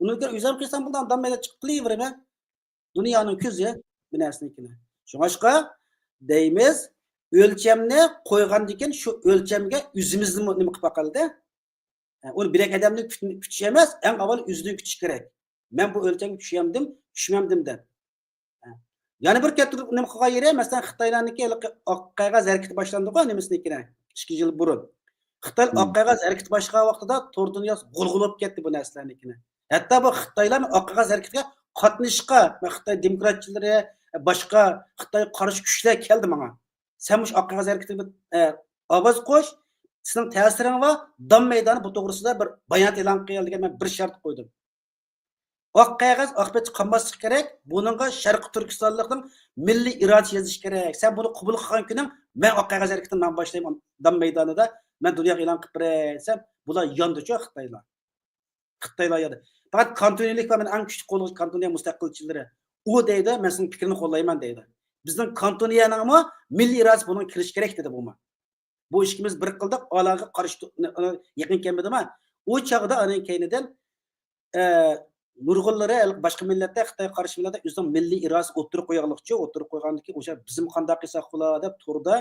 ئۇنىڭكى ئۆزۈم قىلسام بولىدۇ، دام مەيدان چىقىپ قىلىۋېرىمەن. دۇنيانىڭ كۆزى بۇ نەرسىنىڭكىنى. شۇڭاشقا دەيمىز، ئۆلچەمنى قويغاندىن كېيىن شۇ ئۆلچەمگە ئۆزىمىزنىمۇ نېمە قىلىپ باقايلى-دە. ئۇنى بىرەر ئادەمدىن كۈت-، كۈتۈش ئەمەس، ئەڭ ئاۋۋال ئۆزىدىن كۈتۈش كېرەك. مەن بۇ ئۆلچەمگە چۈشەمدىم، چۈشمەمدىم دەپ. يەنە بىر كەلتۈرۈپ نېمە قىلغان يېرى، مەسىلەن، خىتايلارنىڭكى ھېلىقى ئاق قەغەز ھەرىكىتى باشلاندىغۇ، نېمىسىنىڭكىنى، ئىككى يىل بۇرۇن. خىتاي ئاق قەغەز ھەرىكىتى باشلىغان ۋاقتىدا تور دۇنياسى غۇلغۇلا بولۇپ كەتتى بۇ نەرسىلەرنىڭكىنى. ھەتتا بۇ خىتايلارمۇ ئاق قەغەز ھەرىكىتىگە قاتنىشىشقا، خىتاي دېموكراتچىلىرى، باشقا خىتايغا قارشى كۈچلەر كەلدى ماڭا. سەن مۇشۇ ئاق قەغەز ھەرىكىتىگە، ئە، ئاۋاز قوش، سېنىڭ تەسىرىڭ بار، دام مەيدانى بۇ توغرىسىدا بىر بايانات ئېلان قىل دېگەن مەن بىر شەرت قويدۇم. ئاق قەغەز ئاق بەتتە قالماسلىقى كېرەك. بۇنىڭغا شەرقىي تۈركىستانلىقنىڭ مىللىي ئىرادىسى يېزىش كېرەك. سەن بۇنى قوبۇل قىلغان كۈنۈڭ، مەن ئاق قەغەز ھەرىكىتىنى مەن باشلايمەن دام مەيدانىدا. مەن دۇنياغا ئېلان قىلىپ بېرەي دېسەم، بۇلار ياندىچۇ خىتايلار. خىتايلار ياندى. پەقەت كانتونىيلىك بار، مەن ئەڭ كۈچلۈك قوللىغۇچى كانتونىيە مۇستەقىلچىلىرى. ئۇ دەيدۇ، مەن سېنىڭ پىكرىنى قوللايمەن دەيدۇ. بىزنىڭ كانتونىيەنىڭمۇ مىللىي ئىرادىسى بۇنىڭغا كىرىشى كېرەك دېدى بۇمۇ. بۇ ئىككىمىز بىر قىلدۇق، ئالاغا قارشى تۇ-، يېقىن كەلمىدىما؟ ئۇ چاغدا ئانىڭ كەينىدىن، ئە، نۇرغۇنلىرى ھېلىقى باشقا مىللەتتە، خىتايغا قارشى مىللەتتە ئۆزىنىڭ مىللىي ئىرادىسىنى ئوتتۇرىغا قويغانلىقچە، ئوتتۇرىغا قويغاندىن كېيىن، ئوشۇ بىزمۇ قانداق قىلساق بولا دەپ توردا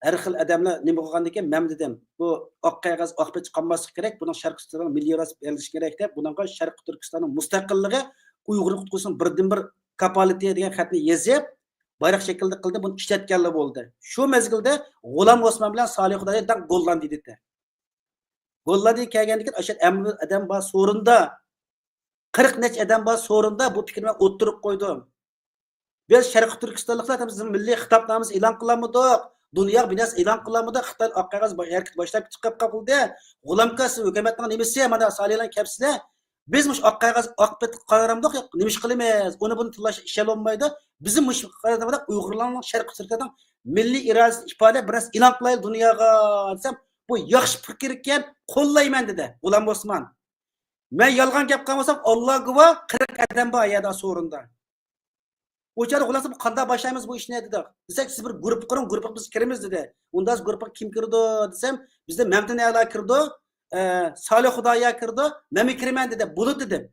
ھەر خىل ئادەملەر نېمە قىلغاندىكىن، مەن دېدىم، بۇ ئاق قەغەز، ئاق پېتى قالماسلىقى كېرەك، بۇنىڭ شەرقىي تۈركىستاننىڭ مىللىي ئىرادىسى بېرىلىشى كېرەك دەپ، بۇنىڭغا شەرقىي تۈركىستاننىڭ مۇستەقىللىقى، ئۇيغۇرنى قۇتقۇزۇشنىڭ بىردىنبىر كاپالىتى دېگەن خەتنى يېزىپ، بايراق شەكلىدە قىلدىم، بۇنى ئىشلەتكەنلا بولدى. شۇ مەزگىلدە غۇلام ئوسمان بىلەن سالىھ خۇدايى دەڭ گوللاندىيەدە. گوللاندىيەگە كەلگەندىن كېيىن، ئاشۇ ئەمىر ئادەم بار سورۇندا، قىرىق نەچچە ئادەم بار سورۇندا بۇ پىكىرنى مەن ئوتتۇرىغا قويدۇم. بىز شەرقىي تۈركىستانلىقلار بىزنىڭ مىللىي خىتابنامىمىزنى ئېلان قىلالمىدۇق، دۇنياغا بىناسى ئېلان قىلالمىدۇق، خىتاي ئاق قەغەز ھەرىكىتى باشلاپ چىقىپ قالدى. غۇلامكا، سىز ھۆكۈمەتنىڭ نېمىسى، مانا سالىيلار كەپسىلە. بىز مۇشۇ ئاق قەغەز ئاق پېتى قارامدۇق، نېمە ئىش قىلىمىز؟ ئۇنى بۇنى تىللاش ئىشەنمەيدۇ. بىزمۇ مۇشۇ قارامدۇق، ئۇيغۇرلارنىڭ شەرقىي تۈركىيەنىڭ مىللىي ئىرادىسىنى ئىپادىلەپ بىر نەرسە ئېلان قىلايلى دۇنياغا دېسەم، بۇ ياخشى پىكىر ئىكەن، قوللايمەن دېدى غۇلام ئوسمان. مەن يالغان گەپ قىلمىسام، ئاللا گۇۋاھ، قىرىق ئادەم بار يەردە سورۇندا. ئۇ چاغدا خۇلاسە، بۇ قانداق باشلايمىز بۇ ئىشنى دېدۇق. دېسەك، سىز بىر گۇرۇپپا قۇرۇڭ، گۇرۇپپىغا بىز كىرىمىز دېدى. ئۇنداق گۇرۇپپىغا كىم كىرىدۇ دېسەم، بىزدە مەمتىن ئەلا كىرىدۇ، ئە، سالىھ خۇدايا كىرىدۇ، مەنمۇ كىرىمەن دېدى. بولىدۇ دېدىم.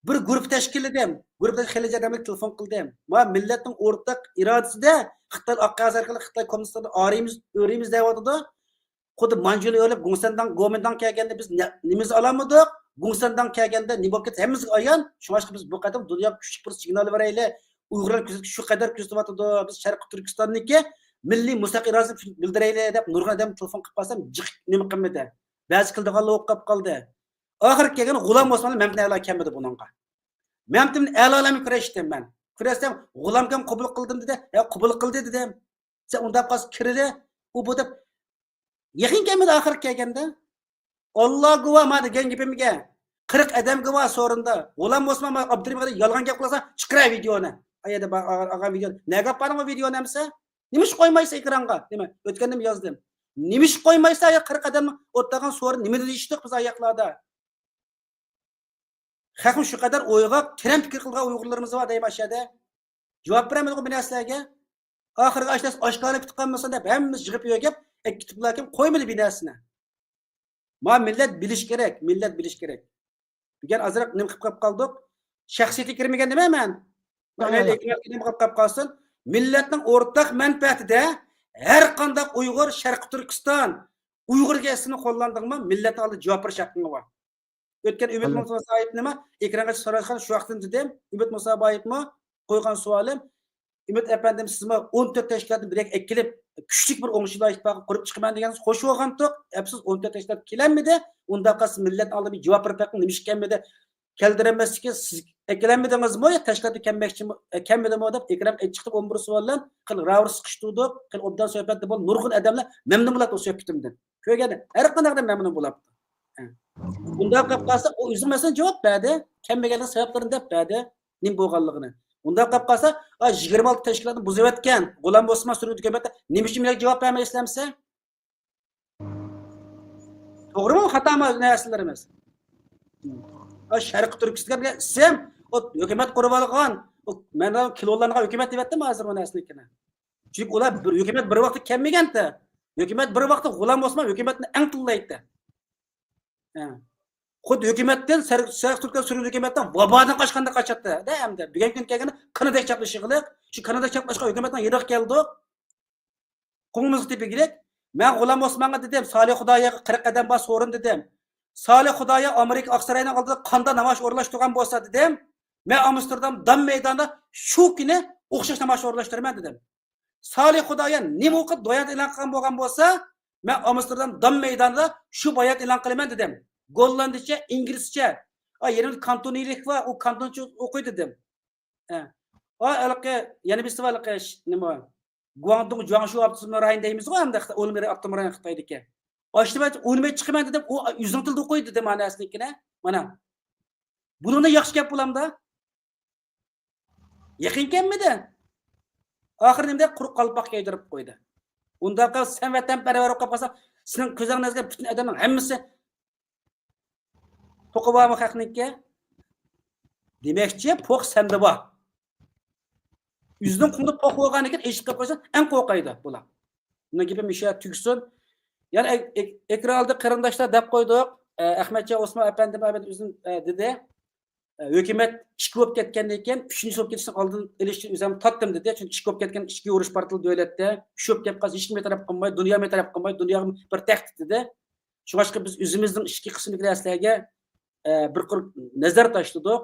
بىر گۇرۇپپا تەشكىللىدىم. گۇرۇپپىدا خېلى ئادەمگە تېلېفون قىلدىم. ما مىللەتنىڭ ئورتاق ئىرادىسىدە خىتاي ئاق قەغەز ئارقىلىق خىتاي كوممۇنىستلىرىنى ئارىيمىز، ئۆرۈيمىز دەۋاتىدۇ. خۇددى مانجۇنى ئۆرۈپ گۇڭسەنداڭ، گومىنداڭ كەلگەندە بىز نە-، نېمىمىزنى ئالالمىدۇق؟ گۇڭسەنداڭ كەلگەندە نېمە بولۇپ كەتتى؟ ھەممىمىزگە ئايان. شۇڭلاشقا بىز بۇ قېتىم دۇنياغا كۈچلۈك بىر سىگنال بېرەيلى. ئۇيغۇرلار كۆزىتىپ شۇ قەدەر كۆزىتىۋاتىدۇ. بىز شەرقىي تۈركىستاننىڭكى مىللىي مۇستەقىل ئىرادىسىنى بىلدۈرەيلى دەپ نۇرغۇن ئادەم تېلېفون قىلىپ قالسام، جىق نېمە قىلمىدى. بەزى كېلىدىغانلار ئوقۇپ قالدى. ئاخىرى كەلگەن غۇلام ئوسمان مەمتىن ئەلا كەلمىدى بۇنىڭغا. مەمتىن ئەلا بىلەن كۈرەشتىم مەن. كۈرەشسەم، غۇلامكام قوبۇل قىلدىم دېدى. ھە، قوبۇل قىلدى دېدىم. سەن ئۇنداق قىلسا كىرىدۇ، ئۇ بۇ دەپ يېقىن كەلمىدى ئاخىرى كەلگەندە. ئاللا گۇۋاھ، ما دېگەن گېپىمگە. قىرىق ئادەم گۇۋاھ سورۇندا. غۇلام ئوسمان، ما ئابدۇرېھىم يالغان گەپ قىلسا، چىقىرە ۋىدېئونى. ئايەدە بار، ئالغان ۋىدېئونى. نەگە ئاپاردىڭ ئۇ ۋىدېئونى ئەمسە؟ نېمىش قويمايسىز ئېكرانغا؟ نېمە؟ ئۆتكەندىمۇ يازدىم. نېمىش قويمايسىز؟ يا قىرىق ئادەم ئولتۇرغان سورۇن نېمە دېيىشتۇق بىز ئاياقلاردا؟ خەقمۇ شۇ قەدەر ئويغاق، تېرەن پىكىر قىلىدىغان ئۇيغۇرلىرىمىز بار دەيمەن ئاشۇ يەردە. جاۋاب بېرەلمىدىغۇ بۇ نەرسىلەرگە. ئاخىرىغا ئاشۇ نەرسە ئاشكارىلىنىپ كېتىپ قالمىسۇن دەپ ھەممىمىز يىغىپ يۈرگەپ، ئەكېتىپلا كېيىن قويمىدى بۇ نەرسىنى. ما مىللەت بىلىش كېرەك، مىللەت بىلىش كېرەك. بۈگۈن ئازراق نېمە قىلىپ قېلىپ قالدۇق؟ شەخسىيىتىگە كىرمىگەن دېمەيمەن. ئەمەلىي ئېكران نېمە قىلىپ قېلىپ قالسۇن؟ مىللەتنىڭ ئورتاق مەنپەئەتىدە ھەر قانداق ئۇيغۇر شەرقىي تۈركىستان ئۇيغۇر دېگەن ئىسىمنى قوللاندىڭمۇ، مىللەتنىڭ ئالدىدا جاۋاب بېرىش ھەققىڭ بار. ئۆتكەن ئۈمىد مۇسابايېۋنى نېمە ئېكرانغا چىقىرىۋاتقان شۇ ۋاقىتتا دېدىم. ئۈمىد مۇسابايېۋمۇ قويغان سوئالىم، ئۈمىد ئەپەندىم، سىزمۇ ئون تۆت تەشكىلاتنى بىر يەرگە ئەكېلىپ، كۈچلۈك بىر ئوڭشىلار ئىتتىپاقى قۇرۇپ چىقىمەن دېگەن قوشۇپ بولغانتۇق. ئەپسۇس، ئون تۆت تەشكىلات كېلەلمىدى. ئۇنداق قىلسا مىللەتنىڭ ئالدىدا بىر جاۋاب بېرىپ بېقىڭ، نېمىشقا كەلمىدى؟ كەلدۈرەلمەسلىكى سىز ئەكېلەلمىدىڭىزمۇ يا تەشكىلاتقا كەلمەكچىمۇ، ئە، كەلمىدىمۇ دەپ ئېكرانغا چىقىپ ئون بىر سوئال بىلەن خېلى راۋۇر سىقىشتۇردۇق. خېلى ئوبدان سۆھبەتتە بولدى. نۇرغۇن ئادەملەر مەمنۇن بولاتتى ئۇ سۆھبىتىمدىن. كۆرگەن ھەر قانداق ئادەم مەمنۇن بولاپتۇ. ھە. ئۇنداق قىلىپ قالسا، ئۇ ئۆزىنىڭ مەسىلەن جاۋاب بەردى. كەلمىگەننىڭ سەۋەبلىرىنى دەپ بەردى. نېمە بولغانلىقىنى. ئۇنداق قىلىپ قالسا، ئا، يىگىرمە ئالتە تەشكىلاتنى بۇزۇۋەتكەن، غۇلام ئوسمان سۈرگۈندە ھۆكۈمەتتە نېمە ئۈچۈن مېنىڭ جاۋاب بەرمەيسىلەر دېسە؟ توغرىمۇ، خاتامۇ نەرسىلىرىمىز؟ ئا، شەرقىي تۈركىستان دېگەن ئىسىم، ئۇ ھۆكۈمەت قۇرۇۋالغان، ئۇ مەن كىلونلانغان ھۆكۈمەت دەۋەتتىم ھازىر ئۇ نەرسىنىڭكىنى. چۈنكى ئۇلار بىر، ھۆكۈمەت بىر ۋاقىتتا كەلمىگەنتى. ھۆكۈمەت بىر ۋاقىتتا غۇلام ئوسمان ھۆكۈمەتنى ئەڭ تىللايتتى. ھە. خۇددى ھۆكۈمەتتىن، سەر-، شەرقىي تۈركىستان سۈرگۈندە ھۆكۈمەتتىن ۋابادىن قاچقاندەك قاچاتتى. دە ئەمدى بۈگۈنكى كۈنگە كەلگەندە قېنىدەك چاپلىشىغلىق. شۇ قېنىدەك چاپلاشقان ھۆكۈمەتنىڭ يېنىغا كەلدۇق. قوڭىمىزغا تېپىگىلىك. مەن غۇلام ئوسمانغا دېدىم، سالىھ خۇدايىغا قىرىق قەدەم بار سورۇن دېدىم. سالىھ خۇدايا ئامېرىكا ئاقساراينىڭ ئالدىدا قاندا نامايىش ئورۇنلاشتۇرغان بولسا دېدىم، مەن ئامستېردام دام مەيدانىدا شۇ كۈنى ئوخشاش نامايىش ئورۇنلاشتۇرىمەن دېدىم. سالىھ خۇدايا نېمە ۋاقىت بايان ئېلان قىلغان بولغان بولسا، مەن ئامستېردام دام مەيدانىدا شۇ بايان ئېلان قىلىمەن دېدىم. گوللاندىچە، ئىنگلىزچە. ئا، يەنە بىر كانتونىيلىك بار، ئۇ كانتونچە ئوقۇي دېدىم. ھە. ئا، ھېلىقى، يەنە بىرسى بار، ھېلىقى، ش-، نېمە، گۇاڭدۇڭ، جۇاڭشۇ ئاپتونوم رايون دەيمىزغۇ، ئەمدى خىتاي، ئۇنىمېي ئاپتونوم رايون خىتايدىكى. ئاشۇنى ئۇنىمەي چىقىمەن دېدىم، ئۇ ئۆزىنىڭ تىلىدا ئوقۇيدۇ دېدىم، مانا سىزنىڭكىنى. مانا. بۇنىڭدىن ياخشى گەپ بولامدا؟ يېقىن كەلمىدى. ئاخىرى نېمە دەپ قۇرۇق قالپاق كىيدۈرۈپ قويدى. ئۇنداق قىلسا سەن ۋەتەنپەرۋەر بولۇپ قالساڭ، سېنىڭ كۆزۈڭ نەزەر پۈتۈن ئادەمنىڭ ھەممىسى پوقى بارمۇ خەقنىڭكى؟ دېمەكچى، پوق سەندە بار. ئۆزىنىڭ قولىدا پوق بولغاندىكىن ئېشىپ قېلىپ قالسا ئەڭ قورقايدۇ بۇلار. بۇنىڭ گېپىم مۇشۇ يەردە تۈگىسۇن. يەنە ئەك-، ئەك-، ئېكران ئالدىدا قېرىنداشلار دەپ قويدۇق. ئە، ئەخمەتجان ئوسمان ئەپەندىم ئەمدى ئۆزۈم، ئە، دېدى. ئە، ھۆكۈمەت ئىككى بولۇپ كەتكەندىن كېيىن، ئۈچىنچى بولۇپ كېتىشنىڭ ئالدىنى ئېلىش ئۈچۈن ئۆزۈم تارتتىم دېدى. چۈنكى ئىككى بولۇپ كەتكەن ئىككى ئۇرۇش پارتلىق دۆلەتتە، ئۈچ بولۇپ كەتكەن ئىككى بىر تەرەپ قىلماي، دۇنيا بىر تەرەپ قىلماي، دۇنياغا بىر تەھدىت دېدى. شۇڭلاشقا بىز ئۆزىمىزنىڭ ئىچكى قىسمىدىكى نەرسىلەرگە، ئە، بىر قۇر نەزەر تاشلىدۇق.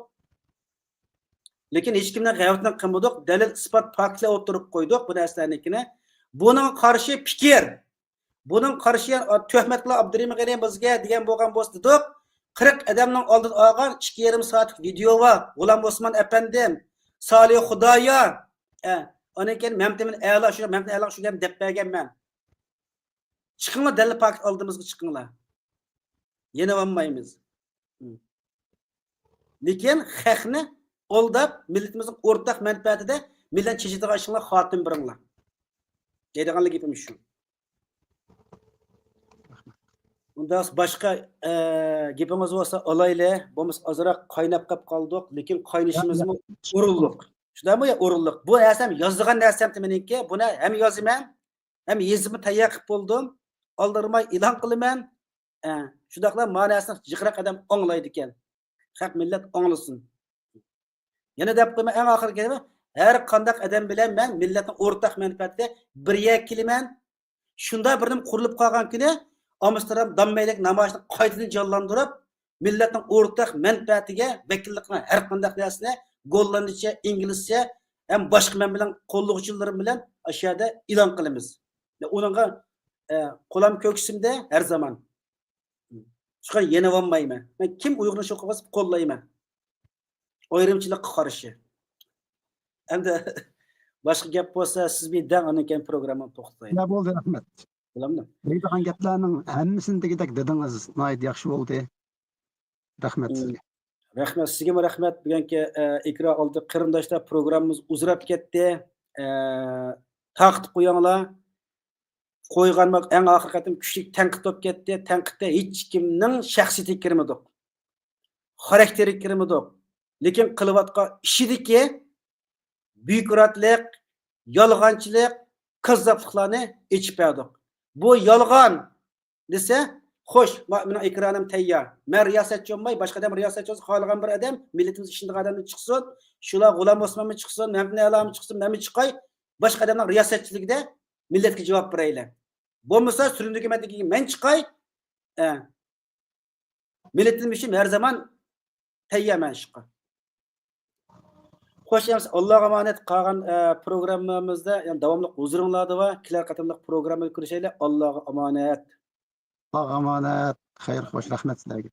لېكىن ھېچكىمنىڭ غەيۋىتىنى قىلمىدۇق. دەلىل، ئىسپات، پاكىتلار ئوتتۇرىغا قويدۇق بۇ نەرسىلەرنىڭكىنى. بۇنىڭغا قارشى پىكىر، بۇنىڭغا قارشى، ئا، تۆھمەت قىلىپ ئابدۇرېھىم غېنى بىزگە دېگەن بولغان بولسا دېدۇق. قىرىق ئادەمنىڭ ئالدىدا ئالغان ئىككى يېرىم سائەتلىك ۋىدېئو بار. غۇلام ئوسمان ئەپەندىم، سالىھ خۇدايار، ئە، ئاندىن كېيىن مەمتىمىن ئەلا، شۇ مەمتىمىن ئەلا شۇ گەپنى دەپ بەرگەنمەن. چىقىڭلار، دەلىل پاكىت ئالدىمىزغا چىقىڭلار. يېنىۋالمايمىز. لېكىن خەقنى ئالداپ، مىللىتىمىزنىڭ ئورتاق مەنپەئەتىدە مىللەتنى چېچىدىغان ئىشىڭلار خاتىمە بېرىڭلار. دەيدىغانلا گېپىم شۇ. ئۇنداق باشقا، ئە، گېپىڭىز بولسا ئالايلى، بولمىسا ئازراق قايناپ قېلىپ قالدۇق، لېكىن قاينىشىمىزمۇ ئورۇنلۇق. شۇنداقمۇ يا ئورۇنلۇق؟ بۇ نەرسەم يازىدىغان نەرسەمتى مېنىڭكى، بۇنى ھەم يازىمەن، ھەم يېزىپمۇ تەييار قىلىپ بولدۇم. ئالدىرىماي ئېلان قىلىمەن. ئە، شۇنداقلا مەنىسىنى جىقراق ئادەم ئاڭلايدىكەن. خەق، مىللەت ئاڭلىسۇن. يەنە دەپ قويىمەن، ئەڭ ئاخىرقى گېپىم، ھەر قانداق ئادەم بىلەن مەن مىللەتنىڭ ئورتاق مەنپەئەتىگە بىر يەرگە كېلىمەن. شۇنداق بىر نېمە قۇرۇلۇپ قالغان كۈنى، ئامستېردام دام مەيلەك نامايىشىنى قايتىدىن جانلاندۇرۇپ، مىللەتنىڭ ئورتاق مەنپەئەتىگە ۋەكىللىك قىلغان ھەر قانداق نەرسىنى گوللاندىچە، ئىنگلىزچە ھەم باشقا مەن بىلەن قوللىغۇچىلىرىم بىلەن ئاشۇ يەردە ئېلان قىلىمىز. ئۇنىڭغا، ئە، قولام كۆكسۈمدە ھەر زامان. شۇڭا يېنىۋالمايمەن. مەن كىم ئۇيغۇرنى شۇ قىلغان قوللايمەن. ئايرىمچىلىققا قارشى. ئەمدى باشقا گەپ بولسا، سىز بىر دەڭ، ئاندىن كېيىن پروگراممىنى توختىتايلى. يا، بولدى، رەھمەت. بولامدۇ؟ دەيدىغان گەپلەرنىڭ ھەممىسىنى دېگۈدەك دېدىڭىز. ناھايىتى ياخشى بولدى. رەھمەت سىزگە. رەھمەت، سىزگىمۇ رەھمەت. بۈگۈنكى، ئە، ئېكران ئالدى قېرىنداشلار، پروگراممىمىز ئۇزىراپ كەتتى. ئە، تارقىتىپ قويۇڭلار. قويغانما ئەڭ ئاخىرقى قېتىم كۈچلۈك تەنقىد بولۇپ كەتتى. تەنقىدتە ھېچكىمنىڭ شەخسىيىتىگە كىرمىدۇق. خاراكتېرىگە كىرمىدۇق. لېكىن قىلىۋاتقان ئىشىدىكى بيۇروكراتلىق، يالغانچىلىق، كاززاپلىقلارنى ئېچىپ بەردۇق. بۇ يالغان دېسە، خوش، ما-، مېنىڭ ئېكرانىم تەييار. مەن رىياسەتچى بولماي، باشقا ئادەم رىياسەتچى بولسا، خالىغان بىر ئادەم، مىللىتىمىزگە ئىشىنىدىغان ئادەمدىن چىقسۇن. شۇلا غۇلام ئوسمانمۇ چىقسۇن، مەمتىمىن ئەلامۇ چىقسۇن، مەنمۇ چىقاي. باشقا ئادەمنىڭ رىياسەتچىلىكىدە مىللەتكە جاۋاب بېرەيلى. بولمىسا، سۈرۈندە ھۆكۈمەتتىكى مەن چىقاي. ئە. مىللىتىم ئۈچۈن ھەر زامان تەييارمەن ئىشقا. خوش، ئەمىسە ئاللاغا ئامانەت. قالغان، ئە، پروگراممىمىزدا، يەنى داۋاملىق ھۇزۇرۇڭلاردا بار. كېلەر قېتىملىق پروگراممىدا كۆرۈشەيلى. ئاللاغا ئامانەت. ئاللاغا ئامانەت. خەير، خوش، رەھمەت سىلەرگە.